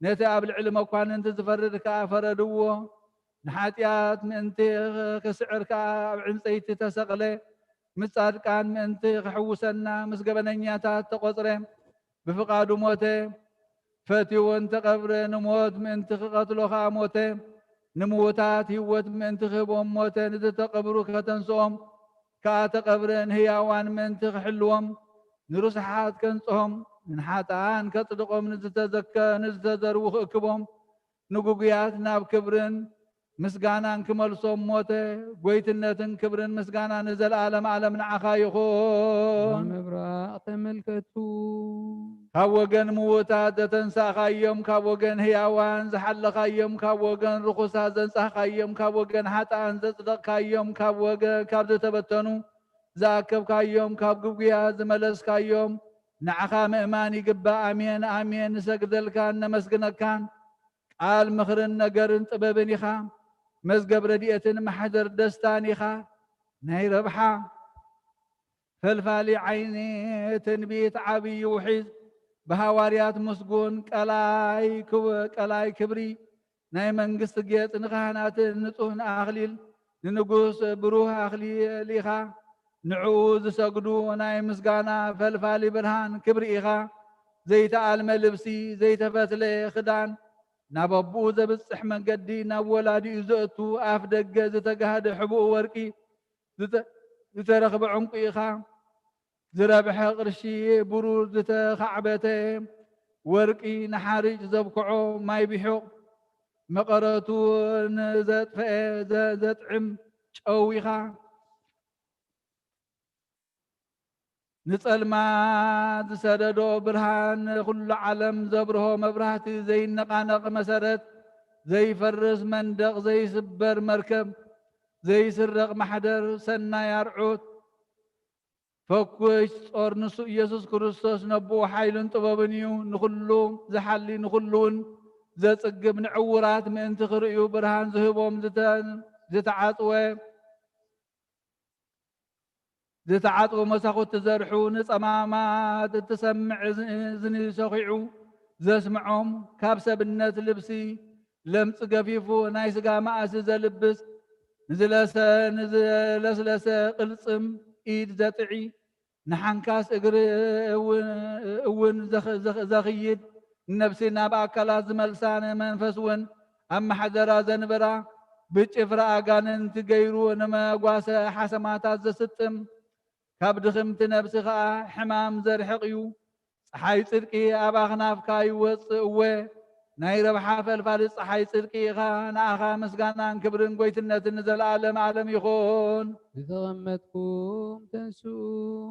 ነቲ ኣብ ልዕሊ መኳንንቲ ዝፈርድ ከኣ ፈረድዎ። ንሓጢኣት ምእንቲ ክስዕር ከኣ ኣብ ዕንጸይቲ ተሰቕለ። ምስ ጻድቃን ምእንቲ ክሕውሰና ምስ ገበነኛታት ተቖጽረ። ብፍቓዱ ሞተ። ፈትዩ እውን ተቐብረ። ንሞት ምእንቲ ክቐትሎ ከኣ ሞተ። ንምዉታት ህይወት ምእንቲ ክህቦም ሞተ። ንዝተቐብሩ ከተንስኦም ከኣ ተቐብረ። ንህያዋን ምእንቲ ክሕልዎም ንርሱሓት ከንጽሆም፣ ንሓጥኣን ከጽድቖም፣ ንዝተዘከ-፣ ንዝተዘርዉ ክእክቦም፣ ንግጉያት ናብ ክብርን ምስጋናን ክመልሶም ሞተ። ጎይትነትን ክብርን ምስጋናን ንዘለኣለም ኣለም ንዓኻ ይኹን። ምብራቕ ተመልከቱ። ካብ ወገን ምዉታት ዘተንሳእኻዮም፣ ካብ ወገን ህያዋን ዝሓለኻዮም፣ ካብ ወገን ርኹሳት ዘንጻህካዮም፣ ካብ ወገን ሓጥኣን ዘጽደቕካዮም፣ ካብ ወገ-፣ ካብ ዝተበተኑ ዝኣከብካዮም፣ ካብ ግጉያት ዝመለስካዮም፣ ንዓኻ ምእማን ይግባእ። ኣሜን፣ ኣሜን። ንሰግደልካን ነመስግነካን። ቃል ምኽርን ነገርን ጥበብን ኢኻ። መዝገብ ረድኤትን ማሕደር ደስታን ኢኻ። ናይ ረብሓ ፈልፋሊ ዓይኒ ትንቢት ዓብዪ ውሒዝ ብሃዋርያት ምስጉን ቀላይ ክብ-፣ ቀላይ ክብሪ ናይ መንግስቲ ጌጽ ንካህናትን ንጹህ ንኣኽሊል ንንጉስ ብሩህ ኣኽሊል ኢኻ። ንዕኡ ዝሰግዱ ናይ ምስጋና ፈልፋሊ ብርሃን ክብሪ ኢኻ። ዘይተኣልመ ልብሲ፣ ዘይተፈትለ ክዳን፣ ናብ ኣቦኡ ዘብጽሕ መንገዲ፣ ናብ ወላዲኡ ዘእቱ ኣፍ ደገ ዝተጋህደ ሕቡእ ወርቂ፣ ዝተ-፣ ዝተረኽበ ዕንቁ ኢኻ። ዝረብሐ ቅርሺ ብሩር ዝተኻዕበተ ወርቂ፣ ንሓርጭ ዘብክዖ ማይ ብሑቕ፣ መቐረቱ ንዘጥፍአ ዘ-፣ ዘጥዕም ጨው ኢኻ። ንጸልማት ዝሰደዶ ብርሃን፣ ንኹሉ ዓለም ዘብርሆ መብራህቲ፣ ዘይነቓነቕ መሰረት፣ ዘይፈርስ መንደቕ፣ ዘይስበር መርከብ፣ ዘይስረቕ ማሕደር፣ ሰናይ ኣርዑት፣ ፈኩሽ ጾር ንሱ ኢየሱስ ክርስቶስ ነቦኡ ሓይሉን ጥበቡን እዩ። ንኹሉ ዝሓሊ፣ ንኹሉ እውን ዘጽግብ፣ ንዕዉራት ምእንቲ ክርእዩ ብርሃን ዝህቦም፣ ዝተ-፣ ዝተዓጽወ፣ ዝተዓጥቡ መሳኹቲ ዘርሑ፣ ንጸማማት እትሰምዕ እዝኒ ሰኺዑ ዘስምዖም፣ ካብ ሰብነት ልብሲ ለምጽ ገፊፉ ናይ ስጋ ማእሲ ዘልብስ፣ ንዝለሰ ንዝለስለሰ ቅልጽም ኢድ ዘጥዒ፣ ንሓንካስ እግሪ እውን፣ እውን ዘኽ-፣ ዘኽ-፣ ዘኽይድ፣ ንነፍሲ ናብ ኣካላት ዝመልሳ፣ ንመንፈስ እውን ኣብ ማሕደራ ዘንብራ፣ ብጭፍራ ኣጋንንቲ ገይሩ ንመጓሰ ሓሰማታት ዘስጥም፣ ካብ ድኽምቲ ነፍሲ ኸኣ ሕማም ዘርሕቕ እዩ። ጸሓይ ጽድቂ ኣብ ኣኽናፍካ ይወጽእ፣ እወ፣ ናይ ረብሓ ፈልፋሊ ጸሓይ ጽድቂ ኢኻ። ንኣኻ ምስጋናን ክብርን ጐይትነትን ንዘለኣለም ዓለም ይኹን። ዝተቐመጥኩም ተንስኡ።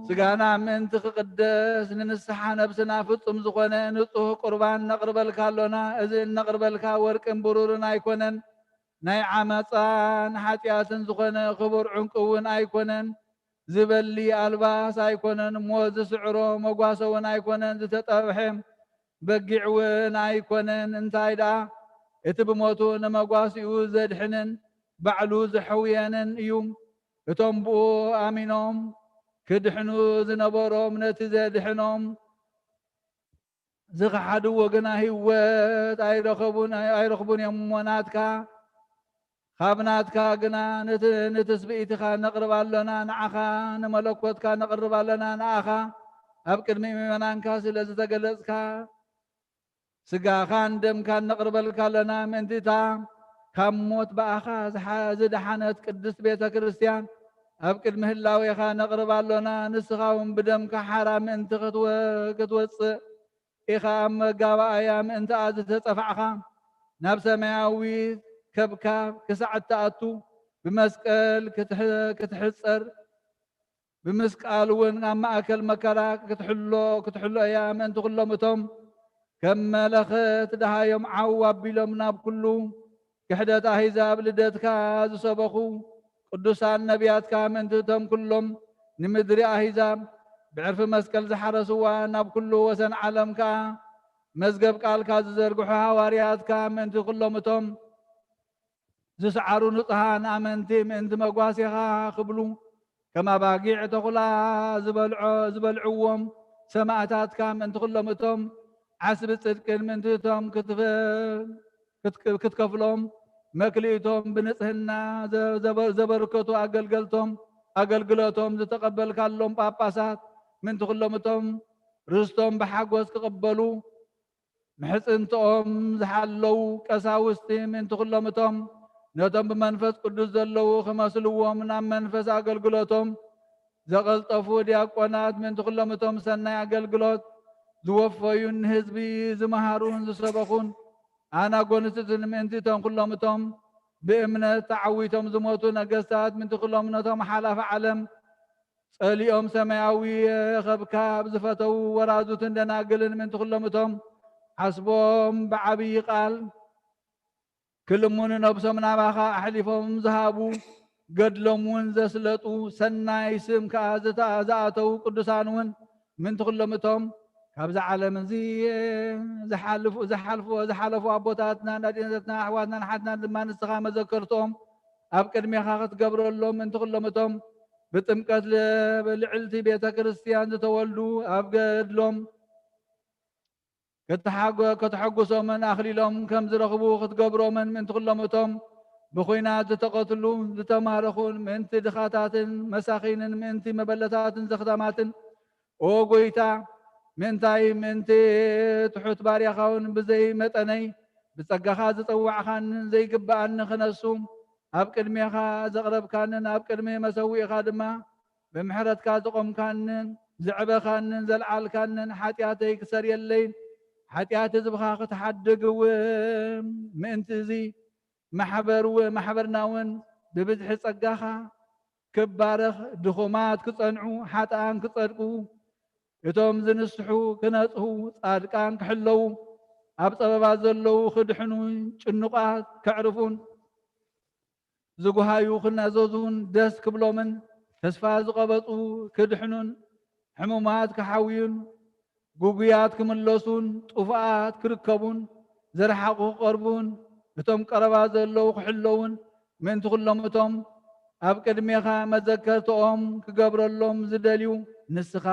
ስጋና ምእንቲ ክቕደስ፣ ንንስሓ ነብስና ፍጹም ዝኾነ ንጹህ ቁርባን ነቕርበልካ ኣሎና። እዚ እነቕርበልካ ወርቅን ብሩርን ኣይኮነን፣ ናይ ዓመጻን ሓጢኣትን ዝኾነ ክቡር ዕንቁ እውን ኣይኮነን። ዝበሊ ኣልባስ ኣይኮነን፣ ሞት ዝስዕሮ መጓሰ እውን ኣይኮነን፣ ዝተጠብሐ በጊዕ እውን ኣይኮነን። እንታይ ደኣ፣ እቲ ብሞቱ ንመጓሲኡ ዘድሕንን ባዕሉ ዘሕውየንን እዩ። እቶም ብኡ ኣሚኖም ክድሕኑ ዝነበሮም፣ ነቲ ዘድሕኖም ዝኸሓድዎ ግና ህይወት ኣይረኸቡን፣ ኣይረኽቡን እዮም። እሞ ናትካ፣ ካብ ናትካ ግና ንት-፣ ንትስብእትኻ ነቕርብ ኣሎና። ንዓኻ፣ ንመለኮትካ ነቕርብ ኣሎና። ንኣኻ ኣብ ቅድሚ ምእመናንካ ስለ ዝተገለጽካ፣ ስጋኻን ደምካን ነቕርበልካ ኣሎና። ምእንቲ እታ ካብ ሞት ብኣኻ ዝሓ-፣ ዝደሓነት ቅድስት ቤተ ክርስቲያን ኣብ ቅድሚ ህላዌኻ ነቕርብ ኣሎና። ንስኻ እውን ብደምካ ሓራ ምእንቲ ክትወ-፣ ክትወጽእ ኢኻ፣ ኣብ መጋባእያ ምእንትኣ ዝተጸፋዕካ፣ ናብ ሰማያዊት ከብካብ ክሳዕ እትኣቱ፣ ብመስቀል ክትሕ-፣ ክትሕጸር፣ ብምስቃል እውን ኣብ ማእከል መከራ ክትሕሎ፣ ክትሕሎ እያ። ምእንቲ ኩሎም እቶም ከም መለኸት ደሃዮም ዓው ኣቢሎም ናብ ኩሉ ክሕደት ኣህዛብ ልደትካ ዝሰበኹ ቅዱሳን ነቢያትካ፣ ምእንቲ እቶም ኩሎም ንምድሪ ኣህዛብ ብዕርፊ መስቀል ዝሓረስዋ፣ ናብ ኩሉ ወሰን ዓለም ከኣ መዝገብ ቃልካ ዝዘርግሑ ሃዋርያትካ፣ ምእንቲ ኩሎም እቶም ዝሰዓሩ ንጹሃን ኣመንቲ፣ ምእንቲ መጓሴኻ ክብሉ፣ ከም ኣባጊዕ ተኹላ ዝበልዖ-፣ ዝበልዕዎም ሰማእታትካ፣ ምእንቲ ኩሎም እቶም ዓስቢ ጽድቅን፣ ምእንቲ እቶም ክትፈ-፣ ክትክ-፣ ክትከፍሎም መክሊቶም ብንጽህና ዘ-፣ ዘበ-፣ ዘበርከቱ ኣገልገልቶም፣ ኣገልግሎቶም ዝተቐበልካሎም ጳጳሳት፣ ምእንቲ ኩሎም እቶም ርስቶም ብሓጎስ ክቕበሉ፣ ምሕጽንትኦም ዝሓለዉ ቀሳውስቲ፣ ምእንቲ ኩሎም እቶም ነቶም ብመንፈስ ቅዱስ ዘለዉ ክመስልዎም፣ ናብ መንፈስ ኣገልግሎቶም ዘቐልጠፉ ዲያቆናት፣ ምእንቲ ኩሎም እቶም ሰናይ ኣገልግሎት ዝወፈዩን ንህዝቢ ዝመሃሩን ዝሰበኹን ኣናጎንስትን፣ ምእንቲ እቶም ኩሎም እቶም ብእምነት ተዓዊቶም ዝሞቱ ነገስታት፣ ምእንቲ ኩሎም ነቶም ሓላፊ ዓለም ጸሊኦም ሰማያዊ ከብካብ ዝፈተዉ ወራዙትን ደናግልን፣ ምእንቲ ኩሎም እቶም ዓስቦም ብዓብዪ ቃል ክልምኑ ነብሶም ናባኻ ኣሕሊፎም ዝሃቡ፣ ገድሎም እውን ዘስለጡ፣ ሰናይ ስም ከኣ ዝተ-፣ ዝኣተዉ ቅዱሳን እውን፣ ምእንቲ ኩሎም እቶም ካብዛ ዓለም እዚ ዝሓልፉ፣ ዝሓልፉ፣ ዝሓለፉ ኣቦታትናን ኣዴታትናን ኣሕዋትናን ኣሓትናን ድማ ንስኻ መዘከርትኦም ኣብ ቅድሜኻ ክትገብረሎም፣ ምእንቲ ኩሎም እቶም ብጥምቀት ል-፣ ልዕልቲ ቤተ ክርስቲያን ዝተወልዱ፣ ኣብ ገድሎም ከተሓጎ-፣ ከተሐጉሶምን ኣኽሊሎም ከም ዝረኽቡ ክትገብሮምን፣ ምእንቲ ኩሎም እቶም ብኹናት ዝተቐትሉ፣ ዝተማረኹን፣ ምእንቲ ድኻታትን መሳኺንን፣ ምእንቲ መበለታትን ዘኽታማትን፣ ኦ ጐይታ፣ ምእንታይ ምእንቲ ትሑት ባርያኻውን ብዘይ መጠነይ ብጸጋኻ ዝጸዋዕኻንን ዘይግብኣኒ ክነሱ፣ ኣብ ቅድሜኻ ዘቕረብካንን ኣብ ቅድሚ መሰውኢኻ ድማ ብምሕረትካ ዘቖምካንን ዘዕበኻንን ዘልዓልካንን፣ ሓጢኣተይ ክሰርየለይን ሓጢኣት ህዝብኻ ክትሓድግ እውን፣ ምእንቲ እዚ ማሕበር ው-፣ ማሕበርና እውን ብብዝሒ ጸጋኻ ክባረኽ፣ ድኹማት ክጸንዑ፣ ሓጥኣን ክጸድቁ፣ እቶም ዝንስሑ ክነጽሁ፣ ጻድቃን ክሕለዉ፣ ኣብ ጸበባ ዘለዉ ክድሕኑ፣ ጭኑቓት ከዕርፉን፣ ዝጉሃዩ ክናዘዙን ደስ ክብሎምን፣ ተስፋ ዝቐበጹ ክድሕኑን፣ ሕሙማት ክሓውዩን፣ ግጉያት ክምለሱን፣ ጥፉኣት ክርከቡን፣ ዝረሓቑ ክቐርቡን፣ እቶም ቀረባ ዘለዉ ክሕለዉን፣ ምእንቲ ኩሎም እቶም ኣብ ቅድሜኻ መዘከርትኦም ክገብረሎም ዝደልዩ፣ ንስኻ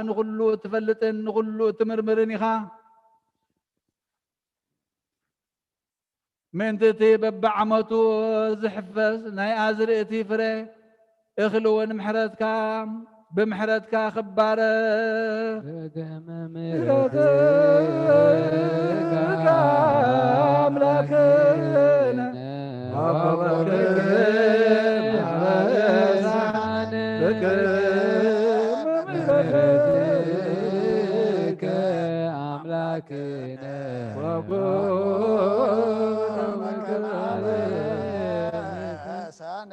ንኹሉ እትፈልጥን ንኹሉ እትምርምርን ኢኻ። ምእንቲ እቲ በብዓመቱ ዝሕፈስ ናይ ኣዝርእቲ ፍረ እኽሊ እውን ምሕረትካ፣ ብምሕረትካ ክባረኽ። በከመ ምሕረትከ ኣምላክነ ወኮከብከ በከመ ምሕረትከ ኣምላክነ ወኮከብከ አበሳነ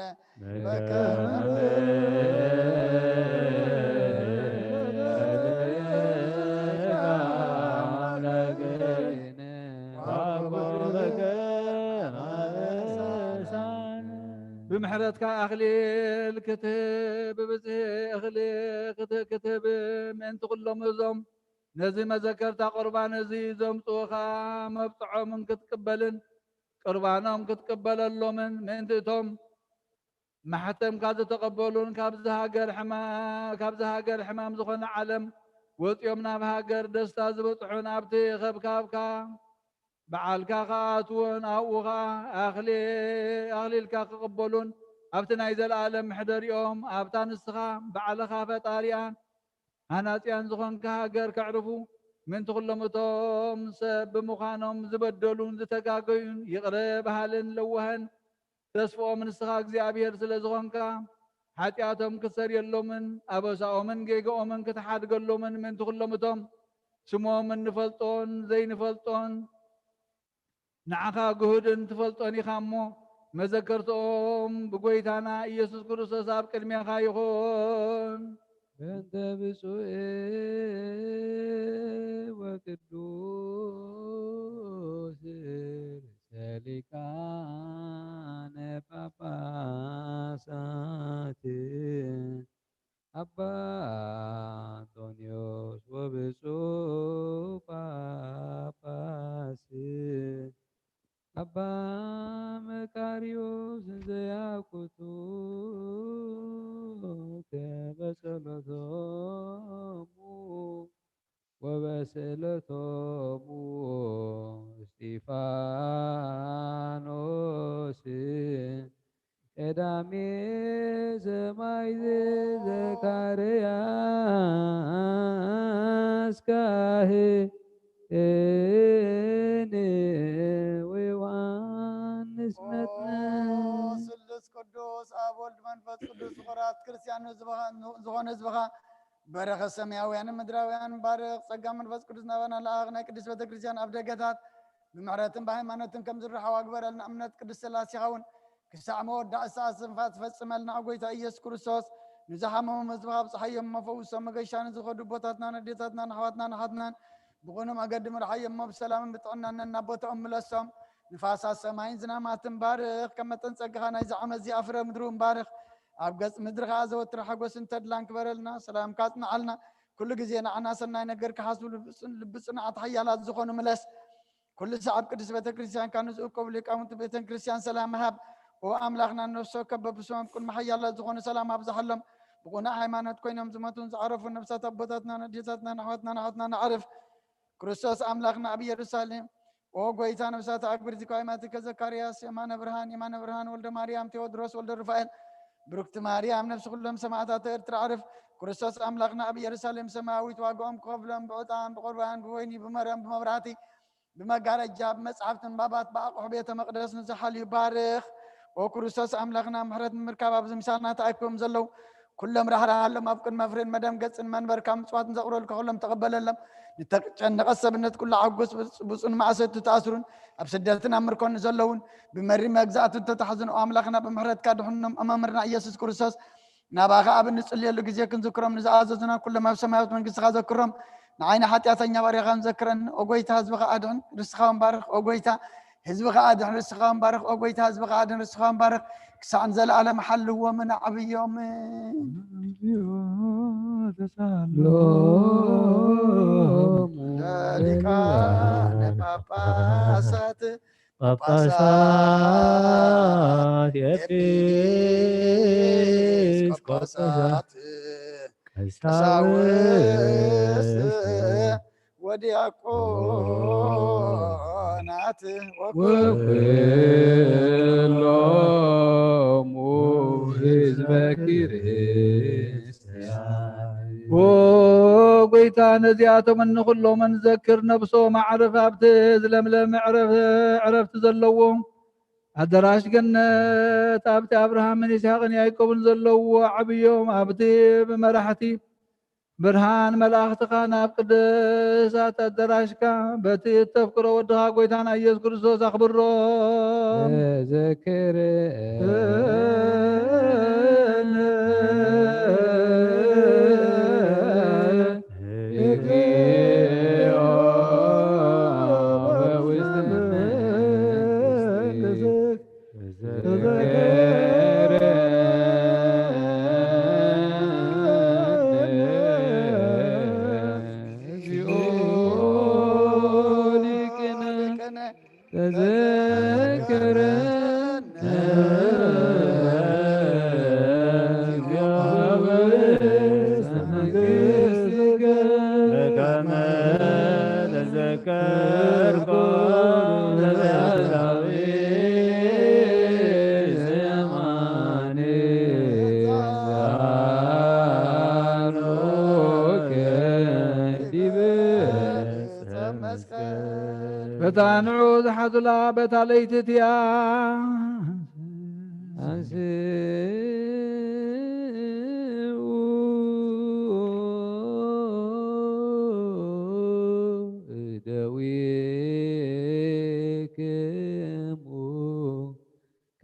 ብምሕረትካ ኣኽሊል ክትህብ፣ ብብዝሒ እኽሊ ክት-፣ ክትህብ ምእንቲ ኩሎም እዞም ነዚ መዘከርታ ቁርባን እዚ ዘምጽኡኻ መብጽዖምን ክትቅበልን ቁርባኖም ክትቅበለሎምን ምእንቲ እቶም ማሕተምካ ዝተቐበሉን ካብዚ ሃገር ሕማ-፣ ካብዚ ሃገር ሕማም ዝኾነ ዓለም ወጺኦም ናብ ሃገር ደስታ ዝበጽሑን ኣብቲ ኸብካብካ በዓልካ ክኣትዉን ኣብኡ ኸኣ ኣኽሊ-፣ ኣኽሊልካ ክቕበሉን ኣብቲ ናይ ዘለኣለም መሕደሪኦም ኣብታ ንስኻ ባዕልኻ ፈጣሪኣን ሃናጺኣን ዝኾንካ ሃገር ከዕርፉ ምእንቲ ኩሎም እቶም ሰብ ብምዃኖም ዝበደሉን ዝተጋገዩን ይቕረ በሃልን ለዋህን ተስፍኦም ንስኻ እግዚኣብሔር ስለ ዝኾንካ፣ ሓጢኣቶም ክትሰርየሎምን ኣበሳኦምን ጌጋኦምን ክትሓድገሎምን ምእንቲ ኩሎም እቶም ስሞም እንፈልጦን ዘይንፈልጦን ንዓኻ ግሁድን ትፈልጦን ኢኻ እሞ፣ መዘከርትኦም ብጎይታና ኢየሱስ ክርስቶስ ኣብ ቅድሜኻ ይኹን። በእንተ ብፁዕ ወቅዱስ ርእሰ ሊቃነ ጳጳሳት አባ አንጦንዮስ ወብፁዕ ጳጳስ አባ መቃርዮስ ዘያኩቱ ከመ ጸሎቶሙ ወበስእለቶሙ እስጢፋኖስ ቀዳሜ ሰማዕት ዘካርያስ ካህን ወዮሐንስ መጥምቅ። ስሉስ ቅዱስ ኣብ ወልድ መንፈስ ቅዱስ ፍቑራት ክርስቲያን ንዝበኻ-፣ ዝኾነ ህዝብኻ በረኸት ሰማያውያንን ምድራውያን ባርኽ። ጸጋ መንፈስ ቅዱስ ናባና ለኣኽ። ናይ ቅድስት ቤተ ክርስቲያን ኣብ ደገታት ብምሕረትን ብሃይማኖትን ከም ዝረሓዋ ግበረልና። እምነት ቅድስት ሥላሴኻ እውን ክሳዕ መወዳእታ ሰዓት ስንፋ ትፈጽመልና። ጎይታ ኢየሱስ ክርስቶስ ንዝሓመሙ ህዝብኻ ኣብጽሓዮም፣ መፈውሶም መገሻ ንዝኸዱ ኣቦታትናን ኣዴታትናን ኣሕዋትናን ኣሓትናን ብቕኑዕ መገዲ ምርሓዮም፣ እሞ ብሰላምን ብጥዕናን ነናብ ቦታኦም ምለሶም። ንፋሳት ሰማይን ዝናማትን ባርኽ፣ ከም መጠን ጸጋኻ ናይዚ ዓመት እዚኣ ፍረ ምድሪ እውን ባርኽ። ኣብ ገጽ ምድሪ ኸኣ ዘወትር ሓጎስን ተድላን ክበረልና። ሰላምካ ኣጽንዓልና። ኩሉ ግዜ ንዓና ሰናይ ነገር ክሓስቡ ልቢ ጽን-፣ ልቢ ጽኑዓት ሓያላት ዝኾኑ ምለስ። ኩሉ ሰዓብ ቅድስት ቤተ ክርስቲያን ካብ ንዝእከቡ ሊቃውንቲ ቤተ ክርስቲያን ሰላም ሃብ። ኦ ኣምላኽና፣ ነፍሲ ወከፍ በብስሞም ቅድሚ ሓያላት ዝኾኑ ሰላም ኣብዝሓሎም። ብቕኑዕ ሃይማኖት ኮይኖም ዝሞቱን ዝዓረፉን ነፍሳት ኣቦታትናን ኣዴታትናን ኣሕዋትናን ኣሓትናን ኣዕርፍ። ክርስቶስ ኣምላኽና ኣብ ኢየሩሳሌም። ኦ ጎይታ፣ ነፍሳት ኣግብርቲ ኳይማትከ ዘካርያስ፣ የማነ ብርሃን፣ የማነ ብርሃን ወልደ ማርያም፣ ቴዎድሮስ ወልደ ሩፋኤል፣ ብሩክቲ ማርያም፣ ነፍሲ ኩሎም ሰማዕታት ኤርትራ ኣዕርፍ። ክርስቶስ ኣምላኽና ኣብ ኢየሩሳሌም ሰማያዊት ዋጋኦም ክኸፍሎም ብዕጣን፣ ብቁርባን፣ ብወይኒ፣ ብመረም፣ ብመብራህቲ፣ ብመጋረጃ፣ ብመጽሓፍትን ባባት፣ ብኣቑሑ ቤተ መቕደስ ንዝሓልዩ ባርኽ። ኦ ክርስቶስ ኣምላኽና፣ ምሕረት ንምርካብ ኣብዚ ምሳና ተኣኪቦም ዘለዉ ኩሎም ራህራሃሎም፣ ኣብ ቅድሚ ፍሬን መደም ገጽን መንበርካ ምጽዋትን ዘቕረብልካ ኩሎም ተቐበለሎም። ንተጨነቐ ሰብነት ኩሉ ኣሕጉስ፣ ብጽ-፣ ብጹን ማእሰርቲ ተኣስሩን ኣብ ስደትን ኣብ ምርኮን ዘለዉን ብመሪ መግዛእቱ ተታሕዙን፣ ኦ ኣምላኽና፣ ብምሕረትካ ድሕኖም። መምህርና ኢየሱስ ክርስቶስ፣ ናባኻ ኣብ እንጽልየሉ ግዜ ክንዝክሮም ንዝኣዘዙና ኩሎም ኣብ ሰማያዊት መንግስትኻ ዘክሮም። ንዓይኒ ሓጢኣተኛ ባሪኻን ዘክረኒ። ኦ ጎይታ፣ ህዝብኻ ኣድሕን፣ ርስኻ እውን ባርኽ። ኦ ጎይታ፣ ህዝብኻ ኣድሕን፣ ርስኻ እውን ባርኽ። ኦ ጎይታ፣ ህዝብኻ ኣድሕን፣ ርስኻ እውን ባርኽ። ክሳዕ ንዘለኣለም ሓልዎምን ኣዕብዮምን። ሎሙ ለሊቃነ ጳጳሳት ጳጳሳት፣ ኤጲስቆጶሳት፣ ቀሳውስት ወዲያቆናት ወኩሎሙ ህዝበ ክርስቲያን። ኦ ጎይታ፣ ነዚኣቶም እንኹሎምን ዘክር፣ ነብሶም ኣዕርፍ ኣብቲ ዝለምለም ዕረፍ-፣ ዕረፍቲ ዘለዎ ኣዳራሽ ገነት፣ ኣብቲ ኣብርሃምን ይስሐቅን ያዕቆብን ዘለዎ ዓብዮም፣ ኣብቲ ብመራሕቲ ብርሃን መላእኽትኻ ናብ ቅድሳት ኣዳራሽካ በቲ እተፍቅሮ ወድኻ ጎይታና ኢየሱስ ክርስቶስ ኣኽብሮም። ተዘክር በታ ንዑ ዝሓዙላ በታ ለይቲ እቲኣ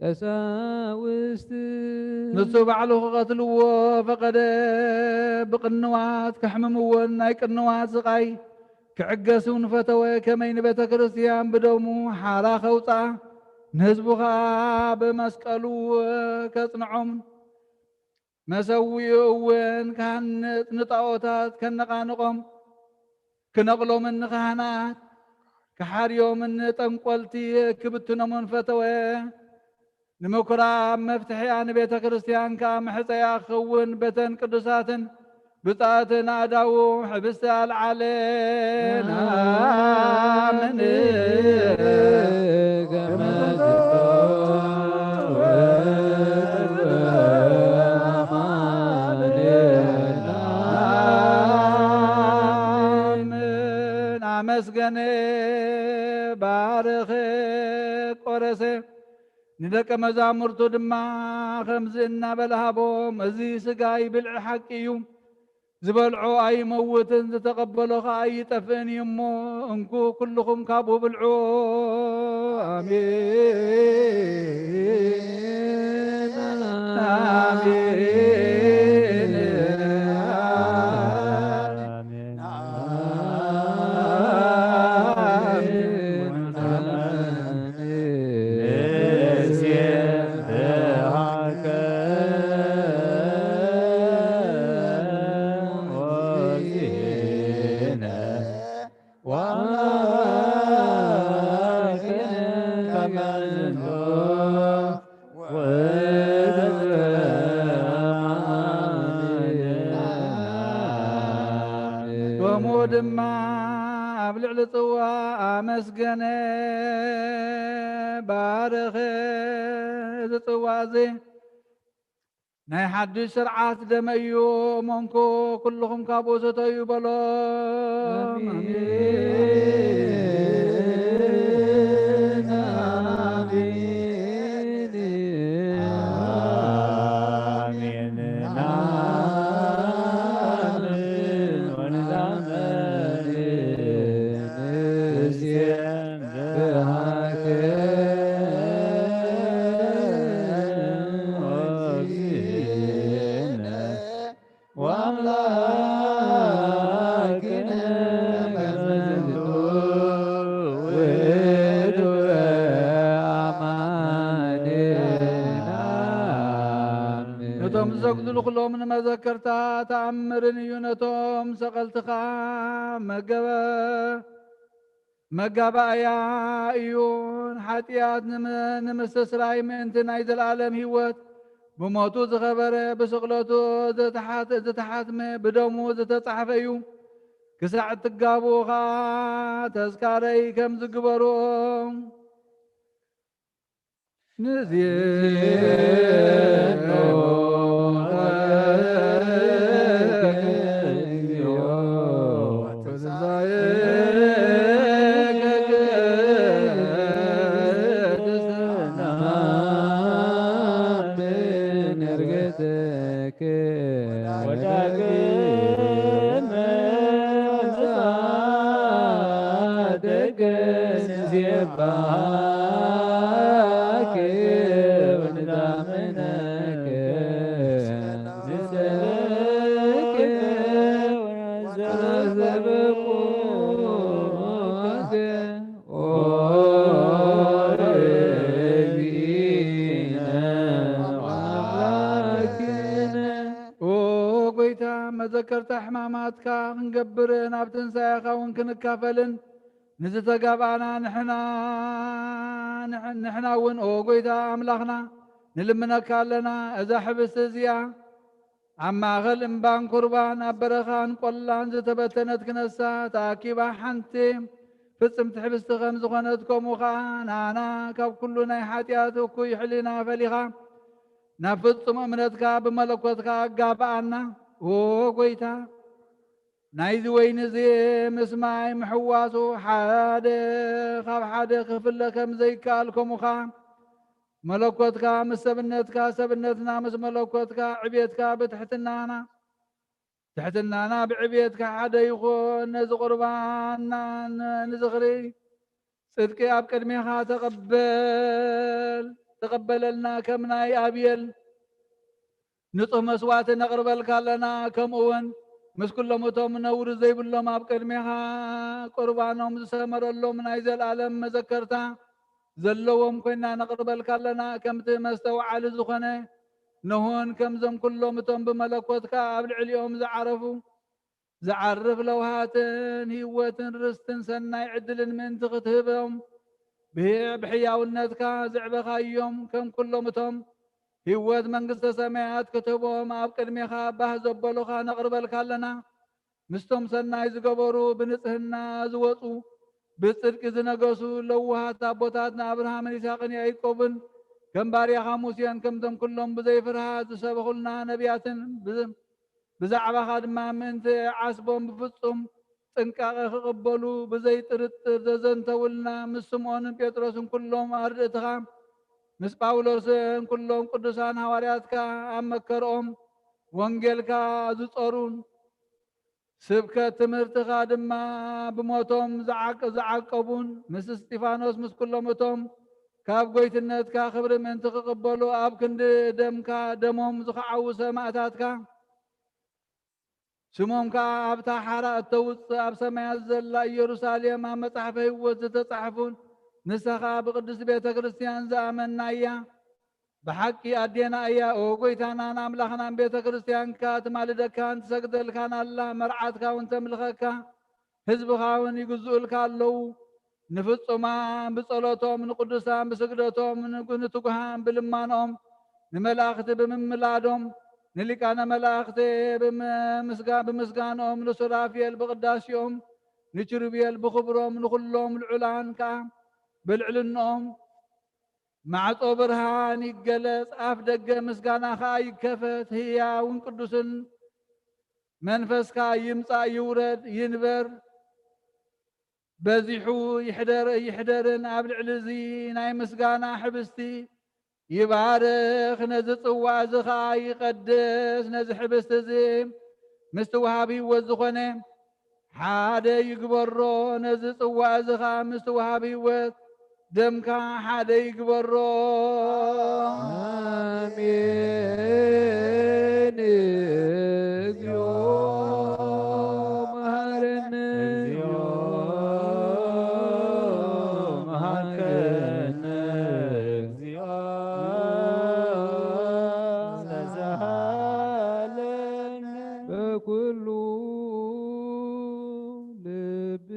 ቀሳውስት ንሱ ባዕሉ ክቐትልዎ ፈቐደ። ብቕንዋት ከሕምምዎን ናይ ቅንዋት ስቓይ ክዕገስውን ፈተወ። ከመይ ንቤተ ክርስቲያን ብደሙ ሓራ ከውፅኣ፣ ንህዝቡ ኸዓ ብመስቀሉ ከጽንዖም፣ መሰዊኡ እውን ክሃንጽ፣ ንጣዖታት ከነቓንቖም፣ ክነቕሎምን ንካህናት ክሓርዮምን ጠንቆልቲ ክብትኖምን ፈተወ። ንምኩራብ መፍትሕያ ንቤተ ክርስቲያን ከኣ መሕጸያ ክኸውን በተን ቅዱሳትን ብጻትን ኣእዳዉ ሕብስቲ ኣልዓለ። ናምን ኣመስገነ፣ ባረኸ፣ ቆረሰ። ንደቀ መዛሙርቱ ድማ ከምዚ እናበለ ሃቦም፣ እዚ ስጋይ ብልዒ ሓቂ እዩ። ዝበልዖ ኣይመውትን፣ ዝተቐበሎ ኸኣ ኣይጠፍእን እዩ እሞ፣ እንኩ ኩልኹም ካብኡ ብልዑ። ኣሜን፣ ኣሜን፣ ኣሜን። ከምኡ ድማ ኣብ ልዕሊ ጽዋእ ኣመስገነ፣ ባረኸ። እዚ ጽዋእ እዚ ናይ ሓድሽ ስርዓት ደመ እዩ፣ እሞ እንኮ ኩልኹም ካብኡ ሰተዩ በሎም። ኣሜን። ኣሜን። ኣሜን። ነቶም ዝሰግዱሉ ኩሎም ንመዘከርታ ተኣምርን እዩ፣ ነቶም ሰቐልትኻ መገበ መጋባእያ እዩ። ሓጢኣት ንመ-፣ ንምስትስራይ ምእንቲ ናይ ዘለኣለም ህይወት ብሞቱ ዝኸበረ፣ ብስቕለቱ ዝተሓት-፣ ዝተሓትመ፣ ብደሙ ዝተጻሕፈ እዩ። ክሳዕ እትጋብኡ ኸኣ ተስካረይ ከም ዝግበርዎ። ንዜኖ ወዳግም ምጽኣትኪ ንዜባኪ ወንታምነኪ ንስእለኪ ወዘበኩኪ ኦ እግዚእነ አምላክነ። ኦ ጎይታ፣ መዘከርታ ሕማማትካ ክንገብርን ኣብ ትንሳኤኻ እውን ክንካፈልን ንዝተጋብኣና ንሕና፣ ንሕ-፣ ንሕና እውን ኦ ጎይታ ኣምላኽና ንልምነካ ኣለና። እዛ ሕብስቲ እዚኣ ኣብ ማእኸል እምባን ኩርባን ኣብ በረኻን ቆላን ዝተበተነት ክነሳ ተኣኪባ ሓንቲ ፍጽምቲ ሕብስቲ ከም ዝኾነት፣ ከምኡ ኸዓ ንኣና ካብ ኩሉ ናይ ሓጢኣት እኩይ ሕሊና ፈሊኻ ናብ ፍጹም እምነትካ ብመለኮትካ ኣጋብኣና። ኦ ጎይታ፣ ናይዚ ወይኒ እዚ ምስ ማይ ምሕዋሱ ሓደ ካብ ሓደ ክፍለ ከም ዘይከኣል፣ ከምኡ ኸዓ መለኮትካ ምስ ሰብነትካ፣ ሰብነትና ምስ መለኮትካ፣ ዕቤትካ ብትሕትናና፣ ትሕትናና ብዕቤትካ ሓደ ይኹን። ነዚ ቁርባንና ን-፣ ንዝኽሪ ጽድቂ ኣብ ቅድሜኻ ተቐበል፣ ተቐበለልና። ከም ናይ ኣቤል ንጹህ መስዋእቲ ነቕርበልካ ኣለና፣ ከምኡ እውን ምስ ኩሎም እቶም ነውሪ ዘይብሎም ኣብ ቅድሜኻ ቁርባኖም ዝሰመረሎም ናይ ዘለኣለም መዘከርታ ዘለዎም ኮይና ነቕርበልካ ኣለና። ከምቲ መስተውዓሊ ዝኾነ ኖህን ከምዞም ኩሎም እቶም ብመለኮትካ ኣብ ልዕሊኦም ዝዓረፉ ዝዓርፍ ለውሃትን ህይወትን ርስትን ሰናይ ዕድልን ምእንቲ ክትህቦም ብህ-፣ ብሕያውነትካ ዘዕበኻዮም ከም ኩሎም እቶም ህይወት መንግስተ ሰማያት ክትህቦም ኣብ ቅድሜኻ ባህ ዘበሉኻ ነቕርበልካ ኣለና። ምስቶም ሰናይ ዝገበሩ፣ ብንጽህና ዝወጹ፣ ብጽድቂ ዝነገሱ ለውሃት ኣቦታትና ኣብርሃምን ይስሐቅን ያዕቆብን ከም ባርያኻ ሙሴን ከምቶም ኩሎም ብዘይ ፍርሃት ዝሰበኹልና ነቢያትን ብ-፣ ብዛዕባኻ ድማ ምእንቲ ዓስቦም ብፍጹም ጥንቃቐ ክቕበሉ ብዘይ ጥርጥር ዘዘንተውልና ምስ ስምዖንን ጴጥሮስን ኩሎም ኣርድእትኻ ምስ ጳውሎስን ኩሎም ቅዱሳን ሃዋርያትካ ኣብ መከርኦም ወንጌልካ ዝጸሩን ስብከት ትምህርትኻ ድማ ብሞቶም ዝዓቅ-፣ ዝዓቀቡን ምስ እስጢፋኖስ ምስ ኩሎም እቶም ካብ ጎይትነትካ ክብሪ ምእንቲ ክቕበሉ ኣብ ክንዲ ደምካ ደሞም ዝኸዓዉ ሰማእታትካ ስሞም ከኣ ኣብታ ሓራ እተውጽእ ኣብ ሰማያት ዘላ ኢየሩሳሌም ኣብ መጽሓፈ ህይወት ዝተጻሕፉን ንሳ ኸኣ ብቅድስቲ ቤተ ክርስቲያን ዝኣመንና እያ። ብሓቂ ኣዴና እያ። ኦ ጎይታናን ኣምላኽናን ቤተ ክርስቲያንካ ትማልደካን ትሰግደልካን ኣላ። መርዓትካ እውን ተምልኸካ፣ ህዝብኻ እውን ይግዝኡልካ ኣለዉ። ንፍጹማን ብጸሎቶም፣ ንቅዱሳን ብስግደቶም፣ ንግ-፣ ንትጉሃን ብልማኖኦም፣ ንመላእኽቲ ብምምላዶም፣ ንሊቃነ መላእኽቲ ብምስጋ-፣ ብምስጋኖም፣ ንሱራፌል ብቅዳሴኦም፣ ንኪሩቤል ብኽብሮም፣ ንኹሎም ልዑላን ከኣ ብልዕልንኦም። ማዕጾ ብርሃን ይገለጽ፣ ኣፍ ደገ ምስጋና ኸኣ ይከፈት። ህያውን ቅዱስን መንፈስካ ይምጻእ ይውረድ ይንበር፣ በዚሑ ይሕደር ይሕደርን ኣብ ልዕሊ እዚ ናይ ምስጋና ሕብስቲ ይባርኽ፣ ነዚ ጽዋእ እዚ ኸኣ ይቐድስ። ነዚ ሕብስቲ እዚ ምስቲ ወሃብ ህይወት ዝኾነ ሓደ ይግበሮ፣ ነዚ ጽዋእ እዚ ኸኣ ምስቲ ወሃብ ህይወት ደምካ ሓደ ይግበሮ። ኣሜን። እግዚኦ መሐረነ፣ እግዚኦ መሐረነ፣ እግዚኦ ተሳሃለነ በኩሉ ልብ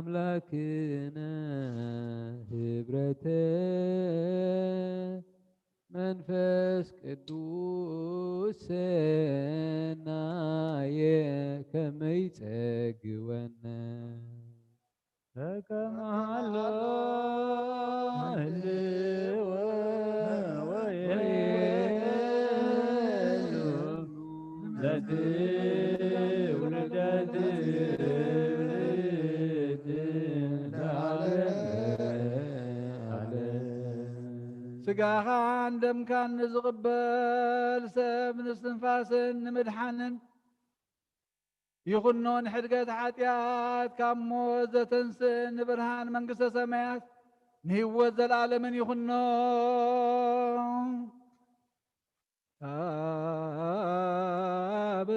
ኣምላክነ ህብረተ መንፈስ ቅዱስ ሰናየ ከመይ ጸግወነ። ከመሃሎ ህልወ ወየሉ ለትውልደ ትውልድ ለዓለመ ዓለም። ስጋኻን ደምካን ንዝቕበል ሰብ ንስትንፋስን ንምድሓንን ይኹኖ፣ ንሕድገት ሓጢኣት ካብ ሞት ዘተንስእ ንብርሃን መንግስተ ሰማያት ንህይወት ዘለዓለምን ይኹኖ። ኣብ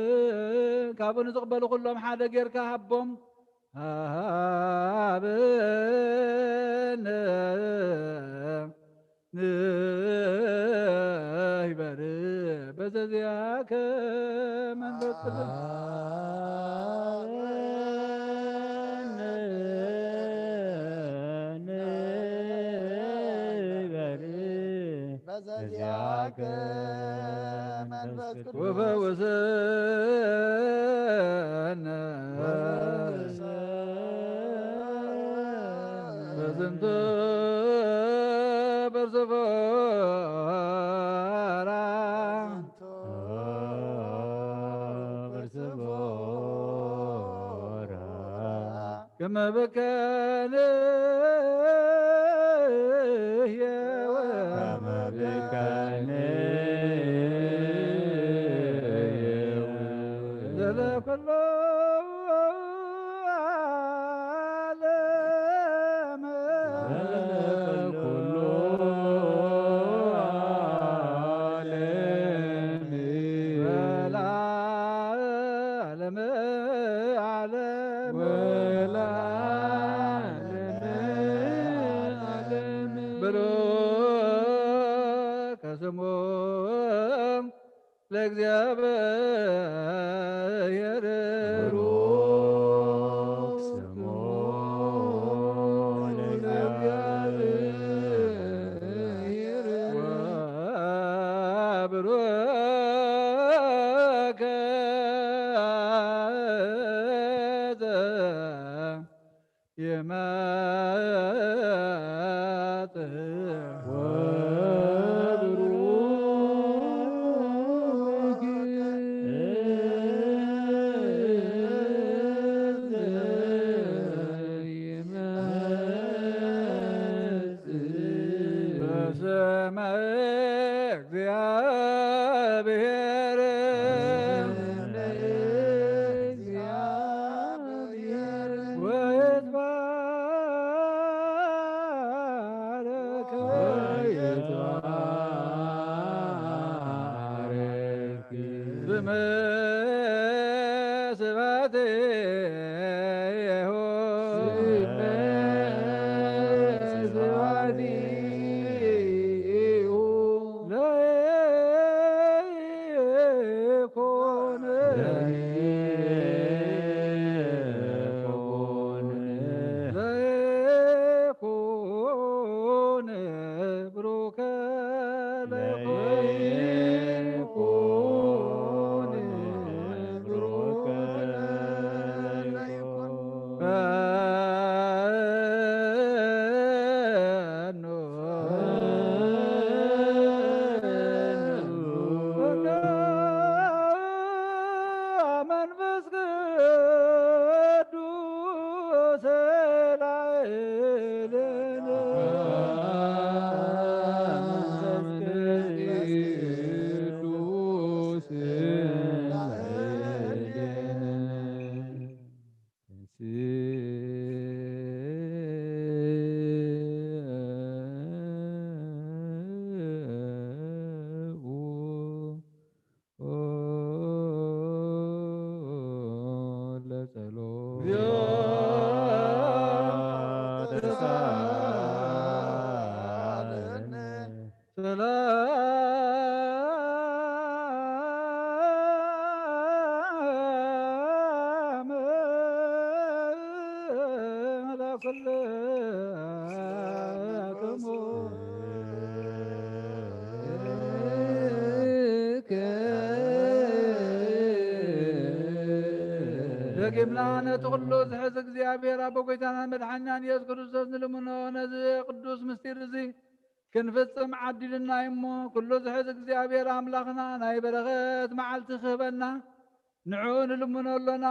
ካብኡ ንዝቕበሉ ኩሎም ሓደ ጌርካ ሃቦም። ሃበነ ንህበሪ በዘዚኣከ መንፈስ ቅዱስ። በዘዚኣከ መንፈስ ቅዱስ። ወፈውሰነ በዝንቱ በርሰፎራ። በርሰፎራ። ከመ በከነ ህየወ። ከመ በከነ ህየወ። ዘለኩሎ ዓለመ። ዘለኩሎ ዓለመ። ወለዓለመ ዓለም። ወለዓለመ ዓለም። ብሩክ ስሙ ለእግዚኣብሔር። ብሩክ ስሙ ለእግዚኣብሔር። ወብሩክ ዘ ይመጽእ ወብሩክ ይመጽእ በስመ እግዚአብሔር። ወይትባረክ። ወይትባረክ። ስመ ስብሐቲሁ። ስመ ስብሐቲሁ። ለይኩን። ለይኩን። ለይኩን ብሩከ ለይኩን። ለይኩን ብሩከ ስልክሙ ደጊምና ነቲ ኩሉ ዝሕዝ እግዚኣብሔር ኣቦ ጎይታናን መድሓኒናን ኢየሱስ ክርስቶስ ንልምኖ። ነዚ ቅዱስ ምስጢር እዚ ክንፍጽም ዓዲሉና እሞ፣ ኩሉ ዝሕዝ እግዚኣብሔር ኣምላኽና ናይ በረኸት መዓልቲ ክህበና ንዕኡ ንልምኖ ኣሎና።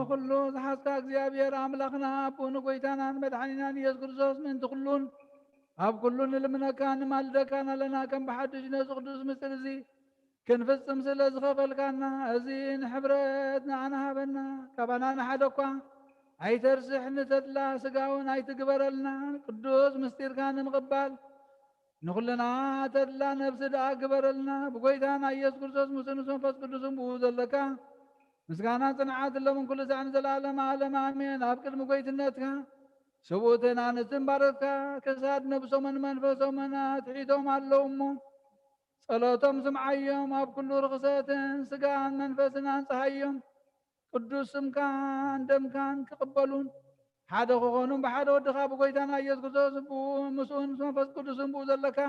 ኩሉ ዝሓዝካ እግዚኣብሔር ኣምላኽና ኣቦ ንጎይታናን መድሓኒናን ኢየሱስ ክርስቶስ ምእንቲ ኩሉን ኣብ ኩሉን ንልምነካ ንማልደካን ኣለና። ከም ብሓድሽ ነዚ ቅዱስ ምስጢር እዚ ክንፍጽም ስለ ዝኸፈልካና፣ እዚ ንሕብረት ንዓና ሃበና። ካባና ንሓደ እኳ ኣይተርስሕ፣ ንተድላ ስጋውን ኣይትግበረልና። ቅዱስ ምስጢርካ ንምቕባል ንኹልና ተድላ ነብሲ ደኣ ግበረልና። ብጎይታና ኢየሱስ ክርስቶስ ምስኡ ምስ መንፈስ ቅዱስን ብኡ ዘለካ ምስጋና ጽንዓት እሎምን ኩሉ ሳዕ ንዘለዓለም ዓለም ኣሜን። ኣብ ቅድሚ ጎይትነትካ ሰብኡትን ኣንስትን ባረኽካ፣ ክሳድ ነብሶምን መንፈሶምን ኣትሒቶም ኣለዉ እሞ፣ ጸሎቶም ስምዓዮም፣ ኣብ ኩሉ ርኽሰትን ስጋን መንፈስን ኣንጽሃዮም። ቅዱስ ስምካን ደምካን ክቕበሉን ሓደ ክኾኑን ብሓደ ወድኻ ብጎይታና ኢየሱስ ክርስቶስ ብኡ ምስኡን ምስ መንፈስ ቅዱስን ብኡ ዘለካ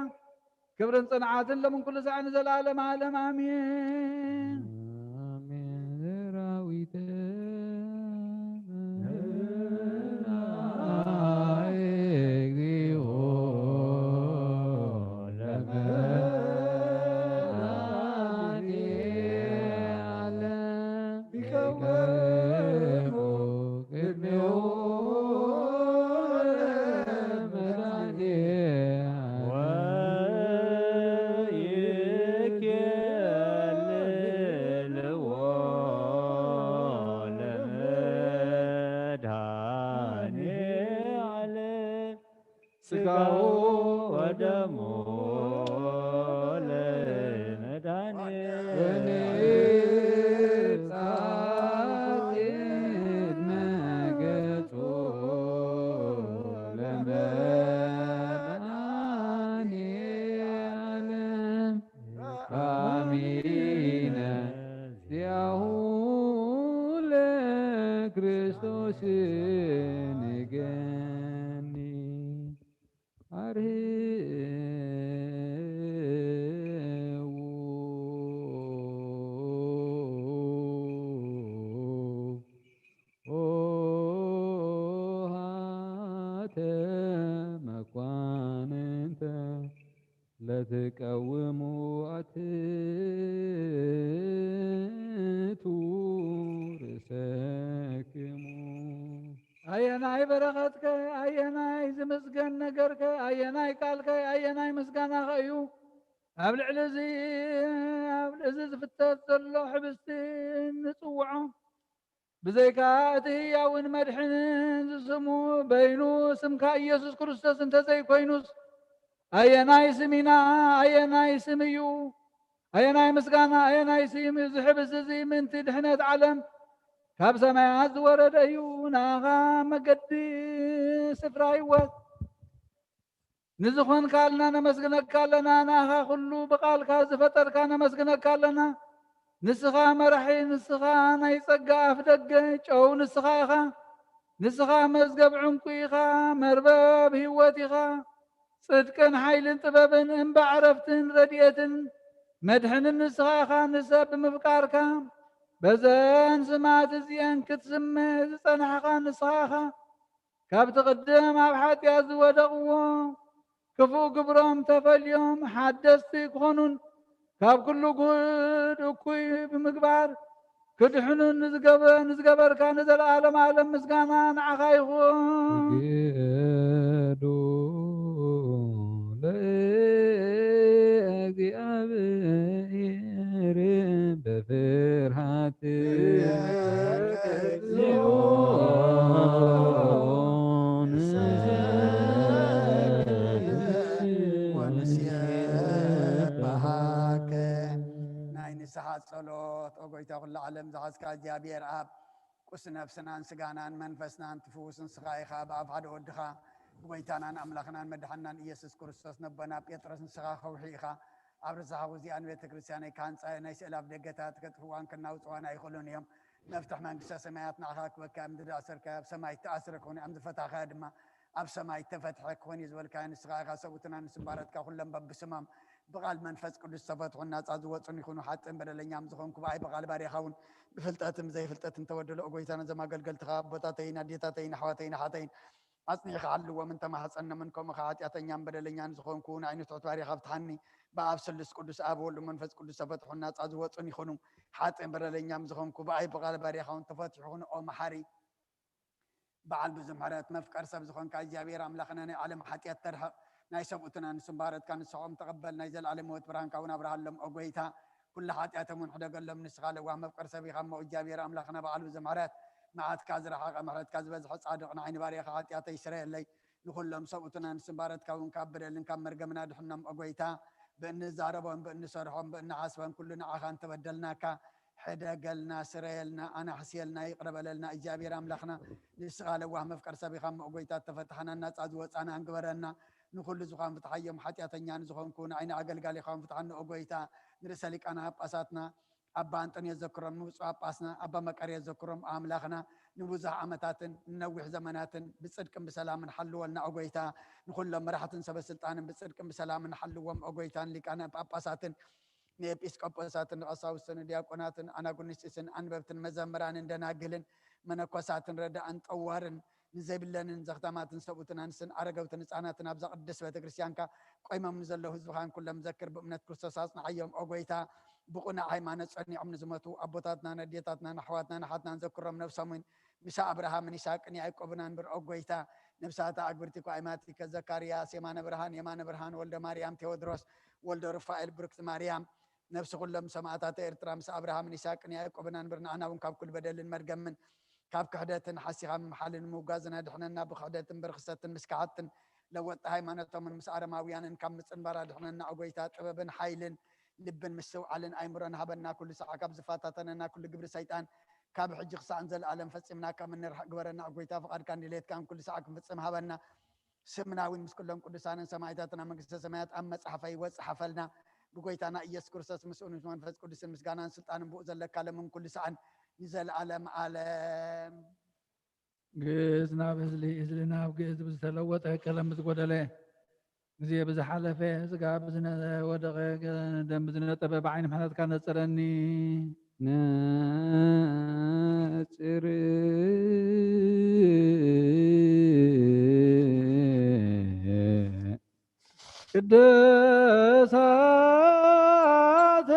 ክብርን ጽንዓትን ሎምን ኩሉ ሳዕ ንዘለዓለም ዓለም ኣሜን። ኣሜን። ራዊተ እግዚኦ ለመድኃኔ ዓለም ቢቀውሙ ቅድሜሁ ለመድኃኔ ዓለም ወይኬልልዎ ለመድኃኔ ዓለም ሥጋሁ ወደሙ ለመድኃኔ ወንጻት ቅድመ ገጹ ለመድኃኔ ዓለም አሚነ ዚአሁ ለክርስቶስ ንገኒ አርህዉ ኦሃተ መኳንንተ ለትቀውሙ አትቱ ርእሰክሙ። ኣየናይ በረኸትከ፣ ኣየናይ ዝምስገን ነገርከ፣ ኣየናይ ቃልከ፣ ኣየናይ ምስጋናኸ እዩ ኣብ ልዕሊ እዚ፣ ኣብ ልዕሊ እዚ ዝፍተት ዘሎ ሕብስቲ ንጽውዖ? ብዘይካ እቲ ህያውን መድሕንን ዝስሙ በይኑ ስምካ ኢየሱስ ክርስቶስ እንተዘይኮይኑስ፣ ኣየናይ ስም ኢና? ኣየናይ ስም እዩ? ኣየናይ ምስጋና? ኣየናይ ስም እዩ? እዚ ሕብስቲ እዚ ምእንቲ ድሕነት ዓለም ካብ ሰማያት ዝወረደ እዩ። ንኣኻ መገዲ፣ ስፍራ ህይወት ንዝኾንካልና ነመስግነካ ኣለና። ንኣኻ ኩሉ ብቓልካ ዝፈጠርካ ነመስግነካ ኣለና። ንስኻ መራሒ፣ ንስኻ ናይ ጸጋ ኣፍ ደገ፣ ጨው ንስኻ ኢኻ። ንስኻ መዝገብ ዕንቁ ኢኻ፣ መርበብ ህይወት ኢኻ። ጽድቅን ሓይልን ጥበብን እምባ ዕረፍትን ረድኤትን መድሕንን ንስኻ ኢኻ። ንሰብ ብምፍቃርካ በዘን ስማት እዚአን ክትስምዕ ዝጸናሕኻ ንስኻ ኢኻ። ካብቲ ቅድም ኣብ ሓጢኣት ዝወደቕዎ ክፉእ ግብሮም ተፈልዮም ሓደስቲ ክኾኑን ካብ ኩሉ ጉድ እኩይ ብምግባር ክድሕኑን ንዝገበ-፣ ንዝገበርካ ንዘለኣለም ኣለም ምስጋና ንዓኻ ይኹን። ስግዱ ለእግዚኣብሔር በፍርሃት ወንሴብሐከ። ናይ ንስሓ ጸሎት። ኦ ጎይታ ኩሉ ዓለም ዝሓዝካ እግዚኣብሔር ኣብ ቁስ ነፍስናን ስጋናን መንፈስናን ትፍውስ ንስኻ ኢኻ። ብኣፍ ሓደ ወድኻ ጎይታናን ኣምላኽናን መድሓንናን ኢየሱስ ክርስቶስ ነቦና ጴጥሮስ ንስኻ ከውሒ ኢኻ። ኣብ ርሳሓ ውዚኣን ቤተ ክርስቲያነይ ክሃንጻ ናይ ስእላፍ ደገታት ከጥፍዋን ከናውጽዋን ኣይኽእሉን እዮም። መፍትሕ መንግስተ ሰማያት ንዓኻ ክበካ ምድሪ ኣሰርካዮ ኣብ ሰማይ ተኣስረ ክኾን እዮም ዝፈታኻዮ ድማ ኣብ ሰማይ ተፈትሐ ክኾን እዩ ዝበልካዮ ንስኻ ኢኻ። ሰብኡትና ንስምባረትካ ኩሎም በብስሞም ብቓል መንፈስ ቅዱስ ተፈትሑን ናጻ ዝወጹን ይኹኑ። ሓጥእን በደለኛም ዝኾንኩ ብኣይ ብቓል ባርያኻ እውን ብፍልጠትን ብዘይፍልጠትን ተበደሎ። ኦ ጎይታ ነዞም ኣገልገልትኻ ኣቦታተይን ኣዴታተይን ኣሕዋተይን ኣሓተይን ኣጽኒዕኻ ሓልዎምን ተማሕጸኖምን ከምኡ ኸዓ ሓጢኣተኛን በደለኛን ዝኾንኩ ንዓይኒ ትሑት ባርያኻ ፍትሓኒ። ብኣብ ስሉስ ቅዱስ ኣብ ወልድ መንፈስ ቅዱስ ተፈትሑን ናጻ ዝወጹን ይኹኑ። ሓጥእን በደለኛም ዝኾንኩ ብኣይ ብቓል ባርያኻ እውን ተፈትሑ ይኹኑ። ኦ መሓሪ በዓል ብዙሕ ምሕረት መፍቀር ሰብ ዝኾንካ እግዚኣብሔር ኣምላኽና ናይ ዓለም ሓጢኣት ተርሕቕ ናይ ሰብኡትና ንስምባረትካ ንስሖም ተቐበል ናይ ዘለኣለም ህይወት ብርሃንካ እውን ኣብርሃሎም ኦ ጎይታ ኩሉ ሓጢኣቶም እውን ሕደገሎም ንስኻ ለዋህ መፍቀር ሰብ ኢኻ እሞ እግዚኣብሔር ኣምላኽና በዓል ብዙሕ ምሕረት መዓትካ ዝረሓቐ ምሕረትካ ዝበዝሐ ጻድቕ ንዓይኒ ባርያኻ ሓጢኣተይ ስረየለይ ንኹሎም ሰብኡትና ንስምባረትካ እውን ካብ በደልን ካብ መርገምና ድሕኖም ኦ ጎይታ ብእንዛረቦን ብእንሰርሖን ብእንሓስቦን ኩሉ ንዓኻ እንተበደልናካ ሕደገልና፣ ስረየልና፣ ኣናሕስየልና፣ ይቕረ በለልና እግዚኣብሔር ኣምላኽና። ንስኻ ለዋህ መፍቀር ሰብ ኢኻ እሞ ኦ ጎይታ ተፈታሕና ናጻ ዝወጻና እንግበረና። ንኹሉ ዝዃን ፍትሓዮም ሓጢኣተኛ ንዝኾንኩ ንዓይኒ ኣገልጋሊኻ እውን ፍትሓኒ ኦ ጎይታ። ንርእሰ ሊቃነ ጳጳሳትና ኣባ ኣንጠንዮስ ዘክሮም ንብፁዕ ጳጳስና ኣባ መቃርዮስ ዘክሮም ኣምላኽና ንብዙሕ ዓመታትን ንነዊሕ ዘመናትን ብጽድቅን ብሰላምን ሓልወልና ኦ ጎይታ። ንኹሎም መራሕትን ሰበ ስልጣንን ብጽድቅን ብሰላምን ሓልዎም ኦ ጎይታ። ንሊቃነ ጳጳሳትን ንኤጲስቆጶሳትን ንቐሳውስትን ንዲያቆናትን ኣናጉንስጢስን ኣንበብትን መዘምራንን ደናግልን መነኮሳትን ረዳእን ጠዋርን ንዘይብለንን ዘኽታማትን ሰብኡትን ኣንስትን ኣረገውትን ህፃናትን ኣብዛ ቅድስት ቤተ ክርስቲያንካ ቆይሞም ንዘለዉ ህዝብኻን ኩሎም ዘክር ብእምነት ክርስቶስ ኣጽንዓዮም ኦ ጎይታ። ብቑኑዕ ሃይማኖት ጸኒዖም ንዝሞቱ ኣቦታትናን ኣዴታትናን ኣሕዋትናን ኣሓትናን ዘክሮም ነብሶምን ምሳ ኣብርሃምን ይስሐቅን ያዕቆብን ኣንብር ኦ ጎይታ። ነብሳታ ኣግብርቲ ኳይማቲከ ዘካርያስ የማነ ብርሃን የማነ ብርሃን ወልደ ማርያም ቴዎድሮስ ወልደ ሩፋኤል ብርክቲ ማርያም ነብሲ ኩሎም ሰማእታት ኤርትራ ምስ ኣብርሃምን ይስሐቅን ያዕቆብን ኣንብር ንኣና እውን ካብ ኩሉ በደልን መርገምን ካብ ክሕደትን ሓሲኻ ምምሓልን ምውጋዝን ኣድሕነና ብክሕደትን ብርክሰትን ምስ ከሓድትን ለወጥቲ ሃይማኖቶምን ምስ ኣረማውያንን ካብ ምጽንባር ኣድሕነና ኦ ጎይታ። ጥበብን ሓይልን ልብን ምስትውዓልን ኣይምሮን ሃበና ኩሉ ሰዓ ካብ ዝፈታተነና ኩሉ ግብሪ ሰይጣን ካብ ሕጂ ክሳዕ ንዘለኣለም ፈጺምና ካብ እንርሕቕ ግበረና ኦ ጎይታ። ፍቓድካን ድሌትካን ኩሉ ሰዓ ክንፍጽም ሃበና። ስምና እውን ምስ ኩሎም ቅዱሳንን ሰማእታትን ኣብ መንግስተ ሰማያት ኣብ መጽሓፈ ህይወት ጸሓፈልና። ብጎይታና ኢየሱስ ክርስቶስ ምስኡን ምስ መንፈስ ቅዱስን ምስጋናን ስልጣንን ብኡ ዘለካ ለምን ኩሉ ሰዓን ንዘለኣለም ኣለም። ግእዝ ናብ እዝሊ፣ እዝሊ ናብ ግእዝ ብዝተለወጠ ቀለም ብዝጎደለ ግዜ ብዝሓለፈ ስጋ ብዝነወደቐ ደም ብዝነጠበ ብዓይኒ ምሕረትካ ነጽረኒ። ነጽር ቅዱሳት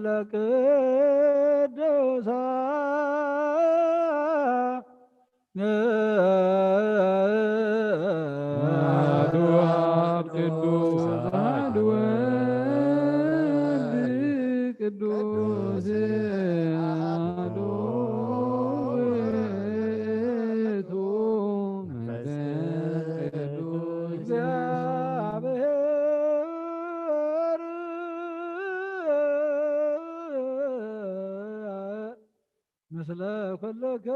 ለቅዱስ ቅዱስ አሐዱ ውእቱ መንፈስ ቅዱስ እግዚአብሔር ምስለ ኩልክሙ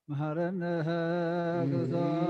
መሐረነ ክርስቶስ።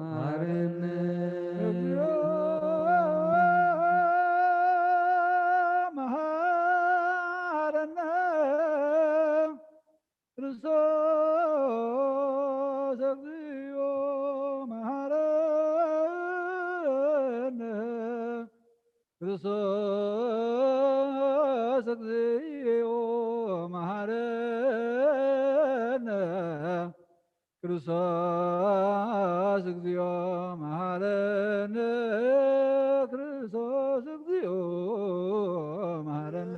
መሐረነ እግዚኦ መሐረነ ክርስቶስ እግዚኦ መሐረነ ክርስቶስ እግዚኦ መሐረነ ክርስቶስ እግዚኦ መሐረነ ክርስቶስ እግዚኦ መሐረነ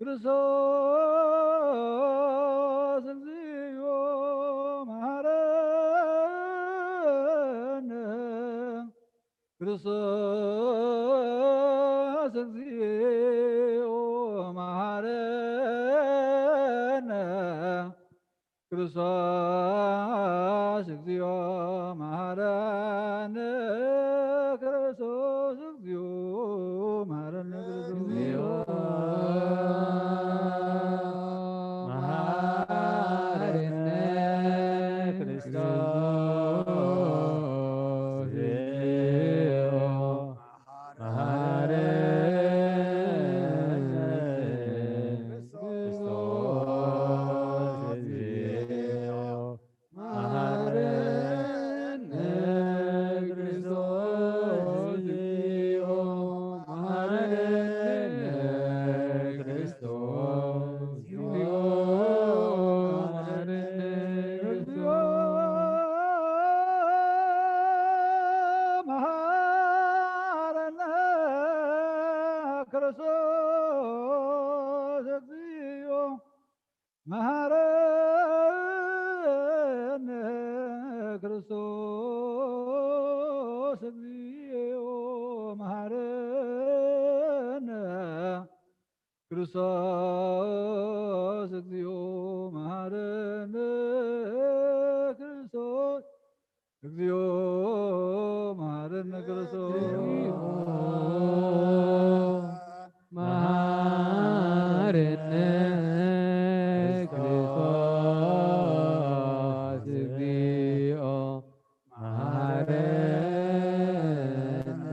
ክርስቶስ እግዚኦ መሐረነ። ክርስቶስ እግዚኦ መሐረነ። ክርስቶስ እግዚኦ መሐረነ። ክርስቶስ እግዚኦ መሐረነ። ክርስቶስ እግዚኦ መሐረነ። ክርስቶስ እግዚኦ መሐረነ። ክርስቶስ እግዚኦ መሐረነ። ክርስቶስ እግዚኦ መሐረነ። ክርስቶስ እግዚኦ መሐረነ። እግዚኦ መሐረነ። ክርስቶስ እግዚኦ መሐረነ። ክርስቶስ እግዚኦ መሐረነ። ክርስቶስ እግዚኦ መሐረነ። ክርስቶስ እግዚኦ መሐረነ። ክርስቶስ መሐረነ።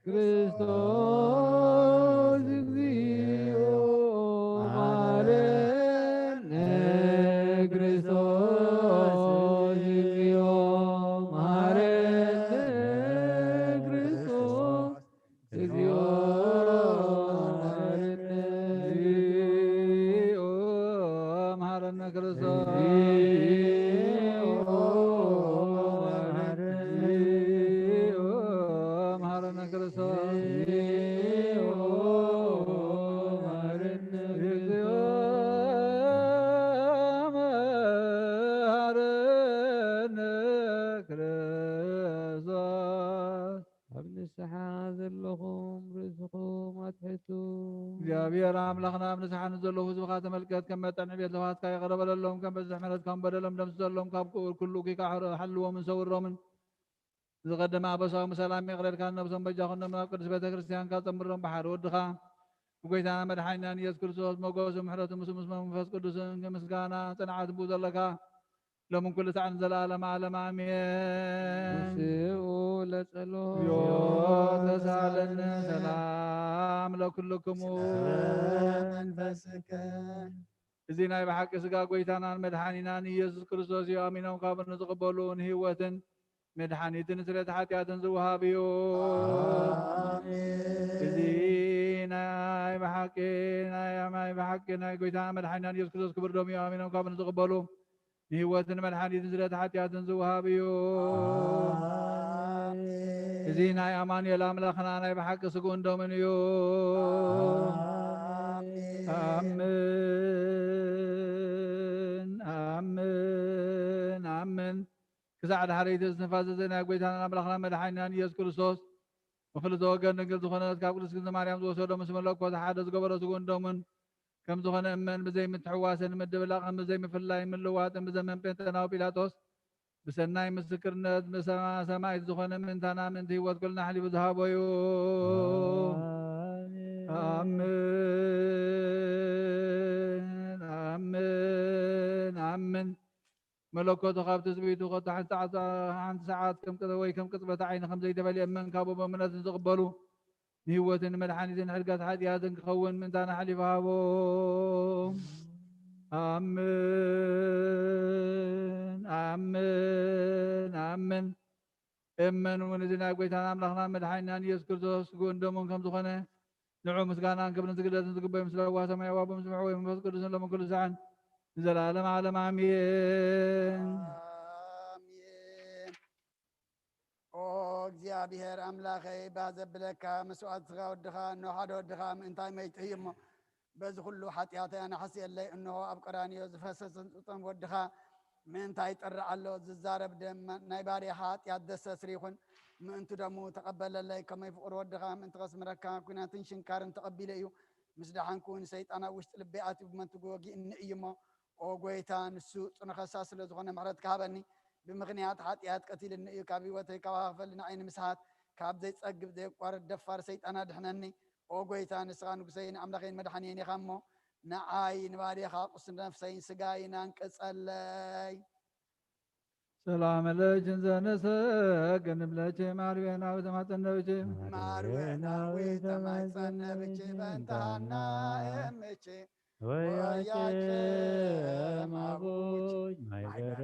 ክርስቶስ እግዚኦ መሐረነ። ክርስቶስ እግዚኦ መሐረነ። ክርስቶስ እግዚኦ መሐረነ። ክርስቶስ እግዚኦ መሐረነ። እግዚኦ መሐረነ። ክርስቶስ እግዚኦ መሐረነ። ክርስቶስ መሐረነ። እግዚኦ መሐረነ። ክርስቶስ ኣብ ንስሓ ዘለኹም ርእስኹም ኣትሕቱ። እግዚኣብሔር ኣምላኽና ኣብ ንስሓ ንዘለዉ ህዝብኻ ተመልከት፣ ከም መጠን ዕቤት ለውሃትካ ይቕረ በለሎም፣ ከም በዝሒ ምሕረትካ በደሎም ደምስሰሎም፣ ካብ ክኡር ኩሉ እኩይካ ሓልዎምን ሰውሮምን። ዝቐደመ ኣበሳኦም ብሰላም ይቕረ ኢልካ ነብሶም በጃ ኩኖም፣ ናብ ቅድስት ቤተ ክርስቲያንካ ጸምሮም ብሓደ ወድኻ ብጎይታና መድሓኒናን ኢየሱስ ክርስቶስ ሞገሱ ምሕረቱ ምስ ምስ መንፈስ ቅዱስን ምስጋና ጽንዓት ብኡ ዘለካ ሎምን ኩሉ ሳዕን ዘለዓለም ዓለም ኣሜን። ንስኡ ለጸሎት። ዮ ተሳለነ ሰላም ለኩልክሙ። መንፈስከ። እዚ ናይ ብሓቂ ስጋ ጎይታናን መድሓኒናን ኢየሱስ ክርስቶስ እዩ። ኣሚኖም ካብ ንዝቕበሉ ንህይወትን መድሓኒትን ስርየት ሓጢኣትን ዝወሃብ እዩ። ኣሜን። እዚ ናይ ብሓቂ ናይ ኣማይ ብሓቂ ናይ ጎይታና መድሓኒናን ኢየሱስ ክርስቶስ ክብር ደም እዩ። ኣሚኖም ካብ ንዝቕበሉ ንህይወትን መድሓኒትን ስርየት ሓጢኣትን ዝወሃብ እዩ። ኣሜን። እዚ ናይ ኣማኑኤል ኣምላኽና ናይ ብሓቂ ስግኡን ደሙን እዩ። ኣሜን። ኣምን፣ ኣምን፣ ኣምን። ክሳዕ ድሓረይቲ እስትንፋስ እዚ ናይ ጎይታናን ኣምላኽና መድሓኒናን ኢየሱስ ክርስቶስ ብኽልተ ወገን ድንግል ዝኾነት ካብ ቅድስት ድንግል ማርያም ዝወሰዶ ምስ መለኮት ሓደ ዝገበሮ ስግኡን ደሙን ከም ዝኾነ እመን። ብዘይ ምትሕዋስን ምድብላቕን ብዘይ ምፍልላይን ምልዋጥን ብዘመን ጴንጠናዊ ጲላጦስ ብሰናይ ምስክርነት ብሰማ-፣ ሰማዕት ዝኾነ ምእንታና ምእንቲ ህይወት ኩልና ኣሕሊፉ ዝሃቦ እዩ። ኣሜን። ኣምን፣ ኣምን፣ ኣምን። መለኮቱ ካብ ትስብእቱ ከቶ ሓንቲ ሰዓት፣ ሓንቲ ሰዓት ከም ቅጽ-፣ ወይ ከም ቅጽበት ዓይኒ ከም ዘይተፈልየ እመን። ካብኡ ብእምነት ንዝቕበሉ ንህይወትን መድሓኒትን ሕድጋት ሓጢኣትን ክኸውን ምእንታና ሓሊፉ ሃቦ። ኣምን፣ ኣምን፣ ኣምን። እመን እውን እዚ ናይ ጎይታና ኣምላኽና መድሓኒናን ኢየሱስ ክርስቶስ ስግኡን ደሙን ከም ዝኾነ ንዑ ምስጋናን ክብርን ስግደትን ዝግበዩ ምስ ለዋህ ሰማያዊ ኣቦ ምስ ምሕወይ መንፈስ ቅዱስን ሎምን ኩሉ ሳዕን ንዘለዓለም ዓለም ኣሜን። ኣሜን። ኦ እግዚኣብሔር ኣምላኸይ፣ ባህ ዘብለካ መስዋእቲ ስጋ ወድኻ፣ እኖ ሓደ ወድኻ ምእንታይ መይቱ እዩ እሞ፣ በዚ ኩሉ ሓጢኣተይ ኣናሕስየለይ፣ እንሆ ኣብ ቀራንዮ ዝፈሰሰ ዝጥም ወድኻ ምእንታይ ይጠርዕ ኣሎ። ዝዛረብ ደም ናይ ባርያኻ ሓጢኣት ዘስተስሪ ይኹን። ምእንቱ ደሙ ተቐበለለይ። ከመይ ፍቕሪ ወድኻ ምእንቲ ከስምረካ ኲናትን ሽንካርን ተቐቢለ እዩ። ምስ ደሓንኩ እውን ሰይጣን ኣብ ውሽጢ ልበይ ኣትዩ ብመንትጉ ወጊእኒ እዩ እሞ፣ ኦ ጐይታ፣ ንሱ ጽኑዕ ከሳስ ስለ ዝኾነ ምሕረትካ ሃበኒ። ብምኽንያት ሓጢኣት ቀቲልኒ እዩ። ካብ ህይወተይ ካብ ሃፈል ንዓይ ንምስሓት ካብ ዘይጸግብ ዘየቋርጥ ደፋር ሰይጣን ኣድሕነኒ። ኦ ጐይታ፣ ንስኻ ንጉሰይን ኣምላኸይን መድሓንየይን ኢኻ እሞ፣ ንዓይ ንባዴኻ ቁስል ነፍሰይን ስጋይን ኣንቅጸለይ። ሰላም ለኪ እንዘ ንሰግድ ንብለኪ ማርዌናዊ ተማጸነብኪ። ማርዌናዊ ተማጸነብኪ በእንተ ሃና እምኪ። ወያቄ ማቡች ማይበረ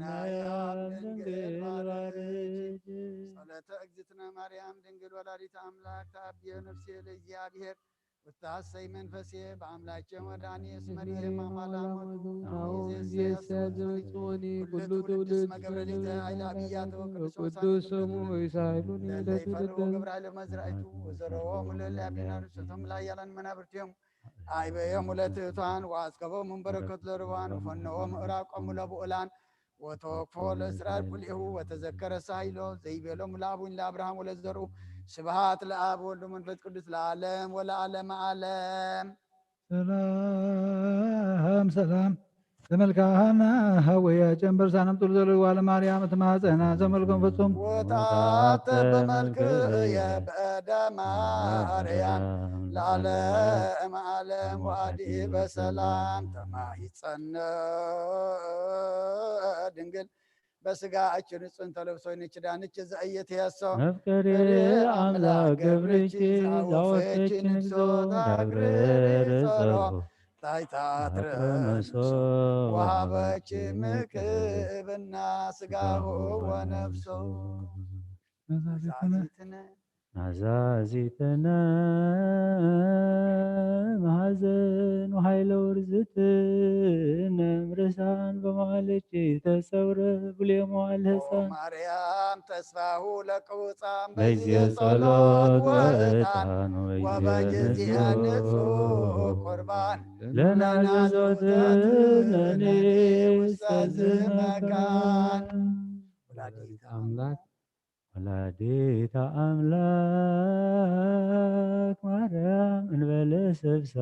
ናያም ድንግል ባርኪ። ጸሎተ እግዝእትነ ማርያም ድንግል ወላዲተ ኣምላክ ተአብዮ ነፍሴ ለእግዚኣብሔር ወታሰይ መንፈሴ በአምላኬ ወዳኔ እስመ ርኤ ማማላሞቱ ናሁ ይእዜሰ ይእዜሰ ያዘመጽወኒ ኩሉ ኩሉ ትውልድ ትውልድ መገብረ ሊተ ኃይለ አብያተ ወቅዱስ ቅዱስ ስሙ ይሳይሉኒ ለዘይፈርሁ ለትውልድ ግብረ ኃይለ መዝራእቱ ወዘረዎሙ ለእለ አብና ርእሶቶሙ ለኃያላን መናብርቲሆሙ አይበዮሙ ለትሑታን ወአጽገቦሙ እምበረከቱ ለርዋን ወፈነዎሙ ምዕራቆሙ ለብኡላን ወተወክፎ ለእስራኤል ኩልሁ ወተዘከረ ሳይሎ ዘይቤሎሙ ለአቡን ለአብርሃም ወለዘርኡ። ስብሐት ለአብ ወወልድ ወመንፈስ ቅዱስ ለዓለም ወለዓለመ ዓለም። ሰላም ሰላም ተመልካና ሀወያ ጨንበር ሳነም ጥሉ ዘለዋ ለማርያም ትማጸና ዘመልኮም ፍጹም ወታት በመልክየ በእደ ማርያም ለዓለመ ዓለም ወአዲ በሰላም ተማሂጸነ ድንግል በስጋ እች ንጹን ተለብሶ ንች ዳንች ዘእየት የሶ መፍቀሪ አምላክ ገብርኪ ዛወፈች ንግሶ ታግሪ ጸሮ ታይታት ረመሶ ወሃበች ምክብና ስጋሁ ወነፍሶ። መዛዚትነ ናዛዚትነ መሐዘን ወኃይለ ውርዝትነ ምርሳን በመዋልኪ ተሰውረ ብሌ መዋል ሕፃን ማርያም ተስፋሁ ለቅውፃን በይዜ በይዜ ጸሎት ጸሎት ወዕጣን ወዕጣን ወበይዜ ወበይዜ ንጹሕ ንጹሕ ቁርባን ለናዘዞትነኒ ውስተ ዝመካን። ወላዲተ አምላክ ወላዲተ አምላክ ማርያም እንበለ ሰብሳ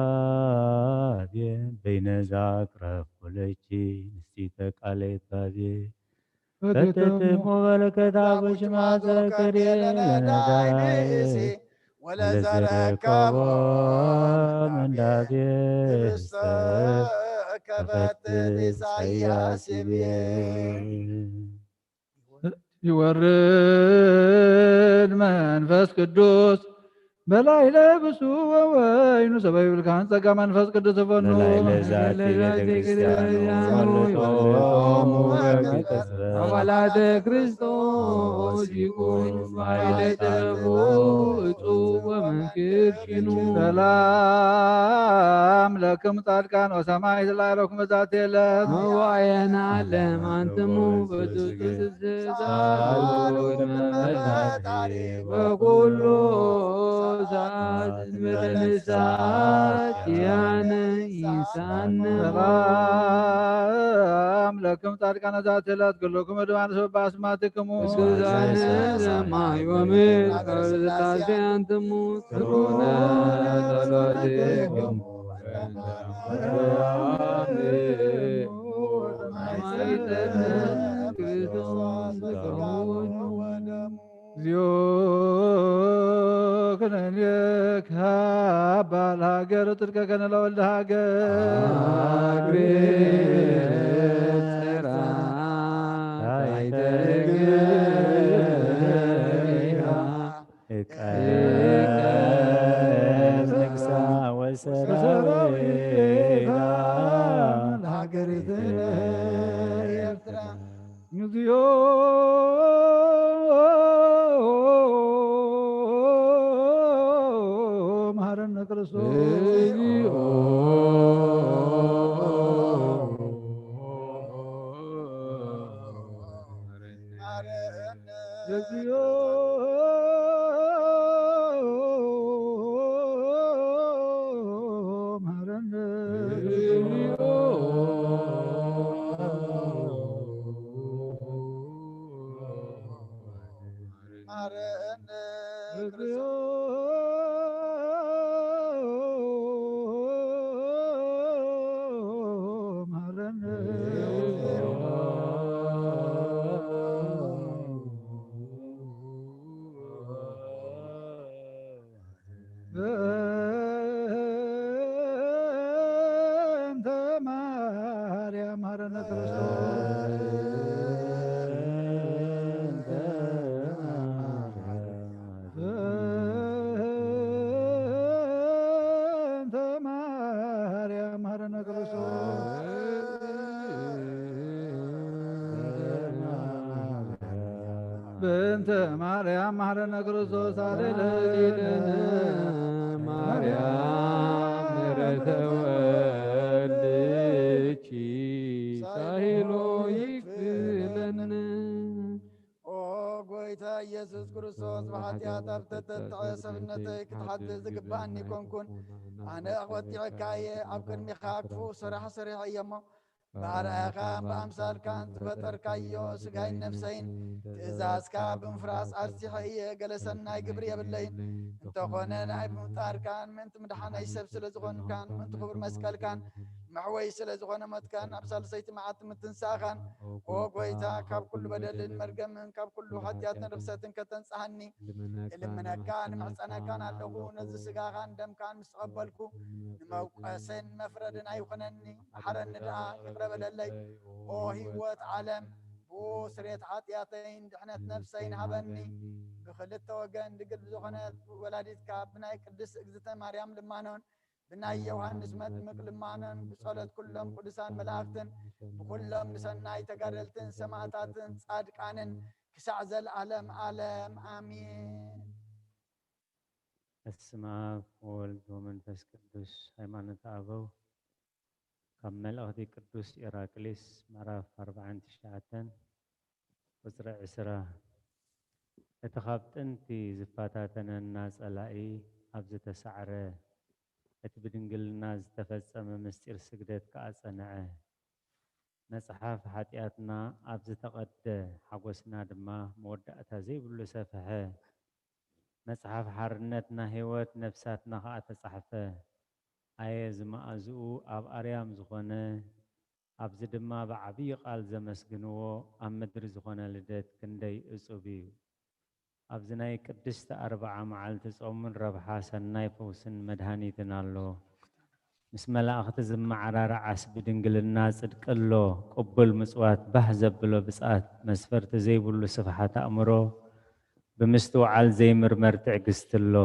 ወሩካቤ በይነዛ አቅረብኩ ለኪ ንስቲተ ቃለ ይባቤ ፈተትሙ በረከታ በሽማ ዘከሬ ለነዳይ ብእሲ ወለዘረከቦ መንዳቤ ህብስተ ከፈትት ኢሳያስ ይቤ። ይወርድ መንፈስ ቅዱስ በላዕለ ብሱ ወወይኑ ሰበ ይብልካን ጸጋ መንፈስ ቅዱስ ፈኑ በላዕለ ዛቲ ቤተ ክርስቲያን ወልቆሙ በግልጽ አባላተ ክርስቶስ ይኩን በኃይለ ጥበቡ እጹብ ወመንክር ሽኑ። ሰላም ለክም ጻድቃን ወሰማዕት ላዕለኩም በዛቲ ዕለት። መዋዕየና ለማንትሙ በትውቱ ትስብእታ ጸሎት መፈጣሪ በኩሉ ሰዓት እንበለ ንስሓት ያነ ይንሳነ። ሰላም ለክም ጻድቃነ ዛቲ ዕለት ኩልኩም እድባን ሰበ አስማትክሙ። እስዛነ ሰማይ ወምድር ቃለ ሥላሴ አንትሙ ትኩነ ጸሎትክሙ። እግዚኦ ኩነኔ ካባ ለሃገር ጽድቀከነ ለወልደ ሃገር። አግሬ ጽራ ታይተ እግሪሃ እቀ ንግሳ ወሰራዊታ ለሃገሪትነ ኤርትራ። እግዚኦ መሐረነ ክርስቶስ። እግዚኦ መሐረነ። እግዚኦ በእንተ ማርያም መሐረነ ክርስቶስ። በእንተ ማርያም መሐረነ ክርስቶስ። በእንተ ማርያም መሐረነ ክርስቶስ። ሃሌሉያ። ማርያም ምሕረተ ወልድኪ ሳይሎ ይክፍለነ። ኦ ጎይታ ኢየሱስ ክርስቶስ፣ ብሓጢኣት ኣብ ተተጥዐ ሰብነተይ ክትሓትት ዝግባኣኒ ኮንኩን። ኣነ ወዲዕካ እየ፣ ኣብ ቅድሚኻ ክፉእ ስራሕ ሰሪሐ እየ እሞ፣ ብኣርኣያኻን ብኣምሳልካን ዝፈጠርካዮ ስጋይን ነፍሰይን ትእዛዝካ ብምፍራስ ኣርሲሐ እየ። ገለ ሰናይ ግብሪ የብለይን፣ እንተኾነ ናይ ምፍጣርካን ምእንቲ ምድሓነይ ሰብ ስለ ዝኾንካን ምእንቲ ክቡር መስቀልካን መሕወይ ስለ ዝኾነ ሞትካን ኣብ ሳልሰይቲ መዓልቲ ምትንሳእኻን፣ ኦ ጎይታ፣ ካብ ኩሉ በደልን መርገምን ካብ ኩሉ ሓጢኣትን ርኽሰትን ከተንጽሃኒ እልምነካን እምሕጸነካን ኣለኹ። ነዚ ስጋኻን ደምካን ምስ ተቐበልኩ ንመውቀስን መፍረድን ኣይኹነኒ፣ መሓረኒ ደኣ ይቕረ በለለይ። ኦ ህይወት ዓለም፣ ብኡ ስርየት ሓጢኣተይን ድሕነት ነፍሰይን ሃበኒ። ብኽልተ ወገን ድግል ብዝኾነት ወላዲትካ ብናይ ቅድስት እግዝእተ ማርያም ልማኖን ብናይ ዮሃንስ መጥምቅ ልማኖን ብጸሎት ኩሎም ቅዱሳን መላእኽትን ብኩሎም ንሰናይ ተጋደልትን ሰማዕታትን ጻድቃንን ክሳዕ ዘለዓለም ዓለም ኣሜን። በስመ ኣብ ወወልድ ወመንፈስ ቅዱስ። ሃይማኖተ ኣበው ካብ መልእኽቲ ቅዱስ ኢራቅሊስ ምዕራፍ ኣርባዓን ትሽዓተን ቁጽሪ ዕስራ። እቲ ካብ ጥንቲ ዝፈታተነና ጸላኢ ኣብ ዝተሳዕረ፣ እቲ ብድንግልና ዝተፈጸመ ምስጢር ስግደት ከኣ ጸንዐ። መጽሓፍ ሓጢኣትና ኣብ ዝተቐደ፣ ሓጎስና ድማ መወዳእታ ዘይብሉ ሰፍሐ። መጽሓፍ ሓርነትና ህይወት ነፍሳትና ኸኣ ተጻሕፈ። ኣየ ዝመኣዝኡ ኣብ ኣርያም ዝኾነ፣ ኣብዚ ድማ ብዓብዪ ቃል ዘመስግንዎ ኣብ ምድሪ ዝኾነ ልደት ክንደይ እጹብ እዩ። ኣብዚ ናይ ቅድስቲ ኣርብዓ መዓልቲ ጾምን ረብሓ ሰናይ ፈውስን መድሃኒትን ኣሎ። ምስ መላእኽቲ ዝመዓራረ ዓስቢ ድንግልና ጽድቂ ኣሎ። ቅቡል ምጽዋት ባህ ዘብሎ ብጽኣት መስፈርቲ ዘይብሉ ስፍሓት ኣእምሮ ብምስትውዓል ዘይምርመር ትዕግስቲ ኣሎ።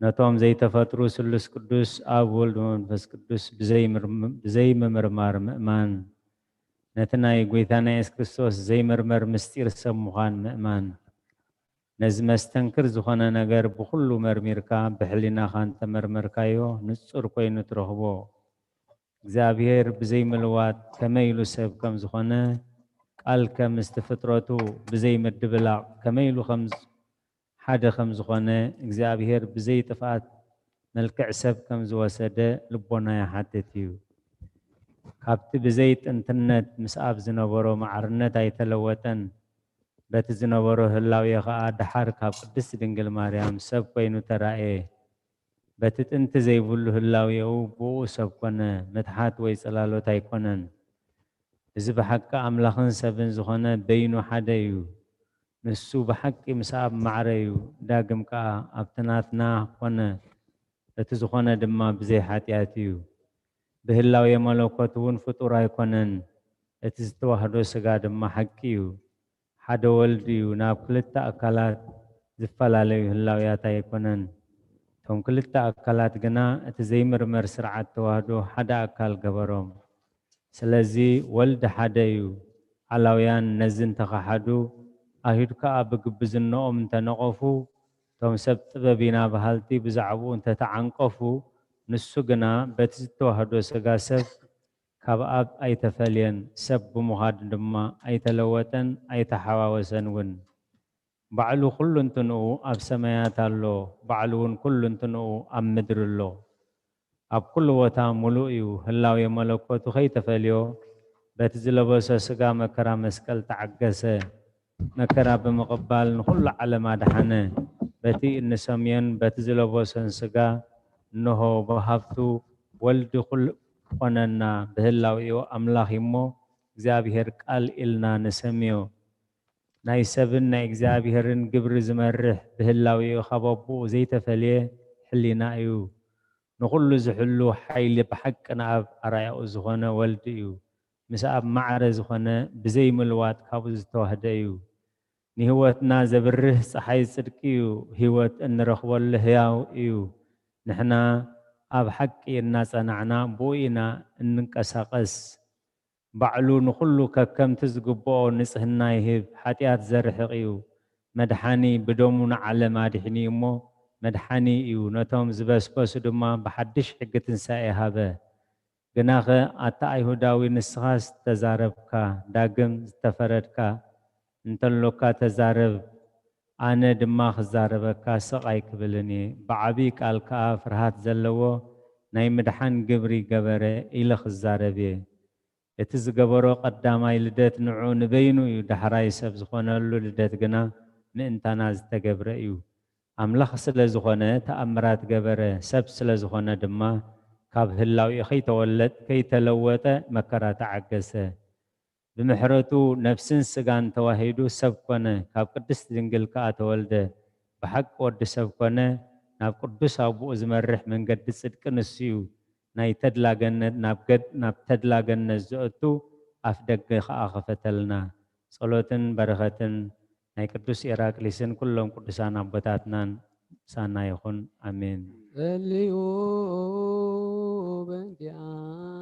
ነቶም ዘይተፈጥሩ ስሉስ ቅዱስ ኣብ ወልድ መንፈስ ቅዱስ ብዘይምርም-፣ ብዘይምምርማር ምእማን። ነቲ ናይ ጐይታና የሱስ ክርስቶስ ዘይምርመር ምስጢር ሰብ ምዃን ምእማን። ነዚ መስተንክር ዝኾነ ነገር ብኹሉ መርሚርካ ብሕሊናኻ እንተመርመርካዮ ንጹር ኮይኑ ትረኽቦ። እግዚኣብሔር ብዘይምልዋጥ ከመይ ኢሉ ሰብ ከም ዝኾነ፣ ቃል ከ ምስቲ ፍጥረቱ ብዘይምድብላቕ ከመይ ኢሉ ከም ዝ-፣ ሓደ ከም ዝኾነ፣ እግዚኣብሔር ብዘይጥፍኣት መልክዕ ሰብ ከም ዝወሰደ ልቦና ይሓትት እዩ። ካብቲ ብዘይ ጥንትነት ምስ ኣብ ዝነበሮ ማዕርነት ኣይተለወጠን። በቲ ዝነበሮ ህላዌ ኸኣ ደሓር ካብ ቅድስት ድንግል ማርያም ሰብ ኮይኑ ተራእየ። በቲ ጥንቲ ዘይብሉ ህላዌኡ ብኡ ሰብ ኮነ፣ ምትሓት ወይ ጽላሎት ኣይኮነን። እዚ ብሓቂ ኣምላኽን ሰብን ዝኾነ በይኑ ሓደ እዩ። ንሱ ብሓቂ ምስ ኣብ ማዕረ እዩ። ዳግም ከኣ ኣብቲ ናትና ኮነ፣ እቲ ዝኾነ ድማ ብዘይ ሓጢኣት እዩ። ብህላዌ መለኮት እውን ፍጡር ኣይኮነን። እቲ ዝተዋህዶ ስጋ ድማ ሓቂ እዩ። ሓደ ወልድ እዩ፣ ናብ ክልተ ኣካላት ዝፈላለዩ ህላውያት ኣይኮነን። እቶም ክልተ ኣካላት ግና እቲ ዘይምርመር ስርዓት ተዋህዶ ሓደ ኣካል ገበሮም። ስለዚ ወልድ ሓደ እዩ። ዓላውያን ነዚ እንተኸሓዱ፣ ኣይሁድ ከኣ ብግብዝናኦም እንተነቐፉ፣ እቶም ሰብ ጥበብ ኢና በሃልቲ ብዛዕባኡ እንተተዓንቀፉ፣ ንሱ ግና በቲ ዝተዋህዶ ስጋ ሰብ ካብ ኣብ ኣይተፈልየን፣ ሰብ ብምዃኑ ድማ ኣይተለወጠን ኣይተሓዋወሰን እውን። ባዕሉ ኩሉ እንትንኡ ኣብ ሰማያት ኣሎ፣ ባዕሉ እውን ኩሉ እንትንኡ ኣብ ምድሪ ኣሎ። ኣብ ኩሉ ቦታ ምሉእ እዩ። ህላዌ መለኮቱ ከይተፈልዮ በቲ ዝለበሶ ስጋ መከራ መስቀል ተዓገሰ። መከራ ብምቕባል ንኹሉ ዓለም ኣድሓነ። በቲ እንሰምዮን በቲ ዝለበሶን ስጋ እንሆ ብሃብቱ ወልዲ ኩሉ ኮነና። ብህላዌኡ ኣምላኽ እዩ እሞ እግዚኣብሔር ቃል ኢልና ንሰምዮ። ናይ ሰብን ናይ እግዚኣብሔርን ግብሪ ዝመርሕ ብህላዌኡ ካብ ኣቦኡ ዘይተፈልየ ሕሊና እዩ። ንኹሉ ዝሕሉ ሓይሊ ብሓቂ ንኣብ ኣርኣያኡ ዝኾነ ወልድ እዩ። ምስ ኣብ ማዕረ ዝኾነ ብዘይ ምልዋጥ ካብኡ ዝተዋህደ እዩ። ንህይወትና ዘብርህ ጸሓይ ጽድቂ እዩ። ህይወት እንረኽበሉ ህያው እዩ። ንሕና ኣብ ሓቂ እናጸናዕና ብኡ ኢና እንንቀሳቐስ። ባዕሉ ንኹሉ ከከምቲ ዝግብኦ ንጽህና ይህብ፣ ሓጢኣት ዘርሕቕ እዩ። መድሓኒ ብደሙ ንዓለም ኣድሒኑ እዩ እሞ፣ መድሓኒ እዩ። ነቶም ዝበስበሱ ድማ ብሓድሽ ሕጊ ትንሳኤ ሃበ። ግናኸ ኣታ ኣይሁዳዊ፣ ንስኻስ ተዛረብካ፣ ዳግም ዝተፈረድካ እንተሎካ ተዛረብ፣ ኣነ ድማ ክዛረበካ ስቕ ኣይክብልን እየ። ብዓቢ ቃል ከኣ ፍርሃት ዘለዎ ናይ ምድሓን ግብሪ ገበረ ኢለ ክዛረብ እየ። እቲ ዝገበሮ ቀዳማይ ልደት ንዑ ንበይኑ እዩ፣ ዳሕራይ ሰብ ዝኾነሉ ልደት ግና ምእንታና ዝተገብረ እዩ። ኣምላኽ ስለ ዝኾነ ተኣምራት ገበረ፣ ሰብ ስለ ዝኾነ ድማ ካብ ህላዌኡ ከይተወለጥ-፣ ከይተለወጠ መከራ ተዓገሰ። ብምሕረቱ ነፍስን ስጋን ተዋሂዱ ሰብ ኮነ፣ ካብ ቅድስት ድንግል ከኣ ተወልደ። ብሓቂ ወዲ ሰብ ኮነ፣ ናብ ቅዱስ ኣቦኡ ዝመርሕ መንገዲ ጽድቂ ንሱ እዩ። ናይ ተድላ ገነት ናብ ገድ-፣ ናብ ተድላ ገነት ዘእቱ ኣፍ ደገ ከኣ ከፈተልና። ጸሎትን በረኸትን ናይ ቅዱስ ኤራቅሊስን ኩሎም ቅዱሳን ኣቦታትናን ምሳና ይኹን። ኣሜን። ጸልዩ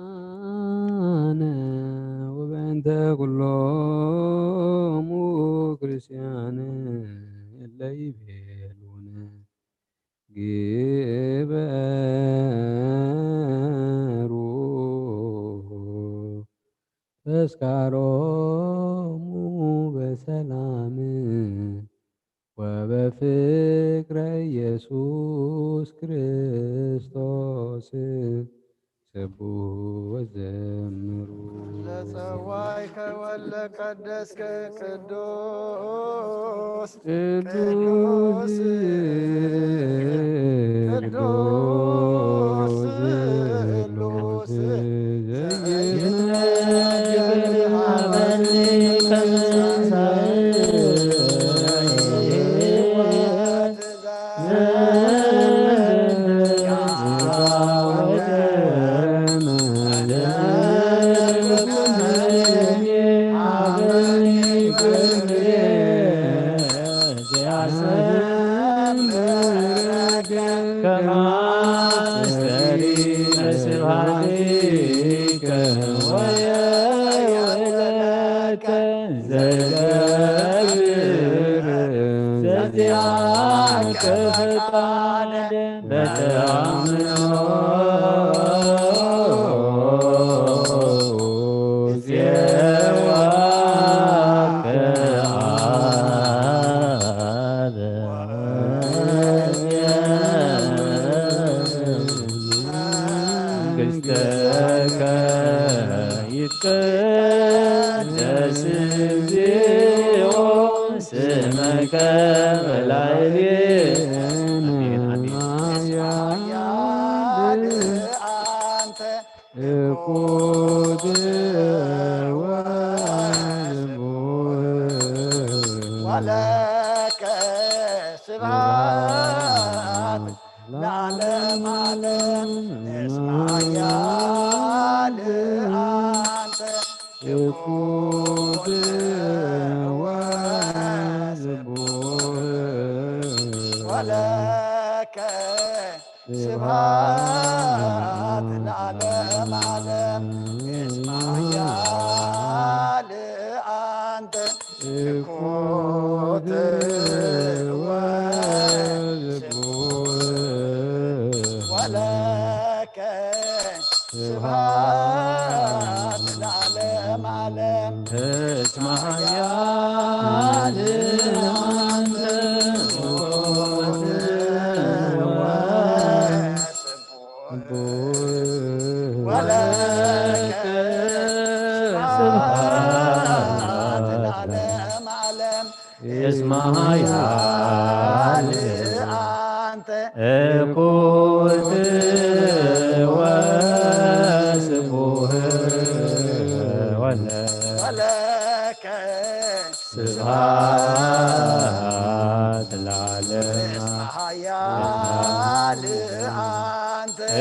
በእንቲኣነ ወበእንተ ኩሎሙ ክርስቲያን እለ ይቤሉነ ግበሩ ተስካሮሙ በሰላም ወበፍቅረ ኢየሱስ ክርስቶስ ስቡ ወዘምሩ። ለጸዋይከ ወለ ቀደስከ ቅዱስ ቅዱስ ቅዱስ ቅዱስ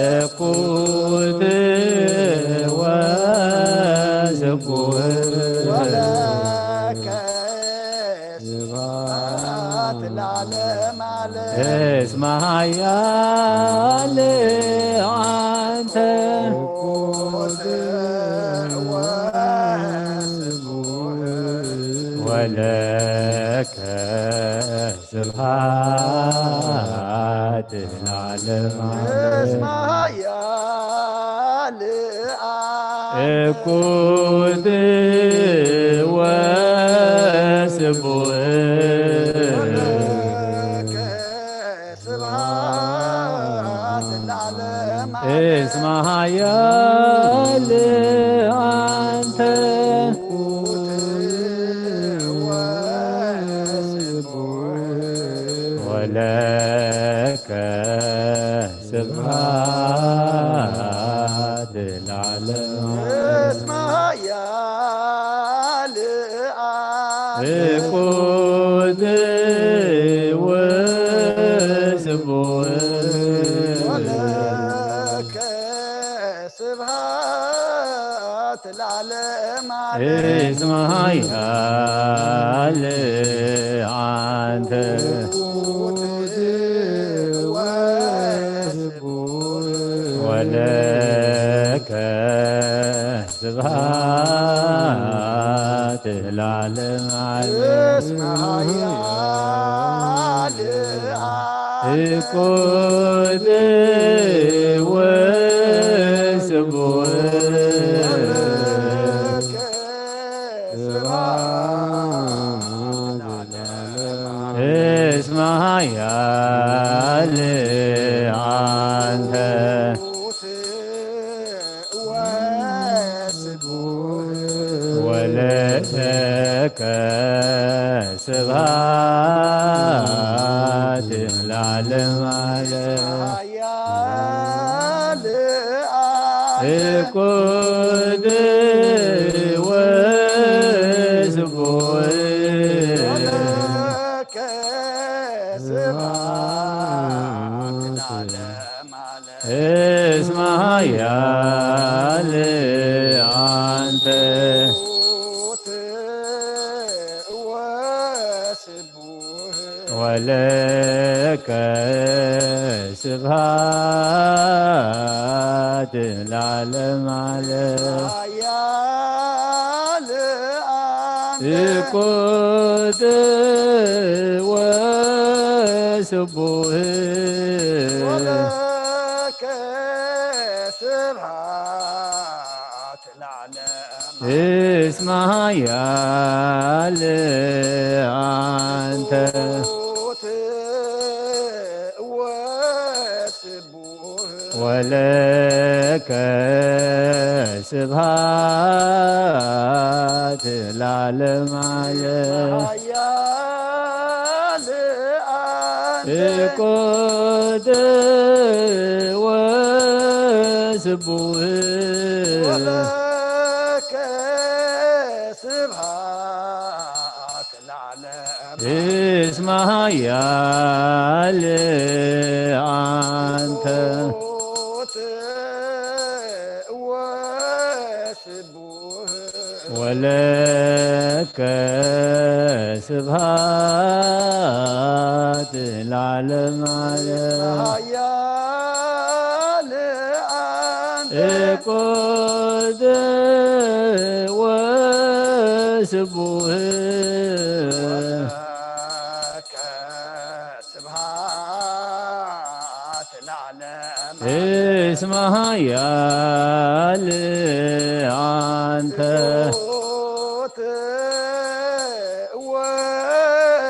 እኩት ወስቡህ ወለከ ስብሐት ለዓለመ ዓለም። እስመ ኃያል አንተ ወለከ ስብሐት ለዓለመ ዓለም። እስመ ኃያል እኩት ወስቡህ ወለከ ስብሐት ለዓለመ ዓለም። እስመ ኃያል አንተ ወለከ ስብሐት ለዓለም። እስመ ኃያል እኩት ወስቡህ ወለከ ስብሐት ለዓለመ ዓለም። እስመ ኃያል አንተ ወለከ ስብሐት ለዓለመ ዓለም። እስመ ኃያል እኩት ወስቡህ ወለከ ስብሐት ለዓለመ ዓለም። እስመ ኃያል አንተ ወስቡህ ወለከ ስብሐት ለዓለመ ዓለም። ኃያል እኩት ወስቡህ ወለከ ስብሐት ለዓለመ ዓለም። እስመ ኃያል አንተ ወስቡህ ወለከ ስብሐት ለዓለመ ዓለም። ኃያል አንተ እኩት ወስቡህ ወለከ ስብሐት ለዓለም። እስመ ኃያል አንተ እኩት ወስቡህ ወለከ ስብሐት ለዓለመ ዓለም። ኃያል አንተ እኩት ወስቡህ ወለከ ስብሐት ለዓለም። እስመ ኃያል አንተ እኩት ወስቡህ ወለከ ስብሐት ለዓለመ ዓለም። ኃያል አንተ እኩት ወስቡህ ወለከ ስብሐት ለዓለም። እስመ ኃያል አንተ እኩት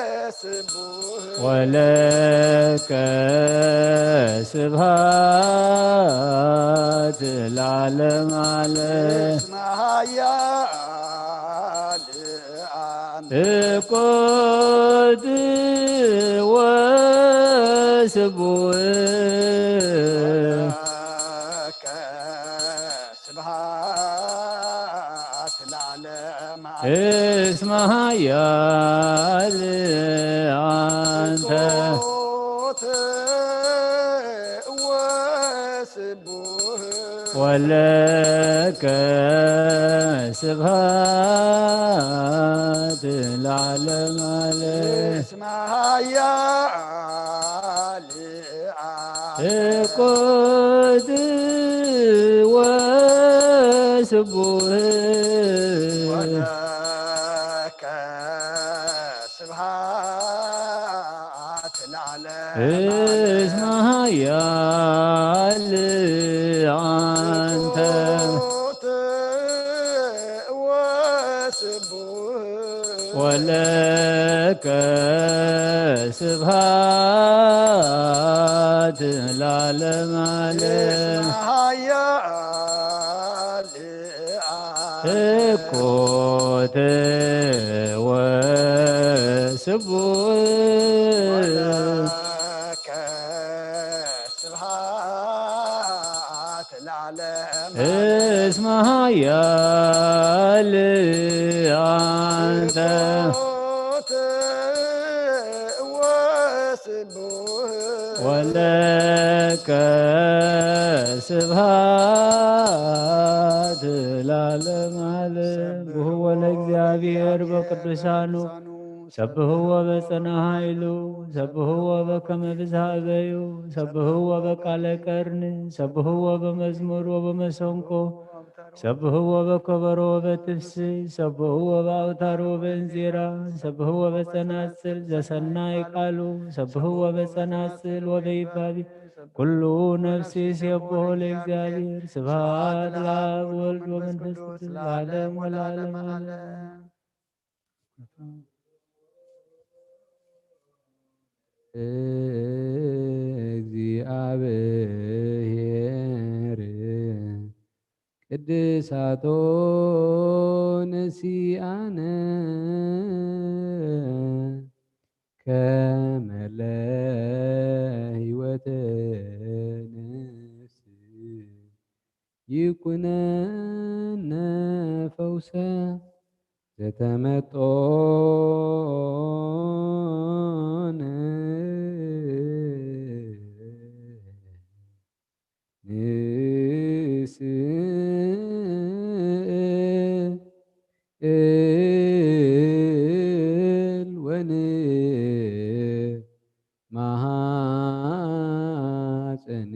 ወስቡህ ወለከ ስብሐት ለዓለመ ዓለም። እስመ ኃያል አንተ እኩት ወስቡህ ወለከ ስብሐት ለዓለመ ዓለም። እስመ ኃያል አንተ እኩት ወለከ ስብሐት ለዓለመ ዓለም። እስመ ኃያል ትኩት ወስቡህ። ወለከ ስብሐት ለዓለመ ዓለም። እስመ ኃያል አንተ። ትኩት ወስቡህ። ወለከ ስብሐት ለዓለመ ዓለም። እስመ ኃያል ትኩት ወስቡህ። ወለከ ስብሐት ለዓለመ ዓለም። እስመ ኃያል አንተ። ትኩት ወስቡህ። ወለከ ስብሐት ለዓለመ ዓለም። ስብሖ ለእግዚአብሔር በቅዱሳኑ፣ ሰብሕዎ በጽንዓ ኃይሉ፣ ሰብሕዎ በከመ ብዝሃ እበዩ፣ ሰብሕዎ በቃለ ቀርኒ፣ ሰብሕዎ በመዝሙር ወበመሰንቆ፣ ሰብሕዎ በከበሮ ወበትፍሲ፣ ሰብሕዎ በአውታር ወበእንዚራ፣ ሰብሕዎ በጸናጽል ዘሰናይ ቃሉ፣ ሰብሕዎ በጸናጽል ወበይባቢ። ኩሉ ነፍሲ ይሴብሖ ለእግዚአብሔር። ስብሐት ለአብ ወልድ ወመንፈስ ቅዱስ ለዓለም ወለዓለመ ዓለም። እግዚአብሔር ቅድሳቶ ነሲአነ ከመ ለህይወተ ነፍስ ይኩነነ ፈውሰ ዘተመጦነ ንስእል ወንማሐፀን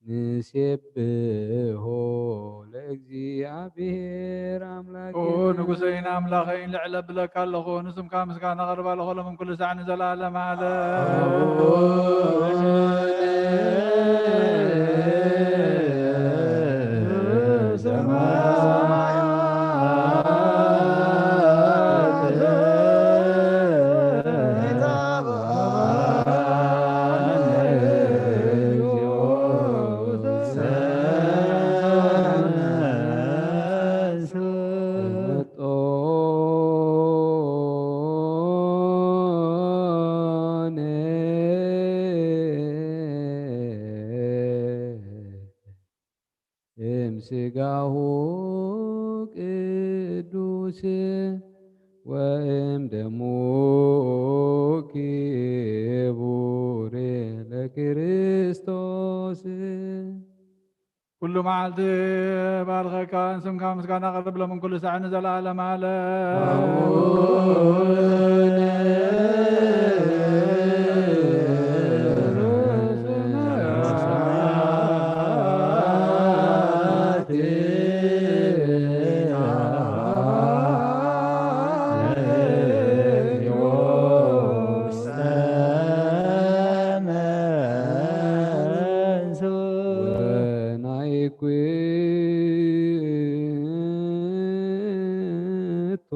ዘንሴብሖ ለእግዚአብሔር አምላክ። ንጉሰይን ኣምላኸይን ልዕል ኣብለካ ኣለኹ፣ ንስምካ ምስጋና ኣቕርብ ኣለኹ፣ ሎምን ኩሉ ሳዕ ንዘለዓለም ዓለም። እምስጋሁ ቅዱስ ወእም ደሙ ክቡር ለክርስቶስ። ኩሉ መዓልቲ ባርኸካ፣ ንስምካ ምስጋና ኣቕርብ፣ ሎምን ኩሉ ሳዕ ንዘለዓለም ዓለም። ወናይኩቶ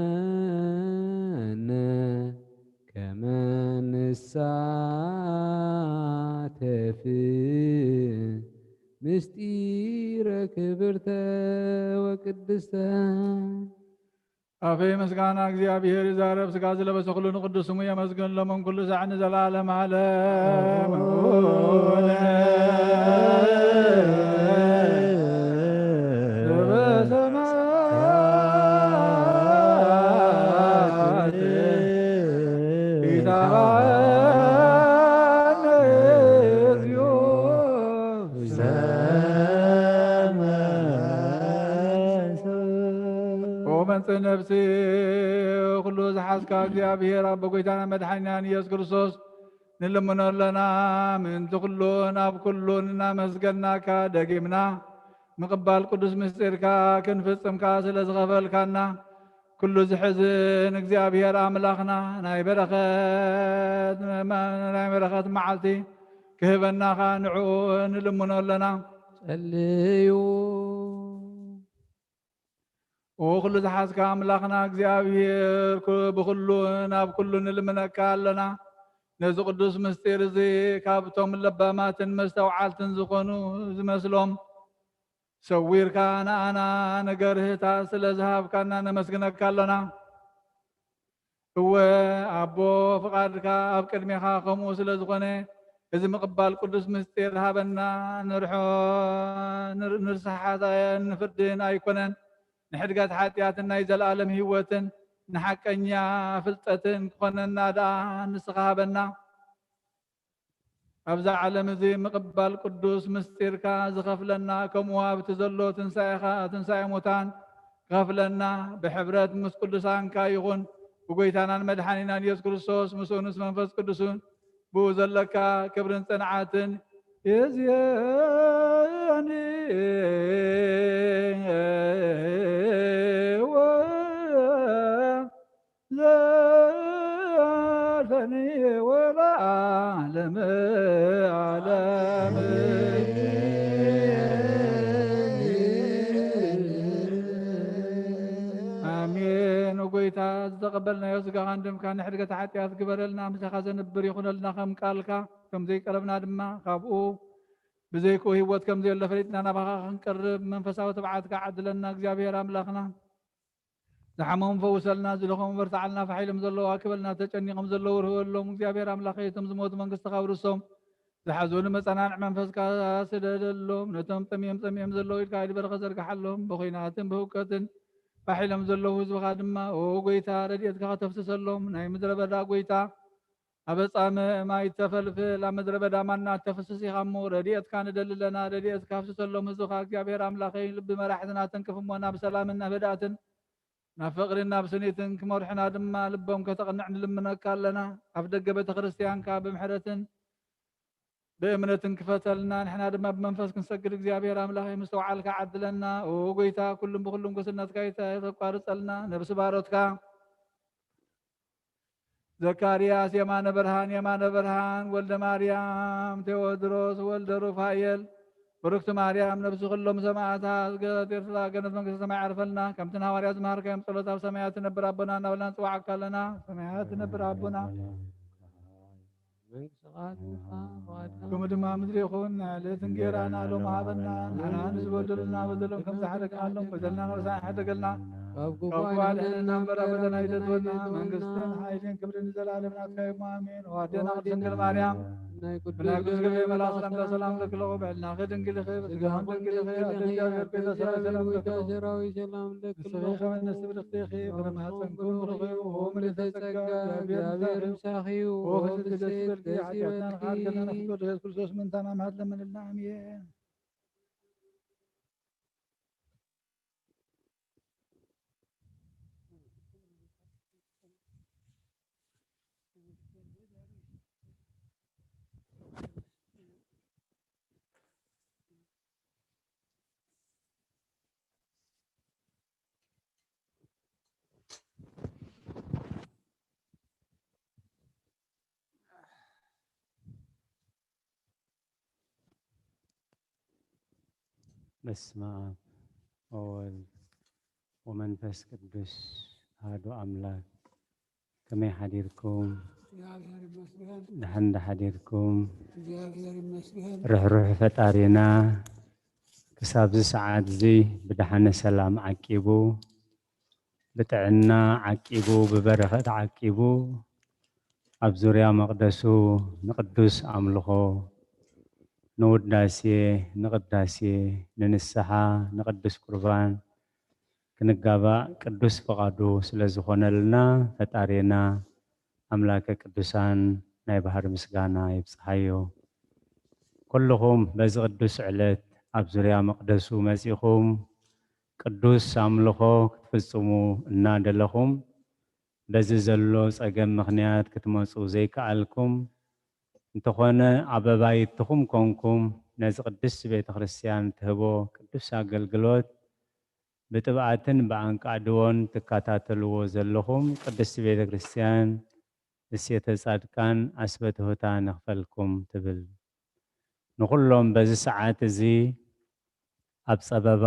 ይደልወነ ከመ ንሳተፍ ምስጢረ ክብርተ ወቅድስተ። ኣፈይ ምስጋና እግዚኣብሔር ይዛረብ፣ ስጋ ዝለበሰ ኩሉ ንቅዱስ ስሙ የመስግን፣ ሎምን ኩሉ ሳዕ ንዘለዓለም ዓለም። ወመንጽእ ነፍሲ ኩሉ ዝሓዝካ እግዚኣብሔር ኣቦ ጎይታና መድሓኒናን ኢየሱስ ክርስቶስ ንልምኖ ኣለና። ምእንቲ ኩሉን ኣብ ኩሉን እናመስገናካ ደጊምና ምቕባል ቅዱስ ምስጢርካ ክንፍጽምካ ስለ ዝኸፈልካና ኩሉ ዝሕዝን እግዚኣብሔር ኣምላኽና ናይ በረኸት ናይ በረኸት መዓልቲ ክህበናኻ ንዕኡ ንልምኖ ኣለና። ጸልዩ። ኦ ኩሉ ዝሓዝካ ኣምላኽና እግዚኣብሔር፣ ኩ-፣ ብኹሉ ናብ ኩሉ ንልምነካ ኣለና። ነዚ ቅዱስ ምስጢር እዚ ካብቶም ለባማትን መስተውዓልትን ዝኾኑ ዝመስሎም ሰዊርካ ንኣና ንገርህታ ስለ ዝሃብካና ነመስግነካ ኣለና። እወ ኣቦ፣ ፍቓድካ ኣብ ቅድሜኻ ከምኡ ስለ ዝኾነ፣ እዚ ምቕባል ቅዱስ ምስጢር ሃበና። ንርሖ-፣ ንር-፣ ንርሳሓት ንፍርድን ኣይኮነን፣ ንሕድገት ሓጢኣትን ናይ ዘለኣለም ህይወትን ንሓቀኛ ፍልጠትን ክኾነና ደኣ ንስኻ ሃበና። ኣብዛ ዓለም እዚ ምቕባል ቅዱስ ምስጢርካ ዝኸፍለና፣ ከምኡ ኣብቲ ዘሎ ትንሳኤኻ፣ ትንሳኤ ሙታን ክኸፍለና፣ ብሕብረት ምስ ቅዱሳንካ ይኹን፣ ብጎይታናን መድሓኒናን ኢየሱስ ክርስቶስ፣ ምስኡ ምስ መንፈስ ቅዱስን፣ ብኡ ዘለካ ክብርን ጽንዓትን ይእዝየኒ ወ-፣ ዘልፈኒ ወለዓለመ ዓለም። ኣሜን። ጎይታ ዝተቐበልናዮ ስጋኻን ደምካን ንሕድገት ሓጢኣት ግበረልና፣ ምሳኻ ዘንብር ይኹነልና፣ ከም ቃልካ ከም ዘይቀረብና ድማ ካብኡ ብዘይክኡ ህይወት ከም ዘየሎ ፈሊጥና ናባኻ ክንቀርብ መንፈሳዊ ትብዓትካ ዓድለና እግዚኣብሔር ኣምላኽና። ዝሓመሙ ፈውሰልና፣ ዝደኸሙ በርትዓልና፣ ፋሕ ኢሎም ዘለዉ ኣክበልና፣ ተጨኒቖም ዘለዉ ርህወሎም። እግዚኣብሔር ኣምላኸይ፣ እቶም ዝሞቱ መንግስትኻ ኣውርሶም፣ ዝሓዘኑ መጸናንዒ መንፈስካ ስደደሎም። ነቶም ጠምዮም ጸሚኦም ዘለዉ ኢድካ ኣይዲ በረኸት ዘርግሓሎም። ብኹናትን ብህውከትን ፋሕ ኢሎም ዘለዉ ህዝብኻ ድማ፣ ኦ ጎይታ፣ ረድኤትካ ከተፍስሰሎም። ናይ ምድረ በዳ ጎይታ፣ ኣብ ጻምእ ማይ ተፈልፍል፣ ኣብ ምድረ በዳ ማና ተፍስስ ኢኻ እሞ፣ ረድኤትካ ንደሊ ኣለና። ረድኤትካ ኣፍስሰሎም ህዝብኻ እግዚኣብሔር ኣምላኸይ። ልቢ መራሕትና ተንክፍ እሞ፣ ናብ ሰላምን ናብ ህድኣትን ናብ ፍቕርን ናብ ስኒትን ክመርሑና ድማ ልቦም ከተቕንዕ ንልምነካ ኣለና። ኣፍ ደገ ቤተ ክርስቲያንካ ብምሕረትን ብእምነትን ክፈተልና፣ ንሕና ድማ ብመንፈስ ክንሰግድ እግዚኣብሔር ኣምላኸይ ምስተውዓልካ ዓድለና። ኦ ጎይታ፣ ኩሉም ብኩሉም ጉስነትካ ይተ-፣ ተቋርጸልና። ነብሲ ባሮትካ ዘካርያስ፣ የማነ ብርሃን፣ የማነ ብርሃን፣ ወልደ ማርያም፣ ቴዎድሮስ፣ ወልደ ሩፋኤል፣ ብርክቲ ማርያም፣ ነብሲ ኩሎም ሰማዕታት ገነት ኤርትራ፣ ገነት መንግስተ ሰማይ ዓርፈልና። ከምቲ ንሃዋርያት ዝመሃርካዮም ጸሎት ኣብ ሰማያት ትነብር ኣቦና እናበልና ንጽውዓካ ኣለና። ሰማያት ትነብር ኣቦና። መንግስትኻ ትምጻእ፣ ፍቓድካ ከምኡ ድማ ኣብ ምድሪ ይኹን። ዕለት እንጌራና ሎም ሃበና። ንሕና ንዝበደሉና በደሎም ከም ዝሓደግናሎም በደልና ንርሳዕ ይሓደገልና። ካብ ክፉእ ኣድሕነና እምበር፣ ኣብ በደልና ኣይተእትወና። መንግስትን ሓይልን ክብርን ንዘለኣለም ናትካ እዩ እሞ፣ ኣሜን። ኦ ኣዴና ቅድስት ድንግል ማርያም፣ ናይ ቅዱስ ብናይ ቅዱስ ገብርኤል መልኣክ ሰላምታ ሰላም ለክለኹ። ብዕልናኺ ድንግል ኢኺ፣ ብስጋኺ ድንግል ኢኺ። ኣደ እግዚኣብሔር፣ ቤተ ሰራዊት ሰላም ለክለኹ። ሰራዊት ሰላም ለክለኹ። ንስኺ ከመ ንስቲ ብርኽቲ ኢኺ፣ ፍረ ማህፀንኪ እውን ብሩኽ እዩ። ኦ ምልዕተ ጸጋ፣ እግዚኣብሔር ምሳኺ እዩ። ኦ ፍጽምቲ ደስ ይበልኪ፣ ሓጢኣትና ንኽሓልከልና፣ ንፍትወ ኢየሱስ ክርስቶስ ምእንታና ምሕረት ለምንልና። ኣሜን። በስመ ኣብ ወወልድ ወመንፈስ ቅዱስ ኣሐዱ ኣምላክ። ከመይ ሓዲርኩም? እግዚኣብሔር ይመስገን። ደሓን ዶ ሓዲርኩም? እግዚኣብሔር ይመስገን። ርሕሩሕ ፈጣሪና ክሳብዚ ሰዓት እዚ ብደሓነ ሰላም ዓቂቡ፣ ብጥዕና ዓቂቡ፣ ብበረኸት ዓቂቡ፣ ኣብ ዙርያ መቕደሱ ንቅዱስ ኣምልኾ፣ ንውዳሴ፣ ንቅዳሴ፣ ንንስሓ፣ ንቅዱስ ቁርባን ክንጋባእ ቅዱስ ፍቓዱ ስለ ዝኾነልና፣ ፈጣሪና ኣምላከ ቅዱሳን ናይ ባህሪ ምስጋና ይብጽሓዮ። ኩልኹም በዚ ቅዱስ ዕለት ኣብ ዙርያ መቕደሱ መጺኹም ቅዱስ ኣምልኾ ክትፍጽሙ እናደለኹም፣ በዚ ዘሎ ጸገም ምኽንያት ክትመጹ ዘይከኣልኩም፣ እንተኾነ ኣብ ኣባይትኹም ኮንኩም ነዚ ቅድስቲ ቤተ ክርስቲያን ትህቦ ቅዱስ ኣገልግሎት ብጥብኣትን ብኣንቃድዎን ትከታተልዎ ዘለኹም ቅድስቲ ቤተ ክርስቲያን እሴተ ጻድቃን ኣስበትሁታ ነኽፈልኩም ትብል። ንኹሎም በዚ ሰዓት እዚ ኣብ ጸበባ፣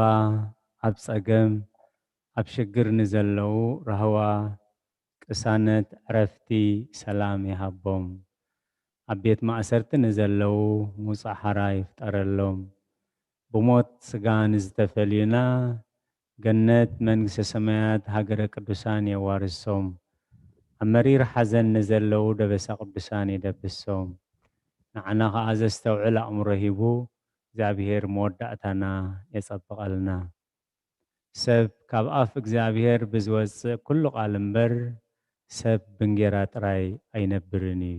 ኣብ ጸገም፣ ኣብ ሽግር ንዘለዉ ራህዋ፣ ቅሳነት፣ ዕረፍቲ፣ ሰላም ይሃቦም። ኣብ ቤት ማእሰርቲ ንዘለዉ ሙጻ ሓራ ይፍጠረሎም። ብሞት ስጋ ንዝተፈልዩና ገነት መንግስተ ሰማያት ሃገረ ቅዱሳን የዋርሶም። ኣብ መሪር ሓዘን ንዘለዉ ደበሳ ቅዱሳን ይደብሶም። ንዓና ኸኣ ዘስተውዕል ኣእምሮ ሂቡ እግዚኣብሔር መወዳእታና የጸብቐልና። ሰብ ካብ ኣፍ እግዚኣብሔር ብዝወጽእ ኩሉ ቃል እምበር ሰብ ብንጌራ ጥራይ ኣይነብርን እዩ።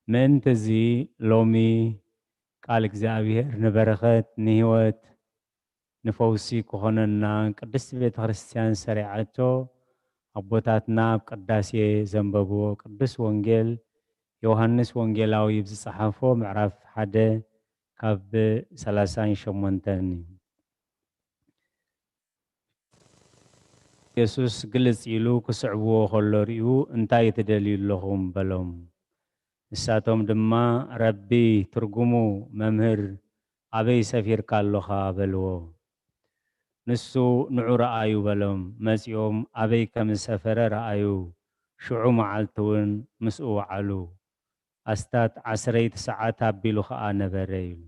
ምእንቲ እዚ ሎሚ ቃል እግዚኣብሔር ንበረኸት ንህይወት ንፈውሲ ክኾነና ቅድስቲ ቤተ ክርስቲያን ሰሪዓቶ ኣቦታትና ኣብ ቅዳሴ ዘንበብዎ ቅዱስ ወንጌል ዮሃንስ ወንጌላዊ ብዝጸሓፎ ምዕራፍ ሓደ ካብ ሰላሳን ሸሞንተን እዩ። የሱስ ግልጽ ኢሉ ክስዕብዎ ከሎ ርእዩ፣ "እንታይ ትደልዩ ኣለኹም?" በሎም። ንሳቶም ድማ፣ "ረቢ፣ ትርጉሙ መምህር፣ ኣበይ ሰፊርካ ኣሎኻ?" በልዎ። ንሱ፣ "ንዑ ረኣዩ" በሎም። መጺኦም ኣበይ ከም ዝሰፈረ ረኣዩ። ሽዑ መዓልቲ እውን ምስኡ ወዓሉ። ኣስታት ዓስረይቲ ሰዓት ኣቢሉ ኸኣ ነበረ ኢሉ።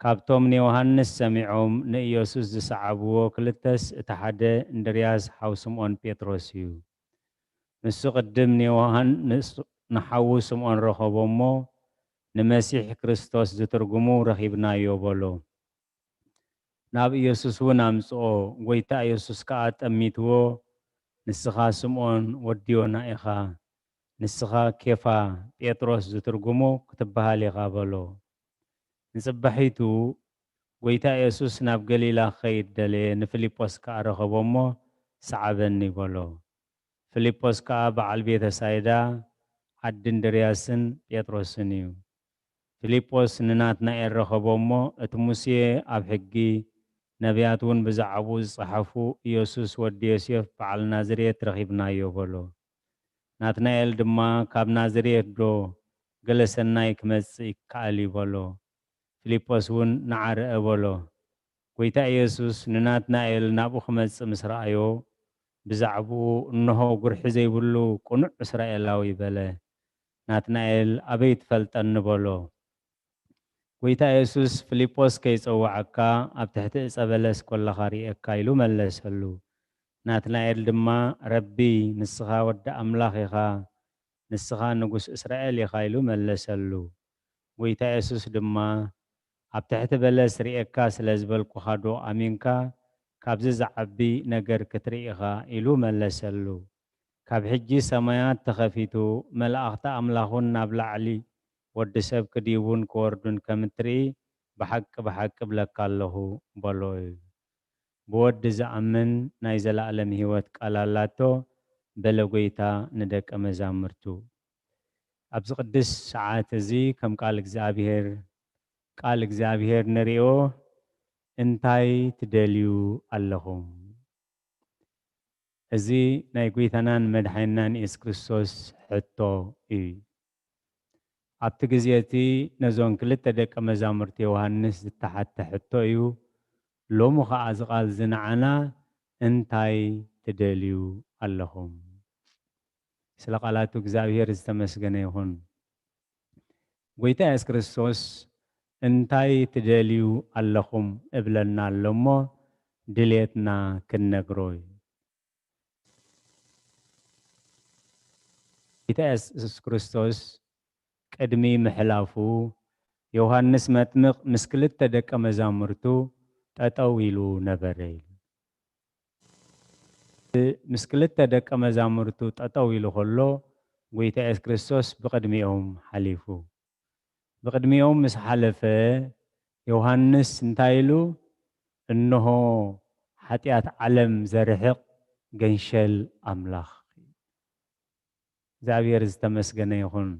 ካብቶም ንዮሃንስ ሰሚዖም ንኢየሱስ ዝሰዓብዎ ክልተስ እቲ ሓደ እንድርያስ ሓው ስምዖን ጴጥሮስ እዩ። ንሱ ቅድም ንዮሃንስ ንሓዉ ስምዖን ረኸቦ እሞ፣ "ንመሲሕ ክርስቶስ ዝትርጉሙ ረኺብናዮ" በሎ። ናብ ኢየሱስ እውን ኣምጽኦ። ጐይታ ኢየሱስ ከኣ ጠሚትዎ፣ "ንስኻ ስምዖን ወዲ ዮና ኢኻ፣ ንስኻ ኬፋ፣ ጴጥሮስ ዝትርጉሙ፣ ክትበሃል ኢኻ" በሎ። ንጽባሒቱ ጐይታ ኢየሱስ ናብ ገሊላ ክኸይድ ደለየ፣ ንፊልጶስ ከኣ ረኸቦ እሞ፣ "ሰዓበኒ" በሎ። ፊልጶስ ከኣ በዓል ቤተ ሳይዳ፣ ዓዲ እንድርያስን ጴጥሮስን እዩ። ፊልጶስ ንናትናኤል ረኸቦ እሞ፣ "እቲ ሙሴ ኣብ ሕጊ፣ ነቢያት እውን ብዛዕባኡ ዝጸሓፉ፣ ኢየሱስ ወዲ ዮሴፍ በዓል ናዝሬት ረኺብናዮ" በሎ። ናትናኤል ድማ፣ "ካብ ናዝሬት ዶ ገለ ሰናይ ክመጽእ ይከኣል እዩ?" በሎ። ፊልጶስ እውን፣ "ንዓ ርአ" በሎ። ጐይታ ኢየሱስ ንናትናኤል ናብኡ ክመጽእ ምስ ረኣዮ፣ ብዛዕባኡ፣ "እንሆ፣ ጉርሒ ዘይብሉ ቅኑዕ እስራኤላዊ" በለ። ናትናኤል፣ "ኣበይ ትፈልጠኒ?" በሎ። ጐይታ ኢየሱስ፣ "ፊልጶስ ከይጸውዓካ፣ ኣብ ትሕቲ ዕጸ በለስ ኰለኻ ርእየካ" ኢሉ መለሰሉ። ናትናኤል ድማ፣ "ረቢ፣ ንስኻ ወዲ ኣምላኽ ኢኻ፣ ንስኻ ንጉስ እስራኤል ኢኻ" ኢሉ መለሰሉ። ጐይታ የሱስ ድማ፣ "ኣብ ትሕቲ በለስ ርእየካ ስለ ዝበልኩኻዶ ኣሚንካ? ካብዚ ዝዓቢ ነገር ክትርኢ ኢኻ" ኢሉ መለሰሉ። ካብ ሕጂ ሰማያት ተኸፊቱ፣ መላእኽቲ ኣምላኽ እውን ናብ ላዕሊ ወዲ ሰብ ክድይቡን ክወርዱን ከም እትርኢ ብሓቂ ብሓቂ እብለካ ኣለኹ በሎ። ብወዲ ዝኣምን ናይ ዘለኣለም ህይወት ቃል ኣላቶ፣ በለ ጐይታ ንደቀ መዛሙርቱ። ኣብዚ ቅዱስ ሰዓት እዚ ከም ቃል እግዚኣብሔር፣ ቃል እግዚኣብሔር ንርእዮ፣ "እንታይ ትደልዩ ኣለኹም?" እዚ ናይ ጐይታናን መድሓኒናን የሱስ ክርስቶስ ሕቶ እዩ። ኣብቲ ግዜ እቲ ነዞን ክልተ ደቀ መዛሙርቲ ዮሃንስ ዝተሓተ ሕቶ እዩ። ሎሚ ኸኣ እዚ ቃል እዚ ንዓና፣ "እንታይ ትደልዩ ኣለኹም?" ስለ ቃላቱ እግዚኣብሔር ዝተመስገነ ይኹን። ጐይታ የሱስ ክርስቶስ፣ "እንታይ ትደልዩ ኣለኹም?" እብለና ኣሎ እሞ፣ ድሌትና ክንነግሮ እዩ። ጌታ የሱስ ክርስቶስ ቅድሚ ምሕላፉ፣ ዮሃንስ መጥምቕ ምስ ክልተ ደቀ መዛሙርቱ ጠጠው ኢሉ ነበረ ኢሉ። ምስ ክልተ ደቀ መዛሙርቱ ጠጠው ኢሉ ከሎ፣ ጐይታ የሱስ ክርስቶስ ብቕድሚኦም ሓሊፉ። ብቕድሚኦም ምስ ሓለፈ፣ ዮሃንስ እንታይ ኢሉ? "እንሆ፣ ሓጢኣት ዓለም ዘርሕቕ ገንሸል ኣምላኽ። እግዚኣብሔር ዝተመስገነ ይኹን።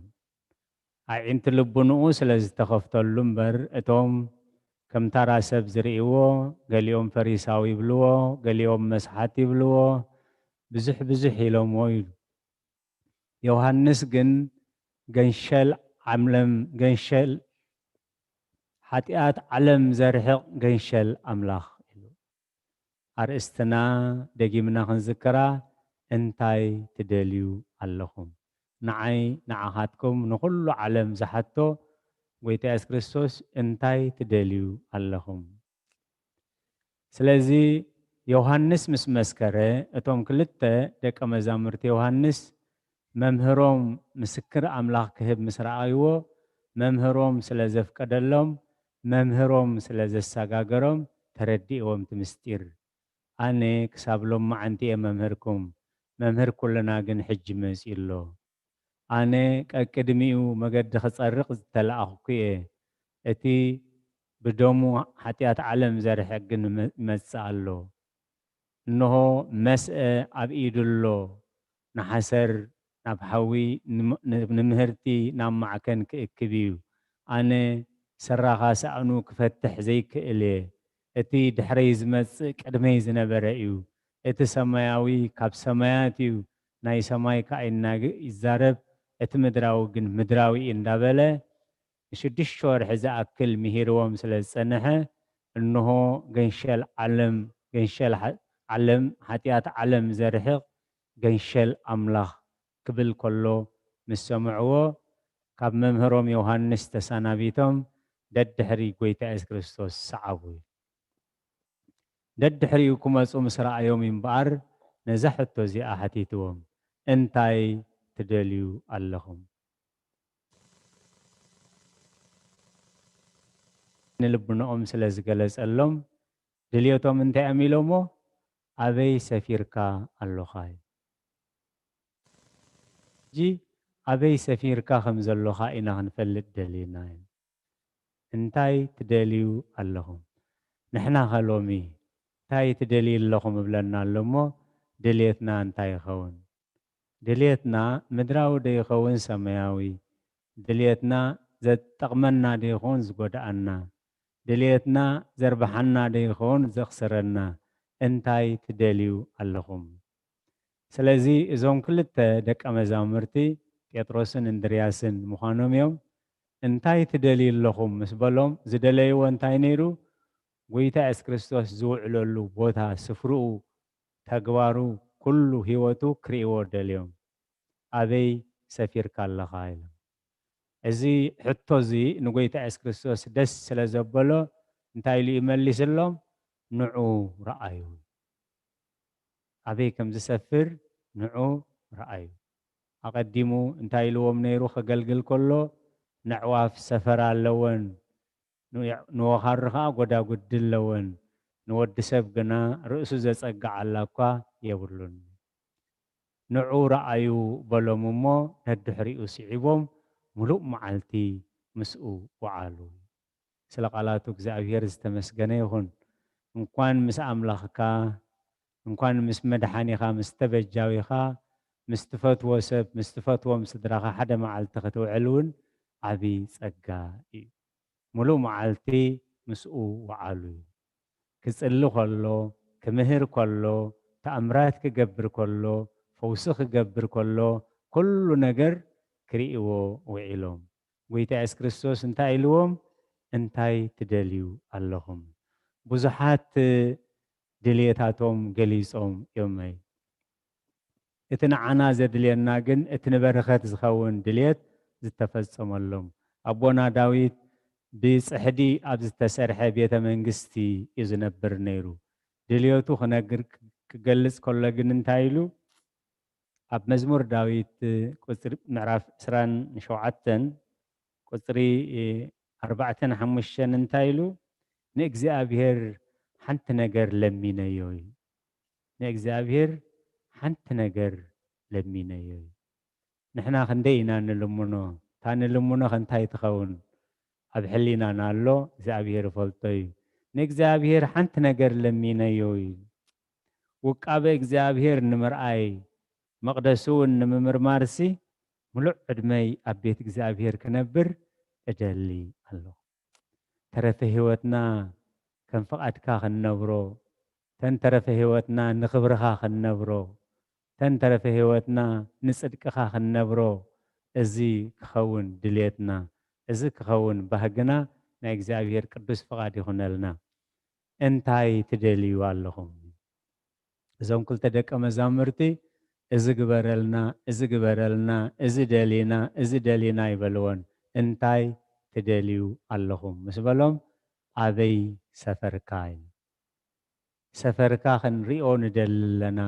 ኣዒንቲ ልቡንኡ ስለ ዝተኸፍተሉ እምበር፣ እቶም ከም ታራ ሰብ ዝርእይዎ፣ ገሊኦም ፈሪሳዊ ይብልዎ፣ ገሊኦም መስሓት ይብልዎ፣ ብዙሕ ብዙሕ ኢሎምዎ ኢሉ። ዮሃንስ ግን ገንሸል ዓለም፣ ገንሸል ሓጢኣት ዓለም ዘርሕቕ ገንሸል ኣምላኽ ኢሉ። ኣርእስትና ደጊምና ክንዝክራ፣ እንታይ ትደልዩ ኣለኹም? ንዓይ፣ ንዓኻትኩም፣ ንኹሉ ዓለም ዝሓቶ ጎይታ የሱስ ክርስቶስ፣ እንታይ ትደልዩ ኣለኹም? ስለዚ ዮሃንስ ምስ መስከረ፣ እቶም ክልተ ደቀ መዛሙርቲ ዮሃንስ መምህሮም ምስክር ኣምላኽ ክህብ ምስ ረኣይዎ፣ መምህሮም ስለ ዘፍቀደሎም፣ መምህሮም ስለ ዘሰጋገሮም ተረዲእዎም እቲ ምስጢር። ኣነ ክሳብ ሎማዓንቲ እየ መምህርኩም፣ መምህር ኩልና ግን ሕጂ መጺኡ ኣሎ። ኣነ ቀቅድሚኡ መገዲ ክጸርቕ ዝተላእኽኩ እየ። እቲ ብደሙ ሓጢኣት ዓለም ዘርሕቕ ግን መ-፣ ይመጽእ ኣሎ። እንሆ መስአ ኣብ ኢዱ ኣሎ፣ ንሓሰር ናብ ሓዊ፣ ንም-፣ ን-፣ ንምህርቲ ናብ ማዕከን ክእክብ እዩ። ኣነ ሰራኻ ሳእኑ ክፈትሕ ዘይክእል እየ። እቲ ድሕረይ ዝመጽእ ቅድመይ ዝነበረ እዩ። እቲ ሰማያዊ ካብ ሰማያት እዩ፣ ናይ ሰማይ ከኣ ይናገ-፣ ይዛረብ፣ እቲ ምድራዊ ግን ምድራዊ እዩ እንዳበለ፣ ንሽዱሽተ ወርሒ ዝኣክል ምሂርዎም ስለ ዝጸንሐ፣ እንሆ ገንሸል ዓለም፣ ገንሸል ሓ-፣ ዓለም፣ ሓጢኣት ዓለም ዘርሕቕ ገንሸል ኣምላኽ ክብል ከሎ ምስ ሰምዕዎ፣ ካብ መምህሮም ዮሃንስ ተሰናቢቶም ደድሕሪ ጐይታ የሱስ ክርስቶስ ሰዓቡ። ደድሕሪኡ ክመጹ ምስ ረኣዮም እምበኣር፣ ነዛ ሕቶ እዚኣ ሓቲትዎም፣ "እንታይ ትደልዩ ኣለኹም?" ንልብንኦም ስለ ዝገለጸሎም፣ ድልየቶም እንታይ እዮም ኢሎሞ? "ኣበይ ሰፊርካ ኣሎኻ?" እዩ። ሕጂ ኣበይ ሰፊርካ ከም ዘሎኻ ኢና ክንፈልጥ ደሊና እዩ። "እንታይ ትደልዩ ኣለኹም?" ንሕና ኸ ሎሚ "እንታይ ትደልዩ ኣለኹም?" እብለና ኣሎ እሞ፣ ድልየትና እንታይ ይኸውን? ድልየትና ምድራዊ ዶ ይኸውን ሰማያዊ? ድልየትና ዘጠቕመና ዶ ይኸውን ዝጎድኣና? ድልየትና ዘርብሓና ዶ ይኸውን ዘኽስረና? እንታይ ትደልዩ ኣለኹም? ስለዚ እዞም ክልተ ደቀ መዛሙርቲ ጴጥሮስን እንድርያስን ምዃኖም እዮም። "እንታይ ትደልዩ ኣለኹም?" ምስ በሎም፣ ዝደለይዎ እንታይ ነይሩ? ጎይታ የሱስ ክርስቶስ ዝውዕለሉ ቦታ፣ ስፍርኡ፣ ተግባሩ፣ ኩሉ ህይወቱ ክርእይዎ ደልዮም። "ኣበይ ሰፊርካ ኣለኻ?" ኢሎም። እዚ ሕቶ እዚ ንጎይታ የሱስ ክርስቶስ ደስ ስለ ዘበሎ፣ እንታይ ኢሉ ይመልስሎም? "ንዑ ረኣዩ። ኣበይ ከም ዝሰፍር ንዑ ረኣዩ።" ኣቐዲሙ እንታይ ኢልዎም ነይሩ ከገልግል ከሎ? "ነዕዋፍ ሰፈር ኣለወን፣ ን-፣ ንወኻሪ ኸኣ ጎዳጉዲ ኣለወን፣ ንወዲ ሰብ ግና ርእሱ ዘጸግዓላ እኳ የብሉን። ንዑ ረኣዩ" በሎም እሞ፣ ነድሕሪኡ ስዒቦም ምሉእ መዓልቲ ምስኡ ወዓሉ። ስለ ቃላቱ እግዚኣብሔር ዝተመስገነ ይኹን። እንኳን ምስ ኣምላኽካ፣ እንኳን ምስ መድሓኒኻ፣ ምስ ተበጃዊኻ፣ ምስ ትፈትዎ ሰብ፣ ምስ ትፈትዎም ስድራኻ ሓደ መዓልቲ ክትውዕል እውን ዓቢ ጸጋ እዩ። ምሉእ መዓልቲ ምስኡ ወዓሉ እዩ። ክጽሊ ከሎ፣ ክምህር ከሎ፣ ተኣምራት ክገብር ከሎ፣ ፈውሲ ክገብር ከሎ፣ ኩሉ ነገር ክርእይዎ ውዒሎም። ጎይታ የሱስ ክርስቶስ እንታይ ኢልዎም? "እንታይ ትደልዩ ኣለኹም?" ብዙሓት ድልየታቶም ገሊጾም እዮም። እቲ ንዓና ዘድልየና ግን እቲ ንበረኸት ዝኸውን ድልየት ዝተፈጸመሎም። ኣቦና ዳዊት ብጽሕዲ ኣብ ዝተሰርሐ ቤተ መንግስቲ እዩ ዝነብር ነይሩ። ድልየቱ ክነግር፣ ክገልጽ ከሎ ግን እንታይ ኢሉ? ኣብ መዝሙር ዳዊት ቁጽሪ፣ ምዕራፍ ዕስራን ሸውዓተን ቁጽሪ ኣርባዕተን ሓሙሽተን እንታይ ኢሉ? "ንእግዚኣብሔር ሓንቲ ነገር ለሚነዮ" እዩ። "ንእግዚኣብሔር ሓንቲ ነገር ለሚነዮ" እዩ። ንሕና ክንደይ ኢና ንልምኖ? እታ ንልምኖ ከ እንታይ ትኸውን? ኣብ ሕሊናና ኣሎ፣ እግዚኣብሔር ይፈልጦ እዩ። "ንእግዚኣብሔር ሓንቲ ነገር ለሚነዮ" እዩ። ውቃበ እግዚኣብሔር ንምርኣይ፣ መቕደሱ እውን ንምምርማርሲ፣ ምሉእ ዕድመይ ኣብ ቤት እግዚኣብሔር ክነብር እደሊ ኣለኹ። ተረፈ ህይወትና ከም ፍቓድካ ክንነብሮ፣ ተን ተረፈ ህይወትና ንኽብርኻ ክንነብሮ፣ ተን ተረፈ ህይወትና ንጽድቅኻ ክንነብሮ፣ እዚ ክኸውን ድልየትና፣ እዚ ክኸውን ባህግና ናይ እግዚኣብሔር ቅዱስ ፍቓድ ይኹነልና። እንታይ ትደልዩ ኣለኹም? እዞም ክልተ ደቀ መዛሙርቲ፣ "እዚ ግበረልና፣ እዚ ግበረልና፣ እዚ ደሊና፣ እዚ ደሊና" ይበልዎን። "እንታይ ትደልዩ ኣለኹም?" ምስ በሎም፣ "ኣበይ ሰፈርካ?" እዩ። ሰፈርካ ክንሪኦ ንደሊ ኣለና፣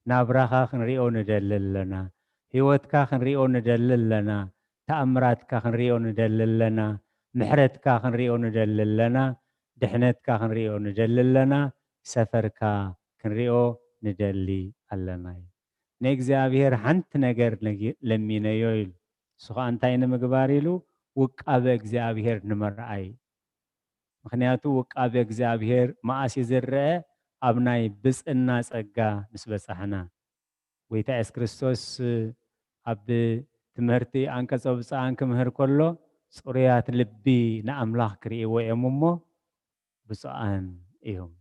ናብራኻ ክንሪኦ ንደሊ ኣለና፣ ህይወትካ ክንሪኦ ንደሊ ኣለና፣ ተኣምራትካ ክንሪኦ ንደሊ ኣለና፣ ምሕረትካ ክንሪኦ ንደሊ ኣለና፣ ድሕነትካ ክንሪኦ ንደሊ ኣለና፣ ሰፈርካ ክንሪኦ ንደሊ ኣለና እዩ። ንእግዚኣብሔር ሓንቲ ነገር ነጊ-፣ ለሚነዮ ኢሉ። እሱ ኸኣ እንታይ ንምግባር ኢሉ? ውቃበ እግዚኣብሔር ንምርኣይ። ምኽንያቱ ውቃበ እግዚኣብሔር መኣስ እዩ ዝረአ? ኣብ ናይ ብጽና ጸጋ ምስ በጻሕና። ጎይታ የሱስ ክርስቶስ ኣብ ትምህርቲ ኣንቀጸ ብፁዓን ክምህር ከሎ፣ "ጽሩያት ልቢ ንኣምላኽ ክርእይዎ እዮም እሞ ብፁዓን እዮም።"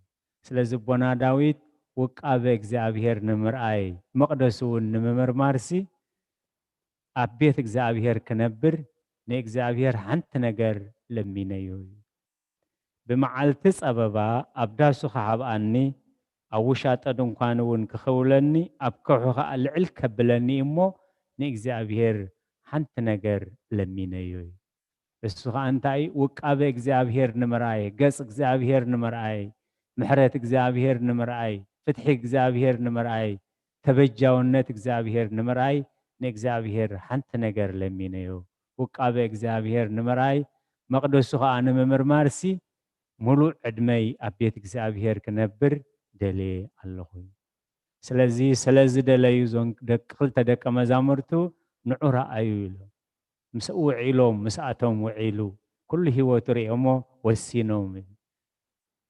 ስለዚ ኣቦና ዳዊት ውቃበ እግዚኣብሔር ንምርኣይ፣ መቕደሱ እውን ንምምርማርሲ፣ ኣብ ቤት እግዚኣብሔር ክነብር ንእግዚኣብሔር ሓንቲ ነገር ለሚነዮ እዩ። ብመዓልቲ ጸበባ ኣብ ዳሱ ክሓብኣኒ፣ ኣብ ውሻጠ ድንኳን እውን ክኽውለኒ፣ ኣብ ከውሒ ኸኣ ልዕል ከብለኒ እሞ፣ ንእግዚኣብሔር ሓንቲ ነገር ለሚነዮ እዩ። እሱ ኸኣ እንታይ እዩ? ውቃበ እግዚኣብሔር ንምርኣይ፣ ገጽ እግዚኣብሔር ንምርኣይ፣ ምሕረት እግዚኣብሔር ንምርኣይ፣ ፍትሒ እግዚኣብሔር ንምርኣይ፣ ተበጃውነት እግዚኣብሔር ንምርኣይ ንእግዚኣብሔር ሓንቲ ነገር ለሚነዮ። ውቃበ እግዚኣብሔር ንምርኣይ፣ መቕደሱ ኸኣ ንምምርማርሲ፣ ምሉእ ዕድመይ ኣብ ቤት እግዚኣብሔር ክነብር ደልየ ኣለኹ። ስለዚ፣ ስለ ዝደለዩ፣ እዞን ደቂ፣ ክልተ ደቀ መዛሙርቱ፣ "ንዑ ረኣዩ" ኢሎም። ምስ ውዒሎም፣ ምስኣቶም ውዒሉ፣ ኩሉ ህይወቱ ርእዮሞ ወሲኖም።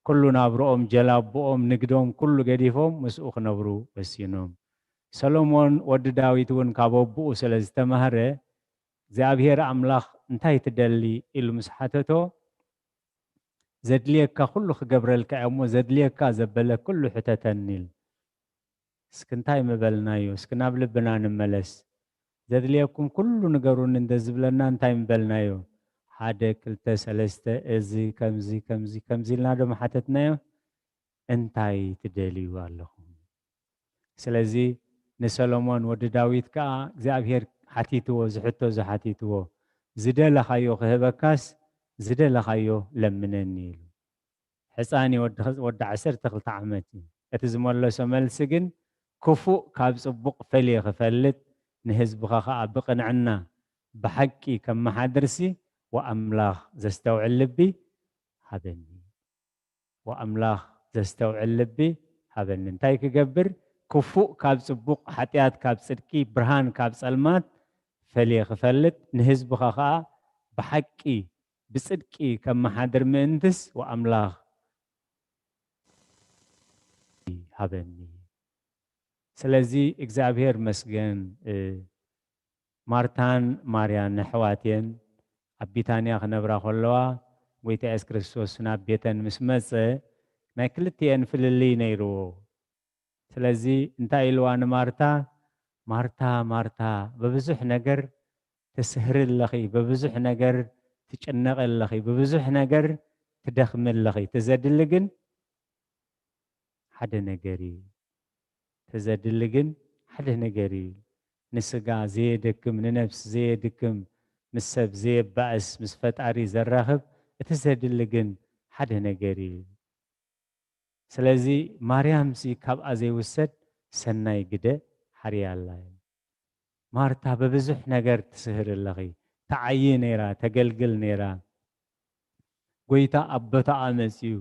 ኩሉ ናብርኦም፣ ጀላብኦም፣ ንግዶም፣ ኩሉ ገዲፎም ምስኡ ክነብሩ ወሲኖም። ሰሎሞን ወዲ ዳዊት እውን ካብ ኣቦኡ ስለ ዝተማህረ፣ እግዚኣብሔር ኣምላኽ እንታይ ትደሊ ኢሉ ምስ ሓተቶ፣ "ዘድልየካ ኩሉ ክገብረልካ እየ እሞ፣ ዘድልየካ ዘበለ ኩሉ ሕተተኒ" ኢሉ። እስኪ እንታይ ምበልናዮ? እስኪ ናብ ልብና ንመለስ። "ዘድልየኩም ኩሉ ንገሩኒ" እንተ ዝብለና እንታይ ምበልናዮ? ሓደ፣ ክልተ፣ ሰለስተ፣ እዚ፣ ከምዚ፣ ከምዚ፣ ከምዚ ኢልና ዶ ምሓተትናዮ? "እንታይ ትደልዩ ኣለኹም?" ስለዚ ንሰሎሞን ወዲ ዳዊት ከኣ እግዚኣብሔር ሓቲትዎ፣ ዝሕቶ ዝሓቲትዎ፣ "ዝደለኻዮ ክህበካስ ዝደለኻዮ ለምነኒ" ኢሉ። ሕጻን እዩ፣ ወዲ ኸ-፣ ወዲ ዓሰርተ ክልተ ዓመት እዩ። እቲ ዝመለሶ መልሲ ግን፣ "ክፉእ ካብ ጽቡቕ ፈልየ ክፈልጥ፣ ንህዝብኻ ኸኣ ብቕንዕና ብሓቂ ከመሓድርሲ፣ ወኣምላኽ ዘስተውዕል ልቢ ሃበኒ። ወኣምላኽ ዘስተውዕል ልቢ ሃበኒ።" እንታይ ክገብር? ክፉእ ካብ ጽቡቕ፣ ሓጢኣት ካብ ጽድቂ፣ ብርሃን ካብ ጸልማት ፈልየ ክፈልጥ፣ ንህዝብኻ ኸኣ ብሓቂ ብጽድቂ ከመሓድር ምእንትስ፣ ወኣምላኽ ሃበኒ። ስለዚ እግዚኣብሔር መስገን፣ እ፣ ማርታን ማርያን ኣሕዋት እየን። ኣብ ቢታንያ ክነብራ ከለዋ፣ ጎይታ የሱስ ክርስቶስ ናብ ቤተን ምስ መጸ፣ ናይ ክልቲኤን ፍልልይ ነይርዎ። ስለዚ እንታይ ኢልዋ ንማርታ? "ማርታ፣ ማርታ፣ ብብዙሕ ነገር ትስህሪ ኣለኺ፣ ብብዙሕ ነገር ትጭነቒ ኣለኺ፣ ብብዙሕ ነገር ትደኽሚ ኣለኺ። እቲ ዘድሊ ግን ሓደ ነገር እዩ። እቲ ዘድሊ ግን ሓደ ነገር እዩ። ንስጋ ዘየደክም፣ ንነፍሲ ዘየድክም፣ ምስ ሰብ ዘየባእስ፣ ምስ ፈጣሪ ዘራኽብ፣ እቲ ዘድሊ ግን ሓደ ነገር እዩ። ስለዚ ማርያምሲ ካብኣ ዘይውሰድ ሰናይ ግደ ሓርያ ኣላ" እዩ። ማርታ፣ ብብዙሕ ነገር ትስህር ኣለኺ። ትዓዪ ነይራ፣ ተገልግል ነይራ። ጎይታ ኣብ ቦታኣ መጺኡ፣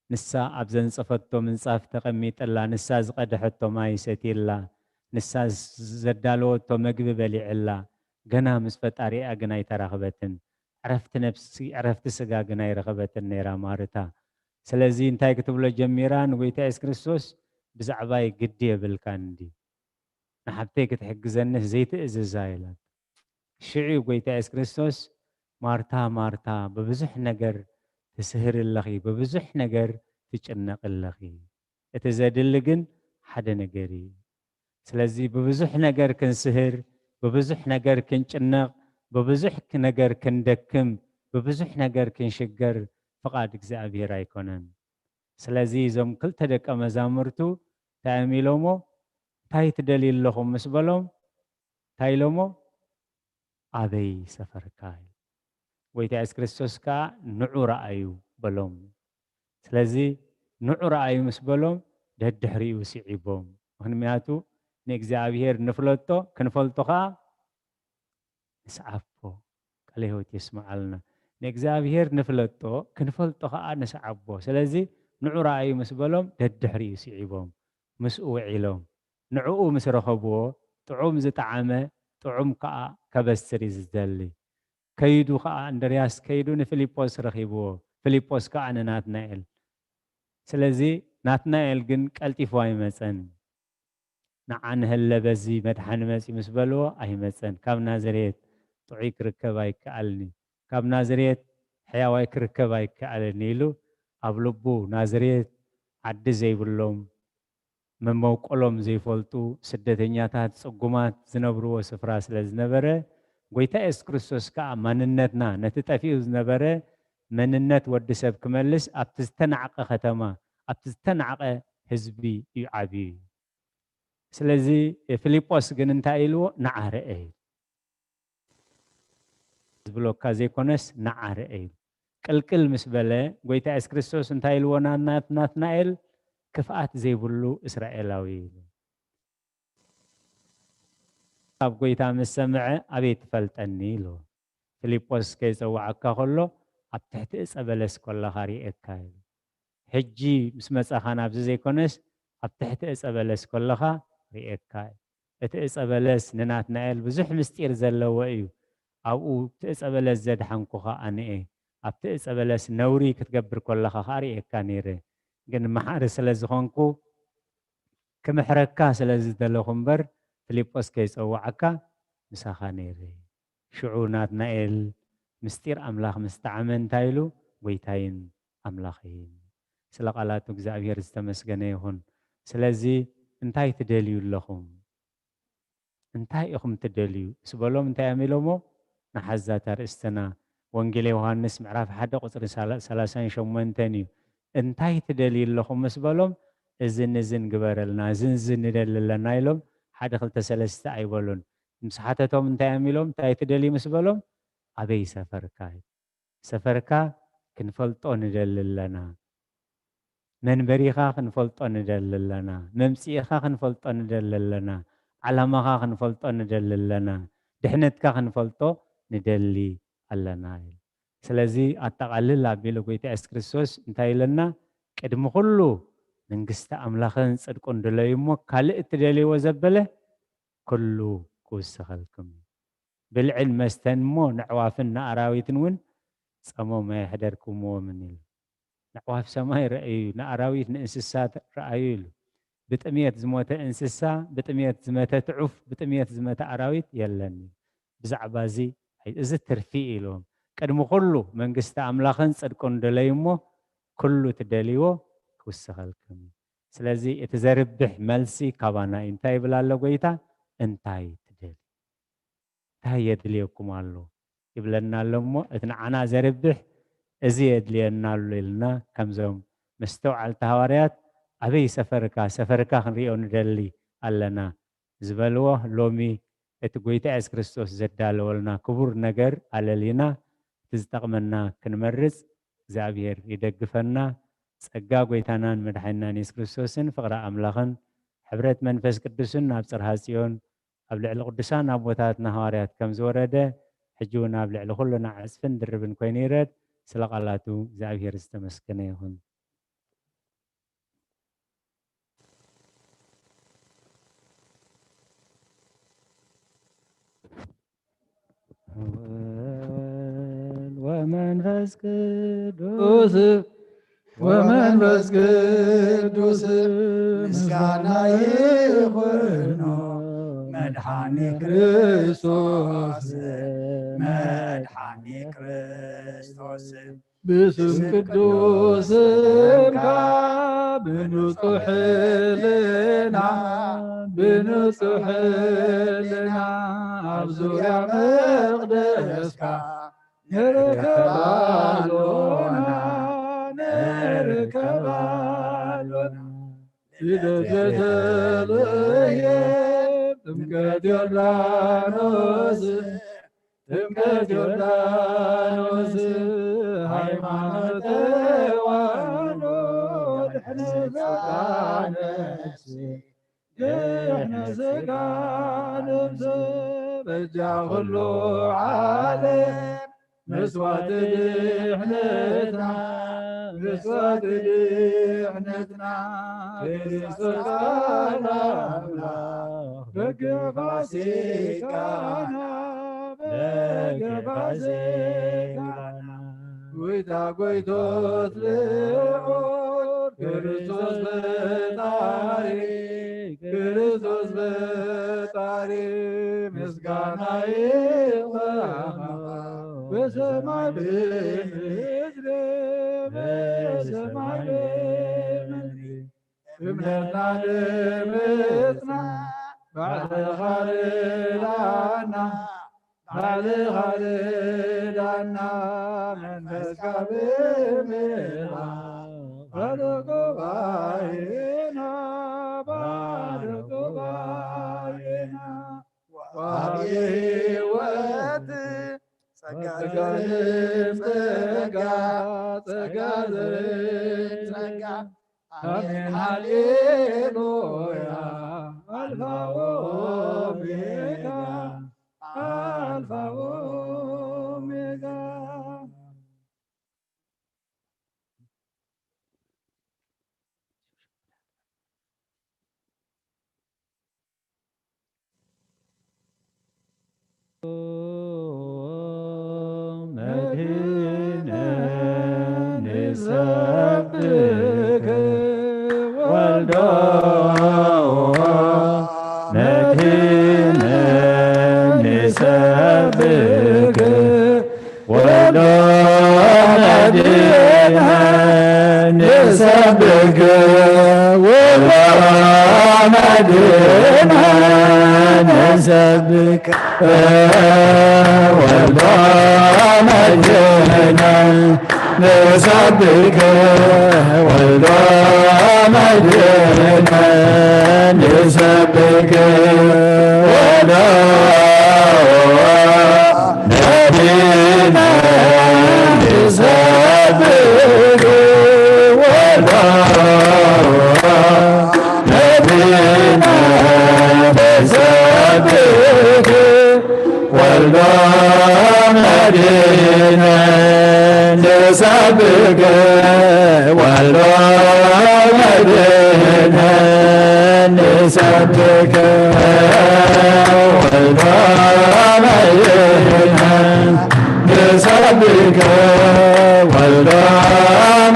ንሳ ኣብ ዘንጸፈቶ ምንጻፍ ተቐሚጥላ፣ ንሳ ዝቐድሐቶ ማይ ሰትይላ፣ ንሳ ዘዳለወቶ መግቢ በሊዕላ፣ ገና ምስ ፈጣሪኣ ግን ኣይተራኽበትን። ዕረፍቲ ነፍሲ፣ ዕረፍቲ ስጋ ግን ኣይረኸበትን ነይራ ማርታ። ስለዚ እንታይ ክትብሎ ጀሚራ ንጎይታ የሱስ ክርስቶስ? ብዛዕባይ ግዲ የብልካን ድዩ? ንሓብተይ ክትሕግዘንስ ዘይትእዝዛ? ኢላቶ። ሽዑ ጎይታ የሱስ ክርስቶስ፣ ማርታ፣ ማርታ፣ ብብዙሕ ነገር ትስህሪ ኣለኺ፣ ብብዙሕ ነገር ትጭነቒ ኣለኺ። እቲ ዘድሊ ግን ሓደ ነገር እዩ። ስለዚ ብብዙሕ ነገር ክንስህር፣ ብብዙሕ ነገር ክንጭነቕ፣ ብብዙሕ ክ-፣ ነገር ክንደክም፣ ብብዙሕ ነገር ክንሽገር ፍቓድ እግዚኣብሔር ኣይኮነን። ስለዚ እዞም ክልተ ደቀ መዛሙርቱ እንታይ እዮም ኢሎሞ? "እንታይ ትደልዩ ኣለኹም?" ምስ በሎም እንታይ ኢሎሞ? "ኣበይ ሰፈርካ?" ኢሉ። ጎይታ የሱስ ክርስቶስ ከኣ "ንዑ ረኣዩ" በሎም። ስለዚ ንዑ ረኣዩ ምስ በሎም ደድሕሪኡ ስዒቦም። ምኽንያቱ ንእግዚኣብሔር ንፍለጦ፣ ክንፈልጦ ከኣ ንስዓቦ። ቃለ ሕይወት የስምዓልና። ንእግዚኣብሔር ንፍለጦ፣ ክንፈልጦ ከኣ ንስዓቦ። ስለዚ ንዑ ረኣዩ ምስ በሎም ደድሕሪኡ ስዒቦም፣ ምስኡ ውዒሎም። ንዕኡ ምስ ረኸብዎ ጥዑም ዝጠዓመ ጥዑም ከኣ ከበስር እዩ ዝደሊ። ከይዱ ከኣ፣ እንድርያስ ከይዱ ንፊልጶስ ረኺብዎ፣ ፊልጶስ ከኣ ንናትናኤል። ስለዚ ናትናኤል ግን ቀልጢፉ ኣይመጸን። "ንዓ ንሀለ በዚ መድሓኒ መጺኡ" ምስ በልዎ ኣይመጸን። "ካብ ናዝሬት ጥዑይ ክርከብ ኣይከኣልን እዩ፣ ካብ ናዝሬት ሕያዋይ ክርከብ ኣይከኣልን" ኢሉ ኣብ ልቡ ናዝሬት ዓዲ ዘይብሎም መመውቀሎም ዘይፈልጡ ስደተኛታት፣ ጽጉማት ዝነብርዎ ስፍራ ስለ ዝነበረ፣ ጎይታ የሱስ ክርስቶስ ከኣ ማንነትና፣ ነቲ ጠፊኡ ዝነበረ መንነት ወዲ ሰብ ክመልስ ኣብቲ ዝተናዕቀ ከተማ፣ ኣብቲ ዝተናዕቀ ህዝቢ እዩ ዓብዩ። ስለዚ ፊልጶስ ግን እንታይ ኢልዎ? "ንዓ ርአ" ኢሉ። ዝብለካ ዘይኮነስ ንዓ ርአ ኢሉ። ቅልቅል ምስ በለ፣ ጎይታ የሱስ ክርስቶስ እንታይ ኢልዎ? ና-፣ ናት-፣ ናትናኤል ክፍኣት ዘይብሉ እስራኤላዊ ኢሉ። ኣብ ጎይታ ምስ ሰምዐ፣ "ኣበይ ትፈልጠኒ?" ኢልዎ። "ፊልጶስ ከይጸውዓካ ከሎ ኣብ ትሕቲ እጸ በለስ ከለኻ ርኤካ" ኢሉ። "ሕጂ ምስ መጻኻ ናብዚ ዘይኮነስ፣ ኣብ ትሕቲ እጸ በለስ ከለኻ ርኤካ" ኢሉ። እቲ እጸ በለስ ንናትናኤል ብዙሕ ምስጢር ዘለዎ እዩ። "ኣብኡ እቲ እጸ በለስ ዘድሓንኩኻ ኣነ እየ። ኣብቲ እጸ በለስ ነውሪ ክትገብር ከለኻ ኸኣ ርእየካ ነይረ። ግን መሓሪ ስለ ዝኾንኩ ክምሕረካ ስለ ዝደለኹ እምበር፣ ፊልጶስ ከይጸውዓካ ምሳኻ ነይረ።" ሽዑ ናትናኤል ምስጢር ኣምላኽ ምስ ጠዓመ እንታይ ኢሉ? "ጐይታይን ኣምላኸይን።" ስለ ቃላቱ እግዚኣብሔር ዝተመስገነ ይኹን። ስለዚ እንታይ ትደልዩ ኣለኹም? እንታይ ኢኹም ትደልዩ? ምስ በሎም እንታይ እዮም ኢሎሞ? ንሓዛት ኣርእስትና። ወንጌል ዮሃንስ ምዕራፍ ሓደ ቁጽሪ ሳላ-፣ ሰላሳን ሸሞንተን እዩ። እንታይ ትደልዩ ኣለኹም ምስ በሎም፣ "እዝን እዝን ግበረልና፣ እዝን እዝን ንደሊ ኣለና" ኢሎም ሓደ ክልተ ሰለስተ ኣይበሉን። ምስ ሓተቶም እንታይ እዮም ኢሎም? "እንታይ ትደልዩ?" ምስ በሎም፣ "ኣበይ ሰፈርካ?" ሰፈርካ ክንፈልጦ ንደሊ ኣለና። መንበሪኻ ክንፈልጦ ንደሊ ኣለና። መምጽኢኻ ክንፈልጦ ንደሊ ኣለና። ዓላማኻ ክንፈልጦ ንደሊ ኣለና። ድሕነትካ ክንፈልጦ ንደሊ ኣለና። ስለዚ ኣጠቓልል ኣቢሉ ጎይታ የሱስ ክርስቶስ እንታይ ኢለና? ቅድሚ ኩሉ መንግስቲ ኣምላኽን ጽድቁን ድለዩ እሞ ካልእ እትደልይዎ ዘበለ ኩሉ ክውሰኸልኩም እዩ። ብልዕን መስተን እሞ ነዕዋፍን ንኣራዊትን እውን ጸሞም ኣየሕደርኩምዎምን ኢሉ። ነዕዋፍ ሰማይ ረኣዩ፣ ንኣራዊት ንእንስሳት ረኣዩ ኢሉ። ብጥሜት ዝሞተ እንስሳ፣ ብጥሜት ዝመተ ትዑፍ፣ ብጥሜት ዝመተ ኣራዊት የለን ኢሉ። ብዛዕባ እዚ፣ ኣይ፣ እዚ ትርፊ ኢልዎም። ቅድሚ ኩሉ መንግስቲ ኣምላኽን ጽድቁን ደለዩ እሞ ኩሉ ትደልይዎ ክውሰኸልኩም እዩ። ስለዚ እቲ ዘርብሕ መልሲ ካባና እዩ። እንታይ ይብል ኣሎ ጎይታ? እንታይ ትደልዩ? እንታይ የድልየኩም ኣሎ? ይብለና ኣሎ እሞ፣ እቲ ንዓና ዘርብሕ እዚ የድልየና ኣሎ ኢልና፣ ከምዞም መስተውዓልቲ ሃዋርያት፣ "ኣበይ ሰፈርካ? ሰፈርካ ክንሪኦ ንደሊ ኣለና" ዝበልዎ፣ ሎሚ እቲ ጎይታ የሱስ ክርስቶስ ዘዳለወልና ክቡር ነገር ኣለሊና፣ እቲ ዝጠቕመና ክንመርጽ እግዚኣብሔር ይደግፈና። ጸጋ ጎይታናን መድሓኒናን የሱስ ክርስቶስን ፍቕሪ ኣምላኽን ሕብረት መንፈስ ቅዱስን ናብ ጽርሃ ጽዮን ኣብ ልዕሊ ቅዱሳን ኣቦታትና ሃዋርያት ከም ዝወረደ፣ ሕጂ እውን ኣብ ልዕሊ ኩልና ዕጽፍን ድርብን ኮይኑ ይረድ። ስለ ቃላቱ እግዚኣብሔር ዝተመስገነ ይኹን። ወወልድ ወመንፈስ ቅዱስ ቅዱስ ወመንፈስ ቅዱስ ምስጋና ይኹኖ መድሓኒ ክርስቶስ፣ መድሓኒ ክርስቶስ። ብስም ቅዱስ ስምካ ብንጹሕ ሕልና፣ ብንጹሕ ሕልና ኣብ ዙርያ መቕደስካ ንርከብ ኣሎና፣ ንርከብ ኣሎና። ልደት ቤተልሔም፣ ጥምቀት ዮርዳኖስ፣ ጥምቀት ዮርዳኖስ፣ ሃይማኖት ተዋህዶ፣ ድሕነ ስጋ ነፍሲ፣ ድሕነ ስጋ ነፍሲ፣ በጃ ኩሉ ዓለም፣ መስዋዕቲ ድሕነትና፣ መስዋዕቲ ድሕነትና፣ ክርስቶስ ቃል ኣምላኽ፣ በግዕ ፋሲካና፣ በግዕ ፋሲካና። ጎይታ ጎይቶት ልዑል፣ ክርስቶስ ፈጣሪ፣ ክርስቶስ ፈጣሪ፣ ምስጋና ይግባእ በሰማይ ብምድሪ፣ በሰማይ ብምድሪ። እምነትና ንምጽናዕ ባዕልኻ ርዳና፣ ባዕልኻ ርዳና፣ መንፈስካ ብምልኣኽ ባርኽ ጉባኤና፣ ባርኽ ጉባኤና። ወሃቢ ሕይወት ጸጋ ዘርም ጸጋ፣ ጸጋ ዘርም ጸጋ። ኣሜን ሃሌሉያ። ኣልፋ ወኦሜጋ፣ ኣልፋ ወኦሜጋ። መድህነ ንሰብክ ወልዶ መድህነ ንሰብክ ወልዶ መድህነ ንሰብክ ወልዶ መድህነ ንሰብክ ወልዶ መድህነ ንሰብክ ወልዶ መድህነ ንሰብክ ወልዶ መድህነ ንሰብክ ወልዶ መድህነ ንሰብክ ወልዶ መድህነ ንሰብክ ወልዶ መድህነ ንሰብክ ወልዶ መድህነ ንሰብክ ወልዶ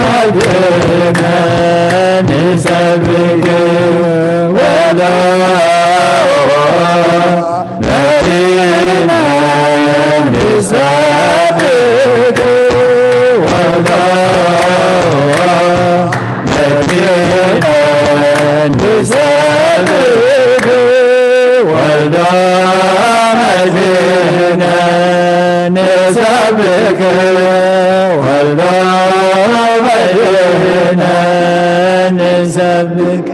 መድህነ ንሰብክ ወልዶ መድህነ ንሰብክ ወልዶ መድህነ ንሰብክ ወልዶ መድህነ ንሰብክ ወልዶ መድህነ ንሰብክ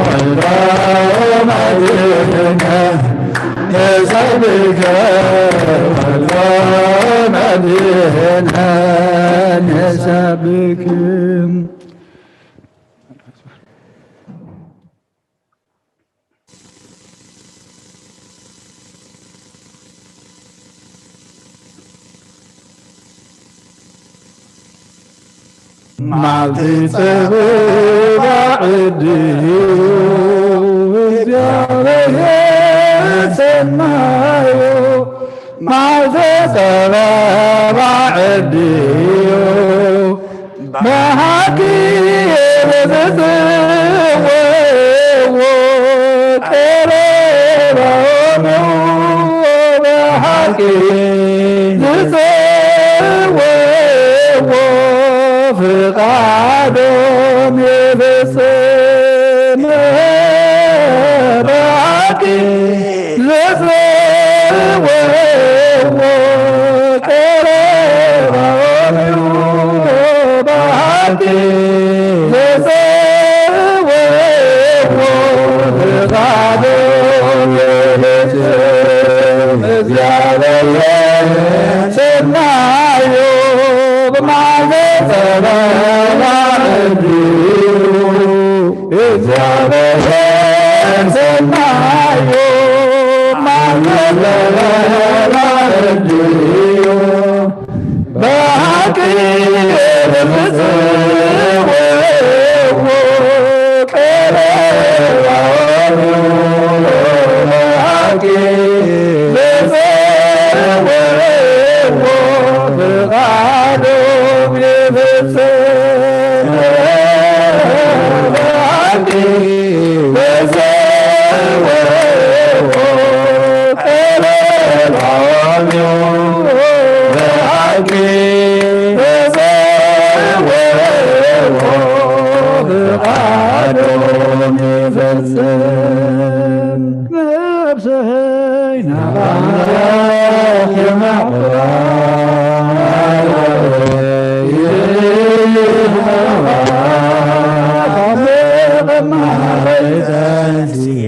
ወልዶ መድህነ ንሰብክ ወልዶ መድህነ ንሰብክ። መዓልቲ ጸበባ ዕድዩ እግዚኣብሔር ሰናዩ፣ መዓልቲ ጸበባ ዕድዩ ብሓቂ የበዝጽ ዝጸውዕዎ ፍቓዶም ይፍጽም። ብሓቂ ዝጸውዕዎ ቀረባኦም እዩ። ብሓቂ ዝጸውዕዎ ፍቓዶም ይፍጽም። እግዚኣብሔር ሰናዩ ብማዕበል ጸበባ እንዲሁ። እግዚኣብሔር ሰናዩ ብማዕበል ጸበባ እንዲሁ። ብሓቂ ዝጽውዕዎ ቀረባኦም ብሓቂ ዝጽውዕዎ ፍቓዶም ይፍጽም። ብሓቂ ዝጽውዕዎ ቀረባኦም ብሓቂ ዝጸውዕዎ ፍቓዶም ይፈጽም። ነፍሰይ ናብ ኣምላኽ የማዕብላ፣ ካብ መቐማረይ ተንስኤ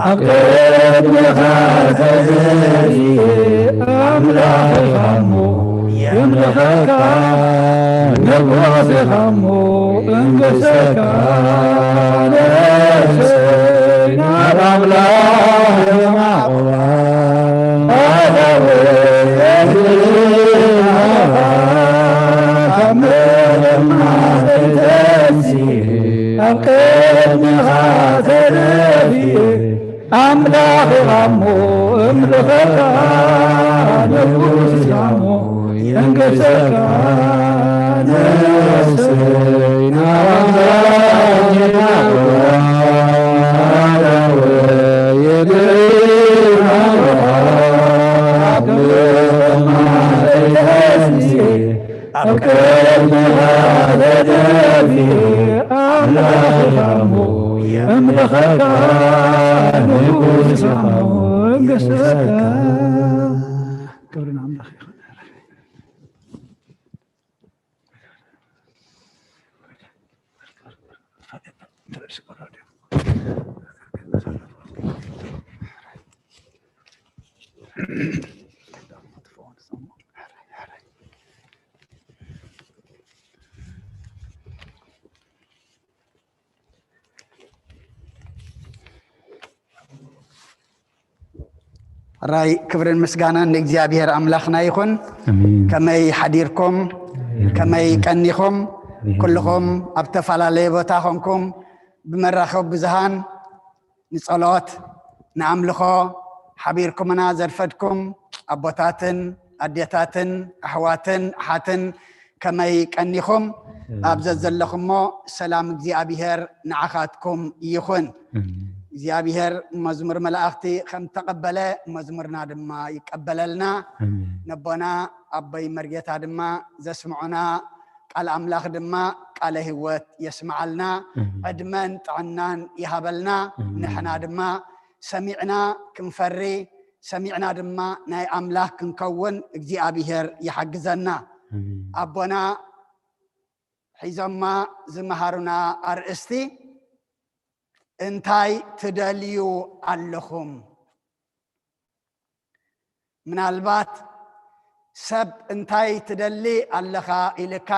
ኣብ ቅድሜኻ ተደፊኤ ኣምላኽ ኢኻ እሞ የምልኸካ፣ ንጉስ ኢኻ እሞ እንግሰካ። ነፍሰይ ናብ ኣምላኽ የማዕብላ፣ ኣእዳወይ ካብ መቐማረይ ተንስኤ ኣብ ቅድሜኻ ተደፊኤ ኣምላኽ ኢኻ እሞ እምልኸካ፣ ንጉስ ኢኻ እሞ የንግሰካ። ነፍሰይ ናብ ኣምላኽ የማዕብላ፣ ኣእዳወይ የድርብያ ኣብ መቐማረይ ተንስኤ ኣብ ቅድሜኻ ተደፊኤ ኣምላኽ ኢኻ እሞ የምልኸካ፣ ንጉስ ኢኻ እሞ እንግሰካ። ክብሪ ንኣምላኽ ይኹን። ሕራይ ክብርን ምስጋናን ንእግዚኣብሔር ኣምላኽና ይኹን። ኣሜን። ከመይ ሓዲርኩም? ከመይ ቀኒኹም? ኣሜን። ኩልኹም ኣብ ተፈላለየ ቦታ ኾንኩም ብመራኸቢ ብዙሃን ንጸሎት፣ ንኣምልኾ ሓቢርኩምና ዘርፈድኩም ኣቦታትን ኣዴታትን ኣሕዋትን ኣሓትን ከመይ ቀኒኹም? ኣብ ዘዘለኹሞ ሰላም እግዚኣብሔር ንዓኻትኩም ይኹን። ኣሜን። እግዚኣብሔር መዝሙር መላእኽቲ ከም ተቐበለ መዝሙርና ድማ ይቀበለልና። ኣሜን። ነቦና ኣቦይ መርጌታ ድማ ዘስምዑና ቃል ኣምላኽ ድማ ቃለ ህይወት የስምዓልና። ኣሜን። ዕድመን ጥዕናን ይሃበልና። ኣሜን። ንሕና ድማ ሰሚዕና ክንፈሪ፣ ሰሚዕና ድማ ናይ ኣምላኽ ክንከውን እግዚኣብሔር ይሓግዘና። ኣሜን። ኣቦና ሒዞማ ዝመሃሩና ኣርእስቲ እንታይ ትደልዩ ኣለኹም? ምናልባት ሰብ እንታይ ትደሊ ኣለኻ ኢልካ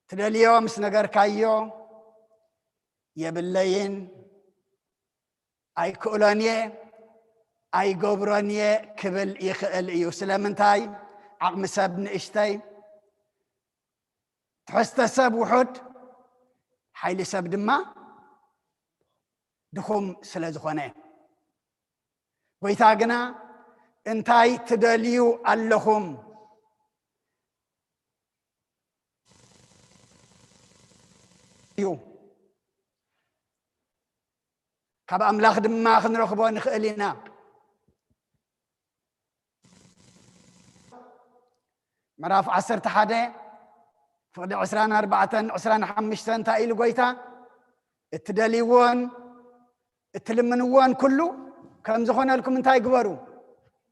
ትደልዮ ምስ ነገርካዮ የብለይን፣ ኣይክእሎን እየ፣ ኣይገብሮን እየ ክብል ይኽእል እዩ። ስለምንታይ? ዓቕሚ ሰብ ንእሽተይ፣ ትሕዝተ ሰብ ውሑድ፣ ሓይሊ ሰብ ድማ ድኹም ስለ ዝኾነ። ጎይታ ግና እንታይ ትደልዩ ኣለኹም እዩ። ካብ ኣምላኽ ድማ ክንረኽቦ ንኽእል ኢና። ምዕራፍ ዓሰርተ ሓደ ፍቕዲ ዕስራን ኣርባዕተን ዕስራን ሓሙሽተን እንታይ ኢሉ ጎይታ? እትደልይዎን እትልምንዎን ኩሉ ከም ዝኾነልኩም እንታይ ግበሩ?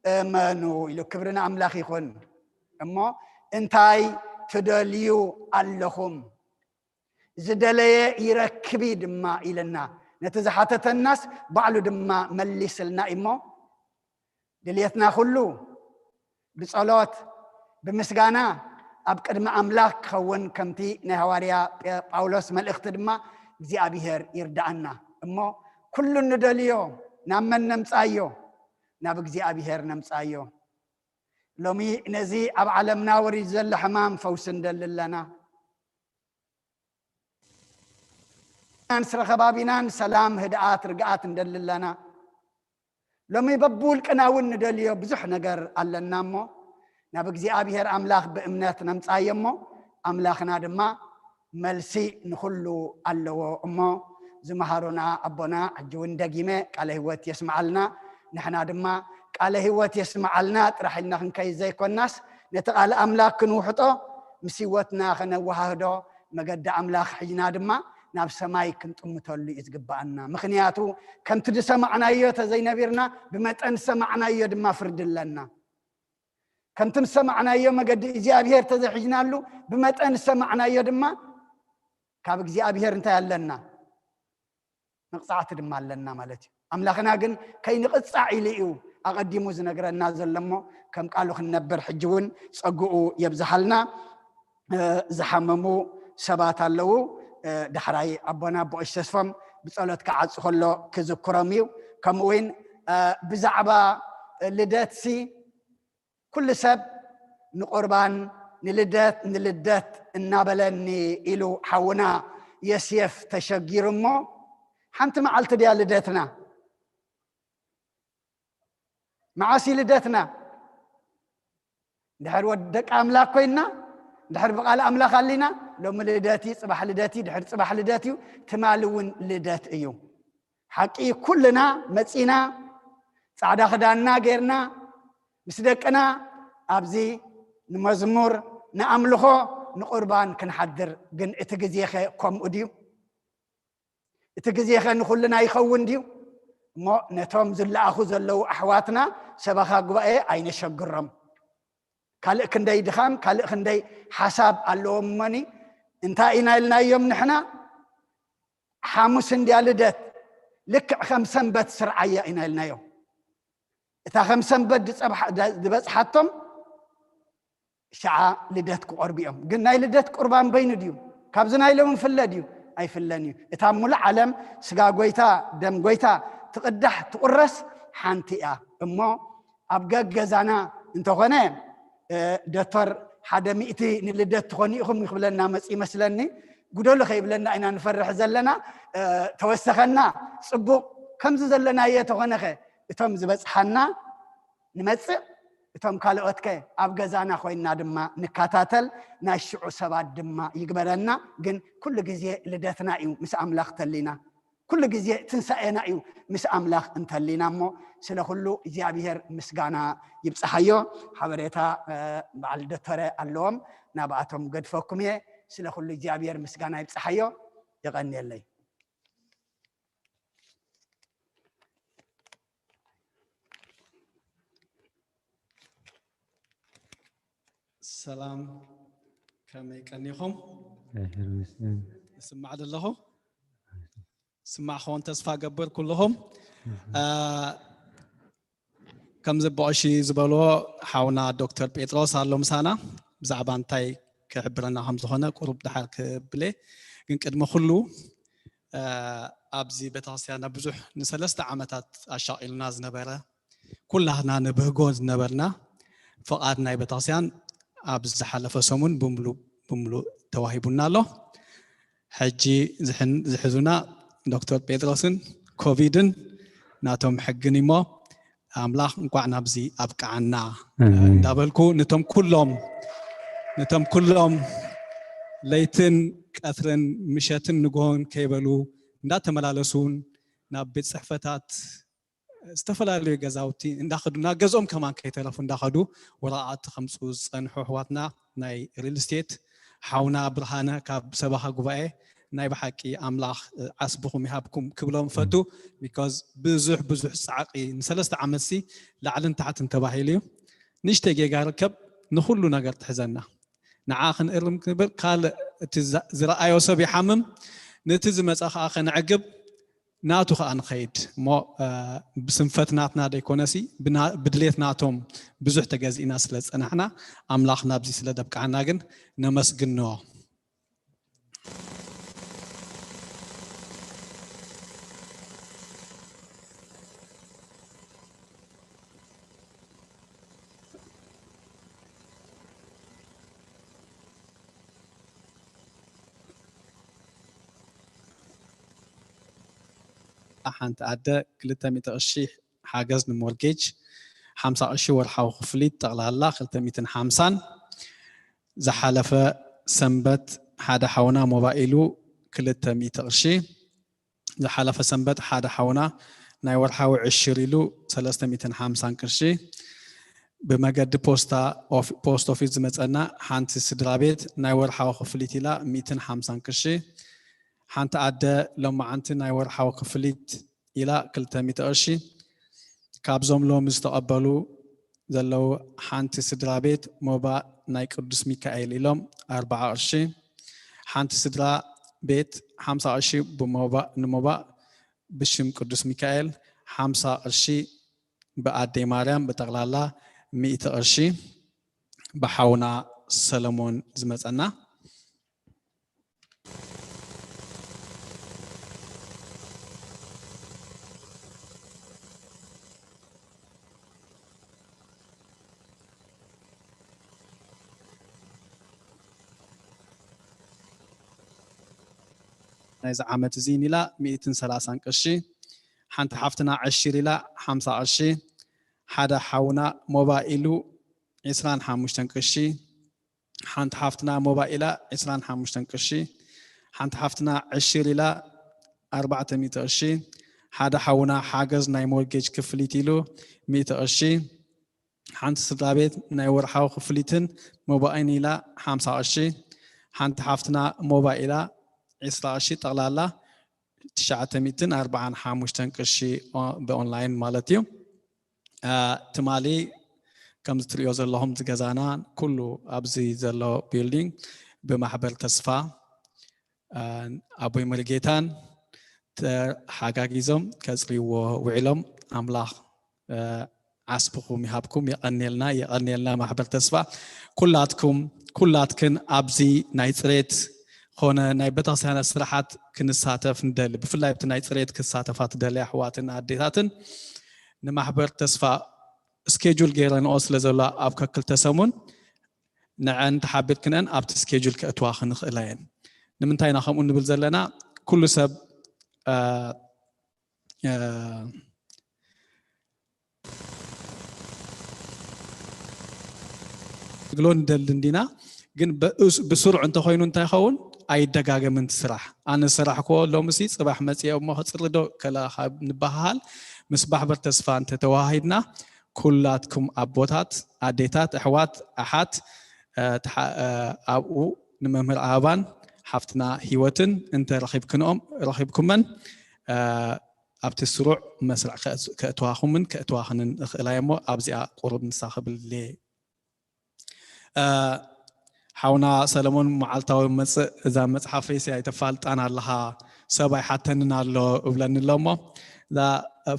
እመኑ ኢሉ። ክብሪ ንኣምላኽ ይኹን። እሞ እንታይ ትደልዩ ኣለኹም? ዝደለየ ይረክብ እዩ ድማ ኢልና። ነቲ ዝሓተተናስ ባዕሉ ድማ መሊስልና እዩ። እሞ ድልየትና ኩሉ ብጸሎት ብምስጋና ኣብ ቅድሚ ኣምላኽ ክኸውን፣ ከምቲ ናይ ሃዋርያ ጳውሎስ መልእኽቲ ድማ እግዚኣብሔር ይርዳኣና። እሞ ኩሉ ንደልዮ ናብ መን ነምጻዮ? ናብ እግዚኣብሔር ነምጻዮ። ሎሚ ነዚ ኣብ ዓለምና ወሪድ ዘሎ ሕማም ፈውሲ እንደሊ ኣለና። ስለ ከባቢናን ሰላም፣ ህድኣት፣ ርግኣት እንደሊ ኣለና። ሎሚ በብውልቅና እውን ንደልዮ ብዙሕ ነገር ኣለና እሞ ናብ እግዚኣብሔር ኣምላኽ ብእምነት ነምጻዮ እሞ ኣምላኽና ድማ መልሲ ንኹሉ ኣለዎ። እሞ ዝመሃሩና ኣቦና ሕጂ እውን ደጊመ ቃለ ህይወት የስምዓልና። ንሕና ድማ ቃለ ህይወት የስምዓልና ጥራሕ ኢልና ክንከይድ ዘይኮናስ ነቲ ቃል ኣምላኽ ክንውሕጦ ምስ ህይወትና ከነወሃህዶ መገዲ ኣምላኽ ሒዝና ድማ ናብ ሰማይ ክንጥምተሉ እዩ ዝግባኣና። ምኽንያቱ ከምቲ ዝሰማዕናዮ ተዘይነቢርና ብመጠን ዝሰማዕናዮ ድማ ፍርዲ ኣለና። ከምቲ ዝሰማዕናዮ መገዲ እግዚኣብሔር ተዘይሒዝናሉ ብመጠን ዝሰማዕናዮ ድማ ካብ እግዚኣብሔር እንታይ ኣለና? መቕጻዕቲ ድማ ኣለና ማለት እዩ። ኣምላኽና ግን ከይንቕጻዕ ኢሉ እዩ ኣቐዲሙ ዝነግረና ዘሎ እሞ ከም ቃሉ ክንነብር ሕጂ እውን ጸግኡ የብዝሓልና። ዝሓመሙ ሰባት ኣለዉ። ዳሕራይ ኣቦና ኣቦ ተስፎም ብጸሎት ክዓጹ ከሎ ክዝክሮም እዩ። ከምኡ እውን ብዛዕባ ልደትሲ ኩሉ ሰብ ንቁርባን ንልደት ንልደት እናበለኒ ኢሉ ሓውና የስየፍ ተሸጊሩ እሞ ሓንቲ መዓልቲ ድያ ልደትና? መዓስ እዩ ልደትና? ድሕር ወዲ ደቂ ኣምላኽ ኮይንና፣ ድሕር ብቓል ኣምላኽ ኣሊና፣ ሎሚ ልደት እዩ፣ ጽባሕ ልደት እዩ፣ ድሕር ጽባሕ ልደት እዩ፣ ትማሊ እውን ልደት እዩ። ሓቂ ኩልና መጺና ጻዕዳ ክዳንና ጌርና ምስ ደቅና ኣብዚ ንመዝሙር ንኣምልኾ ንቁርባን ክንሓድር፣ ግን እቲ ግዜኸ ከምኡ ድዩ? እቲ ግዜኸ ንኹልና ይኸውን ድዩ? እሞ ነቶም ዝለኣኹ ዘለዉ ኣሕዋትና ሰበኻ ጉባኤ ኣይነሸግሮም። ካልእ ክንደይ ድኻም፣ ካልእ ክንደይ ሓሳብ ኣለዎም እሞኒ እንታይ ኢና ኢልናዮም ንሕና? ሓሙስ እንድያ ልደት፣ ልክዕ ከም ሰንበት ስርዓያ ኢና ኢልናዮም። እታ ከም ሰንበት ዝጸብሓ- ዳ- ዝበጽሓቶም ሽዓ ልደት ክቆርቡ እዮም። ግን ናይ ልደት ቁርባን በይኑ ድዩ? ካብዚ ናይ ሎሚ ፍለ ድዩ? ኣይፍለን እዩ። እታ ሙሉእ ዓለም ስጋ ጎይታ ደም ጎይታ ትቕዳሕ ትቑረስ ሓንቲ እያ። እሞ ኣብ ገገዛና እንተኾነ እ፣ ዶክተር ሓደ ሚእቲ ንልደት ትኾኑ ኢኹም ክብለና መጽ ይመስለኒ። ጉደሉ ከይብለና ኢና ንፈርሕ ዘለና። እ፣ ተወሰኸና ጽቡቕ። ከምዚ ዘለናዮ ተኾነኸ እቶም ዝበጽሓና ንመጽእ፣ እቶም ካልኦትከ ኣብ ገዛና ኮይንና ድማ ንከታተል፣ ናይ ሽዑ ሰባት ድማ ይግበረና። ግን ኩሉ ግዜ ልደትና እዩ ምስ ኣምላኽ ተሊና። ኩሉ ግዜ ትንሳኤና እዩ ምስ ኣምላኽ እንተሊና እሞ፣ ስለ ኩሉ እግዚኣብሔር ምስጋና ይብጽሓዮ። ሓበሬታ እ፣ በዓል ዶክተረ ኣለዎም፣ ናብኣቶም ገድፈኩም እየ። ስለ ኩሉ እግዚኣብሔር ምስጋና ይብጽሓዮ። የቐንየለይ። ሰላም፣ ከመይ ቀኒኹም? ይስማዕ ዘለኹ? ስማዕ ኸውን ተስፋ ገብር ኩልኹም። እ፣ ከምዚ ብቐሺ ዝበልዎ ሓውና ዶክተር ጴጥሮስ ኣሎ ምሳና። ብዛዕባ እንታይ ክሕብረና ከም ዝኾነ ቁሩብ ድሓር ክብለ። ግን ቅድሚ ኩሉ፣ እ፣ ኣብዚ ቤተክርስትያንና ብዙሕ ንሰለስተ ዓመታት ኣሻቒሉና ዝነበረ፣ ኩላህና ንብህጎ ዝነበርና ፍቓድ ናይ ቤተክርስትያን ኣብ ዝሓለፈ ሰሙን ብምሉእ ብምሉእ ተዋሂቡና ኣሎ። ሕጂ ዝሕን-፣ ዝሕዙና ዶክተር ጴጥሮስን ኮቪድን ናቶም ሕግን እሞ፣ ኣምላኽ እንቋዕ ናብዚ ኣብቅዓና ኣሜን። እንዳበልኩ፣ ነቶም ኩሎም፣ ነቶም ኩሎም ለይትን ቀትርን ምሸትን ንግሆን ከይበሉ እንዳተመላለሱን ናብ ቤት ጽሕፈታት ዝተፈላለዩ ገዛውቲ እንዳኸዱ፣ ናብ ገዝኦም ከማን ከይተረፉ እንዳኸዱ ወረቓቕቲ ከምፅኡ ዝፀንሑ ኣሕዋትና ናይ ሪል ስቴት፣ ሓውና ብርሃነ ካብ ሰበኻ ጉባኤ ናይ ብሓቂ ኣምላኽ ዓስብኹም ይሃብኩም ክብሎም ፈቱ። ቢኮዝ ብዙሕ ብዙሕ ፃዕቂ ንሰለስተ ዓመት ሲ ላዕልን ታሕትን ተባሂሉ እዩ። ንእሽተይ ጌጋ ርከብ ንኹሉ ነገር ትሕዘና። ንዓ ክንእርም ክንብል ካልእ እቲ ዝረኣዮ ሰብ ይሓምም፣ ነቲ ዝመፃ ከዓ ከነዕግብ ናቱ ከዓ ንኸይድ እሞ ብስንፈት ናትና ደይኮነሲ ብድሌት ናቶም ብዙሕ ተገዚእና ስለ ዝፀናሕና ኣምላኽ ናብዚ ስለ ደብቃዕና ግን ነመስግኖ። ሓንቲ ኣደ ክልተ ሚእቲ ቅርሺ ሓገዝ ንሞርጌጅ፣ ሓምሳ ቅርሺ ወርሓዊ ክፍሊት፣ ጠቕላላ ክልተ ሚእትን ሓምሳን። ዝሓለፈ ሰንበት ሓደ ሓውና ሞባይሉ ክልተ ሚእቲ ቅርሺ። ዝሓለፈ ሰንበት ሓደ ሓውና ናይ ወርሓዊ ዕሽር ኢሉ ሰለስተ ሚእትን ሓምሳን ቅርሺ። ብመገዲ ፖስታ ፖስት ኦፊስ ዝመፀና ሓንቲ ስድራ ቤት ናይ ወርሓዊ ክፍሊት ኢላ ሚእትን ሓምሳን ቅርሺ። ሓንቲ ኣደ ሎማዓንቲ ናይ ወርሓዊ ክፍሊት ኢላ ክልተ ሚእቲ ቅርሺ። ካብዞም ሎሚ ዝተቐበሉ ዘለዉ ሓንቲ ስድራ ቤት ሞባ ናይ ቅዱስ ሚካኤል ኢሎም ኣርባዓ ቅርሺ። ሓንቲ ስድራ ቤት ሓምሳ ቅርሺ ብሞባ ንሞባ ብሽም ቅዱስ ሚካኤል፣ ሓምሳ ቅርሺ ብኣደይ ማርያም፣ ብጠቕላላ ሚእቲ ቅርሺ ብሓውና ሰለሞን ዝመፀና። ናይዚ ዓመት እዚ ኢላ ሚእትን ሰላሳን ቅርሺ፣ ሓንቲ ሓፍትና ዕሽር ኢላ ሓምሳ ቅርሺ፣ ሓደ ሓውና ሞባይሉ ዕስራን ሓሙሽተን ቅርሺ፣ ሓንቲ ሓፍትና ሞባይላ ዕስራን ሓሙሽተን ቅርሺ፣ ሓንቲ ሓፍትና ዕሽር ኢላ ኣርባዕተ ሚእቲ ቅርሺ፣ ሓደ ሓውና ሓገዝ ናይ ሞርጌጅ ክፍሊት ኢሉ ሚእቲ ቅርሺ፣ ሓንቲ ስድራ ቤት ናይ ወርሓዊ ክፍሊትን ሞባይን ኢላ ሓምሳ ቅርሺ፣ ሓንቲ ሓፍትና ሞባይላ ዕስራ ቅርሺ፣ ጠቕላላ ትሽዓተ ሚእትን ኣርባዓን ሓሙሽተን ቅርሺ ብኦንላይን ማለት እዩ። ትማሊ ከምዚ ትሪኦ ዘለኹም እዚ ገዛና ኩሉ ኣብዚ ዘሎ ቢልዲንግ ብማሕበር ተስፋ ኣቦይ መሪጌታን ተሓጋጊዞም ከፅርይዎ ውዒሎም። ኣምላኽ ዓስብኹም ይሃብኩም። የቐንየልና፣ የቐንየልና ማሕበር ተስፋ። ኩላትኩም ኩላትክን ኣብዚ ናይ ፅሬት ኾነ ናይ ቤተክርስትያናት ስራሓት ክንሳተፍ ንደሊ፣ ብፍላይ ኣብቲ ናይ ፅሬት ክሳተፋ ትደሊ ኣሕዋትን ኣዴታትን ንማሕበር ተስፋ ስኬጁል ገይረንኦ ስለ ዘሎ ኣብ ከክልተ ሰሙን ንዐን ተሓቢርክነን ኣብቲ ስኬጁል ከእትዋ ክንኽእላ እየን። ንምንታይ ኢና ከምኡ ንብል ዘለና? ኩሉ ሰብ ግሎ ንደሊ እንዲና፣ ግን ብስሩዕ እንተኮይኑ እንታይ ይኸውን? ኣይደጋገምን ስራሕ። ኣነ ዝሰራሕክዎ ሎምሲ ፅባሕ መፅአ እሞ ክፅሪ ዶ ከላ ካብ ንበሃሃል ምስ ማሕበር ተስፋ እንተተዋሂድና ኩላትኩም ኣቦታት፣ ኣዴታት፣ ኣሕዋት፣ ኣሓት ኣብኡ ንመምህር ኣበባን ሓፍትና ህይወትን እንተ ረኺብክንኦም ረኺብኩመን ኣብቲ ስሩዕ መስርዕ ከእትዋኹምን ከእትዋኽንን እኽእላ እሞ ኣብዚኣ ቁሩብ ንሳ ክብል ሓውና ሰለሞን መዓልታዊ መፅእ እዛ መፅሓፈይሲ ኣይተፋልጣን ኣለኻ ሰብ ኣይሓተንን ኣሎ እብለኒ ኣሎ እሞ እዛ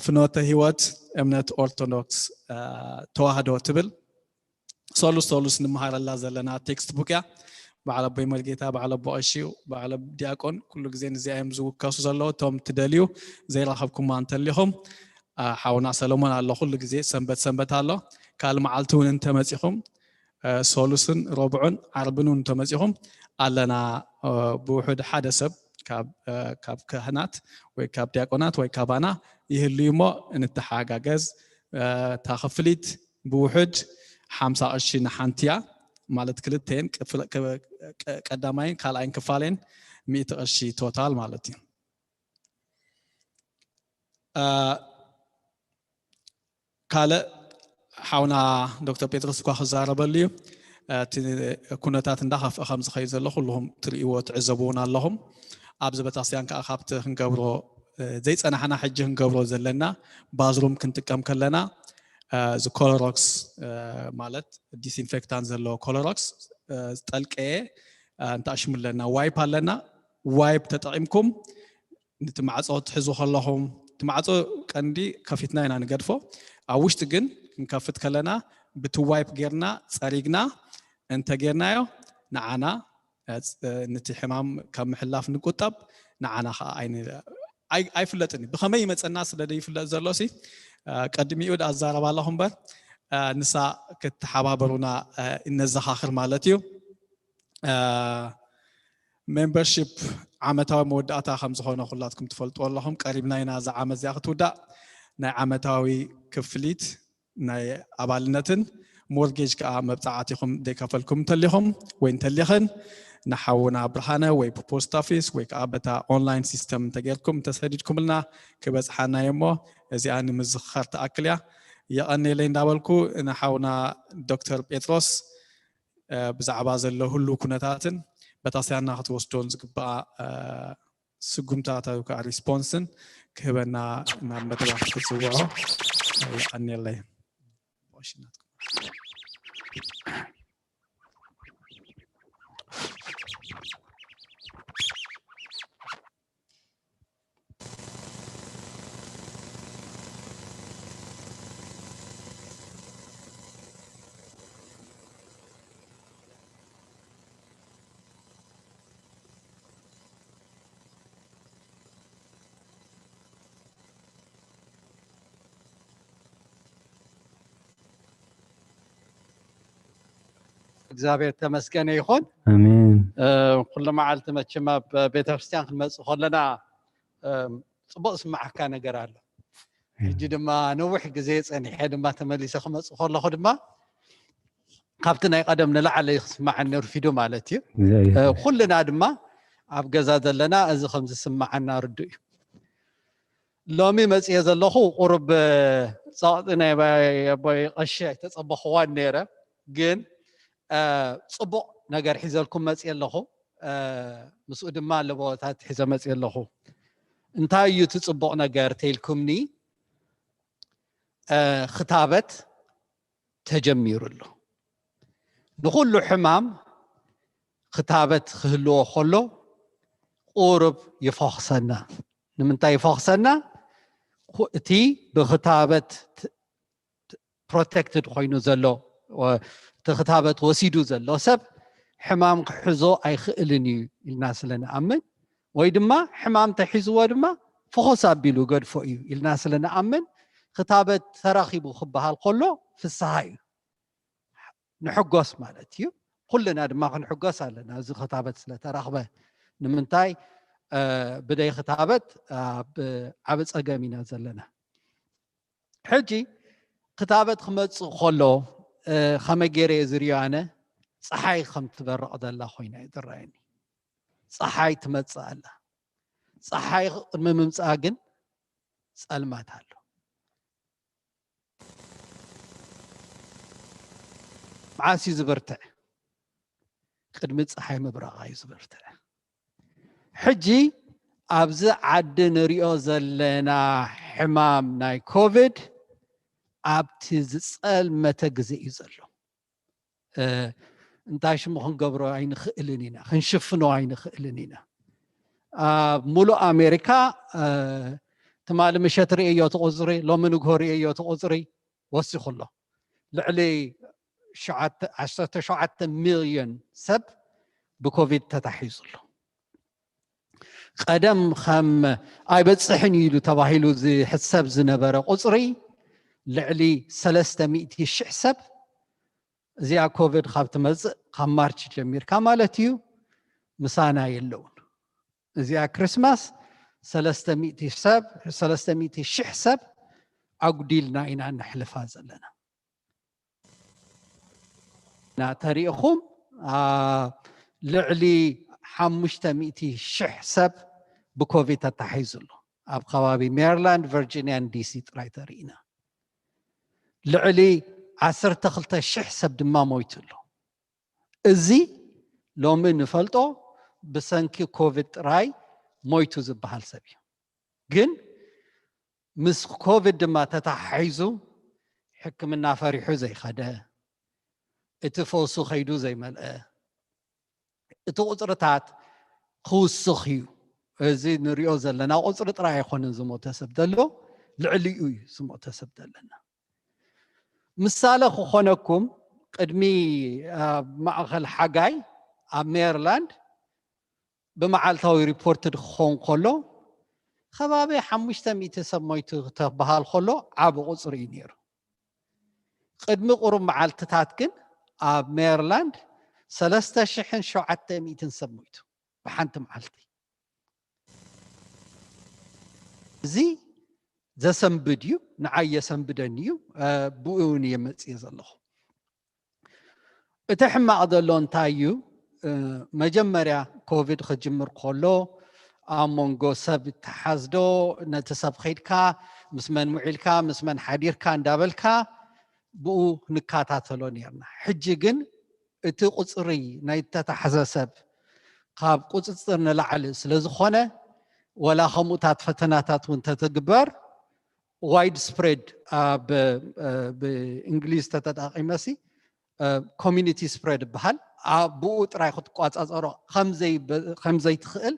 ፍኖተ ህይወት እምነት ኦርቶዶክስ ተዋህዶ ትብል ሰሉስ ሰሉስ ንምሃረላ ዘለና ቴክስት ቡክ እያ። በዓል ኣቦይ መርጌታ፣ በዓል ኣቦ ቀሺ፣ በዓል ዲያቆን ኩሉ ግዜ ንዚኣ እዮም ዝውከሱ ዘለዉ። እቶም ትደልዩ ዘይረኸብኩማ እንተሊኹም ሓውና ሰሎሞን ኣሎ፣ ኩሉ ግዜ ሰንበት ሰንበት ኣሎ። ካልእ መዓልቲ እውን እንተመፂኹም ሰሉስን ረቡዕን ዓርብን እውን እንተመፂኹም ኣለና። ብውሑድ ሓደ ሰብ ካብ ካህናት ወይ ካብ ዲያቆናት ወይ ካባና ይህልዩ እሞ እንተሓጋገዝ እታ ክፍሊት ብውሕድ ሓምሳ ቅርሺ ንሓንቲ እያ ማለት ክልተን ቀዳማይን ካልኣይን ክፋሌን ሚእቲ ቅርሺ ቶታል ማለት እዩ። ካልእ ሓውና ዶክተር ጴጥሮስ እኳ ክዛረበሉ እዩ። እቲ ኩነታት እንዳኸፍአ ከም ዝኸይድ ዘሎ ኩልኹም ትርእይዎ ትዕዘብዎን ኣለኹም። ኣብዚ ቤተክርስትያን ከዓ ካብቲ ክንገብሮ ዘይፀናሕና ሕጂ ክንገብሮ ዘለና ባዝሩም ክንጥቀም ከለና እዚ ኮሎሮክስ ማለት ዲስኢንፌክታንት ዘለዎ ኮሎሮክስ ዝጠልቀየ እንተኣሽሙ ኣለና ዋይፕ ኣለና። ዋይፕ ተጠቒምኩም ነቲ ማዕፆ ትሕዙ ከለኹም እቲ ማዕፆ ቀንዲ ከፊትና ኢና ንገድፎ። ኣብ ውሽጢ ግን ክንከፍት ከለና ብቲ ዋይፕ ጌርና ፀሪግና እንተ ጌርናዮ ንዓና ነቲ ሕማም ካብ ምሕላፍ ንቁጠብ። ንዓና ከዓ ኣይፍለጥን ብከመይ ይመፀና ስለ ዘይፍለጥ ዘሎ ሲ ቀድሚኡ ኣዛረባ ኣለኹ እምበር ንሳ ክትሓባበሩና እነዘኻኽር ማለት እዩ። ሜምበርሺፕ ዓመታዊ መወዳእታ ከም ዝኾነ ኩላትኩም ትፈልጥዎ ኣለኹም። ቀሪብና ኢና እዛ ዓመት እዚኣ ክትውዳእ። ናይ ዓመታዊ ክፍሊት ናይ ኣባልነትን ሞርጌጅ ከዓ መብፃዓት ኢኹም ዘይከፈልኩም እንተሊኹም ወይ እንተሊኽን ንሓውና ብርሃነ ወይ ብፖስት ኦፊስ ወይ ከዓ በታ ኦንላይን ሲስተም እንተጌርኩም እንተሰዲድኩምልና ክበፅሓና እሞ እዚኣ ንምዝኽኻር ትኣክል እያ። የቐንየለይ እንዳበልኩ ንሓውና ዶክተር ጴጥሮስ ብዛዕባ ዘሎ ህሉ ኩነታትን በታ ስያና ክትወስዶን ዝግባኣ ስጉምታታት ከዓ ሪስፖንስን ክህበና ናብ መድረኽ ክፅውዖ ይቀንየለይ። እግዚኣብሔር ተመስገነ ይኹን። ኣሜን። ኩሉ መዓልቲ መቸም ኣብ ቤተክርስትያን ክንመፅእ ከለና ፅቡቅ ስማዓካ ነገር ኣሎ። ሕጂ ድማ ነዊሕ ግዜ ፀኒሐ ድማ ተመሊሰ ክመፅእ ከለኹ ድማ ካብቲ ናይ ቀደም ንላዕሊ ክስማዓኒ ረፊዱ ማለት እዩ። ኩልና ድማ ኣብ ገዛ ዘለና እዚ ከም ዝስማዓና ርዱእ እዩ። ሎሚ መፅየ ዘለኹ ቁሩብ ፀቕጢ ናይ ኣቦይ ቀሺ ኣይተፀበኽዋን ነይረ፣ ግን ፅቡቕ ነገር ሒዘልኩም መፅየ ኣለኹ። ምስኡ ድማ ኣለቦታት ሒዘ መፅየ ኣለኹ። እንታይ እዩ እቲ ፅቡቕ ነገር ተይልኩምኒ? ክታበት ተጀሚሩ ኣሎ። ንኹሉ ሕማም ክታበት ክህልዎ ከሎ ቁሩብ ይፈኽሰና። ንምንታይ ይፈኽሰና? እቲ ብክታበት ፕሮቴክትድ ኮይኑ ዘሎ እቲ ክታበት ወሲዱ ዘሎ ሰብ ሕማም ክሕዞ ኣይኽእልን እዩ ኢልና ስለ ንኣምን ወይ ድማ ሕማም ተሒዝዎ ድማ ፍኹስ ኣቢሉ ገድፎ እዩ ኢልና ስለ ንኣምን ክታበት ተረኺቡ ክበሃል ከሎ ፍስሃ እዩ። ንሕጎስ ማለት እዩ። ኩልና ድማ ክንሕጎስ ኣለና እዚ ክታበት ስለተረኽበ። ንምንታይ ብደይ ክታበት ኣብ ዓብ ፀገም ኢና ዘለና። ሕጂ ክታበት ክመፅእ ከሎ ከመይ ገይረ እየ ዝሪኦ ኣነ ፀሓይ ከም ትበርቕ ዘላ ኮይና እዩ ዝረኣየኒ። ፀሓይ ትመፅእ ኣላ። ፀሓይ ቅድሚ ምምፅኣ ግን ፀልማት ኣሎ። መዓስ እዩ ዝብርትዕ? ቅድሚ ፀሓይ ምብራቓ እዩ ዝብርትዕ። ሕጂ ኣብዚ ዓዲ ንሪኦ ዘለና ሕማም ናይ ኮቪድ ኣብቲ ዝፀልመተ ግዜ እዩ ዘሎ። እንታይ ሽሙ ክንገብሮ ኣይንኽእልን ኢና፣ ክንሽፍኖ ኣይንኽእልን ኢና። ኣብ ሙሉእ ኣሜሪካ ትማሊ ምሸት ርእዮ እቲ ቁፅሪ፣ ሎሚ ንግሆ ርእዮ እቲ ቁፅሪ ወሲኹ ኣሎ። ልዕሊ ዓሰርተ ሸውዓተ ሚልዮን ሰብ ብኮቪድ ተታሒዙ ኣሎ። ቀደም ከም ኣይበፅሕን እዩ ኢሉ ተባሂሉ ዝሕሰብ ዝነበረ ቁፅሪ ልዕሊ ሰለስተ ሚእቲ ሽሕ ሰብ እዚኣ ኮቪድ ካብ ትመፅእ ካብ ማርች ጀሚርካ ማለት እዩ ምሳና የለውን። እዚኣ ክርስማስ ሰለስተ ሚእቲ ሰብ ሰለስተ ሚእቲ ሽሕ ሰብ ኣጉዲልና ኢና ነሕልፋ ዘለና። ናተሪእኹም ልዕሊ ሓሙሽተ ሚእቲ ሽሕ ሰብ ብኮቪድ ተታሒዙ ኣሎ። ኣብ ከባቢ ሜሪላንድ፣ ቨርጂኒያን ዲሲ ጥራይ ተሪእና። ልዕሊ ዓሰርተ ክልተ ሽሕ ሰብ ድማ ሞይቱ ኣሎ። እዚ ሎሚ ንፈልጦ ብሰንኪ ኮቪድ ጥራይ ሞይቱ ዝበሃል ሰብ እዩ። ግን ምስ ኮቪድ ድማ ተተሓሒዙ ሕክምና ፈሪሑ ዘይኸደ፣ እቲ ፈውሱ ከይዱ ዘይመልአ፣ እቲ ቁፅርታት ክውስኽ እዩ። እዚ ንሪኦ ዘለና ቁፅሪ ጥራይ ኣይኮነን ዝሞተ ሰብ ዘሎ፣ ልዕሊኡ እዩ ዝሞተ ሰብ ዘለና። ምሳሌ ክኾነኩም፣ ቅድሚ ኣብ ማእኸል ሓጋይ ኣብ ሜሪላንድ ብመዓልታዊ ሪፖርት ክኸውን ከሎ ከባቢ ሓሙሽተ ሚእቲ ሰብ ሞይቱ ክተበሃል ከሎ ዓቢ ቁፅሪ እዩ ነይሩ። ቅድሚ ቁሩብ መዓልትታት ግን ኣብ ሜሪላንድ ሰለስተ ሽሕን ሸውዓተ ሚእትን ሰብ ሞይቱ ብሓንቲ መዓልቲ። እዚ ዘሰንብድ እዩ፣ ንዓይ የሰንብደኒ እዩ። ብኡ እውን እየ መፅየ ዘለኹ። እቲ ሕማቕ ዘሎ እንታይ እዩ? መጀመርያ ኮቪድ ክጅምር ከሎ ኣብ መንጎ ሰብ ይተሓዝዶ፣ ነቲ ሰብ ኸይድካ ምስ መን ውዒልካ ምስ መን ሓዲርካ እንዳበልካ ብኡ ንከታተሎ ነርና። ሕጂ ግን እቲ ቁፅሪ ናይ ተታሕዘ ሰብ ካብ ቁፅፅር ንላዕሊ ስለ ዝኾነ፣ ወላ ከምኡታት ፈተናታት እውን ተትግበር፣ ዋይድ ስፕሬድ፣ ብእንግሊዝ ተተጣቂመሲ ኮሚኒቲ ስፕሬድ ይበሃል። ብኡ ጥራይ ክትቋፃፀሮ ከምዘይትኽእል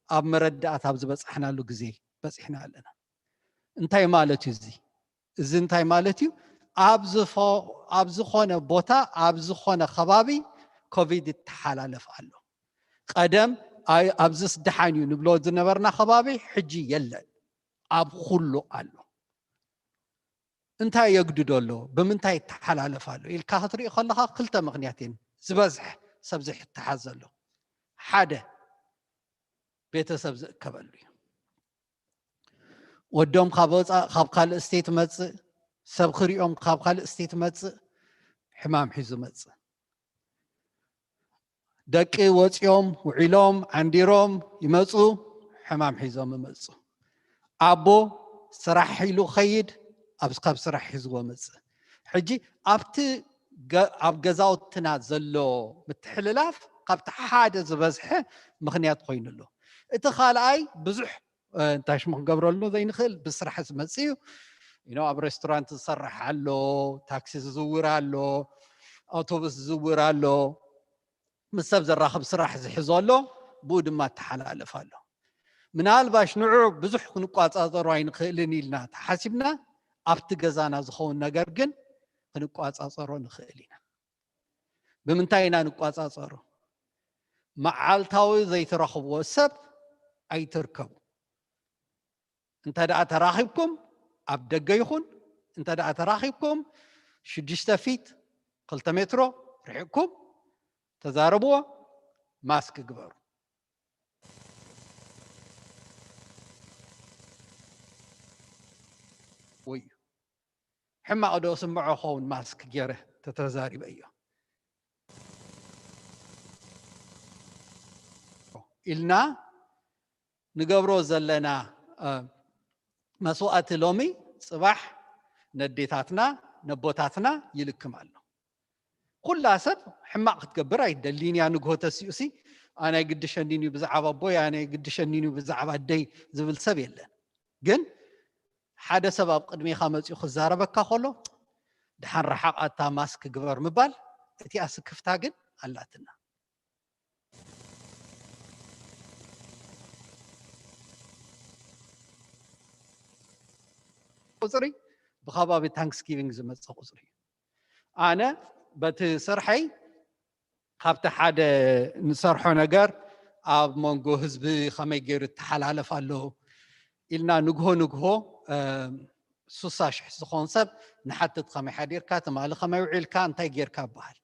ኣብ መረዳእታ ኣብ ዝበፃሕናሉ ግዜ በፂሕና ኣለና። እንታይ ማለት እዩ እዚ? እዚ እንታይ ማለት እዩ? ኣብ ዝኾነ ቦታ፣ ኣብ ዝኾነ ከባቢ ኮቪድ ይተሓላለፍ ኣሎ። ቀደም ኣብዚ ደሓን እዩ ንብሎ ዝነበርና ከባቢ ሕጂ የለን፣ ኣብ ኩሉ ኣሎ። እንታይ የግድዶ ኣሎ? ብምንታይ ይተሓላለፍ ኣሎ ኢልካ ክትርኢ ከለኻ ክልተ ምኽንያት እየን ዝበዝሕ ሰብ ዝተሓዝ ዘሎ። ሓደ፣ ቤተሰብ ዝእከበሉ እዩ። ወዶም ካብ ወፃእ ካብ ካልእ ስቴት መፅእ፣ ሰብ ክሪኦም ካብ ካልእ ስቴት መፅእ፣ ሕማም ሒዙ መፅእ። ደቂ ወፂኦም ውዒሎም ዓንዲሮም ይመፁ፣ ሕማም ሒዞም ይመፁ። ኣቦ ስራሕ ኢሉ ኸይድ፣ ካብ ስራሕ ሒዝዎ መፅእ። ሕጂ ኣብቲ ኣብ ገዛውትና ዘሎ ምትሕልላፍ ካብቲ ሓደ ዝበዝሐ ምኽንያት ኮይኑ ኣሎ። እቲ ካልኣይ ብዙሕ እንታይ ሽሙ ክንገብረሉ ዘይንኽእል ብስራሕ ዝመፅእ እዩ። ኣብ ሬስቶራንት ዝሰርሕ ኣሎ፣ ታክሲ ዝዝውር ኣሎ፣ ኣውቶቡስ ዝዝውር ኣሎ፣ ምስ ሰብ ዘራኽብ ስራሕ ዝሕዞ ኣሎ፣ ብኡ ድማ እተሓላለፍ ኣሎ። ምናልባሽ ንዑ ብዙሕ ክንቋፃፀሮ ኣይንኽእልን ኢልና ተሓሲብና፣ ኣብቲ ገዛና ዝኸውን ነገር ግን ክንቋፃፀሮ ንኽእል ኢና። ብምንታይ ኢና ንቋፃፀሮ? መዓልታዊ ዘይትረኽብዎ ሰብ ኣይትርከቡ። እንተ ደኣ ተራኺብኩም ኣብ ደገ ይኹን እንተ ደኣ ተራኺብኩም ሽዱሽተ ፊት ክልተ ሜትሮ ርሒቕኩም ተዛረብዎ፣ ማስክ ግበሩ። ወይ ሕማቕ ዶ ስምዖ ኸውን ማስክ ገይረ ተተዛሪበዮ ኢልና ንገብሮ ዘለና መስዋእቲ ሎሚ ጽባሕ ነዴታትና ነቦታትና ይልክም ኣሎ። ኩላ ሰብ ሕማቕ ክትገብር ኣይደልን እያ። ንግሆ ተሲኡሲ ኣናይ ግድሸኒን እዩ ብዛዕባ ኣቦይ ኣናይ ግድሸኒን እዩ ብዛዕባ ኣደይ ዝብል ሰብ የለን። ግን ሓደ ሰብ ኣብ ቅድሜኻ መፂኡ ክዛረበካ ከሎ ድሓን ረሓቕ ኣታ ማስክ ግበር ምባል እቲኣ ስክፍታ ግን ኣላትና። ቁፅሪ ብከባቢ ታንክስጊቪንግ ዝመፀ ቁፅሪ እዩ። ኣነ በቲ ስርሐይ ካብቲ ሓደ ንሰርሖ ነገር ኣብ መንጎ ህዝቢ ከመይ ገይሩ ይተሓላለፍ ኣሎ ኢልና ንግሆ ንግሆ ሱሳ ሽሕ ዝኾን ሰብ ንሓትት። ከመይ ሓዲርካ ትማሊ ከመይ ውዒልካ እንታይ ጌርካ ይበሃል።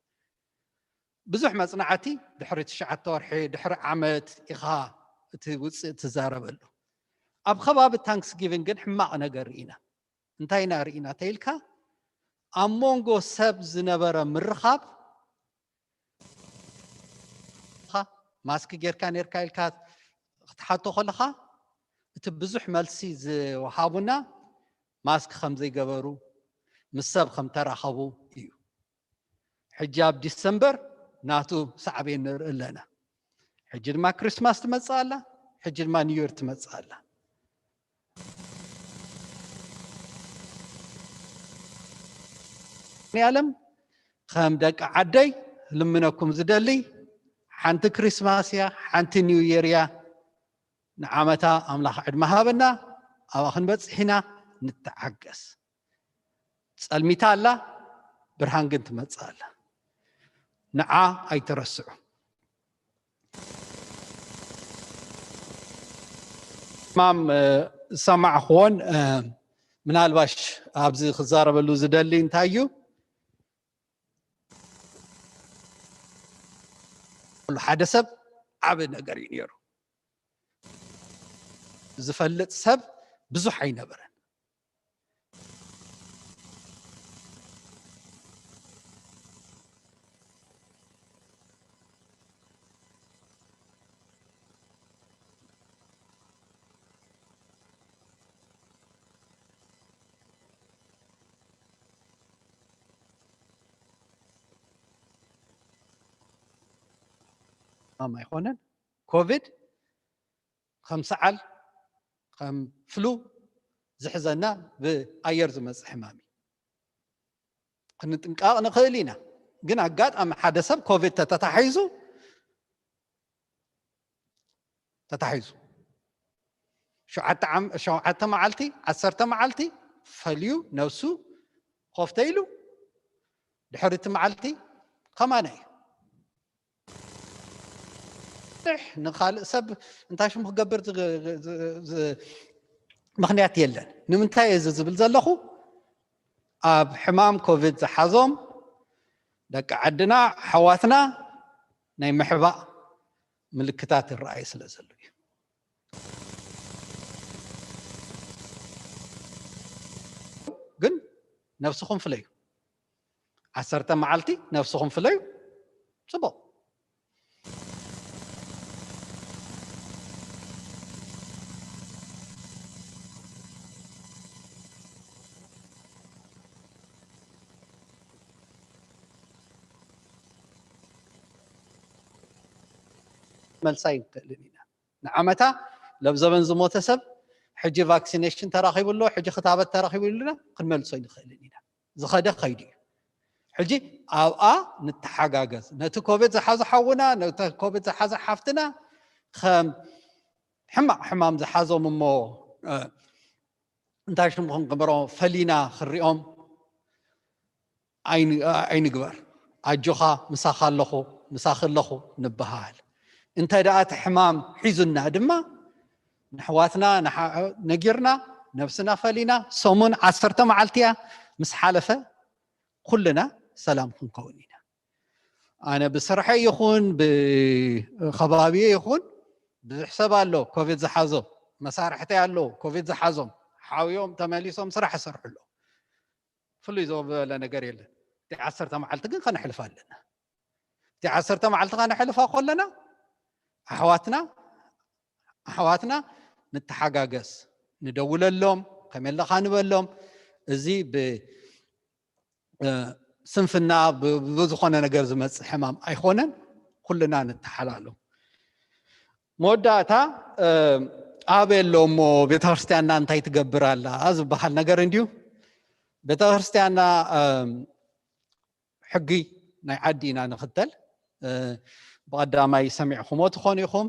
ብዙሕ መፅናዕቲ ድሕሪ ትሽዓተ ወርሒ ድሕሪ ዓመት ኢኻ እቲ ውፅእ ትዛረበሉ። ኣብ ከባቢ ታንክስጊቪንግ ግን ሕማቕ ነገር ርኢና። እንታይ ኢና ርኢና ተይልካ ኣብ መንጎ ሰብ ዝነበረ ምርኻብ ማስክ ጌርካ ኔርካ ኢልካ ክትሓቶ ከለኻ እቲ ብዙሕ መልሲ ዝወሃቡና ማስክ ከም ዘይገበሩ ምስ ሰብ ከም ተራኸቡ እዩ። ሕጂ ኣብ ዲሰምበር ናቱ ሳዕቤን ንርኢ ኣለና። ሕጂ ድማ ክሪስማስ ትመጽእ ኣላ፣ ሕጂ ድማ ኒው ይር ትመጽእ ኣላ። ንዓለም ከም ደቂ ዓደይ ልምነኩም ዝደሊ ሓንቲ ክሪስማስ እያ፣ ሓንቲ ኒው ይር እያ። ንዓመታ ኣምላኽ ዕድመ ሃበና፣ ኣብኣ ክንበጽሕ ኢና፣ ንተዓገስ። ጸልሚታ ኣላ፣ ብርሃን ግን ትመጽእ ኣላ። ንዓ ኣይትረስዑ። ማም ዝሰማዕኽዎን ምናልባሽ ኣብዚ ክዛረበሉ ዝደሊ እንታይ እዩ? ሓደ ሰብ ዓቢ ነገር እዩ ነይሩ። ዝፈልጥ ሰብ ብዙሕ ኣይነበረን። ሕማም ኣይኮነን። ኮቪድ ከም ሰዓል ከም ፍሉ ዝሕዘና ብኣየር ዝመጽእ ሕማም እዩ። ክንጥንቃቕ ንኽእል ኢና። ግን ኣጋጣሚ ሓደ ሰብ ኮቪድ ተተታሒዙ ተታሒዙ ሸውዓተ ዓም- ሸውዓተ መዓልቲ ዓሰርተ መዓልቲ ፈልዩ ነብሱ ኮፍተ ኢሉ ድሕሪ እቲ መዓልቲ ከማና እዩ። ንሕ ንኻልእ ሰብ እንታይ ሽሙ ክገብር ዝ- ዝ- ዝ- ምኽንያት የለን። ንምንታይ እዚ ዝብል ዘለኹ ኣብ ሕማም ኮቪድ ዝሓዞም ደቂ ዓድና ኣሕዋትና ናይ ምሕባእ ምልክታት ይረኣዩ ስለ ዘሎ እዩ። ግን ነብስኹም ፍለዩ። ዓሰርተ መዓልቲ ነብስኹም ፍለዩ። ጽቡቕ። መልሳ ይንክእልን ኢና። ንዓመታ ለብ ዘበን ዝሞተ ሰብ ሕጂ ቫክሲኔሽን ተራኺቡ ኣሎ፣ ሕጂ ክታበት ተራኺቡ ኢሉና ክንመልሶ ይንክእልን ኢና። ዝኸደ ከይዱ እዩ። ሕጂ ኣብኣ ንተሓጋገዝ። ነቲ ኮቪድ ዝሓዞ ሓውና፣ ነቲ ኮቪድ ዝሓዘ ሓፍትና ከም ሕማቕ ሕማም ዝሓዞም እሞ እንታይ ሽሙ ክንግበሮ ፈሊና ክሪኦም ኣይንግበር። ኣጆኻ ምሳኻ ኣለኹ ምሳኺ ኣለኹ ንበሃል። እንተ ደኣ እቲ ሕማም ሒዙና ድማ ንሕዋትና ነጊርና ነብስና ፈሊና ሰሙን ዓሰርተ መዓልቲ እያ ምስ ሓለፈ ኩልና ሰላም ክንከውን ኢና። ኣነ ብስርሐ ይኹን ብከባቢየ ይኹን ብዙሕ ሰብ ኣሎ ኮቪድ ዝሓዞ መሳርሕተይ ኣሎ ኮቪድ ዝሓዞም ሓውዮም ተመሊሶም ስራሕ ይሰርሑ ኣለዉ። ፍሉይ ዝበለ ነገር የለን። እቲ ዓሰርተ መዓልቲ ግን ከነሕልፋ ኣለና። እቲ ዓሰርተ መዓልቲ ከነሕልፋ ከለና ኣሕዋትና ኣሕዋትና ንተሓጋገዝ፣ ንደውለሎም፣ ከመይ ኣለኻ ንበሎም። እዚ ብስንፍና ብዝኾነ ነገር ዝመፅእ ሕማም ኣይኮነን። ኩልና ንተሓላሎ። መወዳእታ ኣበ ኣሎ እሞ ቤተክርስትያንና እንታይ ትገብር ኣላ ዝበሃል ነገር እንድዩ። ቤተክርስትያንና ሕጊ ናይ ዓዲ ኢና ንኽተል። ብቐዳማይ ሰሚዕኹሞ ትኾኑ ኢኹም።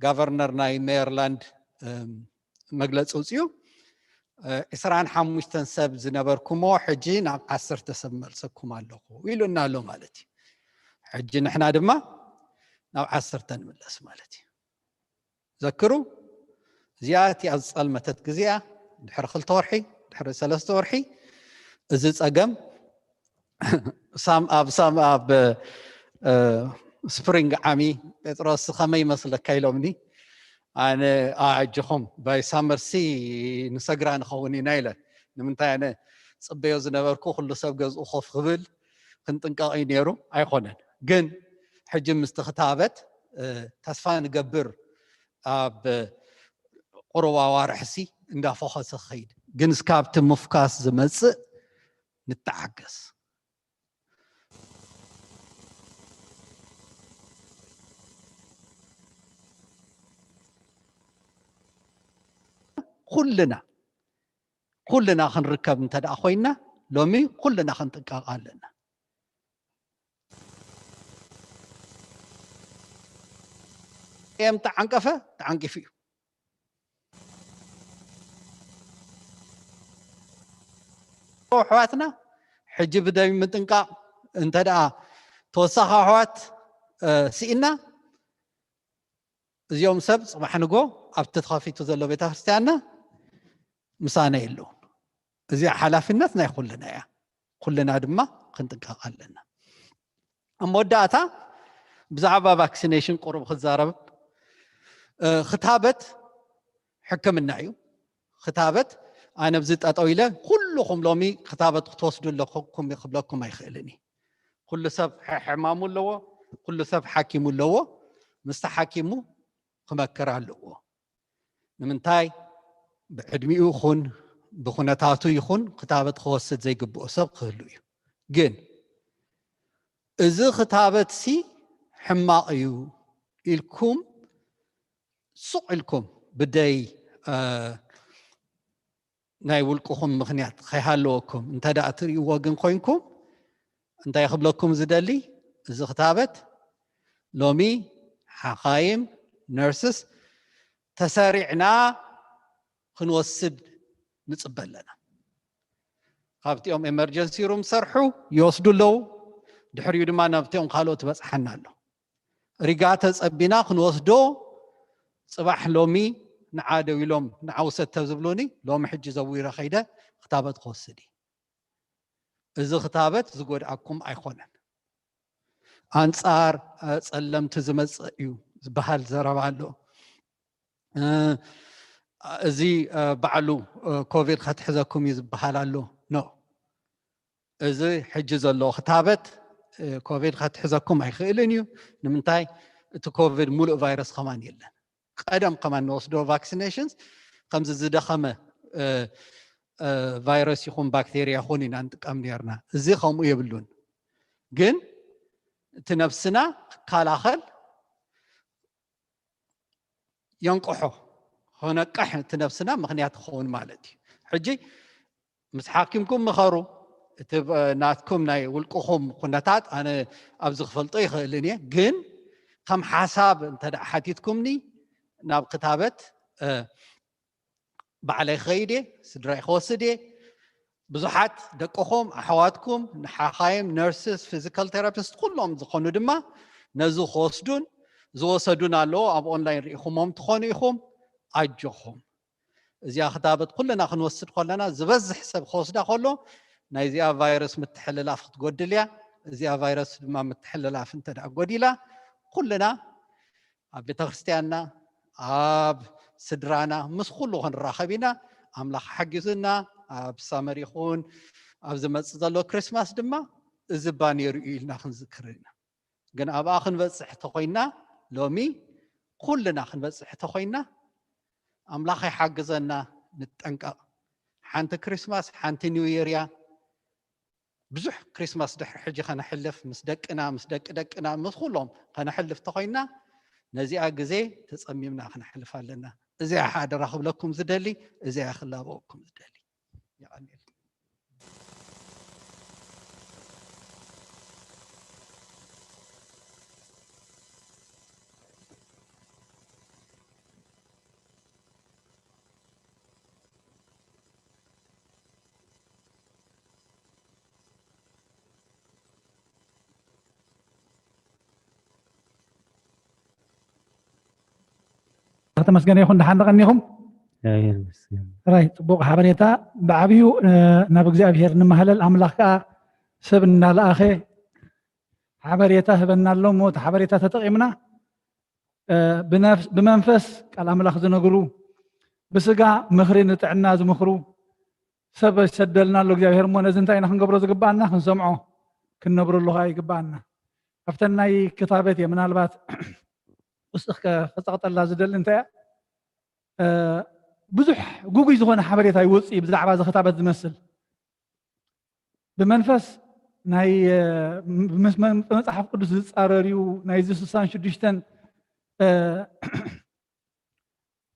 ጋቨርነር ናይ ሜርላንድ መግለፂ ውፅኡ። ዕስራን ሓሙሽተን ሰብ ዝነበርኩሞ ሕጂ ናብ ዓሰርተ ሰብ መልሰኩም ኣለኹ ኢሉና ኣሎ ማለት እዩ። ሕጂ ንሕና ድማ ናብ ዓሰርተ ንምለስ ማለት እዩ። ዘክሩ፣ እዚኣ እቲኣ ዝፀልመተት ግዜኣ ድሕሪ ክልተ ወርሒ ድሕሪ ሰለስተ ወርሒ እዚ ፀገም ሳም ኣብ ሳም ኣብ ስፕሪንግ ዓሚ ጴጥሮስ ከመይ ይመስለካ ኢሎምኒ። ኣነ ኣጅኹም ባይ ሳመርሲ ንሰግራ ንኸውን ኢና ኢለ። ንምንታይ ኣነ ፅበዮ ዝነበርኩ ኩሉ ሰብ ገዝኡ ኮፍ ክብል ክንጥንቀቕ እዩ ነይሩ። ኣይኮነን ግን ሕጂ ምስ ተኽታበት ተስፋ ንገብር ኣብ ቁሩብ ኣዋርሕሲ እንዳፈኸሰ ክኸይድ። ግን እስካብቲ ምፍካስ ዝመፅእ ንተዓገስ። ኩልና ኩልና ክንርከብ እንተ ደኣ ኮይና፣ ሎሚ ኩልና ክንጥንቀቕ ኣለና። ኤም ተዓንቀፈ፣ ተዓንቂፉ እዩ። ኣሕዋትና፣ ሕጂ ብደም ምጥንቃቕ እንተ ደኣ ተወሳኺ ኣሕዋት፣ እ፣ ስኢና፣ እዚኦም ሰብ ጽባሕ ንጎ ኣብቲ ተኸፊቱ ዘሎ ቤተ ክርስቲያንና ምሳና የለውን። እዚኣ ሓላፍነት ናይ ኩልና እያ። ኩልና ድማ ክንጥንቀቕ ኣለና። ኣብ መወዳእታ ብዛዕባ ቫክሲኔሽን ቁሩብ ክዛረብ፣ እ፣ ክታበት ሕክምና እዩ። ክታበት ኣነ ኣብዚ ጠጠው ኢለ ኩልኹም ሎሚ ክታበት ክትወስዱ ኣለኩም ክብለኩም ኣይኽእልን እዩ። ኩሉ ሰብ ሕ-፣ ሕማሙ ኣለዎ፣ ኩሉ ሰብ ሓኪሙ ኣለዎ። ምስቲ ሓኪሙ ክመክር ኣለዎ። ንምንታይ ብዕድሚኡ ይኹን ብኩነታቱ ይኹን ክታበት ክወስድ ዘይግብኦ ሰብ ክህሉ እዩ። ግን እዚ ክታበትሲ ሕማቕ እዩ ኢልኩም ሱቕ ኢልኩም ብደይ፣ እ፣ ናይ ውልቅኹም ምኽንያት ከይሃለወኩም እንተ ደኣ ትርእይዎ ግን ኮይንኩም፣ እንታይ ክብለኩም ዝደሊ፣ እዚ ክታበት ሎሚ ሓኻይም፣ ነርስስ ተሰሪዕና ክንወስድ ንጽበ ኣለና። ካብቲኦም ኤመርጀንሲ ሩም ዝሰርሑ ይወስዱ ኣለዉ፣ ድሕሪኡ ድማ ናብቲኦም ካልኦት ይበጽሓና ኣሎ። ሪጋ ተጸቢና ክንወስዶ፣ ጽባሕ ሎሚ ንዓ ደው ኢሎም ንዓ ውሰድ ተዝብሉኒ፣ ሎሚ ሕጂ ዘዊረ ከይደ ክታበት ክወስድ እየ። እዚ ክታበት ዝጎድኣኩም ኣይኮነን። ኣንጻር፣ እ፣ ጸለምቲ ዝመጽእ እዩ ዝበሃል ዘረባ ኣሎ። እ፣ እዚ፣ እ፣ ባዕሉ፣ እ፣ ኮቪድ ከትሕዘኩም እዩ ዝበሃል ኣሎ። ኖ። እዚ ሕጂ ዘሎ ክታበት፣ እ፣ ኮቪድ ከትሕዘኩም ኣይኽእልን እዩ። ንምንታይ? እቲ ኮቪድ ሙሉእ ቫይረስ ከማን የለን። ቀደም ከማን ንወስዶ ቫክሲኔሽንስ ከምዚ ዝደኸመ፣ እ፣ እ፣ ቫይረስ ይኹን ባክቴርያ ይኹን ኢና ንጥቀም ነርና። እዚ ከምኡ የብሉን። ግን እቲ ነብስና ክከላኸል የንቅሖ፣ ክነቅሕ እቲ ነብስና ምኽንያት ክኸውን ማለት እዩ። ሕጂ ምስ ሓኪምኩም ምኸሩ። እቲ ብ-፣ ናትኩም ናይ ውልቅኹም ኩነታት ኣነ ኣብዚ ክፈልጦ ይኽእልን እየ። ግን ከም ሓሳብ እንተ ደኣ ሓቲትኩምኒ ናብ ክታበት፣ እ፣ ባዕለይ ክኸይድ እየ፣ ስድራይ ክወስድ እየ። ብዙሓት ደቅኹም፣ ኣሕዋትኩም፣ ንሓኻይም፣ ነርስስ፣ ፊዚካል ቴራፒስት፣ ኩሎም ዝኾኑ ድማ ነዚ ክወስዱን ዝወሰዱን ኣለዉ። ኣብ ኦንላይን ርኢኹሞም ትኾኑ ኢኹም። ኣጆኹም። እዚኣ ክታበት ኩልና ክንወስድ ከለና ዝበዝሕ ሰብ ክወስዳ ከሎ ናይዚኣ ቫይረስ ምትሕልላፍ ክትጎድል እያ። እዚኣ ቫይረስ ድማ ምትሕልላፍ እንተ ደኣ ጎዲላ ኩልና ኣብ ቤተ ክርስቲያንና፣ ኣብ ስድራና፣ ምስ ኩሉ ክንራኸብ ኢና። ኣምላኽ ሓጊዙና፣ ኣብ ሳመር ይኹን ኣብ ዝመጽእ ዘሎ ክሪስማስ ድማ እዚ እባ ነይሩ እዩ ኢልና ክንዝክር ኢና። ግን ኣብኣ ክንበጽሕ ተኾይና፣ ሎሚ ኩልና ክንበጽሕ ተኾይና፣ ኣምላኽ ይሓግዘና፣ ንጠንቀቕ። ሓንቲ ክሪስማስ፣ ሓንቲ ኒው ይር እያ። ብዙሕ ክሪስማስ ድሕሪ ሕጂ ከነሕልፍ፣ ምስ ደቅና፣ ምስ ደቂ ደቅና፣ ምስ ኩሎም ከነሕልፍ ተኾይና፣ ነዚኣ ግዜ ተጸሚምና ክነሕልፍ ኣለና። እዚኣ ሓደራ ክብለኩም ዝደሊ፣ እዚኣ ክላበወኩም ዝደሊ። የቐንየልና። ተመስገን ይኹን። ደሓን ደቐኒኹም? ራይ፣ ጽቡቕ ሓበሬታ። ብዓብዩ፣ እ፣ ናብ እግዚኣብሔር ንማህለል። ኣምላኽ ከኣ ሰብ እናለኣኸ ሓበሬታ ህበና ኣሎ እሞ፣ እቲ ሓበሬታ ተጠቒምና፣ እ፣ ብነፍስ-፣ ብመንፈስ ቃል ኣምላኽ ዝነግሩ፣ ብስጋ ምኽሪ ንጥዕና ዝምኽሩ ሰብ ይሰደልና ኣሎ እግዚኣብሔር እሞ፣ ነዚ እንታይ ኢና ክንገብሮ ዝግባኣና? ክንሰምዖ፣ ክንነብረሉ ከኣ ይግባኣና። ኣብተን ናይ ክታበት እየ ምናልባት ውስኽ ከ-፣ ክጸቕጠላ ዝደሊ እንታይ እያ? እ፣ ብዙሕ ጉጉይ ዝኾነ ሓበሬታ ይወጽእ እዩ ብዛዕባ እዚ ክታበት ዝመስል። ብመንፈስ ናይ፣ እ፣ ምስ መ-፣ መጽሓፍ ቅዱስ ዝጻረር እዩ። ናይዚ ስሳን ሽዱሽተን፣ እ፣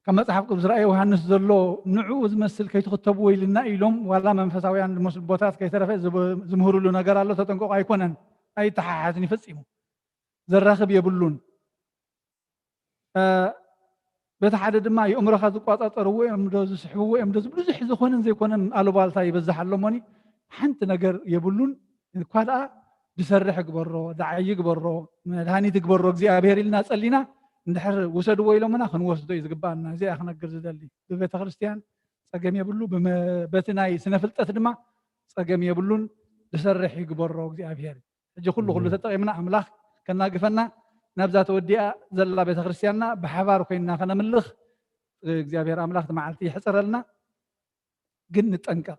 ካብ መጽሓፍ ቅዱስ ራእየ ዮሃንስ ዘሎ ንዕኡ ዝመስል ከይትኽተብዎ ኢልና ኢሎም፣ ዋላ መንፈሳውያን ዝመስሉ ቦታት ከይተረፈ ዝብ-፣ ዝምህሩሉ ነገር ኣሎ። ተጠንቀቑ ኣይኮነን፣ ኣይተሓሓዝን እዩ ፈጺሙ። ዘራኽብ የብሉን። እ፣ በቲ ሓደ ድማ የእምሮኻ ዝቋጻጸርዎ እዮም ዶ ዝስሕብዎ እዮም ዶ ብዙሕ ዝኾነን ዘይኮነን ኣሉባልታ ይበዝሕ ኣሎ እሞኒ፣ ሓንቲ ነገር የብሉን። እኳ ደኣ ዝሰርሕ ግበሮ፣ ዝዓዪ ግበሮ፣ መድሃኒት ግበሮ እግዚኣብሔር ኢልና ጸሊና፣ እንድሕር ውሰድዎ ኢሎምና ክንወስዶ እዩ ዝግባኣና። እዚኣ ክነግር ዝደሊ። ብቤተ ክርስቲያን ጸገም የብሉ፣ ብመ-፣ በቲ ናይ ስነ ፍልጠት ድማ ጸገም የብሉን። ዝሰርሕ ይግበሮ እግዚኣብሔር። ሕጂ ኩሉ ኩሉ እም። ተጠቒምና ኣምላኽ ከናግፈና፣ ናብዛ ተወዲኣ ዘላ ቤተ ክርስቲያንና ብሓባር ኮይንና ከነምልኽ እግዚኣብሔር ኣምላኽ እቲ መዓልቲ ይሕጽረልና። ግን ንጠንቀቕ።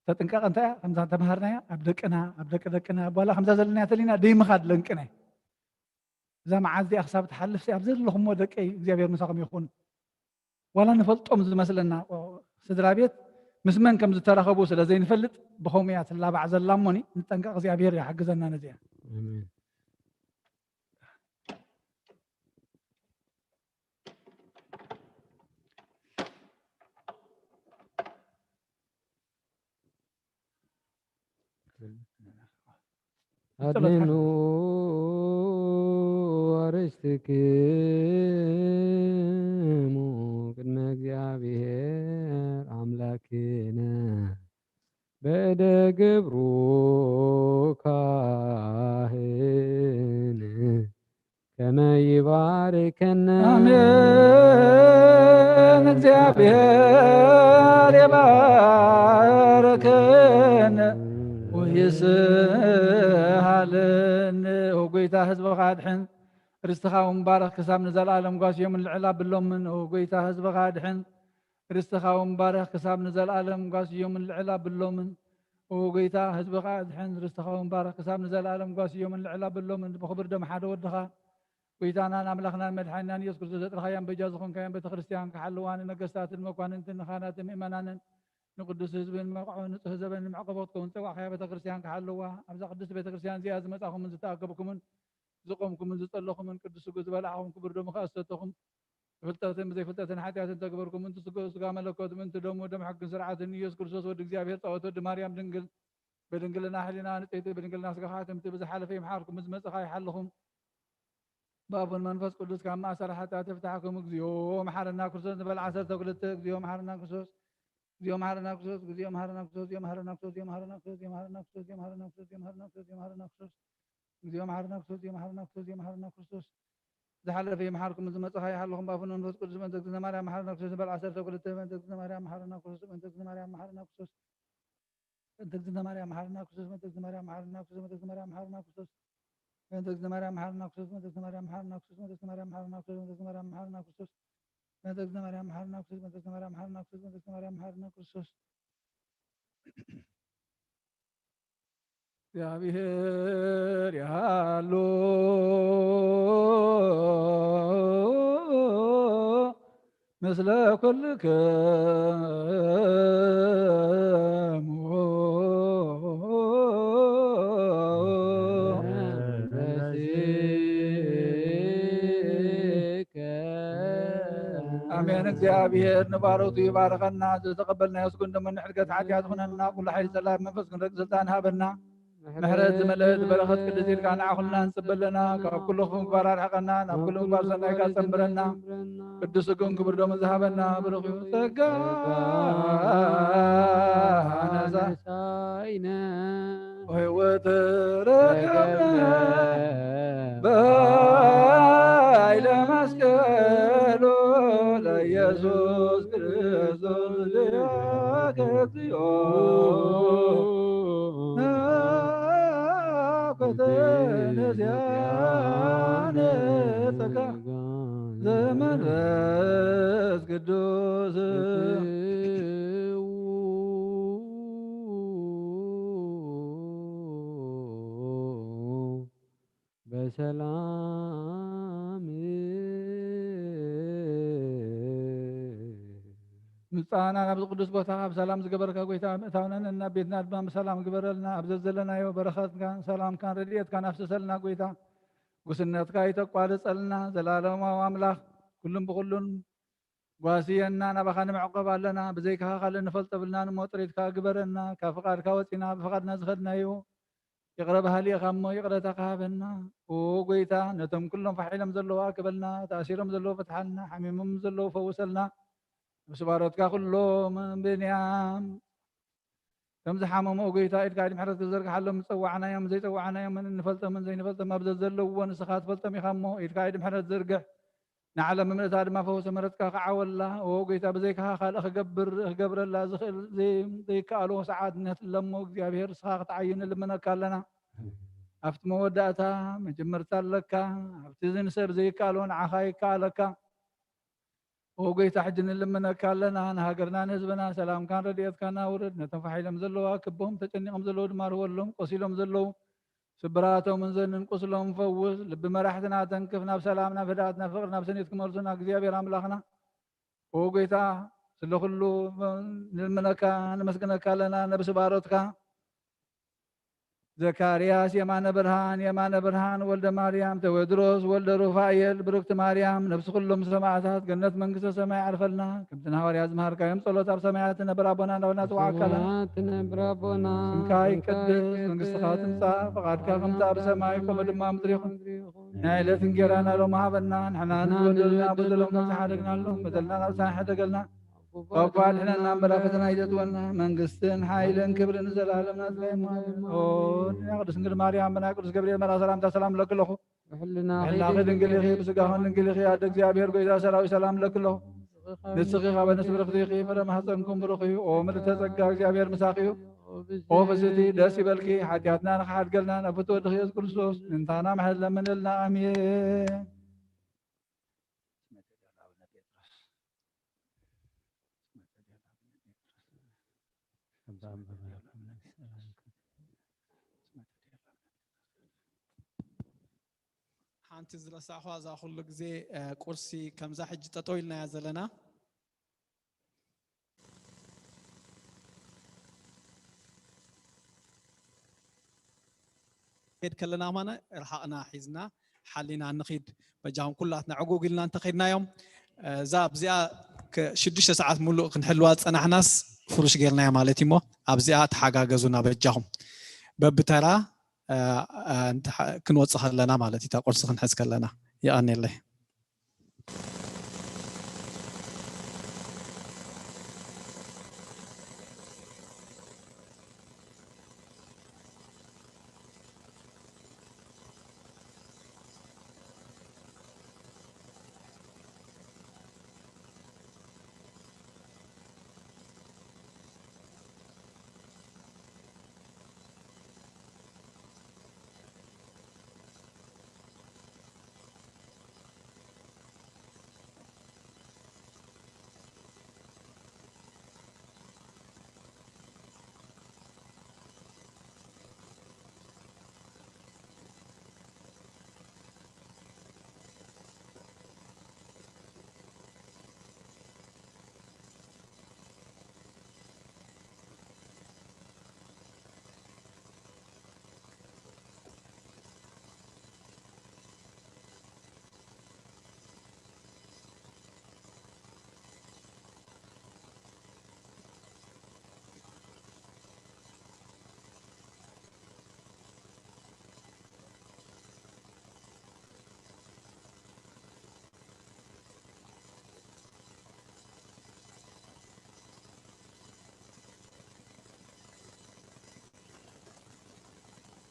ተጥንቀቕ እንታይ እያ? ከምዛ ተምሃርናያ ኣብ ደቅና፣ ኣብ ደቂ ደቅና፣ በኋላ ከምዛ ዘለናያ ተሊና ደይምኻድ ለንቅነ። እዛ መዓልቲ እዚኣ ክሳብ ትሓልፍ ኣብ ዘለኹምዎ ደቀይ እግዚኣብሔር ምሳኹም ይኹን። ዋላ ንፈልጦም ዝመስለና ስድራ ቤት ምስ መን ከም ዝተራኸቡ ስለ ዘይንፈልጥ ብኸምኡ እያ ትላባዕ ዘላ እሞኒ ንጠንቀቕ። እግዚኣብሔር ይሓግዘና ነዚኣ። ኣሜን። ኣድንኑ ወርስትክሙ ቅድመ እግዚኣብሔር ኣምላክነ በእደ ገብሩ ካህን ከመ ይባርከነ። ኣሜን። እግዚኣብሔር ይባርከነ ወይስሃለነ። ኦ ጎይታ ህዝብኻ ኣድሕን፣ ርስትኻ እውን ባርኽ ክሳብ ንዘለኣለም ጓስዮም ንልዕል ኣብሎምን። ኦ ጎይታ ህዝብኻ ኣድሕን፣ ርስትኻ እውን ባርኽ ክሳብ ንዘለኣለም ጓስዮም ንልዕል ኣብሎምን። ኦ ጎይታ ህዝብኻ ኣድሕን፣ ርስትኻ እውን ባርኽ ክሳብ ንዘለኣለም ጓስዮም ንልዕል ኣብሎምን። ብኽብር ደም ሓደ ወድኻ ጎይታናን ኣምላኽናን መድሓኒናን ኢየሱስ ክርስቶስ ዘጥረኻያን በጃ ዝኾንካያን ቤተ ክርስቲያን ክሓልዋ ንነገስታትን መኳንንትን ንኻህናትን ምእመናንን ንቅዱስ ህዝብን መርዖ ንጹህ ዘበን መዕቆቦ ክትከውን ዝጸዋዕካያ ቤተ ክርስቲያን ክሓልዋ ኣብዛ ቅድስቲ ቤተ ክርስቲያን እዚኣ ዝመጻኹምን ዝተኣከብኩምን ዝቆምኩምን ዝጸለኹምን ቅዱስ ስግኡ ዝበላዕኹም ክቡር ደሙ ከኣ ዝሰተኹም ብፍልጠትን ብዘይፍልጠትን ሓጢኣትን ተግበርኩም ምእንቲ ስግኡ ስጋ መለኮት ምእንቲ ደሙ ደም ሕግን ስርዓትን ኢየሱስ ክርስቶስ ወዲ እግዚኣብሔር ጻወት ወዲ ማርያም ድንግል ብድንግልና ሕሊና ንጽሕቲ ብድንግልና ስጋኻ ትምቲ ብዝሓለፈ ይምሓርኩም ብዝመጽኻ ይሓልኹም ብኣቡን መንፈስ ቅዱስ ካብ ማእሰር ሓጢኣት ይፍታሕኩም። እግዚኦ መሓረና ክርስቶስ ንበል ዓሰርተ ክልተ። እግዚኦ መሓረና ክርስቶስ፣ እግዚኦ መሓረና ክርስቶስ፣ እግዚኦ መሓረና ክርስቶስ፣ እግዚኦ መሓረና ክርስቶስ፣ እግዚኦ መሓረና ክርስቶስ፣ እግዚኦ መሓረና ክርስቶስ፣ እግዚኦ መሓረና ክርስቶስ፣ እግዚኦ መሓረና ክርስቶስ፣ እግዚኦ መሓረና ክርስቶስ፣ እግዚኦ መሓረና ክርስቶስ፣ እግዚኦ መሓረና ክርስቶስ። ዝሓለፈ ይምሓርኩም፣ ዝመጸኻ ይሓልኹም። ብኣቡን መንፈስ ቅዱስ በእንተ እግዝእትነ ማርያም መሓረና ክርስቶስ ንበል ዓሰርተ ክልተ። በእንተ እግዝእትነ ማርያም መሓረና ክርስቶስ፣ በእንተ እግዝእትነ ማርያም መሓረና ክርስቶስ። በእንተ እግዝእትነ ማርያም መሓረና ክርስቶስ፣ በእንተ እግዝእትነ ማርያም መሓረና ክርስቶስ፣ በእንተ እግዝእትነ ማርያም መሓረና ክርስቶስ፣ በእንተ እግዝእትነ ማርያም መሓረና ክርስቶስ፣ በእንተ እግዝእትነ ማርያም መሓረና ክርስቶስ፣ በእንተ እግዝእትነ ማርያም መሓረና ክርስቶስ፣ በእንተ እግዝእትነ ማርያም መሓረና ክርስቶስ፣ በእንተ እግዝእትነ ማርያም መሓረና ክርስቶስ፣ በእንተ እግዝእትነ ማርያም መሓረና ክርስቶስ። እግዚኣብሔር ያሉ ምስለ ኩልክሙ። ኣሜን። እግዚኣብሔር ንባሮቱ ይባርኸና። ዝተቐበልናዮ ስጉን ደሙን ንሕድገት ሓጢኣት ይኹነና። ኩሉ ሓይሊ ጸላኢ መንፈስ ክንረግ ስልጣን ሃበና። ምሕረት ዝመልአት በረኸት ቅድስት ኢልካ ንዓ ኩልና ንጽበ ኣለና። ካብ ኩሉ ክፉእ ምግባር ኣርሕቐና፣ ናብ ኩሉ ምግባር ሰናይካ ጸምብረና። ቅዱስ ስግኡን ክቡር ደሙን ዝሃበና ብሩኽ እዩ። ጸጋ ነሳኢነ ወሕይወት ረከብነ በኃይለ መስቀሉ ለኢየሱስ ክርስቶስ ሊያከ እግዚኦ ናኩተነ ዚያነ ጸጋ ዘመንፈስ ቅዱስ። በሰላም ምምጻእና ናብዚ ቅዱስ ቦታ ብሰላም ዝገበርካ ጎይታ፣ ምእታውናን ናብ ቤትና ድማ ብሰላም ግበረልና። ኣብ ዘዘለናዮ በረኸትካን ሰላምካን ረድኤትካን ኣፍስሰልና ጎይታ። ጉስነትካ ይተቋርጸልና። ዘላለማዊ ኣምላኽ፣ ኩሉን ብኹሉን ጓስየና፣ ናባኻ ንምዕቆብ ኣለና። ብዘይካኻ ካልእ ንፈልጦ ብልናን እሞ ጥሪትካ ግበረና። ካብ ፍቓድካ ወጺና ብፍቓድና ዝኸድናዮ ይቕረ በሃሊ ኢኻ እሞ ይቕረታኻ ሃበና። ኦ ጎይታ፣ ነቶም ኩሎም ፋሕ ኢሎም ዘለዉ ኣክበልና፣ ተኣሲሮም ዘለዉ ፍትሓልና፣ ሓሚሞም ዘለዉ ፈውሰልና። ነብሲ ባሮትካ ኩሎም ብንያም ከም ዝሓመሙ፣ ኦ ጎይታ፣ ኢድካ ኢድ ምሕረት ክትዘርግሓሎም ዝጸዋዕናዮም፣ ዘይጸዋዕናዮምን እንፈልጦምን ዘይንፈልጦም ኣብ ዘዘለውዎ ንስኻ ትፈልጦም ኢኻ እሞ፣ ኢድካ ኢድ ምሕረት ዘርግሕ፣ ንዓለም ምልእታ ድማ ፈውሲ ምሕረትካ ክዓወላ። ኦ ጎይታ፣ ብዘይካኻ ካልእ ክገብር፣ ክገብረላ ዝኽእል ዘይ-፣ ዘይከኣሎ ሰዓት ነትለሞ፣ እግዚኣብሔር ንስኻ ክትዓዩ ንልምነካ ኣለና። ኣብቲ መወዳእታ መጀመርታ ኣለካ፣ ኣብቲ እዚ ንሰብ ዘይከኣሎ ንዓኻ ይከኣለካ። ኦ ጎይታ፣ ሕጂ ንልምነካ ኣለና፣ ንሃገርና ንህዝብና ሰላምካን ረድኤትካን ኣውርድ። ነቶም ፋሕ ኢሎም ዘለዉ ኣክቦም፣ ተጨኒቖም ዘለዉ ድማ ርወሎም፣ ቆሲሎም ዘለዉ ስብራቶምን ዘንን ቁስሎም ፈውስ። ልቢ መራሕትና ተንክፍ፣ ናብ ሰላም፣ ናብ ህድኣት፣ ናብ ፍቕሪ፣ ናብ ስኒት ክመልሱና እግዚኣብሔር ኣምላኽና። ኦ ጎይታ፣ ስለ ኩሉ ንልምነካ፣ ነመስግነካ ኣለና፣ ነብሲ ባሮትካ ዘካርያስ የማነ ብርሃን፣ የማነ ብርሃን ወልደ ማርያም፣ ቴዎድሮስ ወልደ ሩፋኤል፣ ብርክቲ ማርያም፣ ነብሲ ኩሎም ሰማዕታት ገነት መንግስተ ሰማይ ዓርፈልና። ከምቲ ንሃዋርያት ዝመሃርካዮም ጸሎት ኣብ ሰማያት ትነብር ኣቦና እንዳበልና ጽዋዕካ ኣለና። ሰማያት ትነብር ኣቦና፣ ስምካ ይቀደስ፣ መንግስትኻ ትምጻእ፣ ፍቓድካ ከምቲ ኣብ ሰማይ ከምኡ ድማ ኣብ ምድሪ ይኹን። ናይ ዕለት እንጌራና ሎሚ ሃበና፣ ንሕና ንበደልና በደሎም ከም ዝሓደግናሎም በደልና ካብ ንስሓ ሕደገልና። ካብ ክፉ ኣድሕነና እምበር ኣብ ፈተና ኣይተእትወና። መንግስትን ሓይልን ክብርን ንዘለኣለም ናትካ እዩ። ኣሜን። ኦ፣ ቅድስት ድንግል ማርያም፣ ብናይ ቅዱስ ገብርኤል መልኣኽ ሰላምታ ሰላም እብለኪ ኣለኹ። ብሕልናኺ ብሕልናኺ ድንግል ድንግል ኢኺ፣ ኢኺ፣ ብስጋኺ ድንግል ኢኺ። ኣደ እግዚኣብሔር ጎይታ ሰራዊት ሰላም እብለኪ ኣለኹ። ንስኺ ካብ ኣንስቲ ብርኽቲ ኢኺ፣ ፍረ ማህፀንኩም ብሩኽ እዩ። ኦ ምልዕተ ጸጋ፣ እግዚኣብሔር ምሳኺ እዩ። ኦ ፍስቲ፣ ደስ ይበልኪ፣ ሓጢኣትና ንኽሓድገልና ናብ ፍትወ ወድኺ የሱስ ክርስቶስ ምእንታና ምሕረት ለምንልና። ኣሜን። ሓንቲ ዝረሳዕኳ፣ እዛ ኩሉ ግዜ፣ እ፣ ቁርሲ ከምዛ ሕጂ ጠጠው ኢልናያ ዘለና። ሄድ ከለና ማነ ርሓቕና ሒዝና ሓሊና ንኺድ። በጃኹም ኩላትና ዕጉግ ኢልና እንተኸድናዮም፣ እ፣ እዛ ኣብዚኣ ከ-፣ ሽዱሽተ ሰዓት ሙሉእ ክንሕልዋ ዝጸናሕናስ ፍሩሽ ጌርናያ ማለት እዩ። እሞ ኣብዚኣ ተሓጋገዙና በጃኹም። በብተራ፣ እ፣ እ፣ እንተ-፣ ክንወጽእ ከለና ማለት እዩ፣ እታ ቁርሲ ክንሕዝ ከለና። የቐኔለይ።